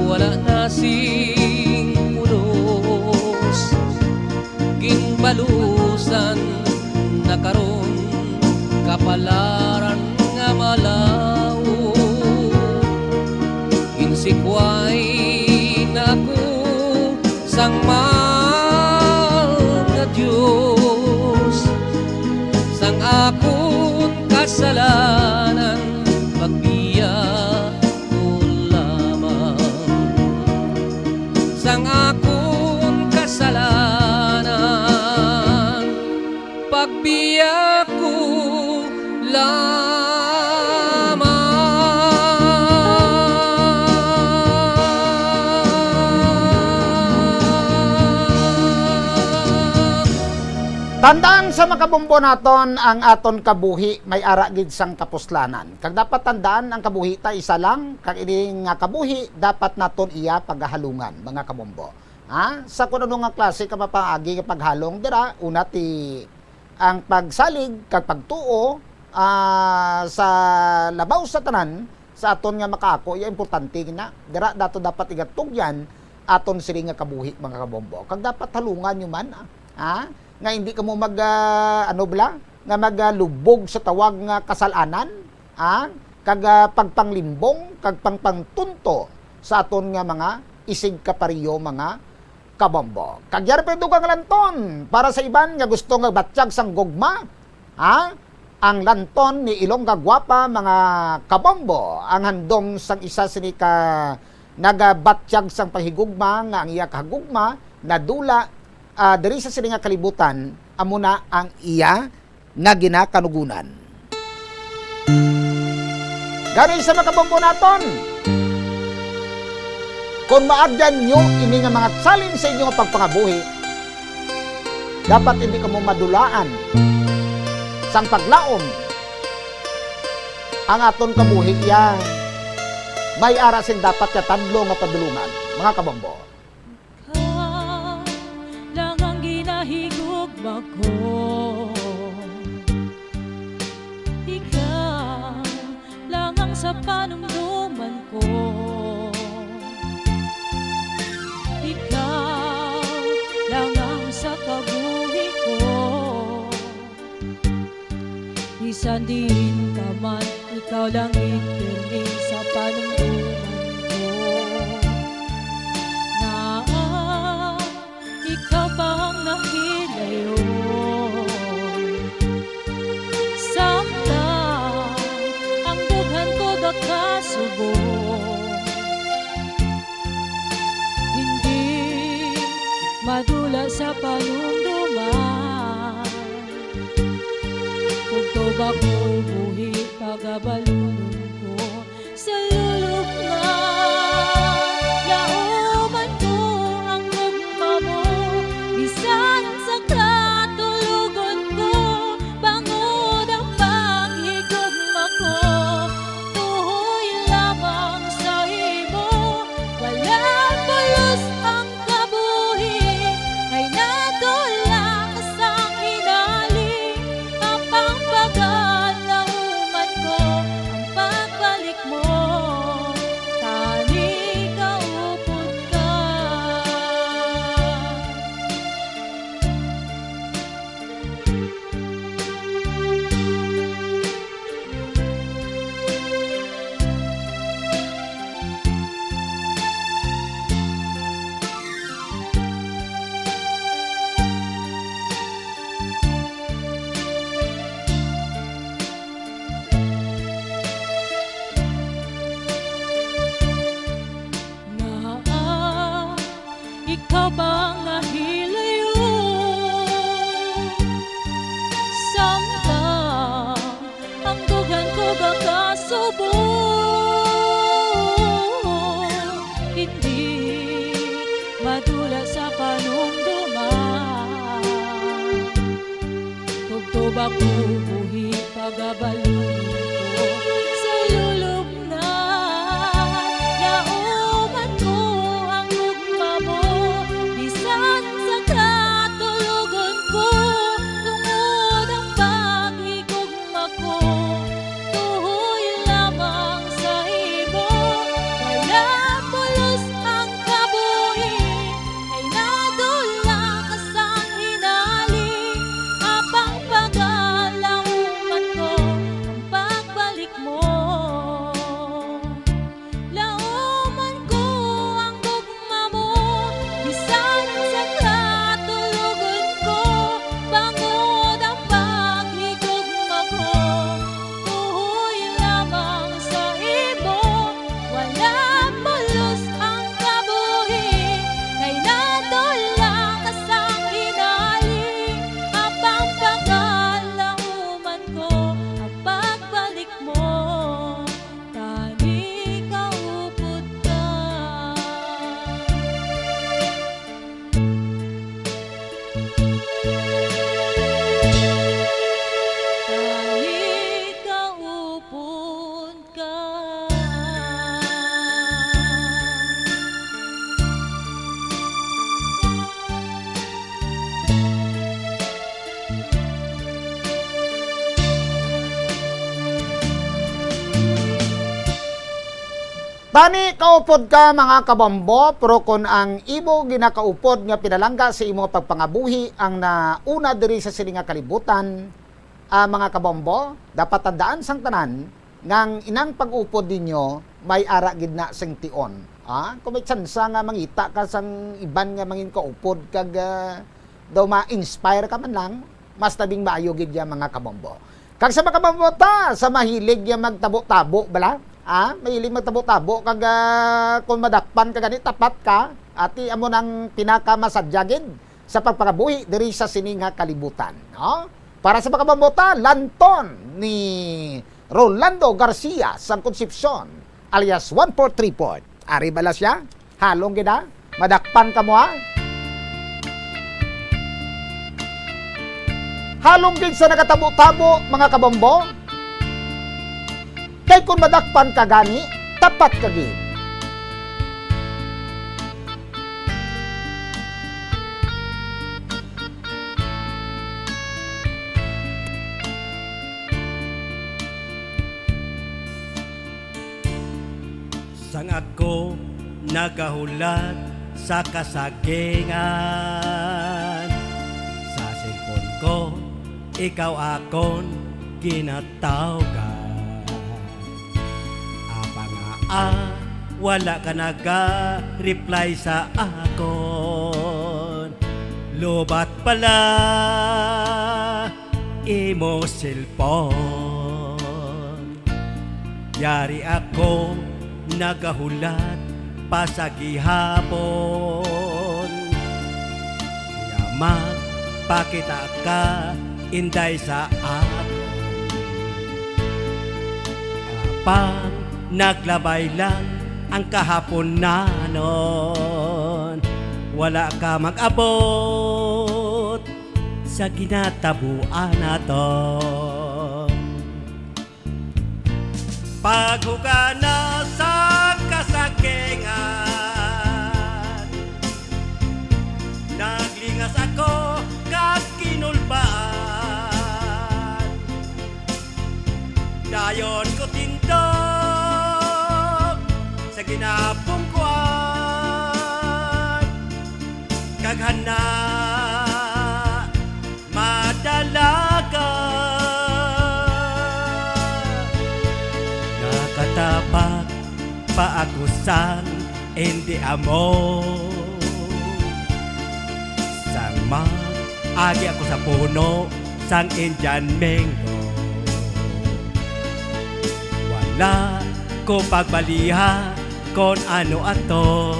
Wala na sing pulos, ginbalusan na karon kapalaran nga malaut. Insikway na ako sang Mahal nga Dios, sang akon kasalanan, pagbiya ko lamang sang akon kasalanan, pagbiya ko lamang. Tandaan sa mga kabombo naton, ang aton kabuhi may ara gid sang kapuslanan. Kag dapat tandaan, ang kabuhi ta isa lang, kag ini nga kabuhi dapat naton iya pagahalungan, mga kabombo. Ha? Sa kun ano nga klase ka mapaagi nga paghalong dira, una ti ang pagsalig kag pagtuo, ah, sa labaw sa tanan, sa aton nga makaako, iya importante gina. Dira dato dapat igatugyan aton sini nga kabuhi, mga kabombo. Kag dapat halungan nyo man, ah, ha? Nga hindi kamo mag, ah, ano bala? Nga maglubog sa tawag nga kasal-anan, ha? Kag, ah, pagpanglimbong, kag pangpangtunto sa aton nga mga isigkapariyo, mga kabombo. Kag yari pa yung dugang lanton para sa iban nga gusto nga batyag sang gugma, ha? Ang lanton ni Ilongga Guapa, mga kabombo, ang handom sang isa sini ka nagabatyag sang panghigugma nga ang iya kahigugma nadula, ah, diri sa sini nga kalibutan, amo na ang iya nga ginakanugunan. Gani sa mga kabombo naton, kon maagyan nyo ini nga mga challenge sa inyo nga pagpangabuhi, dapat hindi kamo madulaan sang paglaom ang aton kabuhi, iya may ara sing dapat katadlo nga padulungan, mga kabombo. Ikaw lang ang ginahigugma ko. Ikaw lang ang sa panumduman ko. Ikaw lang ang sa kabuhi ko. Bisan diin ka man, ikaw lang gid pirmi sa panumduman ko. Ngaa ikaw pa ang nahilayon? Samtang ang dughan ko gakasubo, hindi madula sa panumduman. Ug tuba ko buhi, pagabalunon ko sa lulubngan. Lauman ko ang gugma mo, bisan sa katulogon ko, bangod ang paghigugma ko tuhoy lamang sa imo. Wala pulos ang kabuhi, kay nadula ka sang hinali. Apang pagalauman ko ang Tani kaupod ka, mga kabombo, pero kon ang imo ginakaupod nga pinalangga sa imo pagpangabuhi ang nauna diri sa sini nga kalibutan, ah, mga kabombo, dapat tandaan sang tanan nga ang inang pag-upod ninyo may ara gid na sing tion. Ah, kung may tsansa nga mangita ka sang iban nga mangin kaupod kag, ah, daw ma-inspire ka man lang, mas labing maayo gid ya, mga kabombo. Kag sa mga kabombo ta, sa mahilig ya magtabo-tabo bala, ah, mahilig magtabo-tabo kag, ah, kung madakpan ka gani, tapat ka, ati amo nang pinakamasadya gid sa pagpangabuhi diri sa sini nga kalibutan, no? Para sa mga kabombo ta, lanton ni Rolando Garcia sang Concepcion, alias one four three four. Ari bala sia? Halong gid, ha? Madakpan kamo, ha? Halong gid sa nagatabo-tabo, mga kabombo. Kay kon madakpan ka gani, tapat ka gid. Sang ako nagahulat sa kasagingan, sa cellphone ko ikaw akon ginatawgan. Apang aa, wala ka naga-reply sa akon. Lobat pala imo cellphone. Yari ako nagahulat pa sa gihapon. Nga magpakita ka, Inday, sa akon. Apang naglabay lang ang kahaponanon. Wala ka mag-abot sa ginatabuan nato. Paghugana sang kasagingan, naglingas ako kag kinulbaan. Dayon ko tindog sa ginapungkuan, kag hana madalagan. Nakatapak pa ako sang indi amo, sang mag-agi ako sa puno sang Indian mango. Wala ko pagbaliha kon ano ato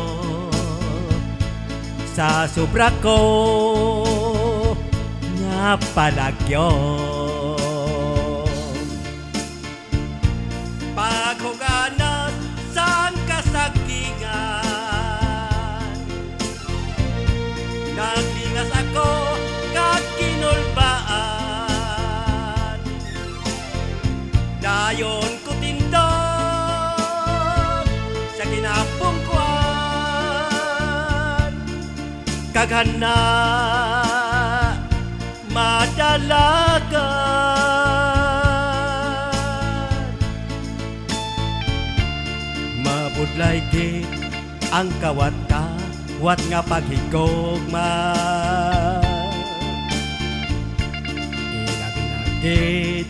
sa sobra ko nga palagyo. Paghuganas sang kasagingan, naglingas ako kag kinulbaan. Dayon ko tindog sa ginapungkuan, kag hana madalagan. Mabudlay gid ang kawat-kawat nga paghigugma. Ilabi na gid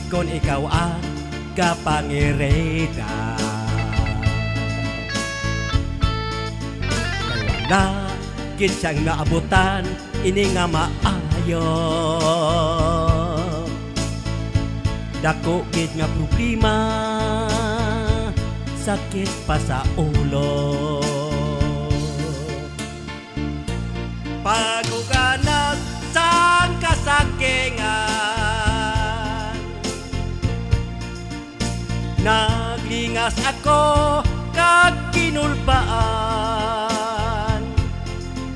kon ikaw ang kapangirida. Kay wala gid siyang naabutan ini nga maayo. Dako gid nga problema, sakit pa sa ulo. Paghuganas sang kasagingan, naglingas ako kag kinulbaan.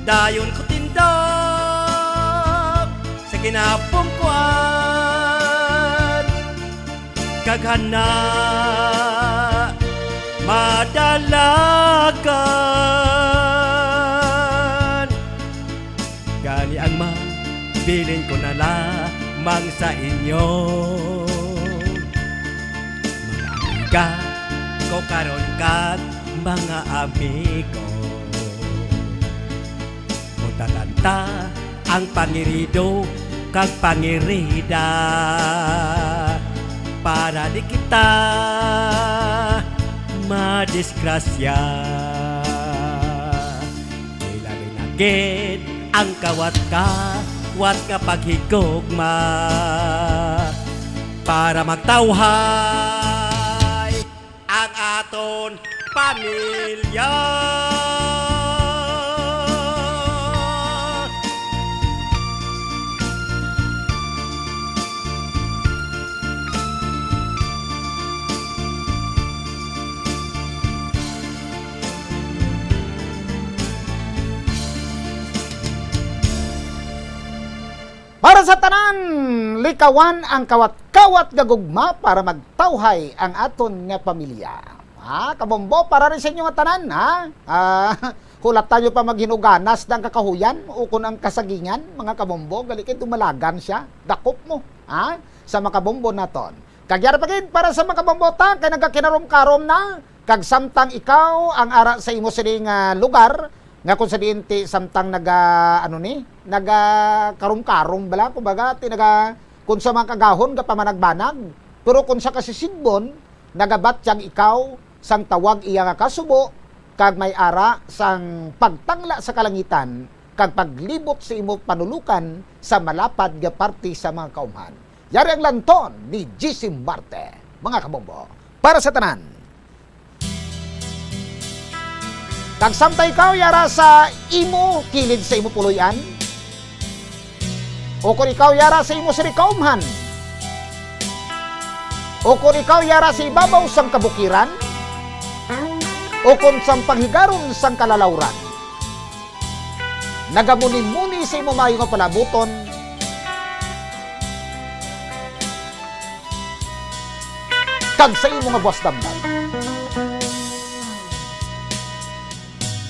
Dayon ko tindog sa ginapungkuan, kag hana madalagan. Gani ang mabilin ko na lamang sa inyo, mga amiga, Ko karon kag mga amigo, utatan ta ang pangirido kag pangirida para di kita madisgrasya. Ilabi na gid ang kawat-kawat nga paghigugma para magtawhay ang aton pamilya. Para sa tanan, likawan ang kawat-kawat nga gugma para magtawhay ang aton nga pamilya. Ha, kabombo, para rin sa inyo nga tanan, ha? Ah, hulata nyo pa maghinuganas na ang kakahuyan o kun ang kasagingan, mga kabombo, gali kay dumalagan siya. Dakop mo, ha? Sa makabombo naton. Kag yara pa gid para sa makabombo ta, kay nagakinarom-karom na. Kag samtang ikaw ang ara sa imo sini nga lugar, nga kung sa diin ti samtang naga, ano ni, naga karom-karom bala, kumbaga, ti naga, kung sa mga kagahon, gapamanagbanag, pero kung sa kasisidbon, nagabatyag ikaw sang tawag iya nga kasubo, kag may ara sang pagtangla sa kalangitan, kag paglibot sa imo panulukan sa malapad nga parte sa mga kaumhan. Yari ang lanton ni G C Marte, mga kabombo. Para sa tanan, kag samtang ikaw yara sa imo kilid sa imo puloy-an, o kon ikaw yara sa imo sirikaumhan, o kon ikaw yara sa ibabaw sang kabukiran, o kon sang panghigaron sang kalalawran, nagamuni-muni sa imo maayo nga palabuton, kag sa imo nga buas damdam.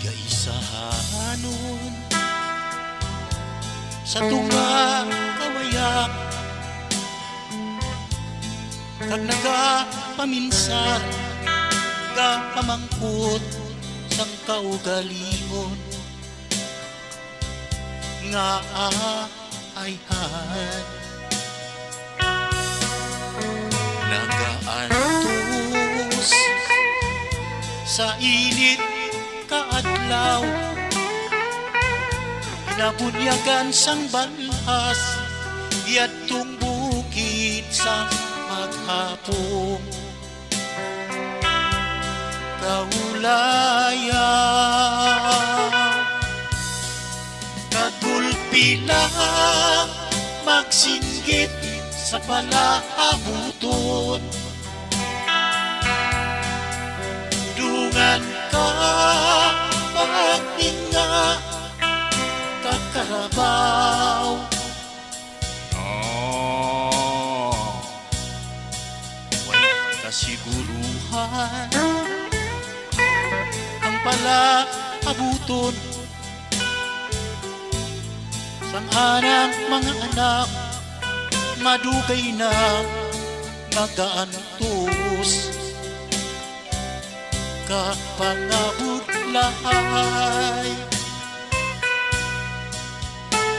Gaisahanon sa tunga kawayang, kag nagapaminsar, gapamangkot sang kaugalingon nga ayhan. Nagaantos sa init kaadlaw, pinabunyagan sang balhas, yadtong bukid sang maghapong kaulayan. Kagulpi lang magsinggit sa palaabuton. Dungan ka, maghinga, kakarabaw. Ah, way kasiguruhan ang palaabuton sang anang mga anak, madugay na nagaantos ka pangabudlay.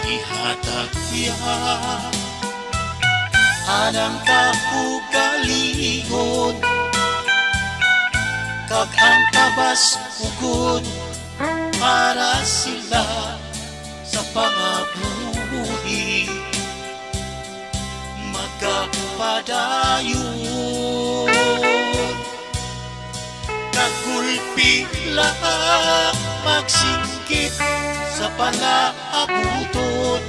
Ihatag niya anang kaugalingon, kag ang kabas-ugon para sila sa pangabuhi magapadayon. Kagulpi lang magsinggit sa palaabuton.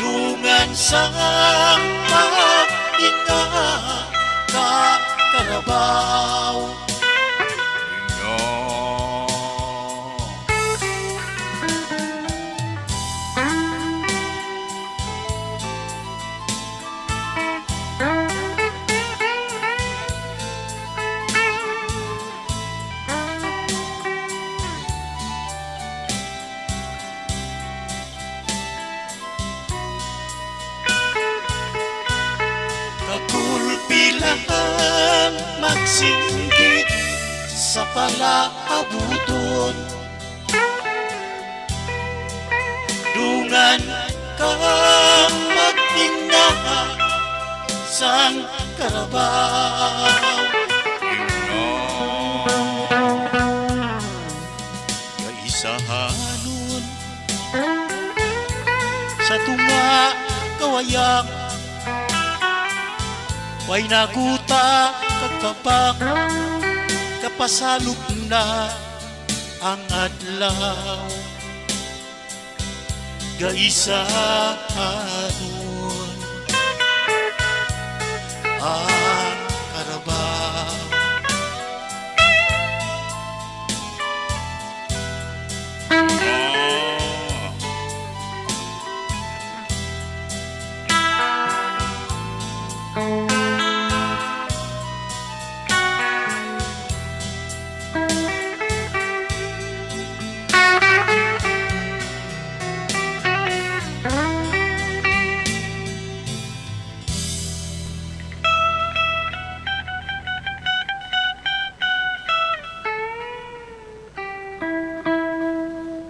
Dungan sang paghinga, kakarabaw. Kagulpi lang Magsinggit sa palaabuton, dungan kang magtingaha sang karabaw. Kaisahanon sa tunga kawayang, way naguta kag tabak, kapasalop na ang adlaw. Gaisahanon ang karabaw.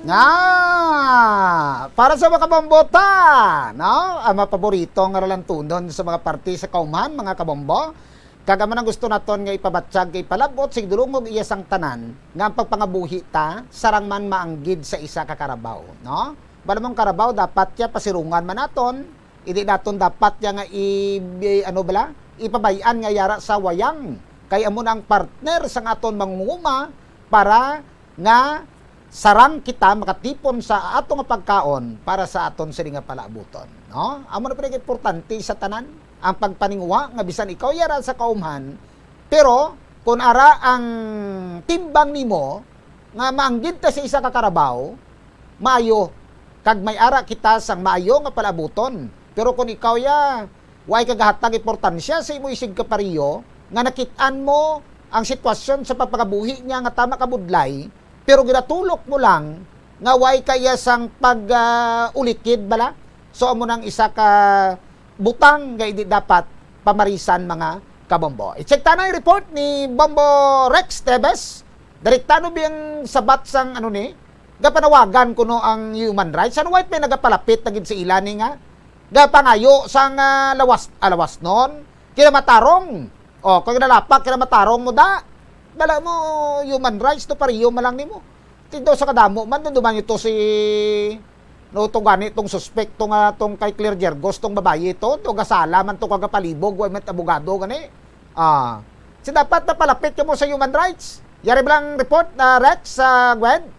Nga, para sa mga kabombota, no? Ang mga paborito nga ralantunon sa mga parte sa kaumhan, mga kabombo. Kag amo nang gusto naton nga ipabatyag kay palab-ot, sigdulungog iya sang tanan, nga ang pagpangabuhi ta sarang man maanggid sa isa ka karabaw, no? Bala mong karabaw, dapat ya pasirungan man naton, hindi naton dapat ya nga i-, i-, ano bala, ipabay-an nga yara sa wayang. Kay amo na ang partner sang aton mangunguma para nga sarang kita makatipon sa ato nga pagkaon para sa aton sini nga palaabuton, no? Amo na pud ang importante sa tanan, ang pagpaninguha nga bisan ikaw yara sa kaumhan, pero kun ara ang timbang nimo nga maanggid ta sa isa ka karabaw, maayo, kag may ara kita sang maayo nga palaabuton. Pero kun ikaw ya, way ka gahatag importansya sa imo isig ka pariyo, nga nakit-an mo ang sitwasyon sa pagpangabuhi niya nga tama kabudlay, pero ginatulok mo lang nga way kaya sang pag, ah, ulikid bala. So, amo nang isa ka butang nga hindi dapat pamarisan, mga kabombo. I-check ta na ang report ni Bombo Rex Tebes. Direktado biyang sabat sang ano ni, gapanawagan kuno ang human rights. Ano, way pa nagapalapit na gid sa ila ni nga gapangayo sang, ah, lawas, ah, lawasnon, kinamatarong. O, kung nalapak, kinamatarong mo da. Bala mo, human rights to, pariyo man lang nimo. Tindaw sa kadamo man, dunduman ito si, no, tong gani, tong suspek, tong, ah, tong kay Claire Gergos, tong babayi ito, to gasala man to kagapalibog, wa man abogado gani. Ah, si dapat napalapit ka mo sa human rights. Yari ba lang report, ah, Rex, sa Gwen?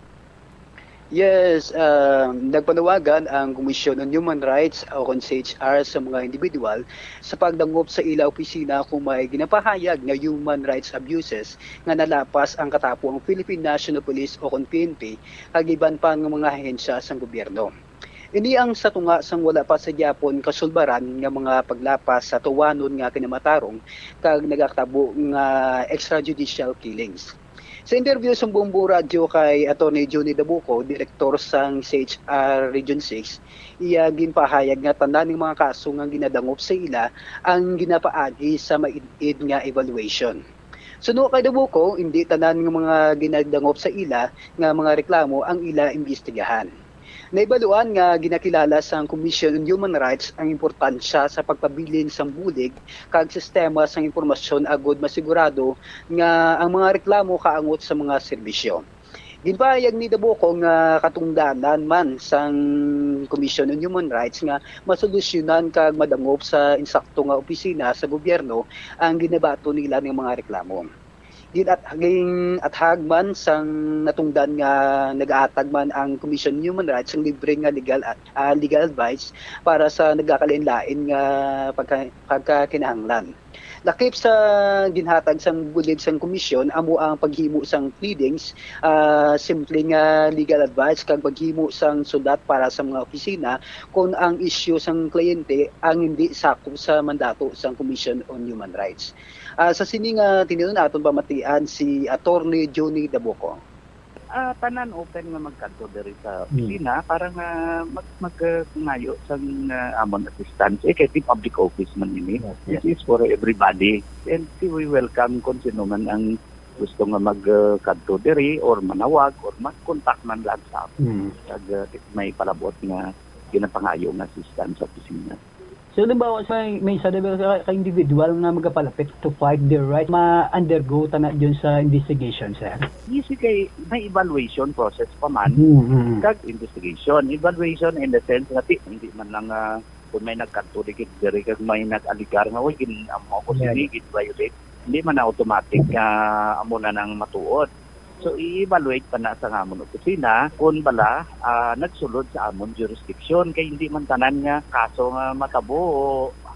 Yes, ah, nagpanawagan ang Commission on Human Rights o kon C H R sa mga individual sa pagdangop sa ila opisina kung may ginapahayag nga human rights abuses nga nalapas ang katapo ang Philippine National Police o kon P N P kag iban pa nga mga ahensya sang gobyerno. Ini ang sa tunga sang wala pa sa gihapon kasulbaran nga mga paglapas sa tuwanon nga kinamatarong kag nagakatabo nga extrajudicial killings. Sa interview sa Bombo Radyo kay Attorney Johnny Dabuco, direktor sang C H R Region six, iya ginpahayag nga tanan nga mga kaso nga ginadangop sa ila ang ginapaagi sa maid-id nga evaluation. Suno kay Dabuco, hindi tanan nga mga ginadangop sa ila nga mga reklamo ang ila imbestigahan. Naibaluan nga ginakilala sang Commission on Human Rights ang importansya sa pagpabilin sang bulig kag sistema sang impormasyon agud masigurado nga ang mga reklamo kaangot sa mga serbisyo. Ginpahayag ni Dabuco nga katungdanan man sang Commission on Human Rights nga masolusyonan kag madangop sa insakto nga opisina sa gobyerno ang ginabaton nila nga mga reklamo. Gin-at-, gin-athag man sang natungdan nga nagahatag man ang Commission on Human Rights sang libre nga legal at, ah, legal advice para sa nagakalain-lain nga pagka-, pagkakinahanglan. Lakip sa ginhatag sang bulig sang komisyon amo ang paghimo sang pleadings, ah, simple nga legal advice kag paghimo sang sulat para sa mga opisina kon ang isyu sang kliyente ang hindi sakop sa mandato sang Commission on Human Rights. Ah, sa sini nga tingin, aton pamatian si Attorney Johnny Dabuco. Ah, tanan open nga magkadto diri sa opisina para nga mag-, mag-, ah, mangayo sang, ah, amon assistance. Eh, kay di public office man ini. Yes, yes. This is for everybody. And si-, we welcome kung sino man ang gusto nga mag, ah, kadto diri or manawag or mag-contact man lang sa amon. Mm. Kag, ah, may palabot nga ginapangayo nga assistance sa opisina. So, halimbawa, may, may isa, di ba, ka, ka individual nga magapalapit to fight their rights, ma-undergo ta na dyan sa investigation, sir? Easy kay may evaluation process pa man. Mm, mm, mm. Kag investigation. Evaluation in the sense nga ti-, hindi man lang, ah, kung may nagkadto dikit diri kag may nag-alegar nga, "Uy, gin-, amo ko Yeah, sini, yeah. gin-violate." Hindi man na automatic nga amo na nang matuod. So, i-evaluate pa na sa amon opisina kung bala, ah, nagsulod sa amon jurisdiction. Kay hindi man tanan nga kaso nga matabo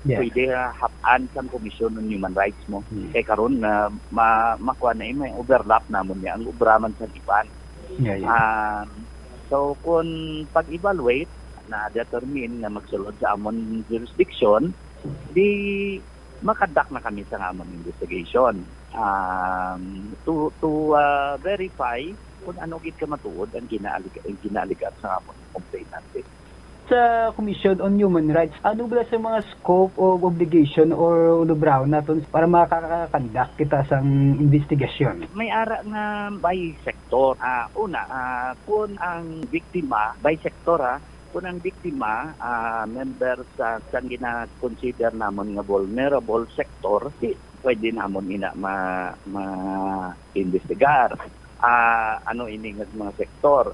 Yeah. pwede, ah, hap-an sang Commission on Human Rights mo. Hmm. Kay karon na ma-, makuha na, eh, may overlap namon niya ang obra man sa iban. Yeah, yeah. Um, so, kung pag-evaluate na determine nga magsulod sa amon jurisdiction, di makadak na kami sa amon investigation, um, to, to, ah, verify kung ano gid ka matuod ang ginaalig-, ang ginaaligar sa amon complainant. Sa Commission on Human Rights, ano ba sa mga scope of obligation or ulubraw naton para makakakandak kita sang investigasyon? May ara nga by sector. Ah, una, ah, kung ang biktima, by sector, ah, kung ang biktima, ah, member sa, sang gina-consider namon nga vulnerable sector, di pwede namon ina ma-, ma-investigar. Ah, ano ini nga mga sektor?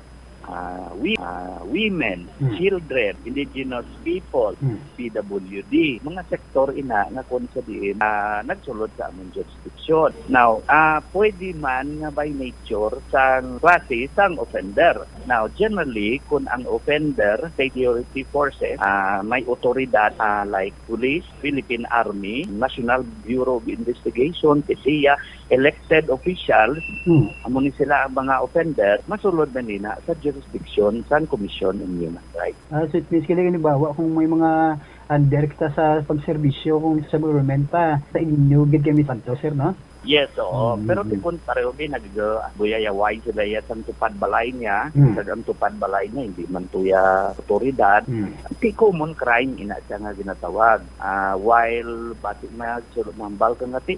Ah, wi-, ah, women, Hmm. children, indigenous people, Hmm. P W D, mga sektor ina nga kung sa diin, ah, nagsulod sa amon jurisdiction. Now, ah, pwede man nga by nature sang klase sang offender. Now, generally, kung ang offender, security forces, ah, may otoridad, ah, like police, Philippine Army, National Bureau of Investigation, P C I A, elected officials, Hmm. amo ni sila ang mga offender, masulod na nina sa jurisdiction sang Commission on Human Rights. Ah, so it means, kaya halimbawa, kung may mga under kita sa pagserbisyo, kung sa government pa, sa inyo gid kami panto, sir, no? Yes, oo. Mm, Pero mm. Ti kun pareho mi nag-, uh, buyayaway sila iya sang tupad balay niya, Mm. kag ang tupad balay niya hindi man tuya otoridad. Mm. Ti common crime ina siya nga ginatawag. Ah, while basi magsulod hambal ka nga ti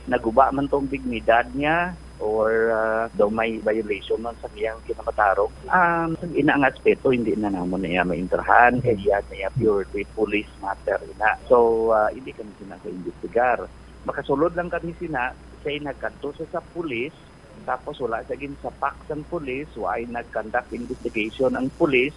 naguba man tong dignidad niya or, ah, daw may violation man sa iyang kinamatarong. Um, ina nga aspeto, hindi na namon na iya maintrahan, kay iya na iya purely police matter ina. So, ah, hindi kami sina sa imbestigar. Makasulod lang kami sina, say nagkadto sa, sa pulis, tapos wala siya ginsapak sang pulis, wala nag-conduct investigation ang pulis,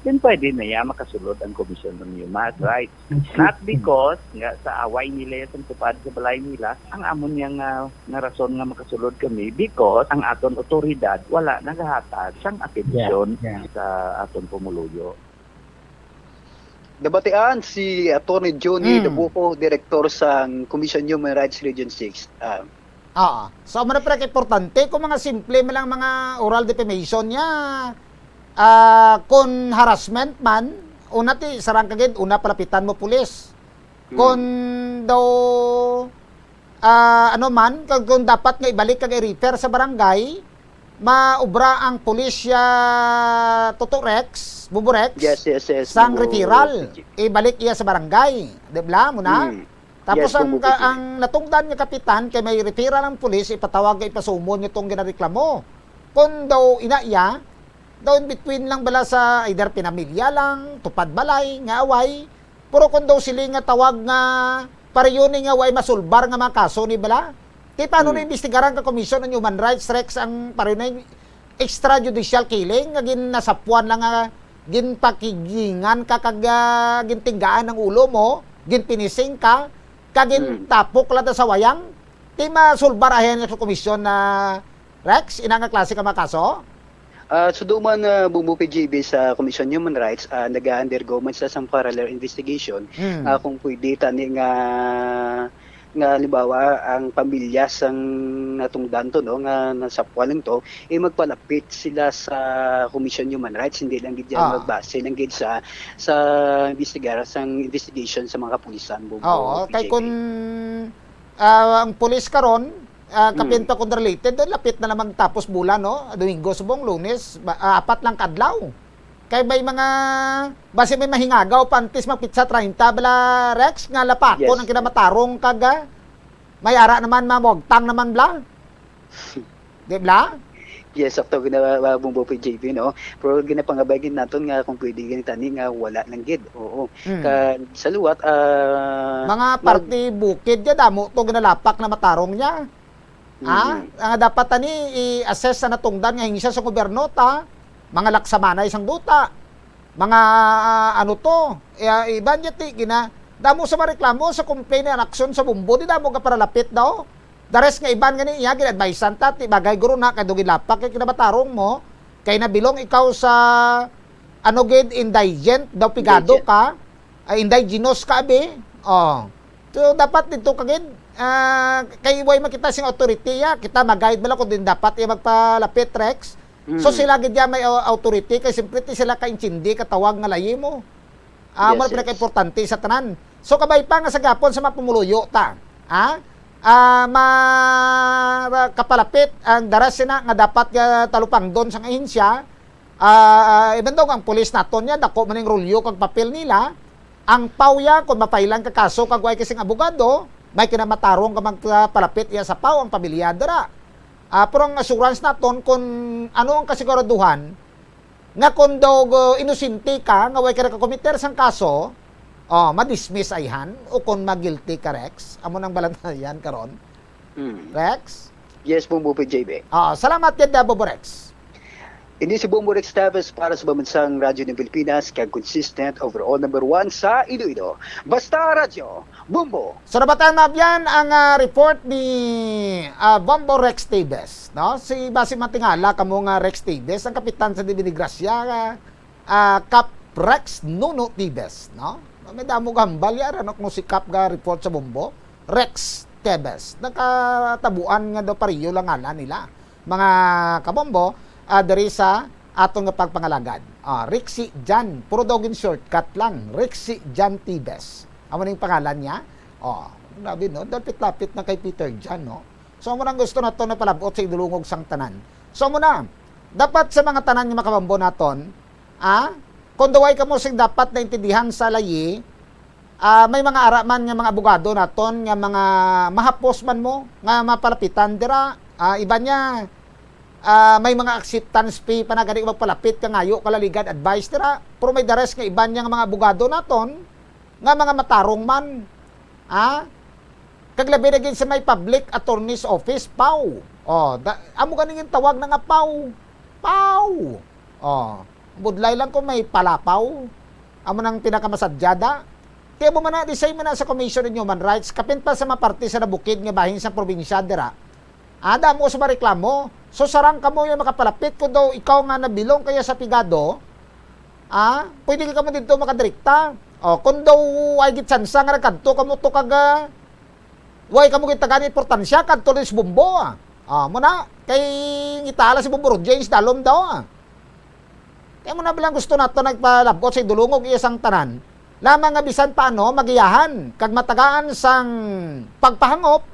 then pwede na iya makasulod ang Commission on Human Rights. I see. Not because nga sa away nila sa tupad sa balay nila, ang amon niya nga, nga rason nga makasulod kami, because ang aton otoridad wala nagahatag sang atensyon Yeah, yeah. sa aton pumuluyo. Nabatian si Attorney Johnny Mm. Dabuco, Direktor sang Commission Human Rights Region six. Ah. Oo. So, amo na pala ka importante kung mga simple man lang mga oral defamation niya, ah, kung harassment man, una ti, sarang ka gid, una palapitan mo pulis. Hmm. Kung daw, ah, ano man, kag-, kung dapat nga ibalik kag i-refer sa barangay, maubra ang pulisya, Toto Rex, Bubo Rex, Yes, yes, yes, sang Bubo referral. Rex. Ibalik iya sa barangay. Di ba, muna? Hmm. Tapos Yes, ang Bubo ka-, Rex. ang natungdan nga kapitan kay may referral ang pulis, ipatawag nga ipasumon nga tong ginareklamo. Kung daw ina iya, daw in between lang bala sa either pinamilya lang, tupad balay, nga away, pero kung daw sila nga tawag nga pareho ni nga way masulbar nga mga kaso ni bala? Ti paano Hmm. na imbestigaran ka Commission on Human Rights, Rex, ang pareho na extrajudicial killing nga ginasapuan lang nga ginpakigingan ka kag, ah, gintinggaan ang ulo mo, ginpinising ka, kag Hmm. gintapok lang ta sa wayang? Ti masulbar ahin sa komisyon na, Rex, ina nga klase ka mga kaso? Ah, sudo man, ah, Bumbo P J B sa Commission on Human Rights, ah, naga-undergo man sila sang parallel investigation, Mm. ah, kung pwede tani nga, nga halimbawa, ang pamilya sang natungdan to, no, nga nasapuan lang to, eh, magpalapit sila sa Commission on Human Rights, hindi lang gid yan Ah. magbase lang gid sa, sa investigar-, sang investigation sa mga kapulisan, Bumbo Oo, kay P J B. Kung, ah, ang pulis karon, Ah, kapin Mm. pa kung related, lapit na lamang tapos bulan, no? Domingo subong, Lunes, ba-, ah, apat lang kadlaw. Kay may mga, basi may mahingagaw pa antes magpitsa treinta, bala, Rex, nga lapakon Yes. ang kinamatarong kag, ah, may ara naman, mamugtang naman, bla? Di bla? Yes, sakto gina-, ah, Bombo P J P, no? Pero ginapangabay gid naton nga kung pwede gani tani nga wala lang gid. Oo. Mm. Kag sa liwat, ah, Mga mag- parte bukid ya, damo to ginalapak na matarong niya. Ha? Mm. Ang dapat tani i-assess sa natungdan nga hinsya sa gobyerno ta, mga laksamanay sang duta, mga, ah, ano to, eh, ah, iban niya ti, gina-, damo sa mareklamo sa complaint and action sa Bombo, di damo ka paralapit daw. The rest nga iban gani iya, gin-advisean ta, ti bagay guro na, kay dugin lapak kay kinamatarong mo, kay nabilong ikaw sa, ano gid, indigent daw, pigado Indigent. ka, ay, indigenous ka, abi. Oh. So, dapat dito ka gid, ah, kay way makita sing authority ya, kita mag-guide bala kung din dapat iya magpalapit, Rex. So, Mm. sila gid ya may au-, authority, kay siyempre ti sila kaintindi, katawag nga layi mo. Ah, Yes, mo na yes. pinaka-importante sa tanan. So, kabay pa nga sa gapon sa mga pumuluyo ta. Ha? Ah, ma-, kapalapit ang daras sina nga dapat nga talupangdon sang ahensya. Ah, even though ang pulis naton niya, dako man ang rolyo kag papel nila, ang paw ya, kung mapailan ka kaso kag way kasing abogado, may kinamatarong ka magpalapit iya sa paw ang pamilya dira. Ah, pero ang assurance naton kung ano ang kasiguraduhan, nga kung daw, uh, inosente ka, nga way ka nakakomiter sang kaso, oh, madismiss ayhan, o kung ma-guilty ka, Rex. Amo nang balantayan karon. Mm. Rex? Yes, Bombo P J B. Ah, salamat gid, ah, Bombo Rex. Ini si Bombo Rex Teves para sa Pambansang Radyo ng Pilipinas, kag consistent overall number one sa Iloilo. Basta Radyo, Bombo. So, nabatan, maabyan ang, ah, report ni, ah, Bombo Rex Tibes, no? Si, basi matingala kamo nga Rex Tibes, ang kapitan sa Dibinigrasya, ah, ah, Kap Rex Nuno Tibes, no? May damo gambal ya, ano, kung si Kap ga report sa Bombo, Rex Tibes. Nagkatabuan nga daw pareho lang ngalan nila. Mga kabombo, ah, diri sa aton nga pagpangalagad. Ah, Rixi Jan, puro daw gin shortcut lang, Rixi Jan Tibes. Amo ning pangalan niya. Oh, grabe, no? Dapit-lapit na kay Peter Jan, no? So, amo nang gusto naton na palabot sa idulungog sang tanan. So, amo na, dapat sa mga tanan nga makabambo naton, ah, kung daway kamo sing dapat naintindihan sa layi, ah, may mga ara man nga mga abogado naton nga mga mahapos man mo nga mapalapitan dira. Ah, iban niya, ah, may mga acceptance fee pa na gani magpalapit ka ngayo ka la legal advice dira. Pero may dares nga iban niya nga mga abogado naton nga mga matarong man. Ha? Kag labi na gid sa may public attorney's office, paw. Oh, da-, amo gani yung tawag na nga paw. Paw. Oh, budlay lang kung may palapaw. Amo nang pinakamasadyada. Kaya mo man na, di say man na sa Commission on Human Rights, kapin pa sa mga parte sa nabukid nga bahin sa probinsya dira. Ada mo sa mareklamo. So, sarang kamo yung makapalapit ko daw ikaw nga nabilong kaya sa pigado. Ah, pwede ka kamo dito makadirekta. Oh, kung daw ay gitsansa nga nagkadto kamo to kag, ah, way kamo gitagan importansya kadto ni si Bombo, ah. Ah, mo na kay ngitala si Bombo Roger is dalom daw, ah. Kaya mo na bilang gusto nato nagpalabot sa idulungog iya sang tanan. Lamang nga bisan paano magiyahan kag matagaan sang pagpahangop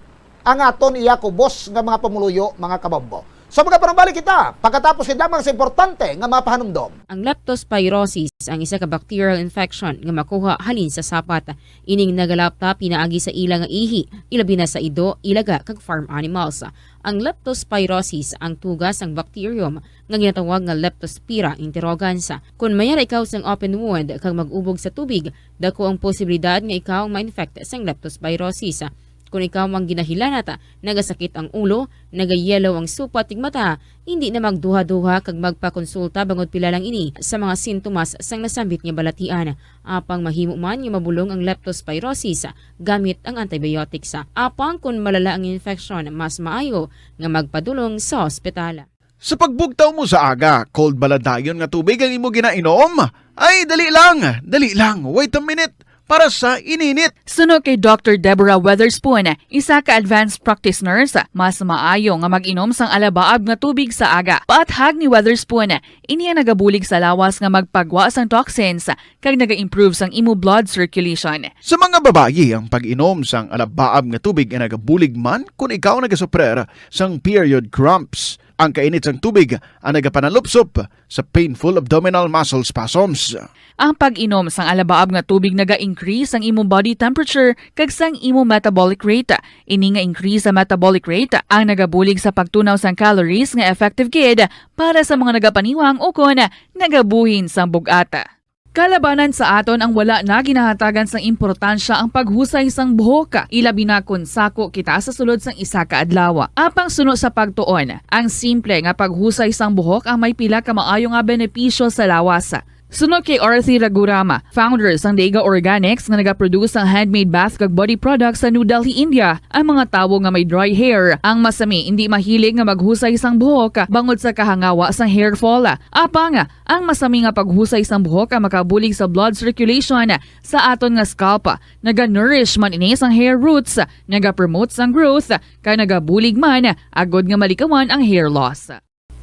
ang aton iya kubos nga mga pumuluyo, mga kabombo. So, magapanambalik kita pagkatapos gid lamang sa importante nga mga pahanumdom. Ang leptospirosis ang isa ka bacterial infection nga makuha halin sa sapat. Ining nagalapta pinaagi sa ila nga ihi, ilabi na sa ido, ilaga, kag farm animals. Ang leptospirosis ang tuga sang bacterium nga ginatawag nga Leptospira interrogans. Kon mayara ikaw sang open wound kag mag-ubog sa tubig, dako ang posibilidad nga ikaw ma-infect sang leptospirosis. Kon ikaw ang ginahilanat, nagasakit ang ulo, nagayellow ang supat ug mata, hindi na magduha-duha kag magpakonsulta bangod pila lang ini sa mga sintomas sang nasambit nga balatian. Apang mahimo man nga mabulong ang leptospirosis gamit ang antibiotics. Apang kon malala ang infection, mas maayo nga magpadulong sa ospital. Sa pagbugtaw mo sa aga, cold bala dayon nga tubig ang imo ginainom? Ay, dali lang, dali lang, wait a minute. para sa ininit. Suno kay Doctor Deborah Weatherspoon, isa ka advanced practice nurse, mas maayo nga mag-inom sang alabaab nga tubig sa aga. Paathag ni Weatherspoon, ini ang nagabulig sa lawas nga magpagwa sang toxins kag naga-improve sang imo blood circulation. Sa mga babayi, ang pag-inom sang alabaab nga tubig ay nagabulig man kon ikaw nagasuprer sang period cramps. Ang kainit sang tubig ang nagapanalupsop sa painful abdominal muscle spasms. Ang pag-inom sang alabaab nga tubig naga-increase sang imo body temperature kag sang imo metabolic rate. Ini nga increase sa metabolic rate ang nagabulig sa pagtunaw sang calories nga effective gid para sa mga nagapaniwang ukon nagabuhin sang bug-at. Kalabanan sa aton ang wala na ginahatagan sang importansya ang paghusay sang buhok, ilabi na kon sako kita sa sulod sang isa ka adlaw. Apang suno sa pagtuon, ang simple nga paghusay sang buhok ang may pila ka maayo nga benepisyo sa lawas. Suno kay Arthi Ragurama, founder sang Dega Organics nga nagaproduce sang handmade bath kag body products sa New Delhi, India, ang mga tawo nga may dry hair ang masami indi mahilig nga maghusay sang buhok bangod sa kahangawa sang hair fall. Apang ang masami nga paghusay sang buhok ang makabulig sa blood circulation sa aton nga scalp. Naga-nourish man ini sang hair roots, nagapromote sang growth, kag nagabulig man agod nga malikawan ang hair loss.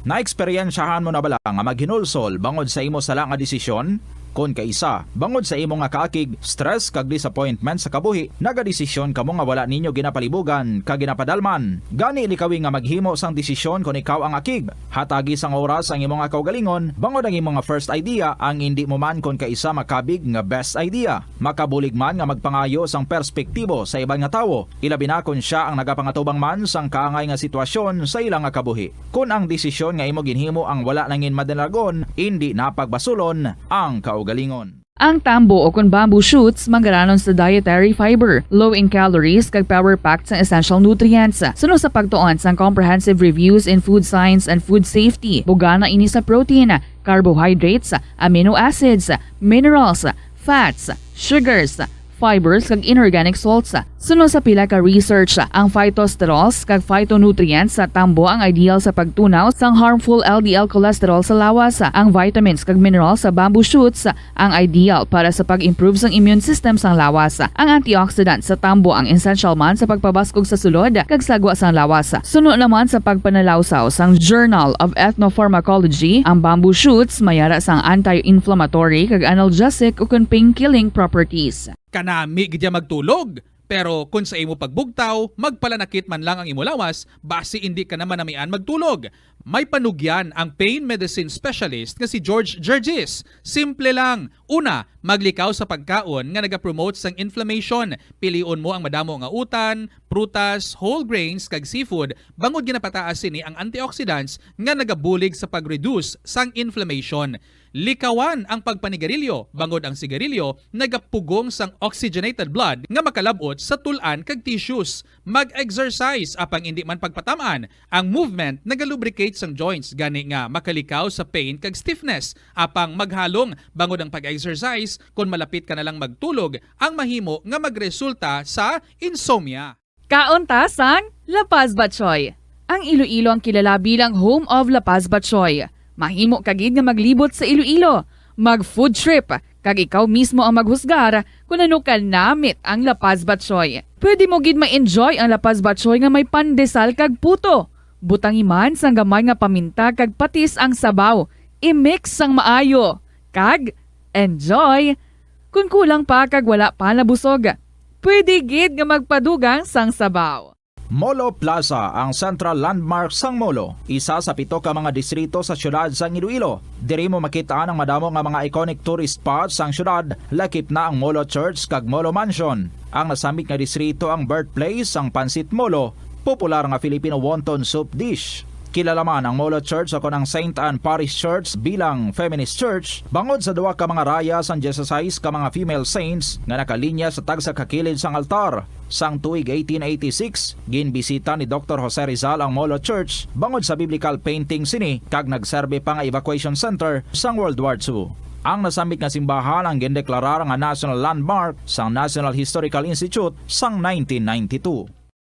Naeksperyensyahan mo na bala nga maghinulsol bangod sa imo sala nga desisyon? Kon kaisa, bangod sa imo nga kaakig, stress kag disappointment sa kabuhi, nagadesisyon kamo nga wala ninyo ginapalibugan kag ginapadalman. Gani likawi nga maghimo sang desisyon kon ikaw ang akig. Hatagi sang oras ang imo nga kaugalingon, bangod ang imo nga first idea ang indi mo man kon kaisa makabig nga best idea. Makabulig man nga magpangayo sang perspektibo sa iban nga tawo, ilabi na kon sia ang nagapangatubang man sang kaangay nga sitwasyon sa ila nga kabuhi. Kon ang desisyon nga imo ginhimo ang wala nangin madinagon, indi na pagbasulon ang kaugalingon. Ang tambo o kon bamboo shoots manggaranon sa dietary fiber, low in calories kag power-packed sang essential nutrients. Suno sa pagtuon sang Comprehensive Reviews in Food Science and Food Safety, bugana ini sa protein, carbohydrates, amino acids, minerals, fats, sugars, fibers kag inorganic salts. Suno sa pila ka research, ang phytosterols kag phytonutrients sa tambo ang ideal sa pagtunaw sang harmful L D L cholesterol sa lawas. Ang vitamins kag minerals sa bamboo shoots ang ideal para sa pag-improve sang immune system sang lawas. Ang antioxidant sa tambo ang essential man sa pagpabaskog sa sulod kag sagwa sang lawas. Suno naman sa pagpanalawsaw sang Journal of Ethnopharmacology, ang bamboo shoots may ara sang anti-inflammatory kag analgesic ukon pain-killing properties. Kanami gid ya magtulog, pero kon sa imo pagbugtaw, magpalanakit man lang ang imo lawas, basi indi ka na manamian magtulog. May panugyan ang pain medicine specialist nga si George Gergis. Simple lang. Una, maglikaw sa pagkaon nga nagapromote sang inflammation. Pilion mo ang madamo nga utan, prutas, whole grains, kag seafood, bangod ginapataas sini ang antioxidants nga nagabulig sa pag-reduce sang inflammation. Likawan ang pagpanigarilyo, bangod ang sigarilyo nagapugong sang oxygenated blood nga makalab-ot sa tul-an kag tissues. Mag-exercise, apang indi man pagpatam-an. Ang movement nagalubricate sang joints, gani nga makalikaw sa pain kag stiffness. Apang maghalong, bangod ang pag-exercise, kon malapit ka na lang magtulog, ang mahimo nga magresulta sa insomnia. Kaon ta sang La Paz Batchoy. Ang Iloilo ang kilala bilang home of La Paz Batchoy. Mahimo ka gid nga maglibot sa Iloilo, mag-food trip, kag ikaw mismo ang maghusgar kon ano ka namit ang La Paz Batchoy. Pwede mo gid ma-enjoy ang La Paz Batchoy nga may pandesal kag puto. Butangi man sang gamay nga paminta kag patis ang sabaw. I-mix sang maayo, kag enjoy! Kon kulang pa kag wala pa nabusog, pwede gid nga magpadugang sang sabaw. Molo Plaza, ang central landmark sang Molo, isa sa pito ka mga distrito sa siyudad sang Iloilo. Diri mo makit-an ang madamo nga mga iconic tourist spots sang siyudad, lakip na ang Molo Church kag Molo Mansion. Ang nasambit nga distrito ang birthplace sang Pancit Molo, popular nga Filipino wonton soup dish. Kilala man ang Molo Church ukon ang Saint Anne Parish Church bilang feminist church, bangod sa duha ka mga raya sang dieciséis ka mga female saints nga nakalinya sa tagsa ka kilid sang altar. Sang tuig eighteen eighty-six, ginbisita ni Doktor Jose Rizal ang Molo Church bangod sa biblical painting sini, kag nagserbi pa nga evacuation center sang World War Two. Ang nasambit nga simbahan ang gindeklarar nga national landmark sang National Historical Institute sang nineteen ninety-two.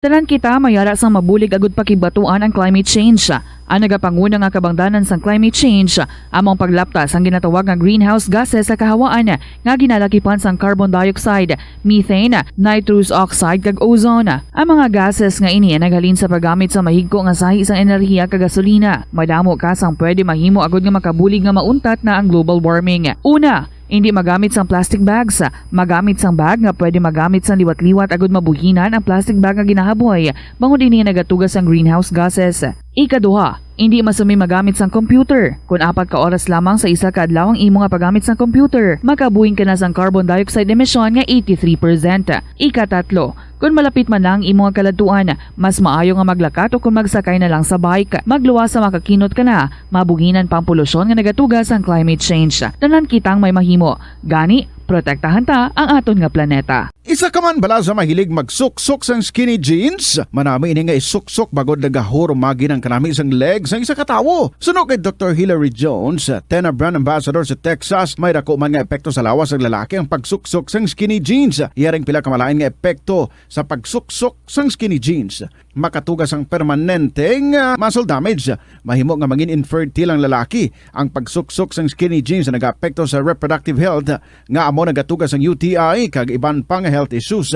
Tanan kita may ara sang mabulig agud pakigbatuan ang climate change. Ang nagapanguna nga kabangdanan sang climate change amo ang paglapta sang ginatawag nga greenhouse gases sa kahawaan nga ginalakipan sang carbon dioxide, methane, nitrous oxide, kag ozone. Ang mga gases nga ini ang naghalin sa paggamit sa mahigko nga sahi sang enerhiya kag gasolina. Madamo ka sang pwede mahimo agud nga makabulig nga mauntat na ang global warming. Una, hindi magamit sang plastic bags. Magamit sang bag nga pwede magamit sang liwat-liwat agud mabuhinan ang plastic bag nga ginahaboy, bangod ini nagatuga sang greenhouse gases. Ikaduha, hindi masami magamit sang computer. Kon apat ka oras lamang sa isa ka adlaw ang imo nga paggamit sang computer, makabuhing ka na sang carbon dioxide emission nga eighty-three percent. Ikatatlo, kon malapit man na ang imo nga kaladtuan, mas maayo nga maglakat o kon magsakay na lang sa bike. Magluwas sa makakinot ka na, mabuhinan pa ang polusyon nga nagatuga sang climate change. Tanan kitang may mahimo. Gani, protektahan ta ang aton nga planeta. Isa ka man bala sa mahilig magsuksok sang skinny jeans? Manami ini nga isuksok bangod nagahurumagi ang kanami sang leg sang isa ka tawo. Suno kay Doktor Hilary Jones, Tena brand ambassador sa Texas, may dako man nga epekto sa lawas sang lalaki ang pagsuksok sang skinny jeans. Iya ring pila ka malain nga epekto sa pagsuksok sang skinny jeans. Makatuga sang permanente nga muscle damage. Mahimo nga mangin infertile ang lalaki. Ang pagsuksok sang skinny jeans nagaapekto sa reproductive health, nga amo nagatuga sang U T I kag iban pa nga health issues.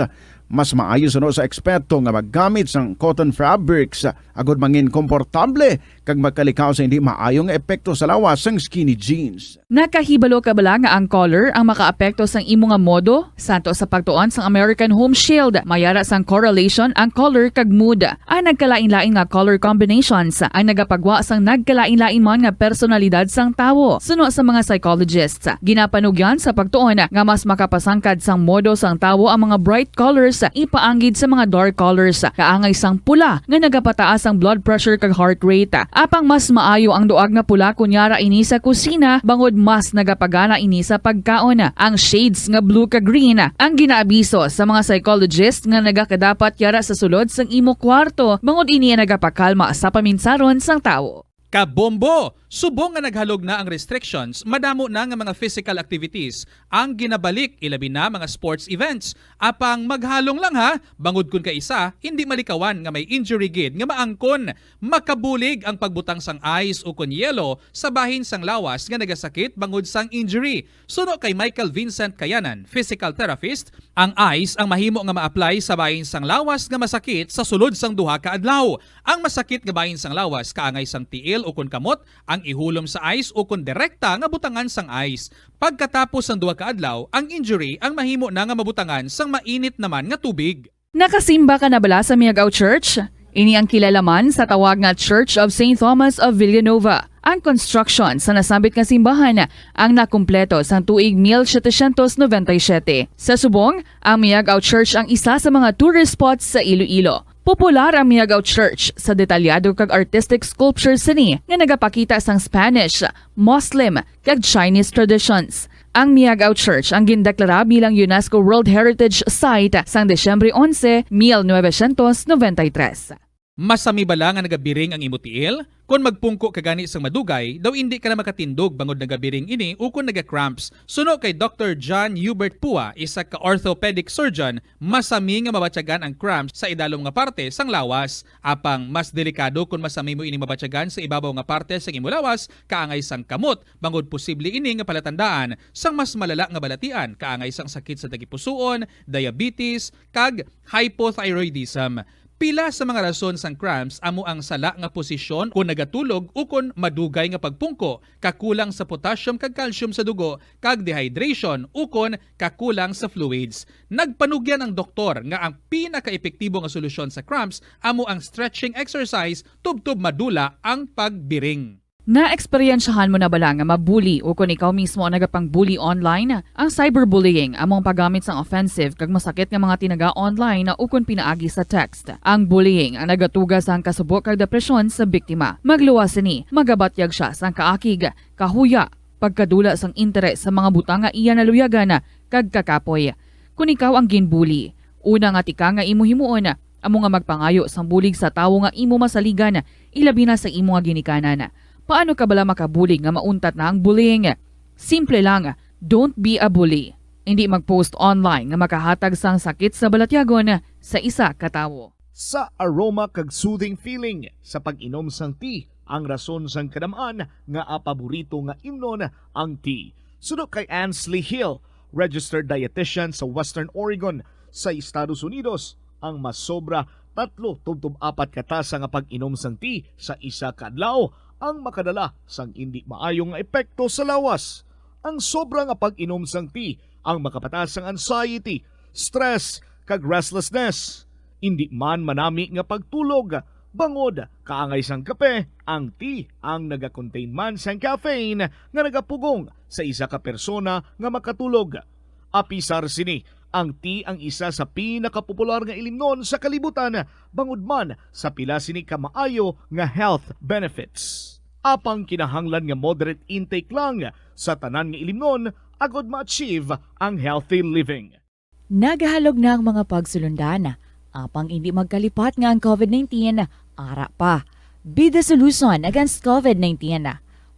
Mas maayo suno sa eksperto nga maggamit sang cotton fabrics agud mangin komportable kag magkalikaw sa hindi maayo nga epekto sa lawas sang skinny jeans. Nakahibalo ka bala nga ang color ang makaapekto sang imo nga modo? Santo sa pagtuon sang American Home Shield, may ara sang correlation ang color kag mood. Ang nagkalain-lain nga color combinations ang nagapagwa sang nagkalain-lain man nga personalidad sang tawo. Suno sa mga psychologists, ginapanugyan sa pagtuon nga mas makapasangkad sang modo sang tawo ang mga bright colors ipaanggid sa mga dark colors, kaangay sang pula nga nagapataas ang blood pressure kag heart rate. Apang mas maayo ang duag nga pula kon yara ini sa kusina, bangod mas nagapagana ini sa pagkaon. Ang shades nga blue kag green ang ginaabiso sa mga psychologist nga nagakadapat yara sa sulod sang imo kwarto, bangod ini ang nagapakalma sa paminsaron sang tawo. Kabombo! Subong nga naghalog na ang restrictions, madamo na nga mga physical activities ang ginabalik, ilabi na mga sports events. Apang maghalong lang ha, bangod kun kaisa, hindi malikawan nga may injury gid nga maangkon. Makabulig ang pagbutang sang ice ukon yelo sa bahin sang lawas nga nagasakit bangod sang injury. Suno kay Michael Vincent Kayanan, physical therapist, ang ice ang mahimo nga ma-apply sa bahin sang lawas nga masakit sa sulod sang duha ka adlaw. Ang masakit nga bahin sang lawas kaangay sang tiil ukon kamot ang ihulom sa ice ukon direkta nga butangan sang ice. Pagkatapos sang duha ka adlaw, ang injury ang mahimo na nga mabutangan sang mainit naman nga tubig. Nakasimba ka na bala sa Miagao Church? Ini ang kilala man sa tawag nga Church of Saint Thomas of Villanova. Ang construction sa nasambit nga simbahan ang nakumpleto sang tuig mil setecientos noventa y siete. Sa subong, ang Miagao Church ang isa sa mga tourist spots sa Iloilo. Popular ang Miagao Church sa detalyado kag artistic sculptures sini nga nagapakita sang Spanish, Muslim, kag Chinese traditions. Ang Miagao Church ang gindeklara bilang UNESCO World Heritage Site sang Disyembre onse, mil novecientos noventa y tres. Masami bala nga nagabiring ang imo tiil? Kon magpungko ka gani sang madugay, daw indi ka na makatindog bangod nagabiring ini ukon naga-cramps. Suno kay Doktor John Hubert Pua, isa ka orthopedic surgeon, masami nga mabatyagan ang cramps sa idalom nga parte sang lawas. Apang mas delikado kon masami mo ini mabatyagan sa ibabaw nga parte sang imo lawas, kaangay sang kamot, bangod posible ini nga palatandaan sang mas malala nga balatian, kaangay sang sakit sa tagipusoon, diabetes, kag hypothyroidism. Pila sa mga rason sang cramps amo ang sala nga posisyon kon nagatulog ukon madugay nga pagpungko, kakulang sa potassium kag calcium sa dugo, kag dehydration ukon kakulang sa fluids. Nagpanugyan ang doktor nga ang pinakaepektibo nga solusyon sa cramps amo ang stretching exercise tubtob madula ang pagbiring. Naeksperyensyahan mo na bala nga mabuli ukon ikaw mismo ang nagapang-bully online? Ang cyberbullying amo ang paggamit sang offensive kag masakit nga mga tinaga online ukon pinaagi sa text. Ang bullying ang nagatuga sang kasubo kag depresyon sa biktima. Magluwas sini, magabatyag sia sang kaakig, kahuya, pagkadula sang interes sa mga butang nga iya naluyagan, kag kakapoy. Kon ikaw ang ginbuli, una nga tikang nga imo himuon amo nga magpangayo sang bulig sa tawo nga imo masaligan, ilabi na sa imo nga ginikanan. Paano ka bala makabulig nga mauntat na ang bullying? Simple lang, don't be a bully. Indi mag-post online nga makahatag sang sakit sa balatyagon sa isa ka tawo. Sa aroma kag soothing feeling sa pag-inom sang tea ang rason sang kadam-an nga paborito nga imnon ang tea. Suno kay Ansley Hill, registered dietitian sa Western Oregon sa Estados Unidos, ang masobra tatlo tubtob apat ka tasa nga pag-inom sang tea sa isa ka adlaw ang makadala sang indi maayo nga epekto sa lawas. Ang sobra nga pag-inom sang tea ang makapataas sang anxiety, stress, kag restlessness. Indi man manami nga pagtulog, bangod kaangay sang kape, ang tea ang nagakontain man sang caffeine nga nagapugong sa isa ka persona nga makatulog. Apisar sini, ang tea ang isa sa pinakapopular nga ilimnon sa kalibutan, bangod man sa pila sini ka maayo nga health benefits. Apang kinahanglan nga moderate intake lang sa tanan nga ilimnon agod ma-achieve ang healthy living. Nagahalog na ang mga pagsulundan, apang indi magkalipat nga ang covid nineteen ara pa. Be the solution against covid nineteen.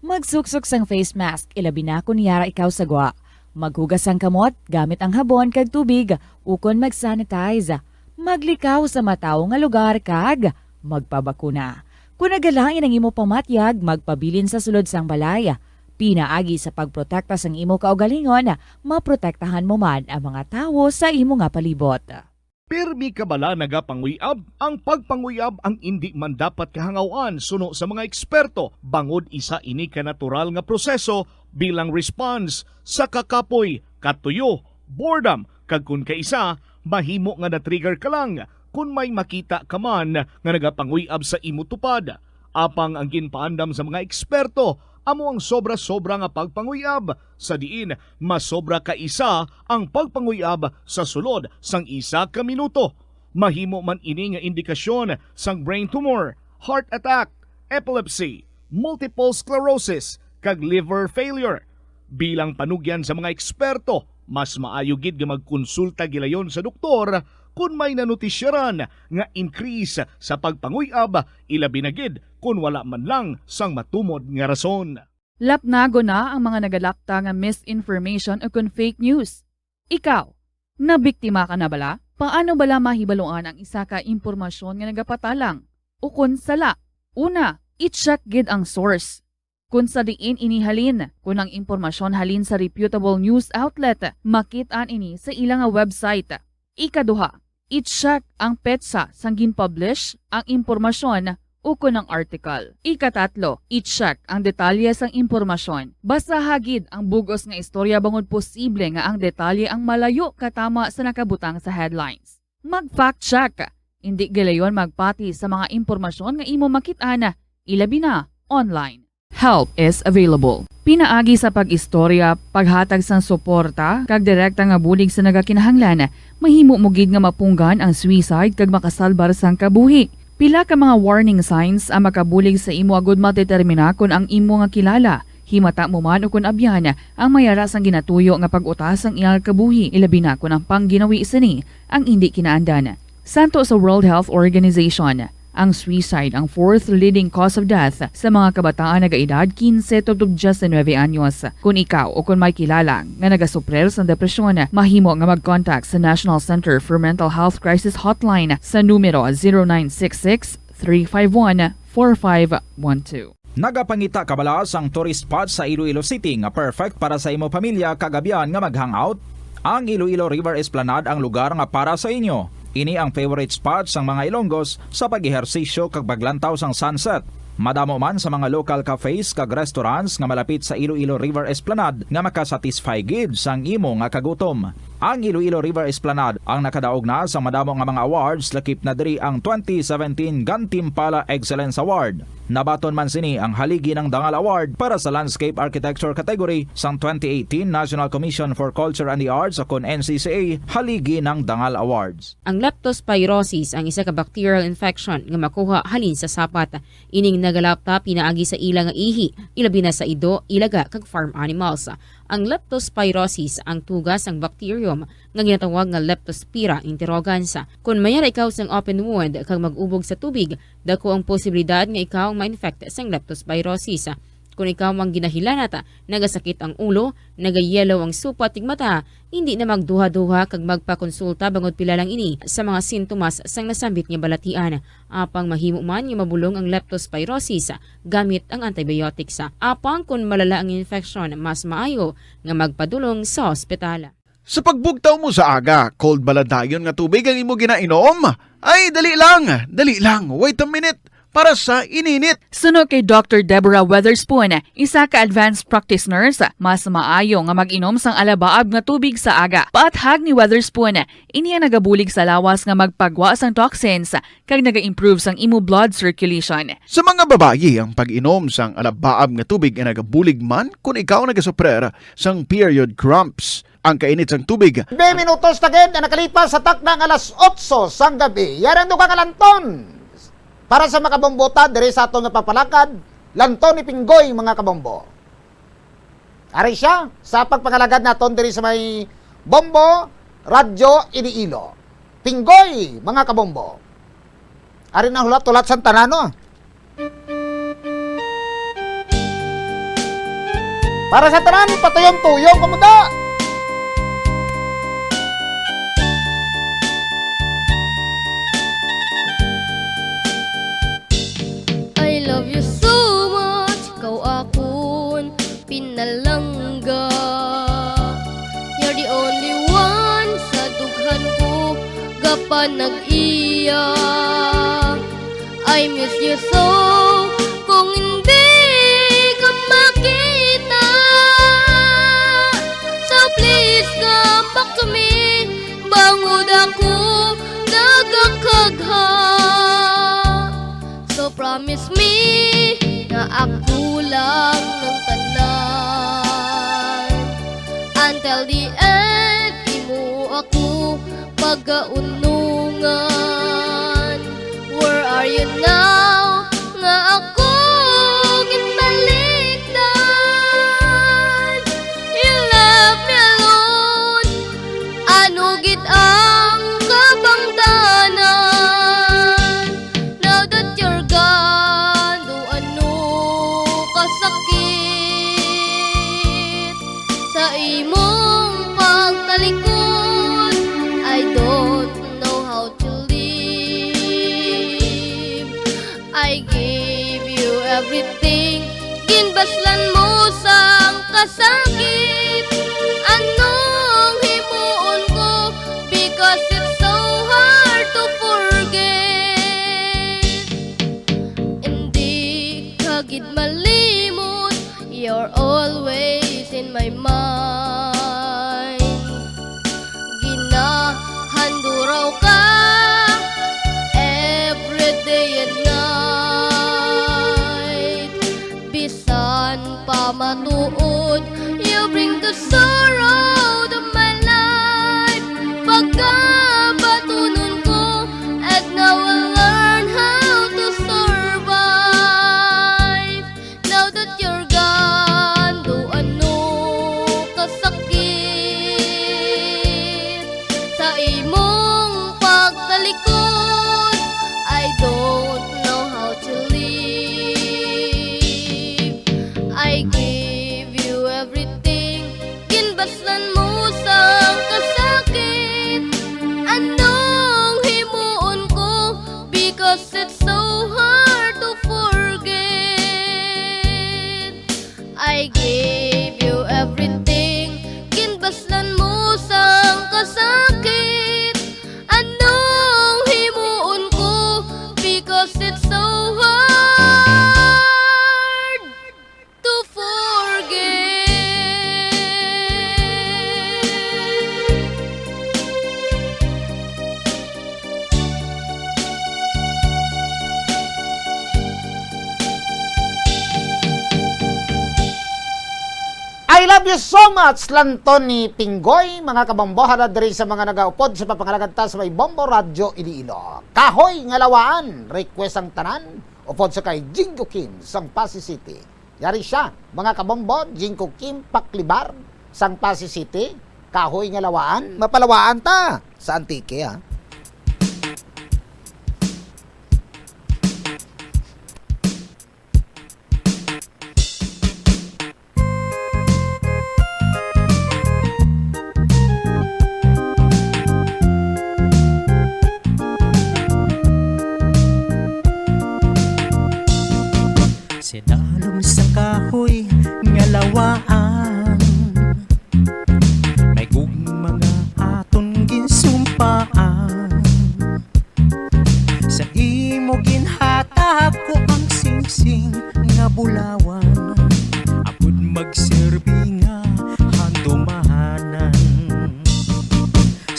Magsuksok sang face mask, ilabi na kon yara ikaw sa gwa. Maghugas sang kamot gamit ang habon kag tubig, ukon mag-sanitize. Maglikaw sa matawo nga lugar kag magpabakuna. Kon nagalain ang imo pamatyag, magpabilin sa sulod sang balay. Pinaagi sa pagprotekta sang imo kaugalingon, maprotektahan mo man ang mga tawo sa imo nga palibot. Pirmi ka bala nagapanguyab? Ang pagpanguyab ang indi man dapat kahangaw-an suno sa mga eksperto, bangod isa ini ka natural nga proseso bilang response sa kakapoy, katuyo, boredom, kag kon kaisa, mahimo nga na-trigger ka lang kon may makita ka man nga nagapanguy-ab sa imo tupad. Apang ang ginpaandam sa mga eksperto amo ang sobra-sobra nga pagpanguy-ab, sa diin mas sobra ka isa ang pagpanguy-ab sa sulod sang isa ka minuto. Mahimo man ini nga indikasyon sang brain tumor, heart attack, epilepsy, multiple sclerosis, kag liver failure. Bilang panugyan sa mga eksperto, mas maayo gid nga magkonsulta gilayon sa doktor kon may nanutisyaran nga increase sa pagpanguy-ab, ilabi na gid kon wala man lang sang matumod nga rason. Lapnagon na ang mga nagalapta nga misinformation o kon fake news. Ikaw, nabiktima ka na bala? Paano bala mahibaluan ang isa ka impormasyon nga nagapatalang o kon sala? Una, i-check gid ang source. Kon sa diin ini halin, kon ang impormasyon halin sa reputable news outlet, makit-an ini sa ila nga website. Ikaduha, i-check ang petsa sang gin-publish ang impormasyon ukon ang article. Ikatatlo, i-check ang detalye sang impormasyon. Basaha gid ang bug-os nga istorya bangod posible nga ang detalye ang malayo katama sa nakabutang sa headlines. Mag-fact check. Indi gilayon magpati sa mga impormasyon nga imo makit-an, ilabi na online. Help is available. Pinaagi sa pag-istorya, paghatag sang suporta, kag direkta nga bulig sa nagakinahanglan, mahimo mo gid nga mapunggan ang suicide kag makasalbar sang kabuhi. Pila ka mga warning signs ang makabulig sa imo agud madetermina kon ang imo nga kilala, himata mo man ukon abyan, ang may ara sang ginatuyo nga pag-utas sang iyang kabuhi, ilabi na kon ang pangginawi sini ang indi kinaandan. Santo sa World Health Organization, ang suicide ang fourth leading cause of death sa mga kabataan nagaedad kinse tubtob diyes nuebe anyos. Kon ikaw o kon may kilala nga nagasuprir sang depresyon, mahimo nga mag-contact sa National Center for Mental Health Crisis Hotline sa numero zero nine six six, three five one, four five one two. Nagapangita ka bala sang tourist spot sa Iloilo City nga perfect para sa imo pamilya kag abyan nga mag-hangout? Ang Iloilo River Esplanade ang lugar nga para sa inyo. Ini ang favorite spot sang mga Ilonggos sa pag-ehersisyo kag paglantaw sang sunset. Madamo man sa mga local cafes kag restaurants nga malapit sa Iloilo River Esplanade nga makasatisfy gid sang imo nga kagutom. Ang Iloilo River Esplanade ang nakadaog na sa madamo nga mga awards, lakip na diri ang twenty seventeen Gantimpala Excellence Award. Nabaton man sini ang Haligi ng Dangal Award para sa Landscape Architecture category sang twenty eighteen National Commission for Culture and the Arts o kon N C C A Haligi ng Dangal Awards. Ang leptospirosis ang isa ka bacterial infection nga makuha halin sa sapat. Ining nagalapta pinaagi sa ila nga ihi, ilabi na sa ido, ilaga, kag farm animals. Ang leptospirosis ang tuga sang bacterium nga ginatawag nga Leptospira interrogans. Kon may ara ikaw sang open wound kag mag-ubog sa tubig, dako ang posibilidad nga ikaw ang ma-infect sang leptospirosis. Kon ikaw ang ginahilanat, nagasakit ang ulo, nagayelo ang supat tig mata, hindi na magduha-duha kag magpakonsulta bangod pila lang ini sa mga sintomas sang nasambit nga balatian. Apang mahimo man nga mabulong ang leptospirosis gamit ang antibiotics. Apang kon malala ang infeksyon, mas maayo nga magpadulong sa ospital. Sa pagbugtaw mo sa aga, cold bala dayon nga tubig ang imo ginainom? Ay, dali lang, dali lang, wait a minute, para sa ininit. Suno kay Doctor Deborah Weatherspoon, isa ka advanced practice nurse, mas maayo nga mag-inom sang alabaab nga tubig sa aga. Paathag ni Weatherspoon, ini ang nagabulig sa lawas nga magpagwa sang toxins kag naga-improve sang imo blood circulation. Sa mga babayi, ang pag-inom sang alabaab nga tubig ay nagabulig man kon ikaw nagasuprer sang period cramps. Ang kainit sang tubig. Be minutos na gid ang nakalipas sa takna nga alas otso sang gabi. Yari ang dugang alanton. Para sa makabombo ta diri sa aton nga pagpalakad, lanton ni Pinggoy, mga kabombo. Ari siya sa pagpangalagad naton diri sa may Bombo Radyo Iloilo. Pinggoy, mga kabombo. Ari na hulat-hulat sang tanan, no? Para sa tanan, patuyon-tuyon, kamuda! I love you so much, ikaw akon pinalangga. You're the only one sa dughan ko gapanag-iya. I miss you so, kung hindi ka makita. So please come back to me, bangod ako nagakagha. So promise me nga ako lang ang tanan. Until the end, imo ako pagaunungan. Where are you now? Nga ako ginbalikdan. You left me alone. Ano gid ang kabangdanan? Now that you're gone, do ano kasakit sa imong pagtalikod. I don't know how to live. I gave you everything. Ginbaslan mo sang kasakit. Anong himuon ko? Because it's so hard to forget. Hindi ka gid malimot. You're always in my mind. Ginahanduraw ka every day and night. Bisan pa matuod, you bring the sorrow to my life. Pagkabatunon ko, and now I learn how to survive. Now that you're gone, do ano kasakit sa imong pagtalikod. I don't know how to live. I gave you everything. Ginbaslan mo sang kasakit. Anong himuon ko? Because it's so hard to forget. I gave you everything. Ginbaslan mo sang kasakit. Anong himuon ko? Because it's so hard to forget. I love you so much, lanton ni Pinggoy, mga kabombo, halad diri sa mga nagaupod sa papangalagad ta sa may Bombo Radyo Iloilo. Kahoy nga lawaan, request ang tanan, upod sa kay Jingo Kim sang Passi City. Yari siya, mga kabombo, Jingo Kim Paklibar sang Passi City, kahoy nga lawaan, mapalawaan ta sa Antique, ha.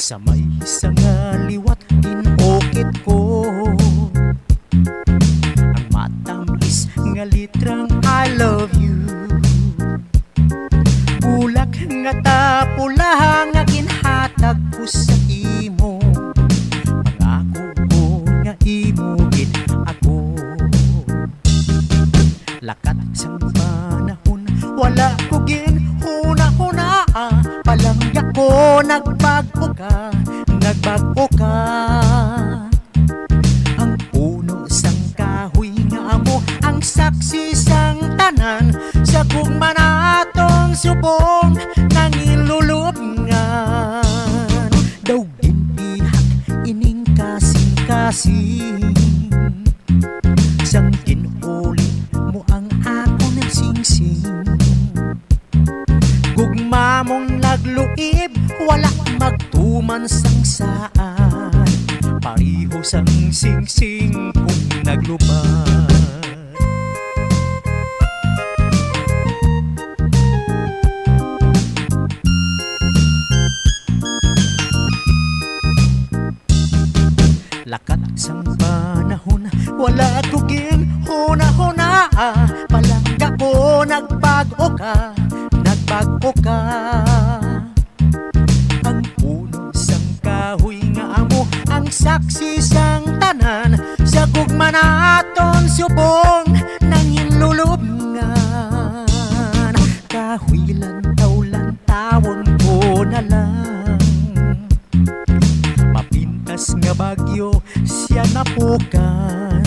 Sa may sanga liwat, ginukit ko ang matamis nga litrang I love you. Bulak nga tapulaha nga ginhatag ko sa imo, pangako ko nga imo gid ako. Lakat sang panahon, wala ko ginhuna-hunaa. Palangga ko, nagbag-o ka, nagbag-o ka. Ang puno sang kahoy nga amo ang saksi sang tanan, sa gugma naton subong nanginlulubngan. Daw ginpihak ining kasing-kasing, sang gin-uli mo ang akon singsing. Gugma mong nagluib, wala magtuman sang saad, pareho sang singsing kung naglubad. Lakat sang panahon, wala ko ginhuna-hunaa. Palangga ko, nagbag-o ka, nagbag-o ka. Ang puno sang kahoy nga amo ang saksi sang tanan, sa gugma naton subong nanginlulubngan. Kahoy lantaw-lantawon ko na lang. Mapintas nga bagyo sia napukan.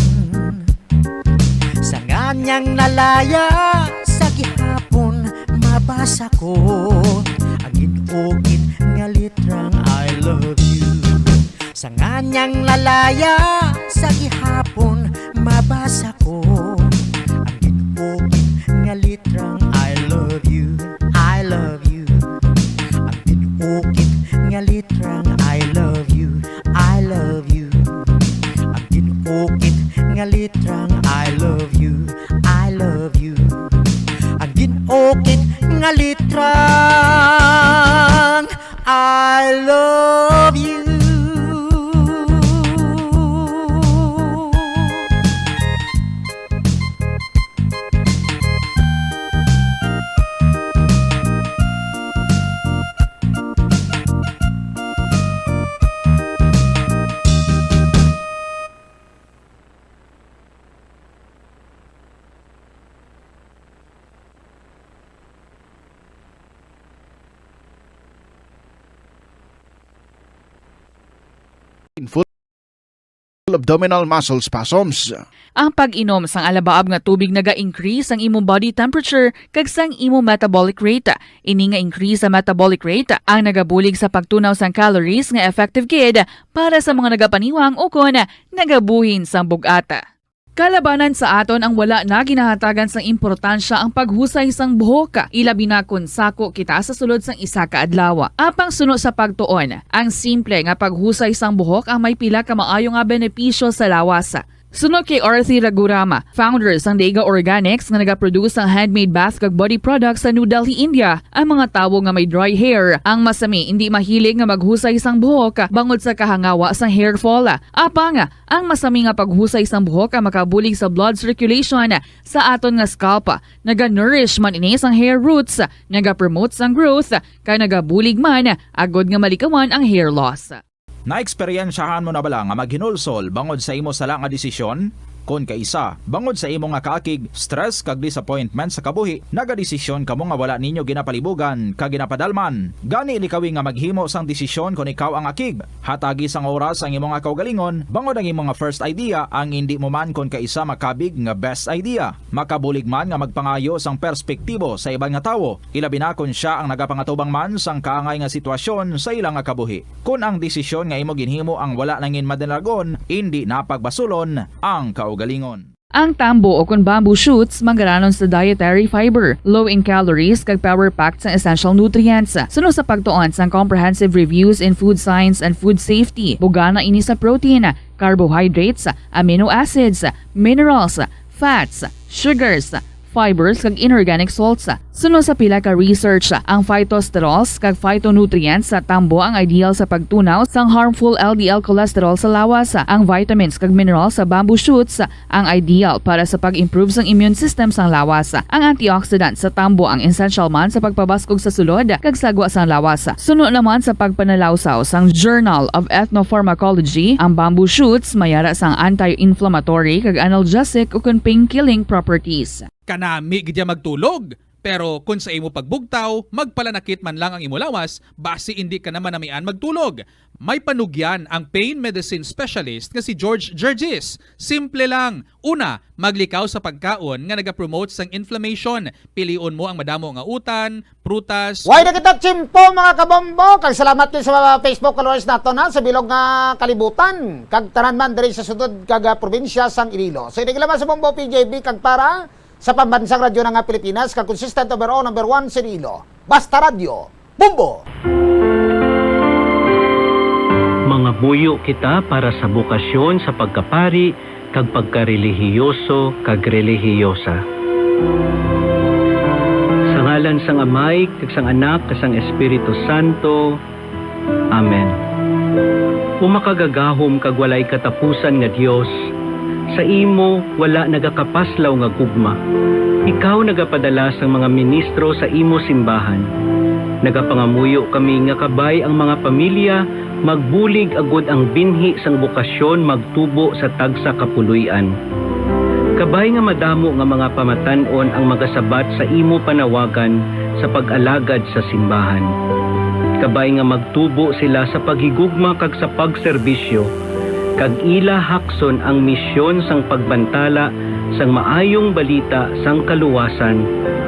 Sa nganyang nalaya sa gihapon, mabasa ko ang ginukit nga litrang I love you. Sa nganyang nalaya sa gihapon, mabasa ko ang ginukit nga litrang I love you, I love you. Ang ginukit nga litrang I love you, I love you. Ang ginukit nga litrang I love you, I love you. Ang ginukit nga litrang I love you. Full abdominal muscle spasms. Ang pag-inom sang alabaab nga tubig naga-increase sang imong body temperature kag sang imong metabolic rate. Ini nga increase sa metabolic rate ang nagabulig sa pagtunaw sang calories nga effective gid para sa mga nagapaniwang ukon nagabuhin sang bug-at. Kalabanan sa aton ang wala na ginahatagan sang importansya ang paghusay sang buhok, ilabi na kon sako kita sa sulod sang isa ka adlaw. Apang suno sa pagtuon, ang simple nga paghusay sang buhok ang may pila ka maayo nga benepisyo sa lawas. Suno kay Arthi Ragurama, founder sang Dega Organics nga nagaproduce sang handmade bath kag body products sa New Delhi, India, ang mga tawo nga may dry hair ang masami indi mahilig nga maghusay sang buhok bangod sa kahangawa sang hair fall. Apang ang masami nga paghusay sang buhok ang makabulig sa blood circulation sa aton nga scalp. Naga-nourish man ini sang hair roots, nagapromote sang growth, kag nagabulig man agod nga malikawan ang hair loss. Naeksperyensyahan mo na bala nga maghinulsol bangod sa imo sala nga desisyon? Kon kaisa, bangod sa imo nga kaakig, stress, kag disappointment sa kabuhi, nagadesisyon kamo nga wala ninyo ginapalibugan kag ginapadalman. Gani, likawi nga maghimo sang desisyon kon ikaw ang akig. Hatagi sang oras ang imo nga kaugalingon, bangod ang imo nga first idea ang indi mo man kon kaisa makabig nga best idea. Makabulig man nga magpangayo sang perspektibo sa iban nga tawo, ilabi na kon sia ang nagapangatubang man sang kaangay nga sitwasyon sa ila nga kabuhi. Kon ang desisyon nga imo ginhimo ang wala nangin madinagon, indi na pagbasulon ang kaugalingon. Ang tambo o kon bamboo shoots manggaranon sa dietary fiber, low in calories, kag power-packed sa essential nutrients. Suno sa pagtuon sang Comprehensive Reviews in Food Science and Food Safety, bugana ini sa protein, carbohydrates, amino acids, minerals, fats, sugars, fibers, kag inorganic salts. Suno sa pila ka research, ang phytosterols kag phytonutrients sa tambo ang ideal sa pagtunaw sang harmful L D L cholesterol sa lawas. Ang vitamins kag minerals sa bamboo shoots ang ideal para sa pag-improve sang immune system sang lawas. Ang antioxidant sa tambo ang essential man sa pagpabaskog sa sulod kag sagwa sang lawas. Suno naman sa pagpanalawsaw sang Journal of Ethnopharmacology, ang bamboo shoots may ara sang anti-inflammatory kag analgesic ukon pain-killing properties. Kanami gid ya magtulog. Pero kon sa imo pagbugtaw, magpalanakit man lang ang imo lawas, basi indi ka na manamian magtulog. May panugyan ang pain medicine specialist nga si George Gergis. Simple lang. Una, maglikaw sa pagkaon nga nagapromote sang inflammation. Pilion mo ang madamo nga utan, prutas. Way na kita tiyempo, mga kabombo. Kag salamat din sa mga Facebook followers nato na sa bilog nga kalibutan. Kag tanan man diri sa sudod kag, ah, probinsya sang Iloilo. So, ini lang man sa Bombo P J B kag para sa Pambansang Radyo na nga Pilipinas, kag consistent overall number one sa Iloilo. Basta Radyo, Bombo! Mangamuyo kita para sa bokasyon sa pagkapari kag pagkarelihiyoso kag relihiyosa. Sa ngalan sang Amay, kag sang Anak, kag sang Espiritu Santo. Amen. O makagagahom kag walay katapusan nga Dios, sa imo wala nagakapaslaw nga gugma. Ikaw nagapadala sang mga ministro sa imo simbahan. Nagapangamuyo kami nga kabay ang mga pamilya magbulig agud ang binhi sang bokasyon magtubo sa tagsa ka puloy-an. Kabay nga madamo nga mga pamatan-on ang magasabat sa imo panawagan sa pag-alagad sa simbahan. Kabay nga magtubo sila sa paghigugma kag sa pagserbisyo, kag ila hakson ang misyon sang pagbantala sang maayong balita sang kaluwasan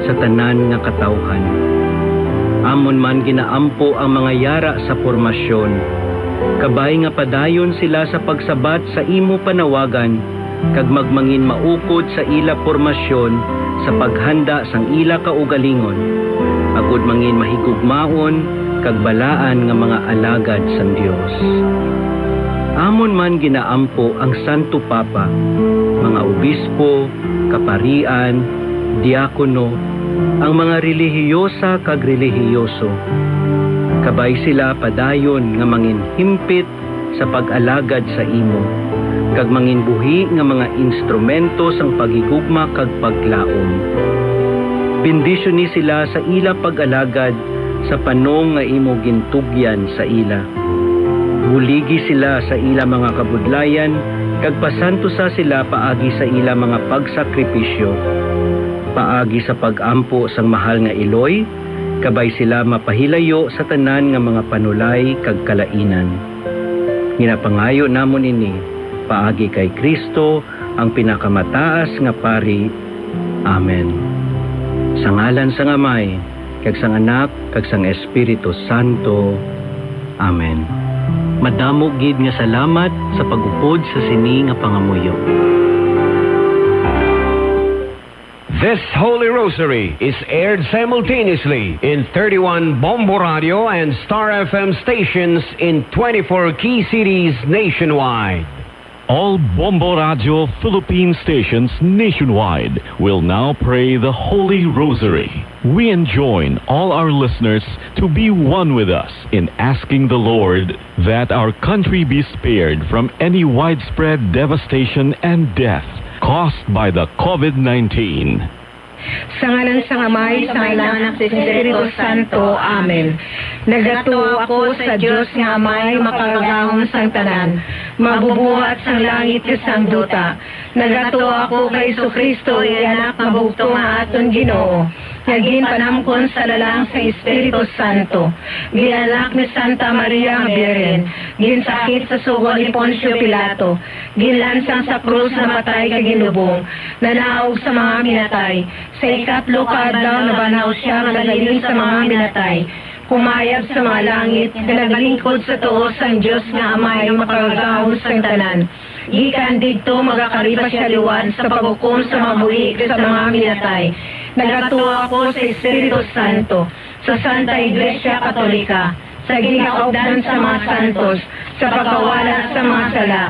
sa tanan nga katawhan. Amon man ginaampo ang mga yara sa pormasyon. Kabay nga padayon sila sa pagsabat sa imo panawagan, kag magmangin maukod sa ila pormasyon sa paghanda sang ila kaugalingon, agud mangin mahigugmaon kag balaan nga mga alagad sang Dios. Amon man ginaampo ang Santo Papa, mga obispo, kaparian, diakono, ang mga relihiyosa kag relihiyoso. Kabay sila padayon nga mangin himpit sa pag-alagad sa imo, kag mangin buhi nga mga instrumento sang paghigugma kag paglaom. Bendisyoni sila sa ila pag-alagad sa panong nga imo gintugyan sa ila. Buligi sila sa ila mga kabudlayan, kag pasantusa sila paagi sa ila mga pagsakripisyo. Paagi sa pag-ampo sang mahal nga iloy, kabay sila mapahilayo sa tanan nga mga panulay kag kalainan. Ginapangayo namon ini paagi kay Cristo, ang pinakamataas nga Pari. Amen. Sa ngalan sang Amay, kag sang Anak, kag sang Espiritu Santo. Amen. Madamo gid nga salamat sa pag-upod sa sini nga pangamuyo. This Holy Rosary is aired simultaneously in thirty-one Bombo Radio and Star F M stations in twenty-four key cities nationwide. All Bombo Radio Philippine stations nationwide will now pray the Holy Rosary. We enjoin all our listeners to be one with us in asking the Lord that our country be spared from any widespread devastation and death caused by the COVID nineteen. Sa ngalan sang Amay, sang Anak, sang Espiritu Santo. Amen. Nagatuo ako sa Dios nga Amay, makagagahom sang tanan, magbubuhat sang langit kag sang duta. Nagatuo ako kay Jesu-Cristo, iya Anak nga bugtong nga aton Ginoo, nga ginpanamkon sa lalang sang Espiritu Santo, ginalak ni Santa Maria nga Birhen, ginsakit sa sugo ni Poncio Pilato, ginlansang sa krus, namatay kag ginlubong, nanaog sa mga minatay, sa ikatlo ka adlaw nabanhaw sia nga naghalin sa mga minatay, kumayab sa mga langit, nga naglingkod sa tuo sang Dios nga Amay nga makagagahom sang tanan. Gikan didto magakari pa sia liwat sa paghukom sa mga buhi kag sa mga minatay. Nagatuo ako sa Espiritu Santo, sa Santa Iglesia Katolika, sa ginkaupdan sa mga santos, sa pagkawala sa mga sala,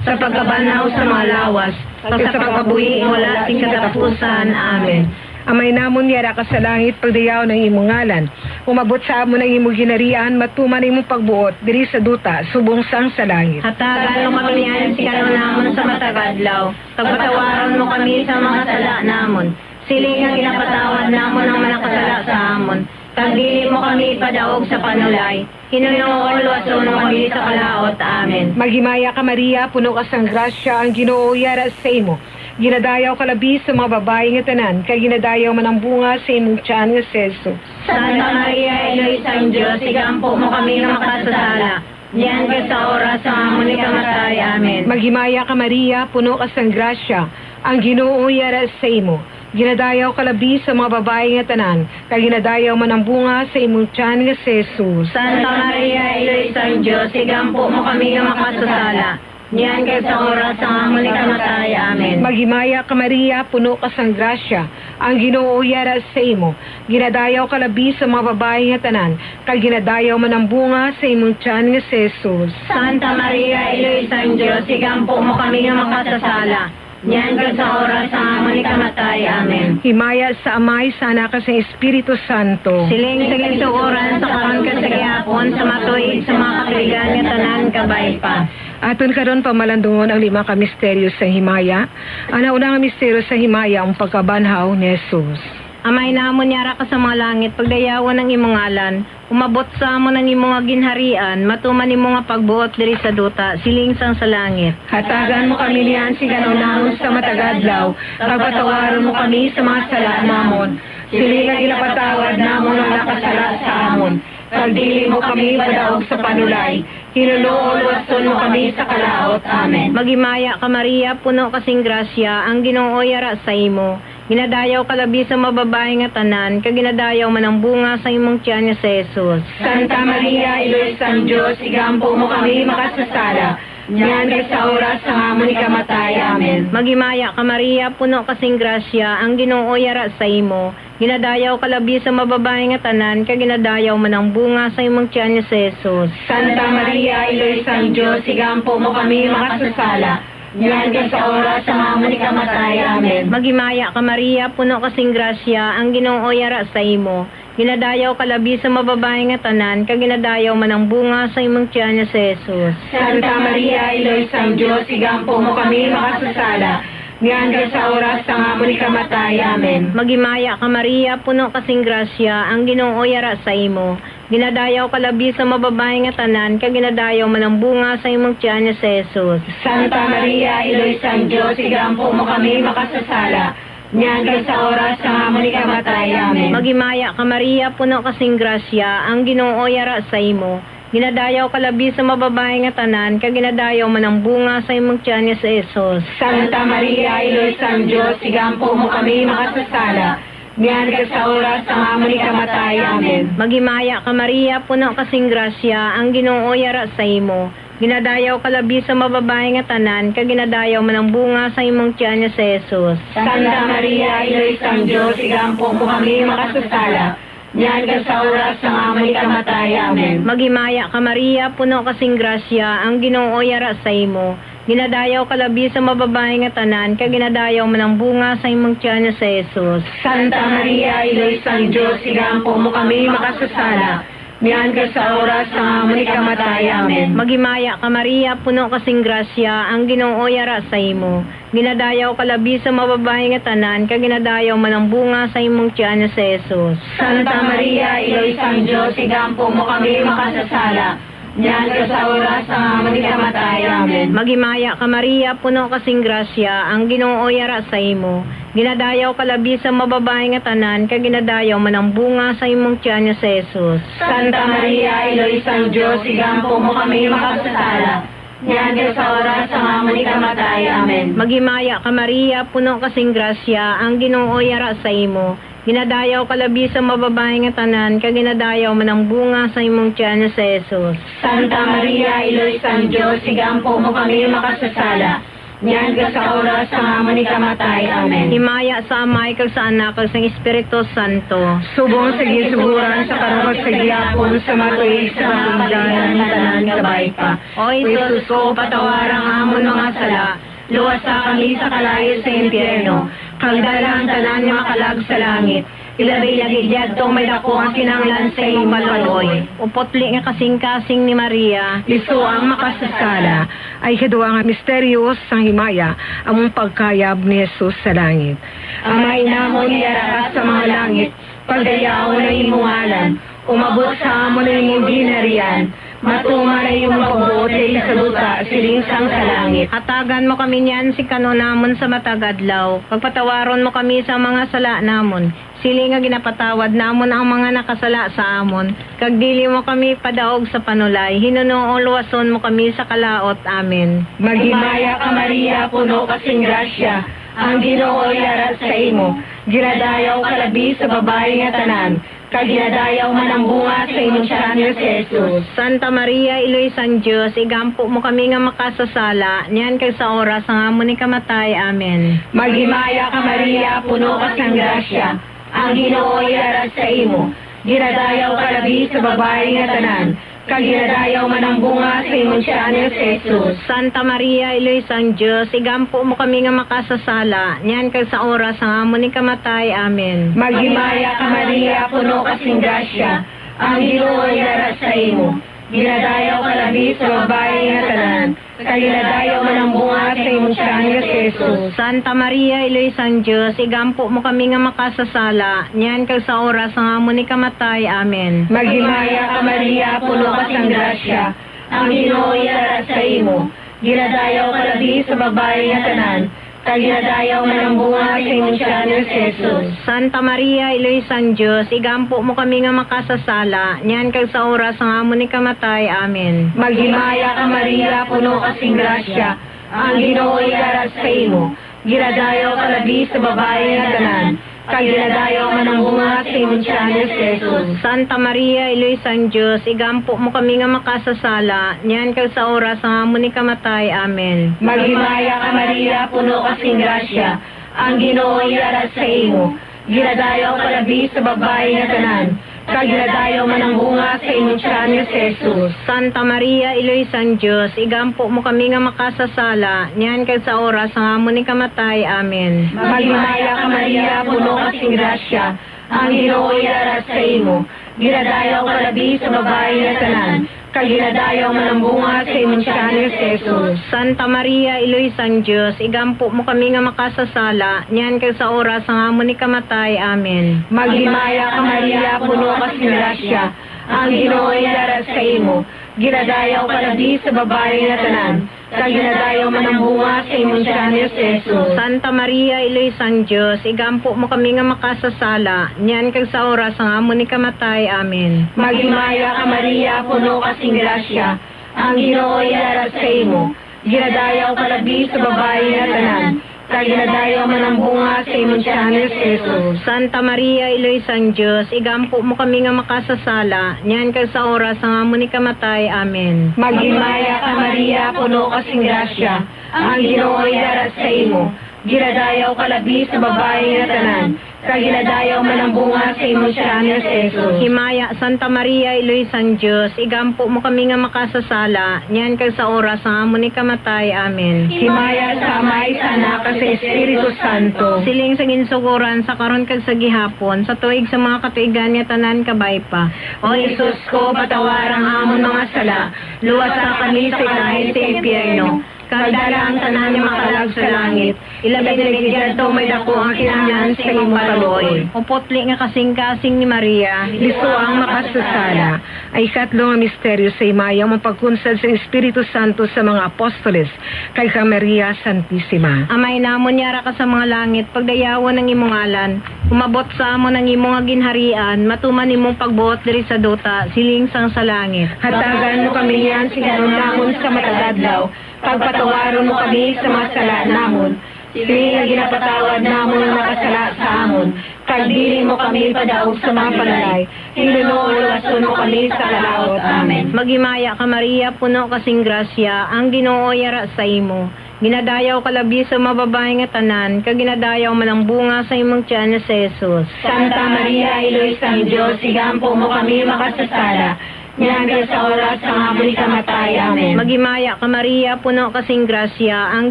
sa pagkabanhaw sa mga lawas, kag sa pagkabuhi nga wala sing katapusan. Amen. Amay namon nga yara ka sa langit, pagdayawon ang imong ngalan. Umabot sa amon ang imong ginharian, matuman ang imong pagbuot diri sa duta subong sang sa langit. Hatagan mo kami niyan sa karon namon sa matag adlaw, kag patawaron mo kami sa mga sala namon, siling nga ginapatawad namon ang mga nakasala sa amon, kag dili mo kami ipadaog sa panulay, hinunoon luwason mo kami sa kalaot. Amen. Maghimaya ka, Maria, puno ka sang grasya, ang Ginoo yara sa imo. Ginadayaw ka labi sa mga babayi nga tanan, kag ginadayaw man ang bunga sa imong tiyan nga si Jesus. Santa Maria, Iloy sang Dios, igampo mo kami nga makasasala, niyan kag sa oras sang amon ikamatay. Amen. Maghimaya ka, Maria, puno ka sang grasya, ang Ginoo yara sa imo. Ginadayaw ka labi sa mga babayi nga tanan, kag ginadayaw man ang bunga sa imong tiyan nga si Jesus. Santa Maria, Iloy sang Dios, igampo mo kami nga makasasala, niyan kag sa oras sang amon ikamatay. Amen. Maghimaya ka, Maria, puno ka sang grasya, ang Ginoo yara sa imo. Ginadayaw ka labi sa mga babayi nga tanan, kag ginadayaw man ang bunga sa imong tiyan nga si Jesus. Santa Maria, Iloy sang Dios, igampo mo kami nga makasasala, niyan kag sa oras sang amon ikamatay. Amen. Himaya sa Amay, sa Anak, kag sa Espiritu Santo. Siling sa ginsugoran, sa karon, kag sa gihapon, sa mga tuig, sa mga katuigan nga tanan. Kabay pa. Aton karon pamalandungon ang lima ka misteryo sang himaya. Ang nauna nga misteryo sang himaya, ang pagkabanhaw ni Jesus. Amay namon, yara ka sa mga langit, pagdayawon ang imong ngalan, umabot sa amon ang imo nga ginharian, matuman imo nga pagbuot diri sa duta, siling sang sa langit. Hatagan mo kami niyan sa karon namon sa matag adlaw, kag patawaron mo kami sa mga sala namon, siling nga ginapatawad namon ang nakasala sa amon, kag dili mo kami padaog sa panulay, hinunoon luwason mo kami sa kalaot. Amen. Maghimaya ka, Maria, puno ka sing grasya, ang Ginoo yara sa imo. Ginadayaw ka labi sa mga babayi nga tanan, kag ginadayaw man ang bunga sang imong tiyan nga si Jesus. Santa Maria, Iloy sang Dios, igampo mo kami makasasala, niyan kag sa oras sang amon ikamatay. Amen. Maghimaya ka, Maria, puno ka sing grasya, ang Ginoo yara sa imo. Ginadayaw ka labi sa mga babayi nga tanan, kag ginadayaw man ang bunga sang imong tiyan nga si Jesus. Santa Maria, Iloy sang Dios, igampo mo kami makasasala, niyan kag sa oras sang amon ikamatay. Amen. Maghimaya ka, Maria, puno ka sing grasya, ang Ginoo yara sa imo. Ginadayaw ka labi sa mga babayi nga tanan, kag ginadayaw man ang bunga sang imong tiyan nga si Jesus. Santa Maria, Iloy sang Dios, igampo mo kami makasasala, niyan kag sa oras sang amon ikamatay. Amen. Maghimaya ka, Maria, puno ka sing grasya, ang Ginoo yara sa imo. Ginadayaw ka labi sa mga babayi nga tanan, kag ginadayaw man ang bunga sang imong tiyan nga si Jesus. Santa Maria, Iloy sang Dios, igampo mo kami makasasala, niyan kag sa oras sang amon ikamatay. Amen. Maghimaya ka, Maria, puno ka sing grasya, ang Ginoo yara sa imo. Ginadayaw ka labi sa mga babayi nga tanan, kag ginadayaw man ang bunga sang imong tiyan nga si Jesus. Santa Maria, Iloy sang Dios, igampo mo kami makasasala, niyan kag sa oras sang amon ikamatay. Amen. Maghimaya ka, Maria, puno ka sing grasya, ang Ginoo yara sa imo. Ginadayaw ka labi sa mga babayi nga tanan, kag ginadayaw man ang bunga sang imong tiyan nga si Jesus. Santa Maria, Iloy sang Dios, igampo mo kami makasasala, niyan kag sa oras sang amon ikamatay. Amen. Maghimaya ka, Maria, puno ka sing grasya, ang Ginoo yara sa imo. Ginadayaw ka labi sa mga babayi nga tanan, kag ginadayaw man ang bunga sang imong tiyan nga si Jesus. Santa Maria, Iloy sang Dios, igampo mo kami makasasala, niyan kag sa oras sang amon ikamatay. Amen. Maghimaya ka, Maria, puno ka sing grasya, ang Ginoo yara sa imo. Ginadayaw ka labi sa mga babayi nga tanan, kag ginadayaw man ang bunga sang imong tiyan nga si Jesus. Santa Maria, Iloy sang Dios, igampo mo kami makasasala, niyan kag sa oras sang amon ikamatay. Amen. Maghimaya ka, Maria, puno ka sing grasya, ang Ginoo yara sa imo. Ginadayaw ka labi sa mga babayi nga tanan, kag ginadayaw man ang bunga sang imong tiyan nga si Jesus. Santa Maria, Iloy sang Dios, igampo mo kami makasasala, niyan kag sa oras sang amon ikamatay. Amen. Maghimaya ka, Maria, puno ka sing grasya, ang Ginoo yara sa imo. Ginadayaw ka labi sa mga babayi nga tanan, kag ginadayaw man ang bunga sang imong tiyan nga si Jesus. Santa Maria, Iloy sang Dios, igampo mo kami makasasala, niyan kag sa oras sang amon ikamatay. Amen. Himaya sa Amay, kag sa Anak, kag sa Espiritu Santo. Subong sa ginsugoran, sa karon, kag sa gihapon, sa mga tuig, sa mga tuigan nga tanan. Kabay pa. O Jesus ko, patawara ang amon mga sala, luwasa kami sa kalayo sa impyerno, Kag dala ang tanan nga makalag sa langit, ilabi na gid yadto may daku ang kinahanglan sa imong kaluoy. O putli nga kasingkasing ni Maria, lisua ang makasasala. Ay kadua nga misteryo sang himaya, among pagkayab ni Jesus sa langit. Amay namon nga yara ka sa mga langit, pagdayawon ang imong ngalan, umabot sa amon ang imong ginharian, matuman ang imong pagbuot diri sa duta, siling sang sa langit. Hatagan mo kami niyan sing kan-on namon sa matag adlaw, kag patawaron mo kami sa mga sala namon, siling nga ginapatawad namon ang mga nakasala sa amon, kag dili mo kami padaog sa panulay, hinuno luwason mo kami sa kalaut. Amen. Maghimaya ka, Maria, puno ka sing grasya, ang Ginoo yara sa imo. Ginadayaw ka labi sa babayi nga tanan, kag ginadayaw man ang bunga sa imong tiyan nga si Jesus. Santa Maria, Iloy sang Dios, igampo mo kami nga makasasala, niyan kag sa oras sang amon ikamatay. Amen. Maghimaya ka, Maria, puno ka sang grasya, ang Ginoo yara sa imo. Ginadayaw ka labi sa babayi nga tanan, kag ginadayaw man ang bunga sa imong tiyan nga si Jesus. Santa Maria, Iloy sang Dios, igampo mo kami nga makasasala, niyan kag sa oras sang amon ikamatay. Amen. Maghimaya ka, Maria, puno ka sing grasya, ang Ginoo yara sa imo. Ginadayaw ka labi sa babayi nga tanan, kag ginadayaw man ang bunga sa imong tiyan nga si Jesus. Santa Maria, Iloy sang Dios, igampo mo kami nga makasasala, niyan kag sa oras sang amon ikamatay. Amen. Maghimaya ka, Maria, puno ka sang grasya, ang Ginoo yara sa imo. Ginadayaw ka labi sa babayi nga tanan, kag ginadayaw man ang bunga sa imong tiyan nga si Jesus. Santa Maria, Iloy sang Dios, igampo mo kami nga makasasala, niyan kag sa oras sang amon ikamatay. Amen. Maghimaya ka, Maria, puno ka sing grasya, ang Ginoo yara sa imo. Ginadayaw ka labi sa babayi nga tanan, kag ginadayaw man ang bunga sa imong tiyan nga si Jesus. Santa Maria, Iloy sang Dios, igampo mo kami nga makasasala, niyan kag sa oras sang amon ikamatay. Amen. Maghimaya ka, Maria, puno ka sing grasya, ang Ginoo yara sa imo. Ginadayaw ka labi sa babayi nga tanan, kag ginadayaw man ang bunga sa imong tiyan nga si Jesus. Santa Maria, Iloy sang Dios, igampo mo kami nga makasasala, niyan kag sa oras sang amon ikamatay. Amen. Maghimaya ka, Maria, puno ka sing grasya, ang Ginoo yara sa imo. Ginadayaw ka labi sa babayi nga tanan, kag ginadayaw man ang bunga sa imong tiyan nga si Jesus. Santa Maria, Iloy sang Dios, igampo mo kami nga makasasala, niyan kag sa oras sang amon ikamatay. Amen. Maghimaya ka, Maria, puno ka sing grasya, ang Ginoo yara sa imo. Ginadayaw ka labi sa babayi nga tanan, kag ginadayaw man ang bunga sa imong tiyan nga si Jesus. Santa Maria, Iloy sang Dios, igampo mo kami nga makasasala, niyan kag sa oras sang amon ikamatay. Amen. Maghimaya ka, Maria, puno ka sing grasya, ang Ginoo yara sa imo. Ginadayaw ka labi sa babayi nga tanan, kag ginadayaw man ang bunga sa imong tiyan nga si Jesus. Santa Maria, Iloy sang Dios, igampo mo kami nga makasasala, niyan kag sa oras sang amon ikamatay. Amen. Maghimaya ka, Maria, puno ka sing grasya, ang Ginoo yara sa imo. Ginadayaw ka labi sa babayi nga tanan, kag ginadayaw man ang bunga sa imong tiyan nga si Jesus. Himaya, Santa Maria, Iloy sang Dios, igampo mo kami nga makasasala, niyan kag sa oras sang amon ikamatay. Amen. Himaya sa Amay, sa Anak, kag sa Espiritu Santo. Siling sa ginsugoran, sa karon kag sa gihapon, sa tuig sa mga katuigan nga tanan kabay pa. O Jesus ko, patawara ang amon mga sala, luwasa kami sa kalain sa impyerno, kag dala ang tanan nga makalag sa langit, ilabi na gid yadto may daku ang kinahanglan sa imong kaluoy. O putli nga kasingkasing ni Maria, lisua ang makasasala. Ay katlo nga misteryo sa himaya, ang pagkunsad sa Espiritu Santo sa mga apostoles kay kang Maria Santisima. Amay namon, yara ka sa mga langit, pagdayawon ang imong ngalan, umabot sa amon ang imo nga ginharian, matuman imong pagbuot diri sa duta, siling sang sa langit. Hatagan mo kami niyan sing kan-on namon sa matag adlaw, pagpatawaron mo kami sa mga sala namon, siling nga ginapatawad namon ang nakasala sa amon, kag dili mo kami padaog sa mga panulay, hinuno luwason mo kami sa kalaut. Amen. Maghimaya ka, Maria, puno ka sing grasya, ang Ginoo yara sa imo. Ginadayaw ka labi sa mga babayi nga tanan, kag ginadayaw man ang bunga sa imong tiyan nga si Jesus. Santa Maria, Iloy sang Dios, igampo mo kami makasasala, niyan kag sa oras sang amon ikamatay. Amen. Maghimaya ka, Maria, puno ka sing grasya, ang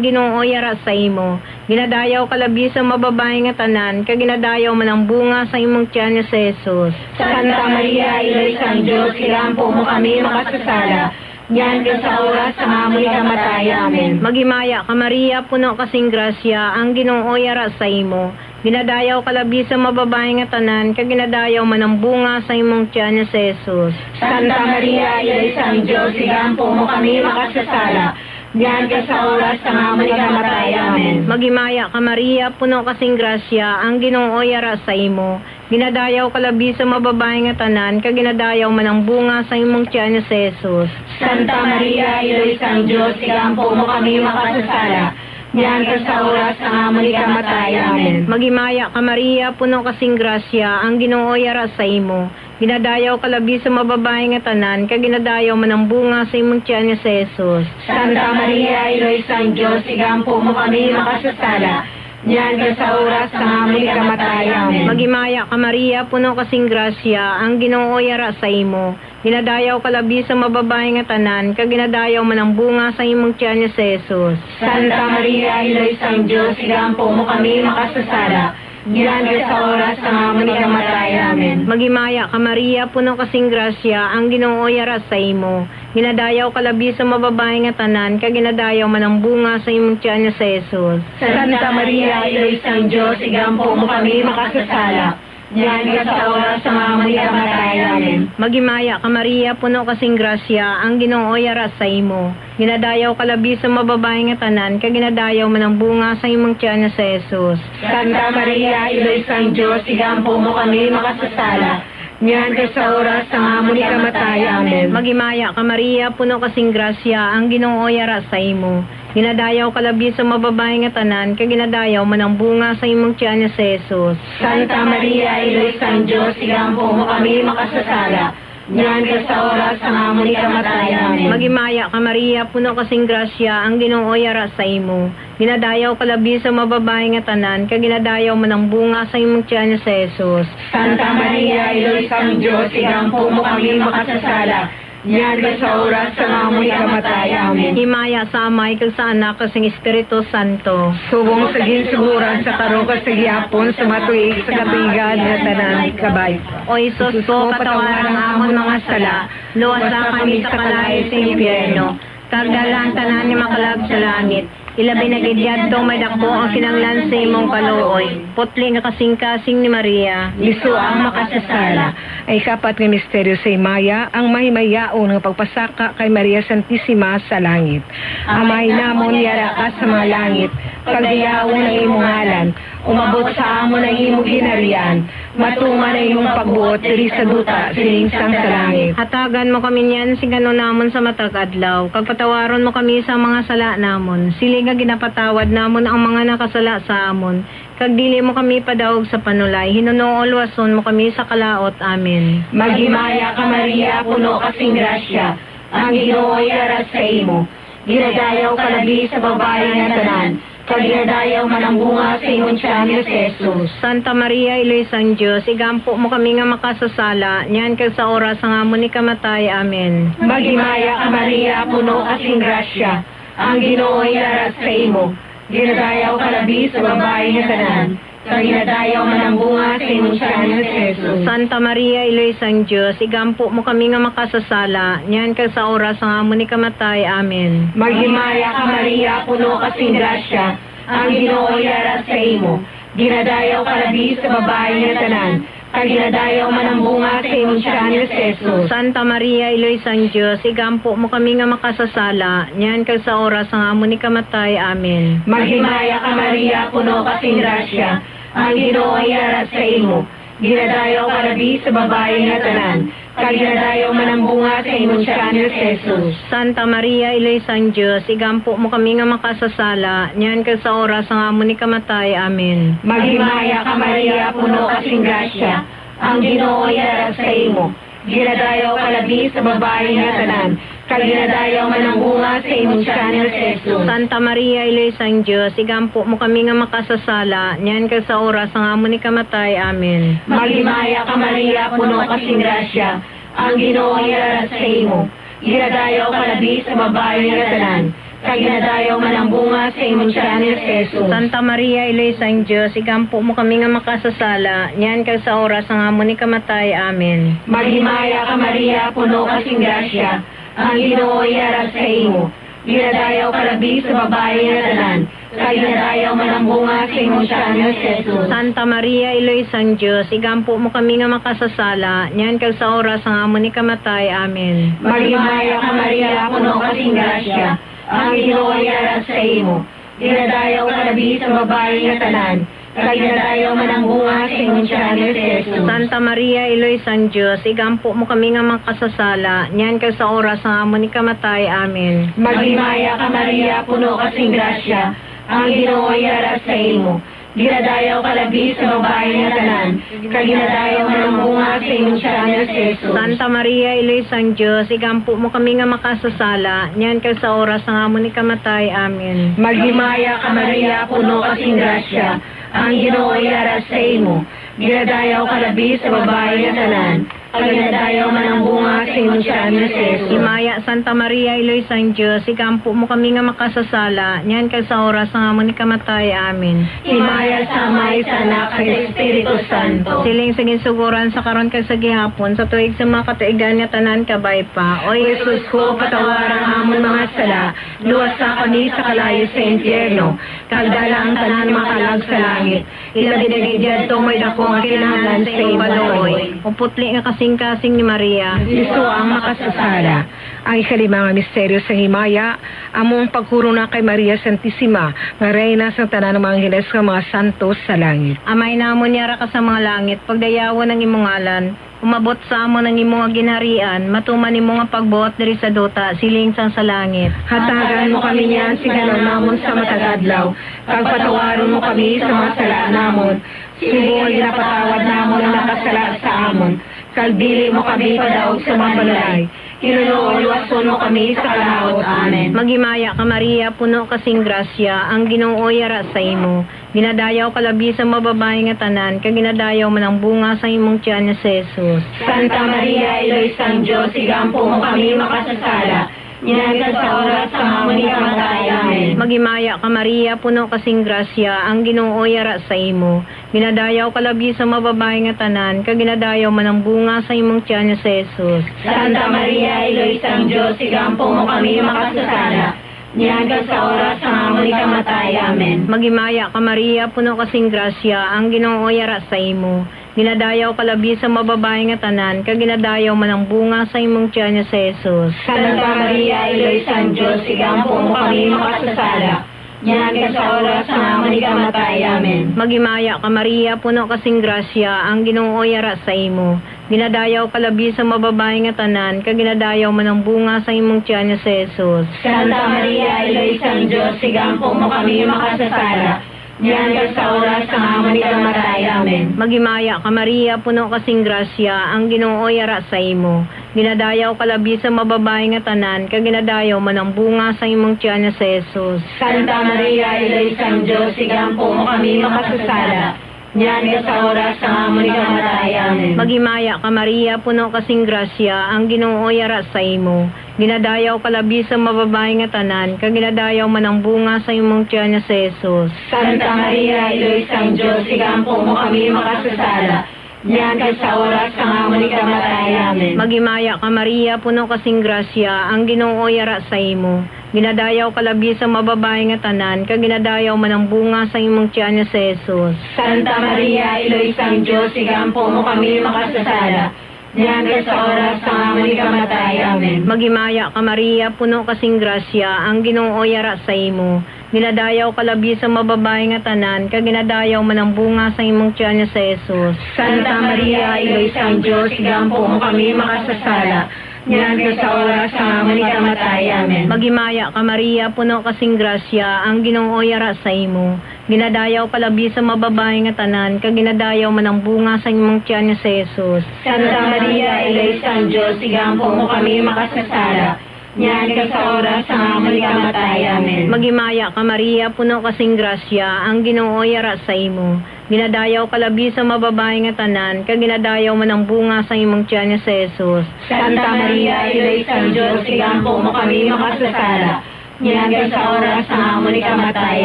Ginoo yara sa imo. Ginadayaw ka labi sa mga babayi nga tanan, kag ginadayaw man ang bunga sa imong tiyan nga si Jesus. Santa Maria, Iloy sang Dios, igampo mo kami makasasala, niyan kag sa oras sang amon ikamatay. Amen. Maghimaya ka, Maria, puno ka sing grasya, ang Ginoo yara sa imo. Ginadayaw ka labi sa mga babayi nga tanan, kag ginadayaw man ang bunga sa imong tiyan nga si Jesus. Santa Maria, Iloy sang Dios, igampo mo kami makasasala, niyan kag sa oras sang amon ikamatay. Amen. Maghimaya ka, Maria, puno ka sing grasya, ang Ginoo yara sa imo. Ginadayaw ka labi sa mga babayi nga tanan, kag ginadayaw man ang bunga sa imong tiyan nga si Jesus. Santa Maria, Iloy sang Dios, igampo mo kami makasasala, niyan kag sa oras sang amon ikamatay. Amen. Maghimaya ka, Maria, puno ka sing grasya, ang Ginoo yara sa imo. Ginadayaw ka labi sa mga babayi nga tanan, kag ginadayaw man ang bunga sa imong tiyan nga si Jesus. Santa Maria, Iloy sang Dios, igampo mo kami makasasala, niyan kag sa oras sang amon ikamatay. Amen. Maghimaya ka, Maria, puno ka sing grasya, ang Ginoo yara sa imo. Ginadayaw ka labi sa mga babayi nga tanan, kag ginadayaw man ang bunga sa imong tiyan nga si Jesus. Santa Maria, Iloy sang Dios, igampo mo kami makasasala, niyan kag sa oras sang amon ikamatay. Amen. Maghimaya ka, Maria, puno ka sing grasya, ang Ginoo yara sa imo. Ginadayaw ka labi sa mga babayi nga tanan, kag ginadayaw man ang bunga sa imong tiyan nga si Jesus. Santa Maria, Iloy sang Dios, igampo mo kami makasasala, niyan kag sa oras sang amon ikamatay. Amen. Maghimaya ka, Maria, puno ka sing grasya, ang Ginoo yara sa imo. Ginadayaw ka labi sa mga babayi nga tanan, kag ginadayaw man ang bunga sa imong tiyan nga si Jesus. Santa Maria, Iloy sang Dios, igampo mo kami makasasala, niyan kag sa oras sang amon ikamatay. Amen. Maghimaya ka, Maria, puno ka sing grasya, ang Ginoo yara sa imo. Ginadayaw ka labi sa mga babayi nga tanan, kag ginadayaw man ang bunga sa imong tiyan nga si Jesus. Santa Maria, Iloy sang Dios, igampo mo kami makasasala, niyan kag sa oras sang amon ikamatay. Amen. Maghimaya ka, Maria, puno ka sing grasya, ang Ginoo yara sa imo. Ginadayaw ka labi sa mga babayi nga tanan, kag ginadayaw man ang bunga sa imong tiyan nga si Jesus. Santa Maria, Iloy sang Dios, igampo mo kami makasasala, niyan kag sa oras sang amon ikamatay. Amen. Himaya sa Amay, kag sa Anak, kag sang Espiritu Santo. Subong sa ginsugoran, sa karon, kag sa gihapon, sa mga tuig, sa katuigan nga tanan. Kabay. O Jesus ko, patawara ang amon mga sala, luwasa kami sa kalayo sa impyerno, kag dala ang tanan nga mga kalag sa langit, ilabi na gid yadto may daku ang kinahanglan sa imong kaluoy. Putli nga kasingkasing ni Maria. Lisua ang makasasala. Ang ikapat nga misteryo sa himaya, ang mahimayaon nga pagpasaka kay Maria Santisima sa langit. Amay namon, yara ka sa mga langit, pagdayawon ang imong ngalan, umabot sa amon ang imong ginharian, matuman ang imong pagbuot diri sa duta siling sang sa langit. Hatagan mo kami niyan sing kan-on namon sa matag adlaw, kag patawaron mo kami sa mga sala namon, siling nga ginapatawad namon ang mga nakasala sa amon, kag dili mo kami padaog sa panulay, hinunoon luwason mo kami sa kalaut. Amen. Maghimaya ka, Maria, puno ka sing grasya, ang Ginoo yara sa imo. Ginadayaw ka labi sa babayi nga tanan, kag ginadayaw man ang bunga sa imong tiyan nga si Jesus. Santa Maria, Iloy sang Dios, igampo mo kami nga makasasala, niyan kag sa oras sang amon ikamatay. Amen. Maghimaya ka, Maria, puno ka sing grasya, ang Ginoo yara sa imo. Ginadayaw ka labi sa babayi nga tanan, kag ginadayaw man ang bunga sa imong tiyan nga si Jesus. Santa Maria, Iloy sang Dios, igampo mo kami nga makasasala, niyan kag sa oras sang amon ikamatay. Amen. Maghimaya ka, Maria, puno ka sing grasya, ang Ginoo yara sa imo. Ginadayaw ka labi sa babayi nga tanan, kag ginadayaw man ang bunga sa imong tiyan nga si Jesus. Santa Maria, Iloy sang Dios, igampo mo kami nga makasasala, niyan kag sa oras sang amon ikamatay. Amen. Maghimaya ka, Maria, puno ka sing grasya, ang Ginoo yara sa imo. Ginadayaw ka labi sa babayi nga tanan, kag ginadayaw man ang bunga sa imong tiyan nga si Jesus. Santa Maria, Iloy sang Dios, igampo mo kami nga makasasala, niyan kag sa oras sang amon ikamatay. Amen. Maghimaya ka, Maria, puno ka sing grasya, ang Ginoo yara sa imo. Ginadayaw ka labi sa babayi nga tanan, kag ginadayaw man ang bunga sa imong tiyan nga si Jesus. Santa Maria, Iloy sang Dios, igampo mo kami nga makasasala, niyan kag sa oras sang amon ikamatay. Amen. Maghimaya ka, Maria, puno ka sing grasya, Ang Ginoo yara sa imo. Ginadayaw ka labi sa babayi nga tanan, kag ginadayaw man ang bunga sa imong tiyan nga si Jesus. Santa Maria, Iloy sang Dios, igampo mo kami nga makasasala, niyan kag sa oras sang amon ikamatay. Amen. Maghimaya ka, Maria, puno ka sing grasya, ang Ginoo yara sa imo. Ginadayaw ka labi sa babayi nga tanan, kag ginadayaw man ang bunga sa imong tiyan nga si Jesus. Santa Maria, Iloy sang Dios, igampo mo kami nga makasasala, niyan kag sa oras sang amon ikamatay. Amen. Maghimaya ka, Maria, puno ka sing grasya, ang Ginoo yara sa imo. Ginadayaw ka labi sa babayi nga tanan, kag ginadayaw man ang bunga sa imong tiyan nga si Jesus. Santa Maria, Iloy sang Dios, igampo mo kami nga makasasala, niyan kag sa oras sang amon ikamatay. Amen. Maghimaya ka, Maria, puno ka sing grasya, ang Ginoo yara sa imo. Ginadayaw ka labi sa babayi nga tanan, kag ginadayaw man ang bunga sa imong tiyan nga si Jesus. Santa Maria, Iloy sang Dios, igampo mo kami nga makasasala, niyan kag sa oras sang amon ikamatay. Amen. Maghimaya ka, Maria, puno ka sing grasya, ang Ginoo yara sa imo. Ginadayaw ka labi sa babayi nga tanan, kag ginadayaw man ang bunga sa imong tiyan nga si Jesus. Himaya, Santa Maria, Iloy sang Dios, igampo mo kami nga makasasala, niyan kag sa oras sang amon ikamatay. Amen. Himaya sa Amay, sa Anak, kag sa Espiritu Santo. Siling sa ginsugoran, sa karon, kag sa gihapon, sa tuig sa mga katuigan nga tanan, kabay pa. O Jesus ko, patawara ang amon mga sala, luwasa kami sa kalayo sa impyerno, kag dala ang tanan nga mga kalag sa langit, ilabi na gid yadto may daku nga kinahanglan sa imo kaluoy. O putli nga kasingkasing ni Maria. Iso ang makasasala. Ang ikalima nga misteryo sang himaya, amo ang pagkorona kay Maria Santisima, nga Reyna sang tanan nga mga angheles nga mga santos sa langit. Amay namon, yara ka sa mga langit, pagdayawon ang imong ngalan, umabot sa amon ang imo nga ginharian, matuman imo nga pagbuot diri sa duta, siling sang sa langit. Hatagan mo kami niyan sing kanon namon sa matag adlaw, kag patawaron mo kami sa mga sala namon, siling nga ginapatawad namon ang nakasala sa amon, kag dili mo kami padaog sa mga balay, hinunoo luwason mo kami sa kalaut. Amen. Maghimaya ka, Maria, puno ka sing grasya, ang Ginoo yara sa imo. Ginadayaw ka labi sa mga babayi nga tanan, kag ginadayaw man ang bunga sang imong tiyan nga si Jesus. Santa Maria, Iloy sang Dios, igampo mo kami makasasala, niyan kag sa oras sang amon ikamatay. Amen. Maghimaya ka, Maria, puno ka sing grasya, ang Ginoo yara sa imo. Ginadayaw ka labi sa mga babayi nga tanan, kag ginadayaw man ang bunga sang imong tiyan nga si Jesus. Santa Maria, Iloy sang Dios, igampo mo kami makasasala, niyan kag sa oras sang amon ikamatay. Amen. Maghimaya ka, Maria, puno ka sing grasya, ang Ginoo yara sa imo. Ginadayaw ka labi sa mga babayi nga tanan, kag ginadayaw man ang bunga sang imong tiyan nga si Jesus. Santa Maria, Iloy sang Dios, igampo mo kami makasasala, niyan kag sa oras sang amon ikamatay. Amen. Maghimaya ka, Maria, puno ka sing grasya, ang Ginoo yara sa imo. Ginadayaw ka labi sa mga babayi nga tanan, kag ginadayaw man ang bunga sang imong tiyan nga si Jesus. Santa Maria, Iloy sang Dios, igampo mo kami makasasala, niyan kag sa oras sang amon ikamatay. Amen. Maghimaya ka, Maria, puno ka sing grasya, ang Ginoo yara sa imo. Ginadayaw ka labi sa mga babayi nga tanan, kag ginadayaw man ang bunga sang imong tiyan nga si Jesus. Santa Maria, Iloy sang Dios, igampo mo kami makasasala, niyan kag sa oras sang amon ikamatay. Amen. Maghimaya ka, Maria, puno ka sing grasya, ang Ginoo yara sa imo. Ginadayaw ka labi sa mga babayi nga tanan, kag ginadayaw man ang bunga sang imong tiyan nga si Jesus. Santa Maria, Iloy sang Dios, igampo mo kami makasasala, niyan kag sa oras sang amon ikamatay. Amen. Maghimaya ka, Maria, puno ka sing grasya, ang Ginoo yara sa imo. Ginadayaw ka labi sa mga babayi nga tanan, kag ginadayaw man ang bunga sang imong tiyan nga si Jesus. Santa Maria, Iloy sang Dios, igampo mo kami makasasala, niyan kag sa oras sang amon ikamatay. Amen. Maghimaya ka, Maria, puno ka sing grasya, ang Ginoo yara sa imo. Ginadayaw ka labi sa mga babayi nga tanan, kag ginadayaw man ang bunga sang imong tiyan nga si Jesus. Santa Maria, Iloy sang Dios, igampo mo kami makasasala, niyan kag sa oras sang amon ikamatay. Amen. Maghimaya ka, Maria, puno ka sing grasya, ang Ginoo yara sa imo. Ginadayaw ka labi sa mga babayi nga tanan, kag ginadayaw man ang bunga sang imong tiyan nga si Jesus. Santa Maria, Iloy sang Dios, igampo mo kami makasasala, niyan kag sa oras sang amon ikamatay. Amen. Maghimaya ka, Maria, puno ka sing grasya, ang Ginoo yara sa imo. Ginadayaw ka labi sa mga babayi nga tanan, kag ginadayaw man ang bunga sang imong tiyan nga si Jesus. Santa Maria, Iloy sang Dios, igampo mo kami makasasala, niyan sa oras sang amon ikamatay.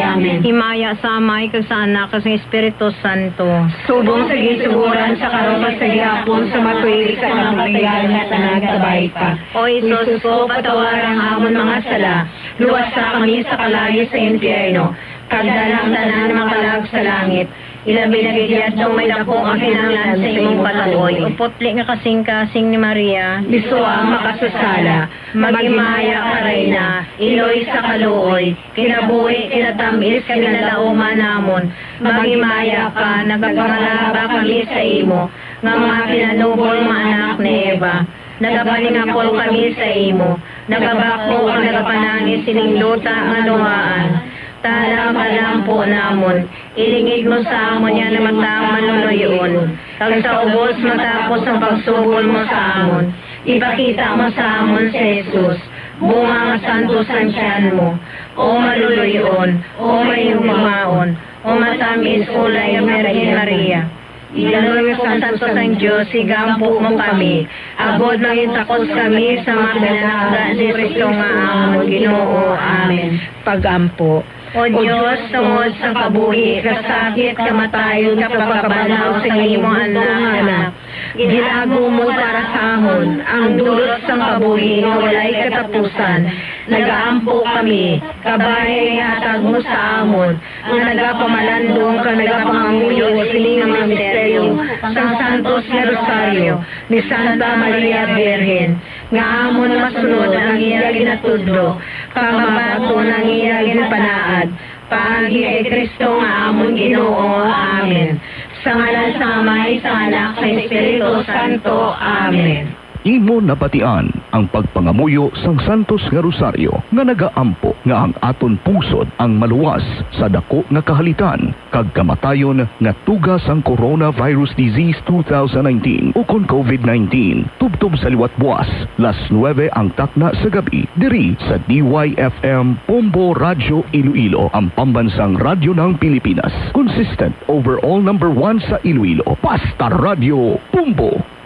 Amen. Himaya sa Amay, kag sa Anak, kag sa Espiritu Santo. Subong sa ginsugoran sa karon kag sa gihapon sa matuig sa kamatayon nga tanan kabay pa. O Jesus ko, patawara ang amon mga sala, luwasa kami sa kalayo sa impyerno, kag dala ang tanan nga mga kalag sa langit, ilabi na gid yadtong may daku nga kinahanglan sa imong patuloy. O putli nga kasingkasing ni Maria, lisua ang makasasala, maghimaya ka, Reyna, iloy sa kaluoy, kinabuhi, kinatamis, kinalauman namon, maghimaya ka, nagapangalaba kami sa imo, nga mga kinanubol nga anak ni Eva. Nagapaningakol kami sa imo, nagabakho kag nagapanangis sining duta nga duhaan. Tana, pag-ampo namon, ilingig mo sa amon yan nga matang maluloy-on, kag sa ubos matapos ang pagsubol mo sa amon, ipakita mo sa amon si Jesus, bunga nga santos sang tiyan mo, o maluloy-on, o mahinumaon, o matamis ulay nga Birhen Maria. Iloy nga santos sang Dios, igampo mo kami, agod mangin takos kami sa mga pinanakda ni Cristo nga amon Ginoo. Amen. Pag-ampo. O Dios, tungod sa kabuhi, kasakit, kamatayon, kag pagkabanhaw sang imo Anak, ginago mo para sa amon ang dulot sang kabuhi nga walay katapusan. Nagaampo kami, kabay nga ihatag mo sa amon, nga nagapamalandong kag nagapangamuyo sini nga misteryo sang Santos nga Rosario ni Santa Maria Birhen, nga amon masunod ang iya ginatudlo, kag mabaton ang iya ginpanaad, paagi kay Cristo nga amon Ginoo. Amen. Sa ngalan sang Amay, sang Anak, sang Espiritu Santo. Amen. Imo nabatian ang pagpangamuyo sang Santos nga Rosario nga nagaampo nga ang aton pungsod ang maluwas sa dako nga kahalitan kag kamatayon nga tuga sang coronavirus disease two thousand nineteen ukon COVID nineteen. Tubtob sa liwat buas, las nuebe ang takna sa gabi, diri sa D Y F M Bombo Radyo Iloilo, ang pambansang radyo ng Pilipinas. Consistent overall number one sa Iloilo. Basta Radyo Bombo.